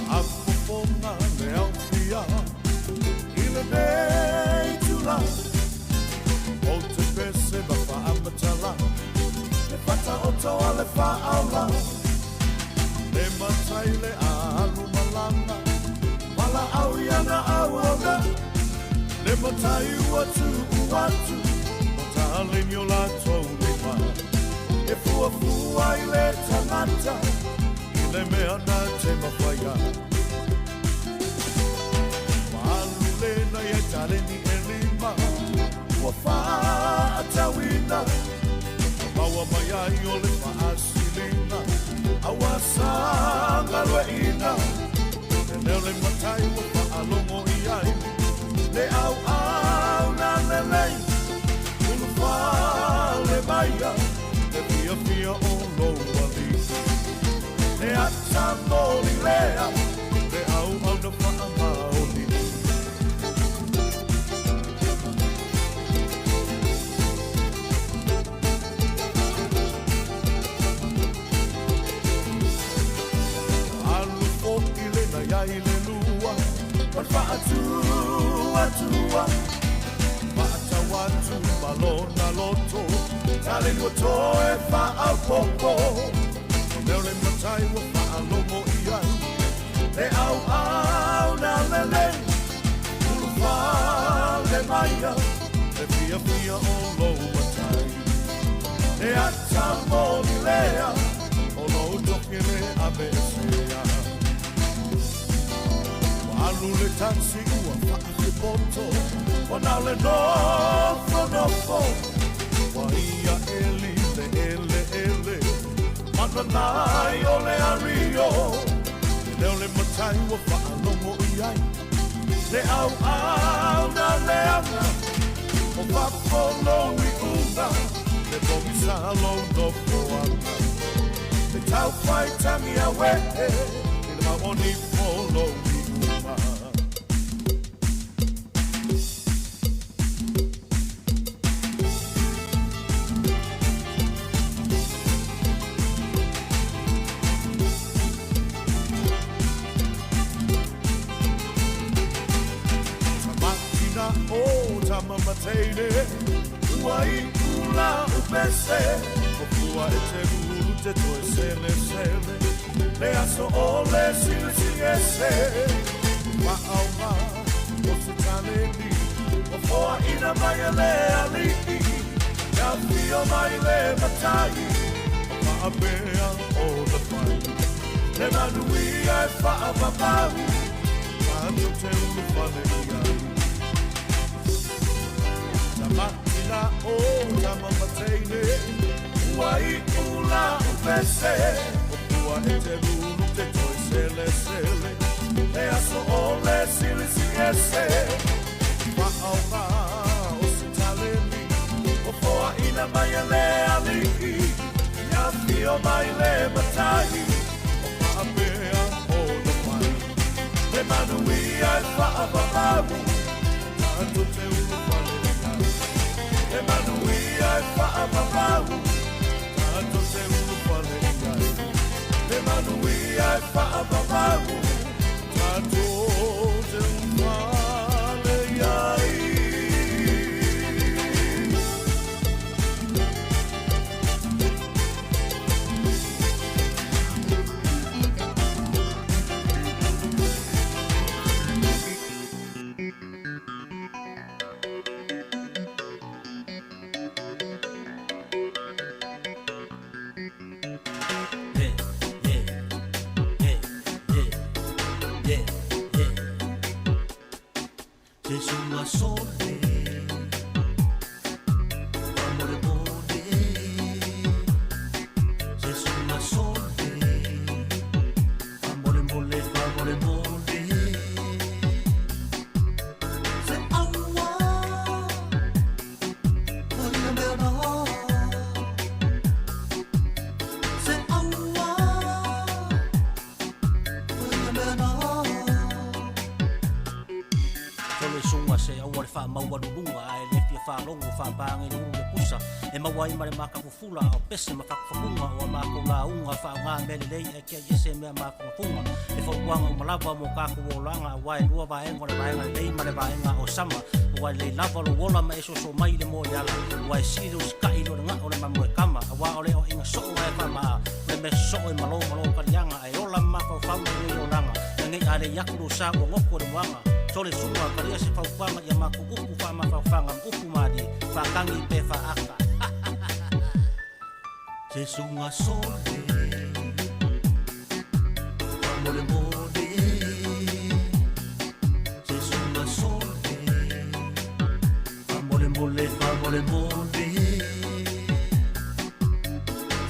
Afofoga le aufia i lenei tula. O te pese ma faamatala, le fataoto a le faaola. Le matai le alu malanga, valaau iana auauna. Le matai ua tuu atu, o taleni o latou lima. E fuafua i le tagata, i le mea na te mafaia. Maalu lena ia taleni e lima, ua faatauina. Maua mai ai o le faasilina, aua sagalueina. E leo le matai ua faalogo i ai, le auau na lelei. Ulufale maia, le fiafia o lou alii. Le ata moli lea, le auau na faamaoni. Alu fo'i lena iai le lua, ma le faatuatua. Faatau atu ma lona loto, taleni ua toe faaopopo. Leo le matai ua faalogo i ai, le auau na lelei. Ulufale maia, le fiafia o lou matai. Le ata moli lea, o lou tofi le aveesea. Alu le taxi ua faafipoto, ua nao le nofonofo. Ua ia eli le ele ele, mananai o le ario. Le leo le matai ua faalogo i ai, le auau na leaga. O fafo lou iuga, le pogisa lou nofoaga. fai tangi a wehe I le maoni polo i uma. Tamatina o Tamamateine Ua i ula u pese O pua e te ulu te toe sele sele Le aso o le sili sili ese Maaunga o se taleni O foa ina mai e le ali'i Ia fio mai le matai O maapea o na fai Le manuia e whaapapau Tātou te ulu whale i ai Tamatina o Tamamateine Ua i ula u pese O pua e te lulu te toe sele sele Le aso o le sili sili ese Maaunga o se taleni O foa ina mai e le ali'i Ia fio mai le matai O maapea o na fai Le manuia e whaapapau Tātou te ulu whale i ai Le manuia e whaapapau Tātou te ulu whale i ai Le manuia e whaapapau Tātou te ulu whale i ai. E maua ai ma le makafufula o pese ma fakufakuga o a makou lauga faaaogā mea lelei ae kia i ese mea mafugafuga e fautuaga uma lava mo kakou olaga auā e lua vaega o le vaega lelei ma le vaega o sama ua lelei lava lou ola ma e soso mai le moe ala ua e sili le usikaʻi lo le gaʻo le mamoe kama auā o le oʻaiga soo ae faamaa o le mea sosoo e malo malo kaliaga ae ola ma mafaufau lenei olaga na nei a lei aku lou sa ua goku o le moaga sole suga kalia se fautuaga ia makou upu faamafaofaga ma upu malie faakagi pe faaaka Se sunga sole Mole mole Se sunga sole Mole mole mole mole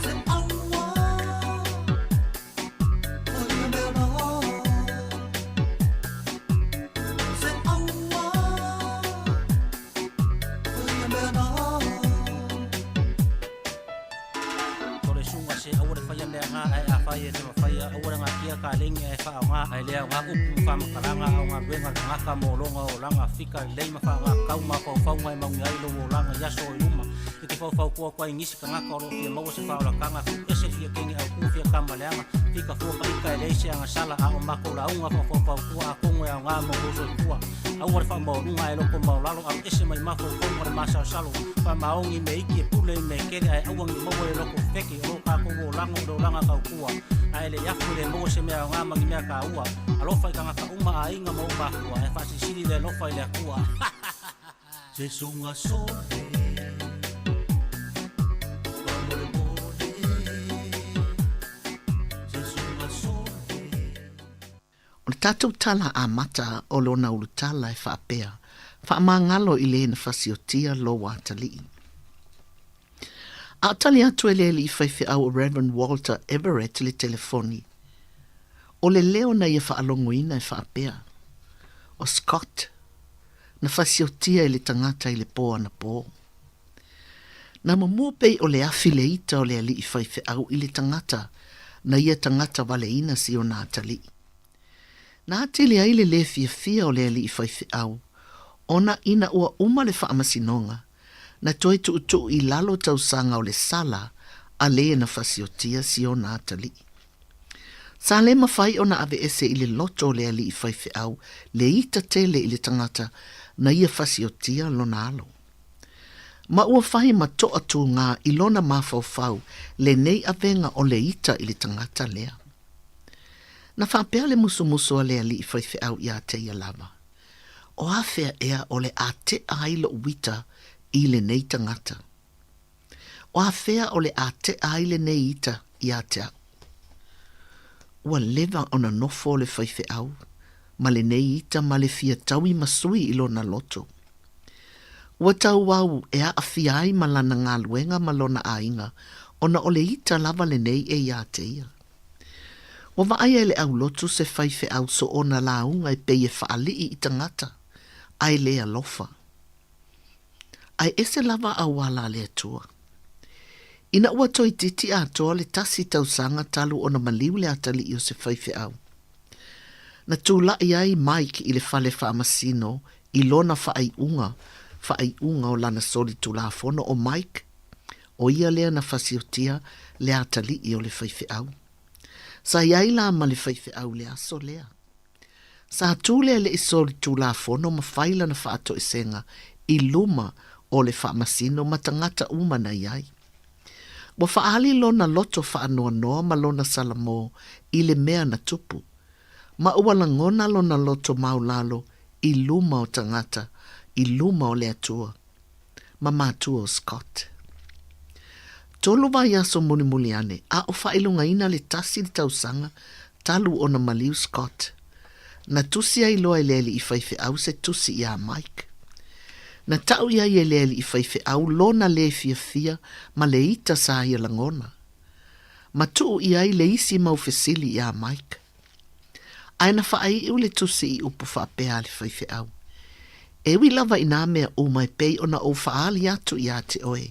Se aua Maria mea Se aua Maria mea Tole sunga se aua le faia mea ngā ae a whai e te mawhaia aua le ngā kia ka lengi ae wha ngā ae lea ngā upu whamakalaga au ngā luenga le ngaka mō longa o langa fika lei ma wha ngā kau ma whau e maungi ai lo o langa i aso i luma e te whau kua kua i ngisi ka ngaka o lo fia maua se wha o la kanga ku ese fia kenge au ku fia kama leanga fika fua ka ika e leise anga sala a o mako la unga whau whau kua a kongo e au ngā mō roso i kua aua le whaamaoluga e loko maolalo alu ese mai mafaufauga le masalosalo faamaogi me iki e pule i me kele ae auagi maua le loko feke o loo kakou olaga o le olaga kaukua ae le afu i le maua se mea aogā magi mea kāua alofa i tagata uma aiga ma ou makua ae faasilisili le alofa i le akua. Se sunga sole Mole mole Se sunga sole O le tatou tala amata o lona ulutala e faapea, Faamagalo i le na fasiotia lou atalii. A o tali atu e le alii faifeau o Reverend Walter Everett le telefoni, o le leo na ia faalogoina e faapea, O Scott, na fasiotia e le tagata i le po anapō. Na mumu pei o le afi le ita o le alii faifeau i le tagata. na ia tagata valeina si ona atalii. Na atili ai le lē fiafia o le alii faifeau, ona ina ua uma le faamasinoga, na toe tuutuu i lalo tausaga o le sala a le na fasiotia si ona atalii. Sa lē mafai ona aveese i le loto o le alii faifeau le ita tele i le tagata na ia fasiotia lona alo. Ma ua fai ma toa tūgā i lona mafaufau lenei avega o le ita i le tagata lea. Na faapea le musumusu a le alii faifeau iā te ia lava, O afea ea o le a te'a ai lo'u ita i lenei tagata? O afea o le a te'a ai lenei ita iā te a'u? Ua leva ona nofo le faifeau ma lenei ita ma le fia taui ma sui i lona loto. Ua tauau e aafia ai ma lana galuega ma lona aiga ona o le ita lava lenei e iā te ia. Ua vaaia e le aulotu se faifeau soona lauga e pei e faalii i tagata, ae le alofa. Ae ese lava auala a le Atua. Ina ua toeitiiti atoa le tasi tausaga talu ona maliu le atalii o se faifeau, na tulai ai Mike i le fale faamasino i lona faaiuga faaiuga o lana solitulafono o Mike, o ia lea na fasiotia le atalii o le faifeau. Sa i ai la ma le faifeau i le aso lea. Sa tu le alii solitulafono ma fai lana faatoesega i luma o le faamasino ma tagata uma na i ai. Ua faaali lona loto faanoanoa ma lona salamo i le mea na tupu, ma ua lagona lona loto maulalo i luma o tagata, i luma o le Atua. Ma matua o Scott. Tolu vaiaso mulimuli ane, a o faailogaina le tasi le tausaga talu ona maliu Scott. Na tusi ai loa e le alii faifeau se tusi iā Mike. Na tau i ai e le alii faifeau lona lē fiafia ma le ita sa ia lagona. Ma tuu i ai le isi mau fesili iā Mike. Ae na faaiu le tusi i upu faapea a le faifeau, E ui lava i nā mea uma e pei ona ou faaali atu iā te oe,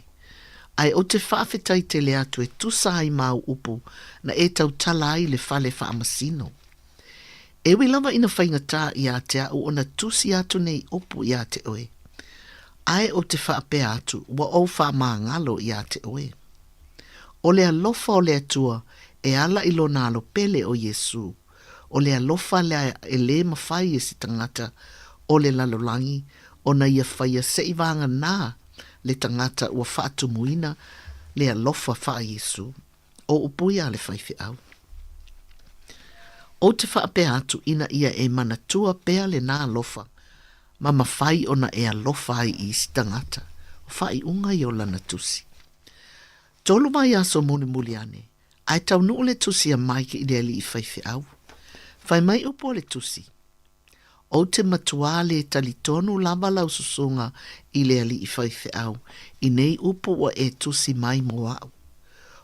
ae ou te faafetai tele atu e tusa ai ma au upu na e tautala ai i le fale faamasino. E ui lava ina faigata iā te a'u ona tusi atu nei upu iā te oe, ae ou te faapea atu ua ou faamagalo iā te oe. O le alofa o le Atua e ala i lona alo pele o Iesū, o le alofa lea e lē mafai e se tagata o le lalolagi ona ia faia seʻi vaganā le tagata ua faatumuina le alofa faa-Iesū. O upu ia a le faifeau. Ou te faapea atu ina ia e manatua pea lenā alofa ma mafai ona e alofa ai i isi tagata, o faaiuga ia o lana tusi. Tolu vaiaso mulimuli ane, ae taunuu le tusi a Mike i le alii faifeau. Fai mai upu a le tusi, Ou te matuā lē talitonu lava lau susuga i le alii faifeau i nei upu ua e tusi mai mo a'u.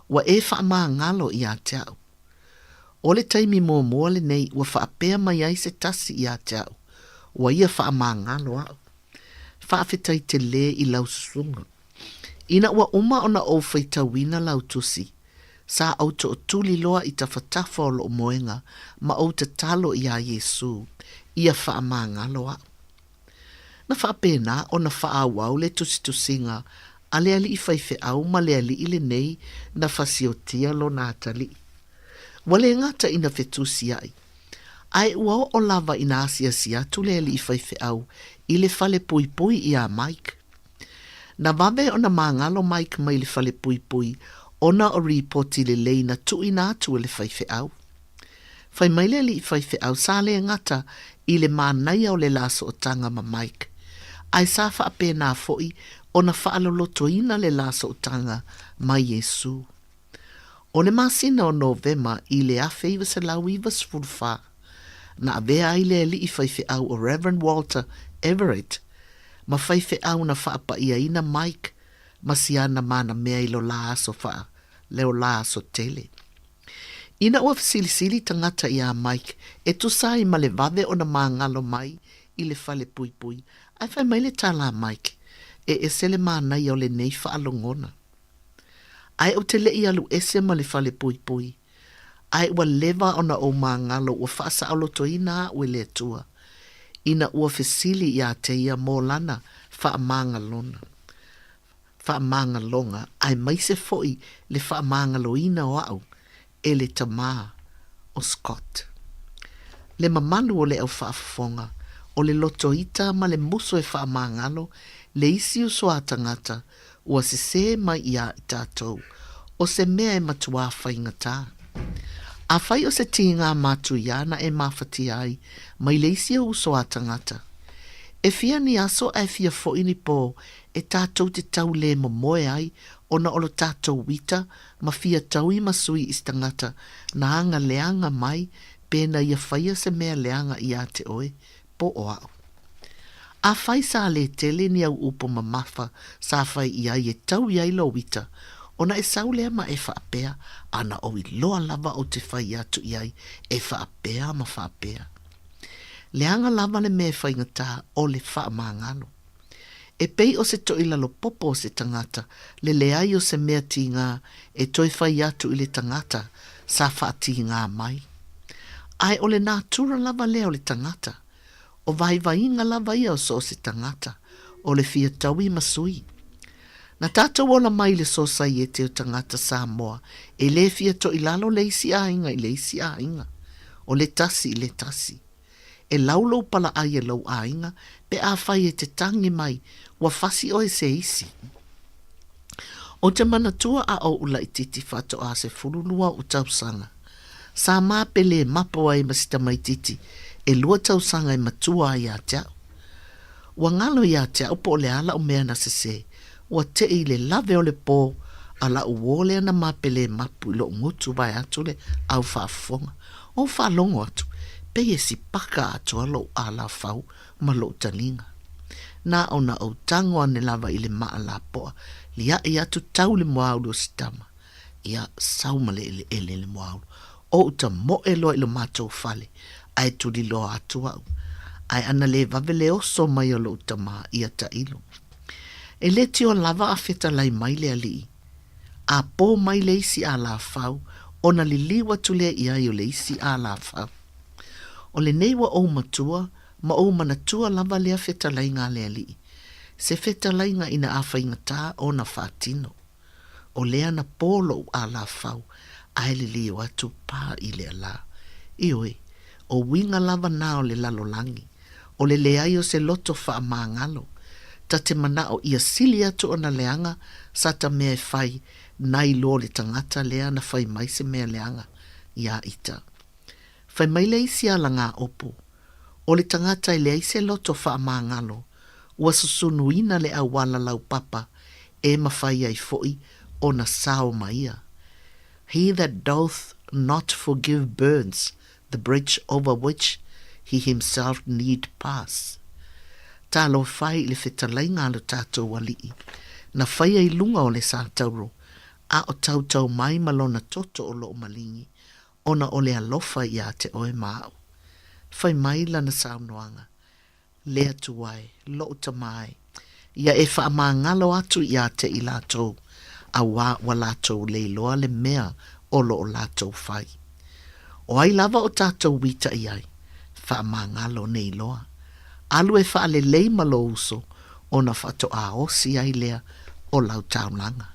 Ua e faamagalo iā te a'u. O le taimi muamua lenei ua faapea mai ai se tasi iā te a'u, ua ia faamagalo a'u. Faafetai telē i lau susuga. Ina ua uma ona ou faitauina lau tusi, sa ou tootuli loa i tafatafa o lou moega ma ou tatalo iā Iesū, ia faamagalo a'u. Na faapena ona faaauau le tusitusiga a le alii faifeau ma le alii lenei na fasiotia lona atalii. Ua le gata ina fetusiai, ae ua oo lava ina asiasi atu le alii faifeau i le fale puipui iā Mike. Na vave ona magalo Mike mai le fale puipui ona o ripoti lelei na tuuina atu e le faifeau. Fai mai le alii faifeau sa le gata i le manaia o le la sootaga ma Mike, ae sa faapena foi ona faalolotoina le la sootaga ma Iesu. O le masina o Novema i le 1994, na avea ai le alii faifeau o Reverend Walter Everett ma faifeau na faapa'iaina Mike ma siana manamea i lo la aso faa leo la aso tele. Ina ua fesilisili tagata iā Mike e tusa ai ma le vave ona magalo mai i le fale puipui, ae fai mai le tala a Mike, E ese le manaia o lenei faalogona. Ae ou te le i alu ese ma le fale puipui. Ae ua leva ona ou magalo ua faasaolotoina aʻu e le Atua, ina ua fesili iā te ia mo lana faamagalona, faamagaloga, aemaise foʻi le faamagaloina o aʻu e le tamā o Scott. Le mamalu o le au faafofoga, o le loto ita ma le muso e faamagalo le isi uso a tagata ua sesē mai iā i tatou, o se mea e matuā faigata. Afai o se tīgā matuia na e mafatia ai mai le isi ou uso a tagata, e fia ni aso ae fia foʻi ni pō e tatou te tau lē momoe ai ona o lo tatou uita ma fia taui ma sui i se tagata na aga leaga mai pena ia faia se mea leaga iā te oe po o aʻu. Afai sa lē tele ni au upu mamafa sa fai i ai e taui ai lou uita, ona e sau lea ma e faapea, a na ou iloa lava ou te fai atu i ai e faapea ma faapea. Leaga lava le mea e faigata o le faamagalo. E pei o se toʻilalo popo o se tagata le leai o se mea tīgā e toe fai atu i le tagata sa faatīgā mai. Ae o le natura lava lea o le tagata, o vaivaiga lava ia o so o se tagata, o le fia taui ma sui. Na tatou ola mai i le sosaiete o tagata Samoa e le fia toʻilalo le isi aiga i le isi aiga, o le tasi i le tasi. E lau lou palaʻai e lou aiga pe afai e te tagi mai ua fasi oe se isi. Ou te manatua a oʻu laʻititi faatoa 12 oʻu tausaga. Sa ma pe lē mapo ai ma si tamaititi ʻelua tausaga e matua ai iā te aʻu. Ua galo iā te aʻu po o le a laʻu mea na sesē, ua teʻi i le lave o le pō a laʻu uō lea na ma pe lē mapu i loʻu gutu vae atu le au faafofoga. Ou faalogo atu, pei e sipaka atoa loʻu alafau ma loʻu taliga. Na ona ou tago ane lava i le maʻa lapoa, liaʻi atu tau le moaulu o se tama. Ia, sau ma le ʻeleʻele le moaulu. Oʻu tamoʻe loa i lo matou fale, ae tuli loa atu aʻu. Ae ana lē vave le oso mai o loʻu tamā ia taʻilo. E lē tio lava a fetalai mai le aliʻi. A pō mai le isi alafau, ona liliu atu lea i ai o le isi alafau. O lenei ua ou matua ma ou manatua lava lea fetalaiga a le aliʻi, se fetalaiga ina a faigata ona faatino. O lea na pō loʻu alafau ae liliu atu pā i lea lā. Ioe, o uiga lava na o le lalolagi, o le leai o se loto faamagalo, ta te manaʻo ia sili atu ona leaga sa ta mea e fai nai lo le tagata lea na fai mai se mea leaga iā ita. Fai mai le isi alagā opo, o le tagata e leai se loto faamagalo, ua susunuina le auala laupapa e mafai ai foʻi ona sao ma ia. He that doth not forgive burns the bridge over which he himself need pass. Talofa e i le fetalaiga a lo tatou Alii, na faia i luga o le satauro, a o tautau mai ma lona toto o loo maligi, ona o le alofa iā te oe ma aʻu. Fai mai lana saunoaga, Le Atua e, loʻu tamā e, ia e faamagalo atu iā te i latou, auā ua latou lei loa le mea o loo latou fai. O ai lava o tatou uitaʻi ai, faamagalo nei loa. Alu e faalelei ma lou uso, ona faatoā osi ai lea o lau taulaga.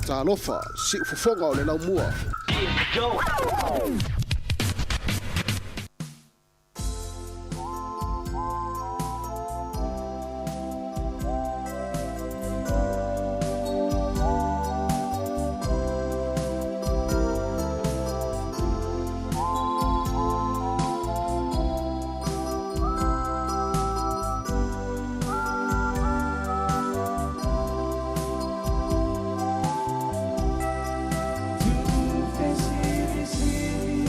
Talofa, siufofoga o le laumua. Tufe sili sili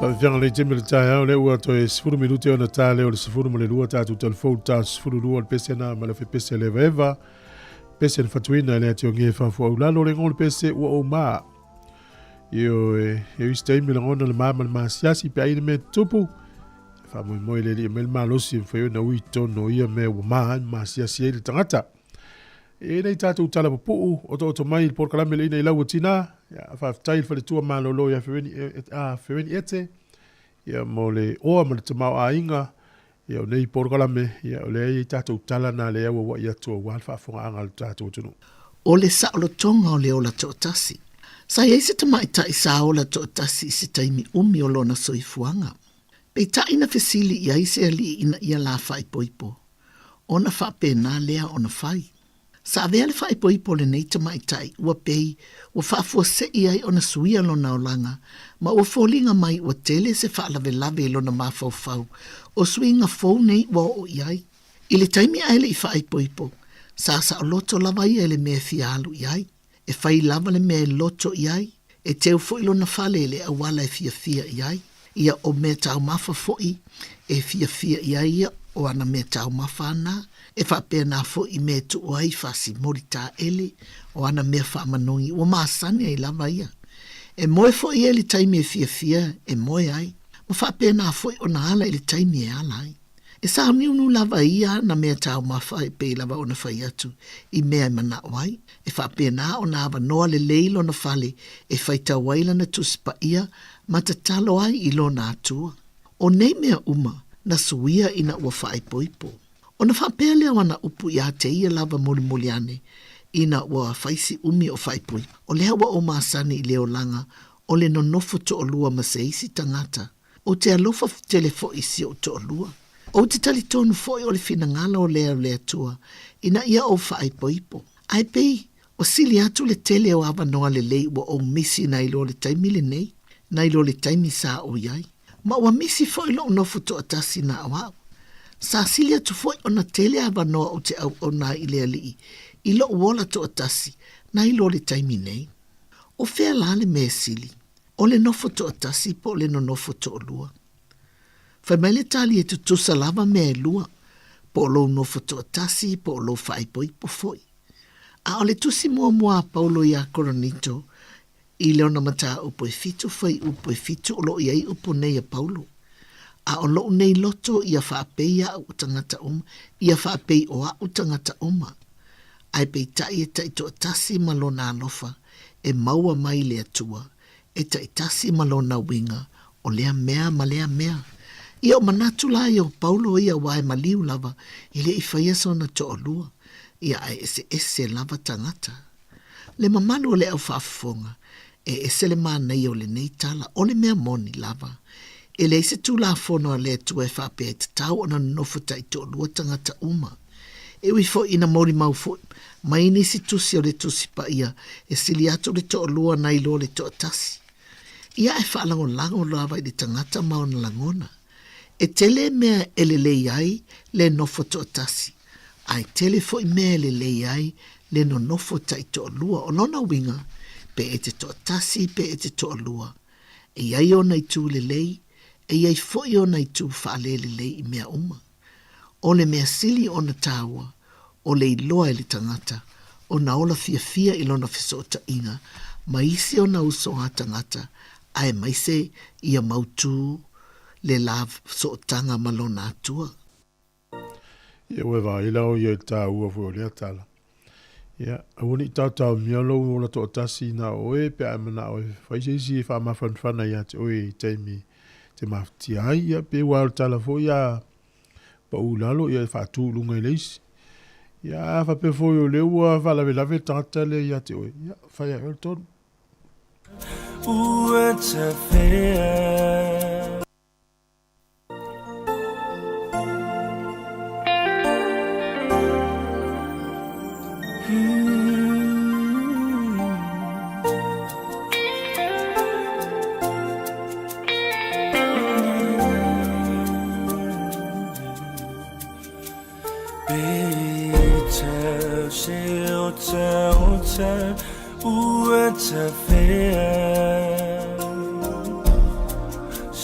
Faafiafiaga lenei taimi o le taeao lea ua toe 10 minute ona ta lea o le 12 tatou talafou le ta 12 o le pese na ma le pese le evaeva pese na fatuina le ati o nge fafu lalo le ngol pese ua o ma io e e isi taimi lagona le ma ma le masiasi pe ai le mea tupu faamoemoe le alii e aumai le malosi e mafai ai ona ui i totonu o ia mea ua ma ai ma masiasi ai le tagata. E nei tatou tala pupuu otooto mai i le polokalame le ina i lau ua tina, ia, faafetai i le faletua malolo ia Feweni, a Feweni Ete, ia, mo le oa ma le tamaoaiga, ia, o nei polokalame, ia, o lea e i ai tatou tala na le auauai atu aua le faafofogaaga a le tatou atunuu. O le saolotoga o le ola toatasi. Sa i ai se tamaitai sa ola toatasi i se taimi umi o lona soifuaga. Peitai na fesili i ai se alii ina ia la faaipoipo, ona faapena lea ona fai. Sa avea le faaipoipo o lenei tamaitai ua pei ua faafuasei ai ona suia lona olaga ma ua foliga mai ua tele se faalavelave i lona mafaufau o suiga fou nei ua oo i ai. I le taimi ae le i faaipoipo, sa saoloto lava ia i le mea e fia alu i ai. E fai lava le mea e loto i ai, e teu foi lona fale i le auala e fiafia i ai. Ia, o mea taumafa foi e fiafia i ai ia, o ana mea taumafa ana, e faapena foi i mea e tuu ai fasimoli taele, o ana mea faamanogi, ua masani ai lava ia. E moe foi ia i le taimi e fiafia e moe ai, ma faapena foi ona ala i le taimi e ala ai. E sauniuni lava ia ana mea taumafa e pei lava ona fai atu i mea e manao ai. E faapena ona avanoa lelei lona fale e faitau ai lana Tusi Paia ma tatalo ai i lona Atua. O nei mea uma, na suia ina ua faaipoipo. Ona faapea lea o ana upu iā te ia lava mulimuli ane, ina ua fai si umi o faaipoipo. O lea ua ou masani i le olaga o le nonofo toalua ma se isi tagata, Ou te alofa tele foi i si ou toalua. Ou te talitonu foi o le finagalo o lea o le Atua ina ia ou faaipoipo. Ae pei ua sili atu le tele o avanoa lelei ua ou misi nai lo le taimi lenei, nai lo le taimi sa ou i ai. Ma ua misi foi lou nofo toatasi na o au. Sa sili atu foi ona tele avanoa ou te auauna ai i le Alii i lou ola toatasi nai lo le taimi nei. O fea la le mea e sili? O le nofo toatasi po o le nonofo toalua? Fai mai le tali e tutusa lava mea e lua, po o lou nofo toatasi po o lou faaipoipo foi. A o le tusi muamua a Paulo iā Korinito i lona mataupu e fitu fuaiupu e fitu o lo o i ai upu nei a Paulo, A o lou nei loto ia faapei aʻu o tagata uma, ia faapei o aʻu tagata uma. Ae peitai e taitoatasi ma lona alofa e maua mai le Atua, e taitasi ma lona uiga o lea mea ma lea mea. Ia o manatu la ia o Paulo ia aua e maliu lava e le i faia sona toalua, ia ae eseese lava tagata. Le mamalu o le au faafofoga, e ese le manaia o lenei tala, o le mea moni lava. E leai se Tulafono a le Atua e faapea e tatau ona nonofo taitoalua tagata uma. E ui foi ina molimau foi mai nisi tusi o le Tusi Paia e sili atu le toalua nai lo le toatasi. Ia e faalagolago lava i le tagata ma ona lagona. E tele mea e lelei ai le nofo toatasi, ae tele foi mea e lelei ai le nonofo taitoalua. O lona uiga, pe e te toatasi pe e te toalua, e i ai ona itu lelei, e i ai foi ona itu faalelelei i mea uma. O le mea sili ona tāua, o le iloa e le tagata ona ola fiafia i lona fesootaiga ma isi ona uso a tagata aemaise ia mautū le la sootaga ma lona Atua. Ia ua e vaai la o ia i le tāua foi o lea tala. Ia, aua ne i taotaomia lou ola toatasi na o oe pe a e manao e fai se isi e faamafanafana ia te oe i taimi te mafatia ai. Ia, pe ua o le tala foi a pau i lalo, ia e faatu i luga i le isi. Ia, a faapea foi o lea ua faalavelave le tagata lea ia te oe, ia, fai a e oe le tonu. Ua tafea.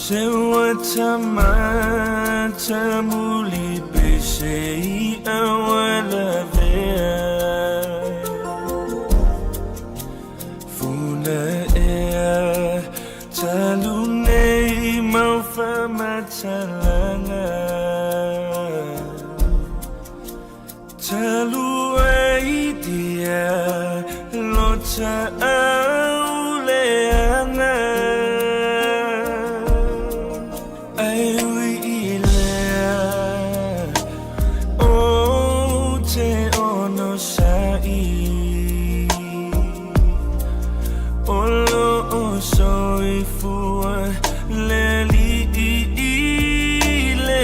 Se ua tamata muli pe se i awala vea Funa ea talu nei mau whamatalanga Talu ai dia lota au leanga Ai ui i lea o te ono sa'i O lo o soifua le li'i i le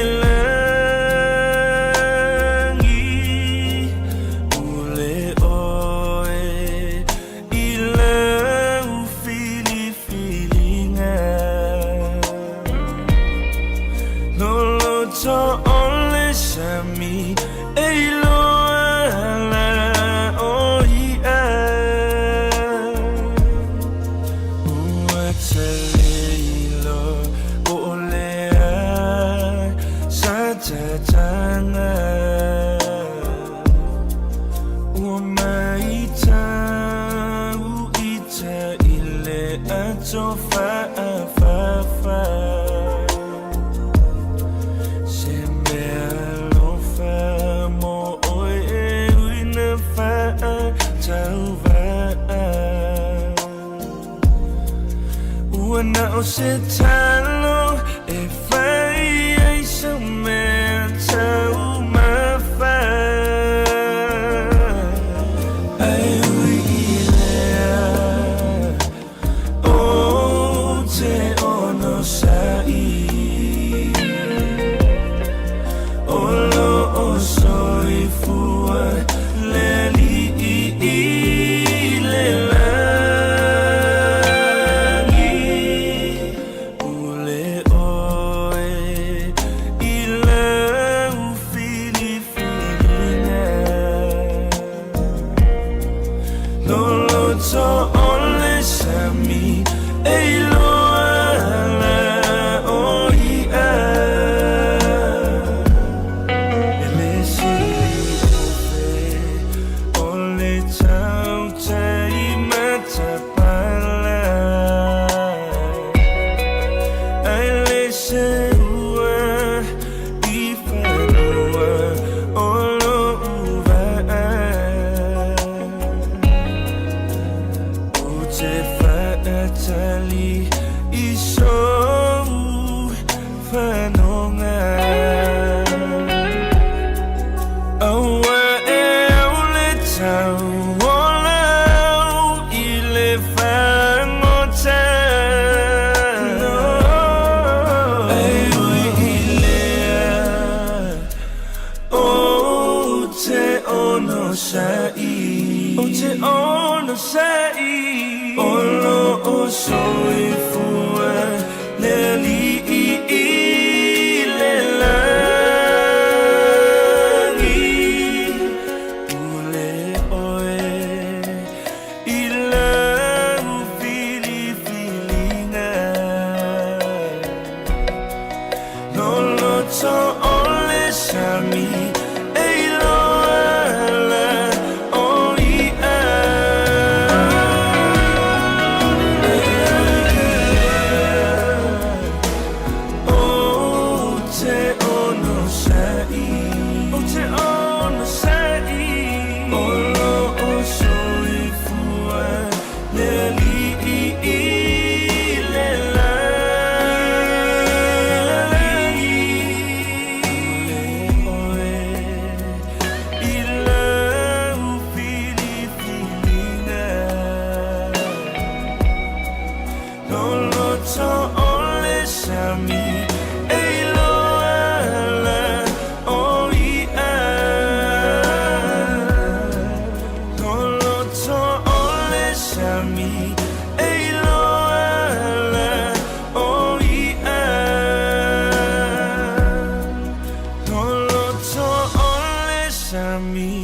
lagi Ule oe i lau filifiliga Loloto o le sami e iloa ala o i'a Ua taleilo o lea sa tatanga Ua maitau ita i le ato fa'afafa Se mea alofa mo oe e uina fa'atauva'a Ua na o se talo e fai ai sau mea taumafa Ai ui i lea o te ono sa'i O lo o soifua le li'i i le lagi Ule oe i lau filifiliga Loloto o le sami e iloa ala o i'a E le sili ofe o le tautai matapala Ai le se ua i fanua o lo'u va'a O te fa'atali i sou fanoga Aua e au le tau o lau i le fagota Ai ui i lea o te ono sa'i O te ono sa'i O lo o soifua le li'i i le lagi Ule oe i lau filifiliga Loloto o le sami e iloa ala o i'a O te ono sa'i O te ono sa'i O lo o soifua le li'i i le lagi Ule oe i lau filifiliga Loloto o le sami e iloa ala o i'a Loloto o le sami e iloa ala o i'a Loloto o le sami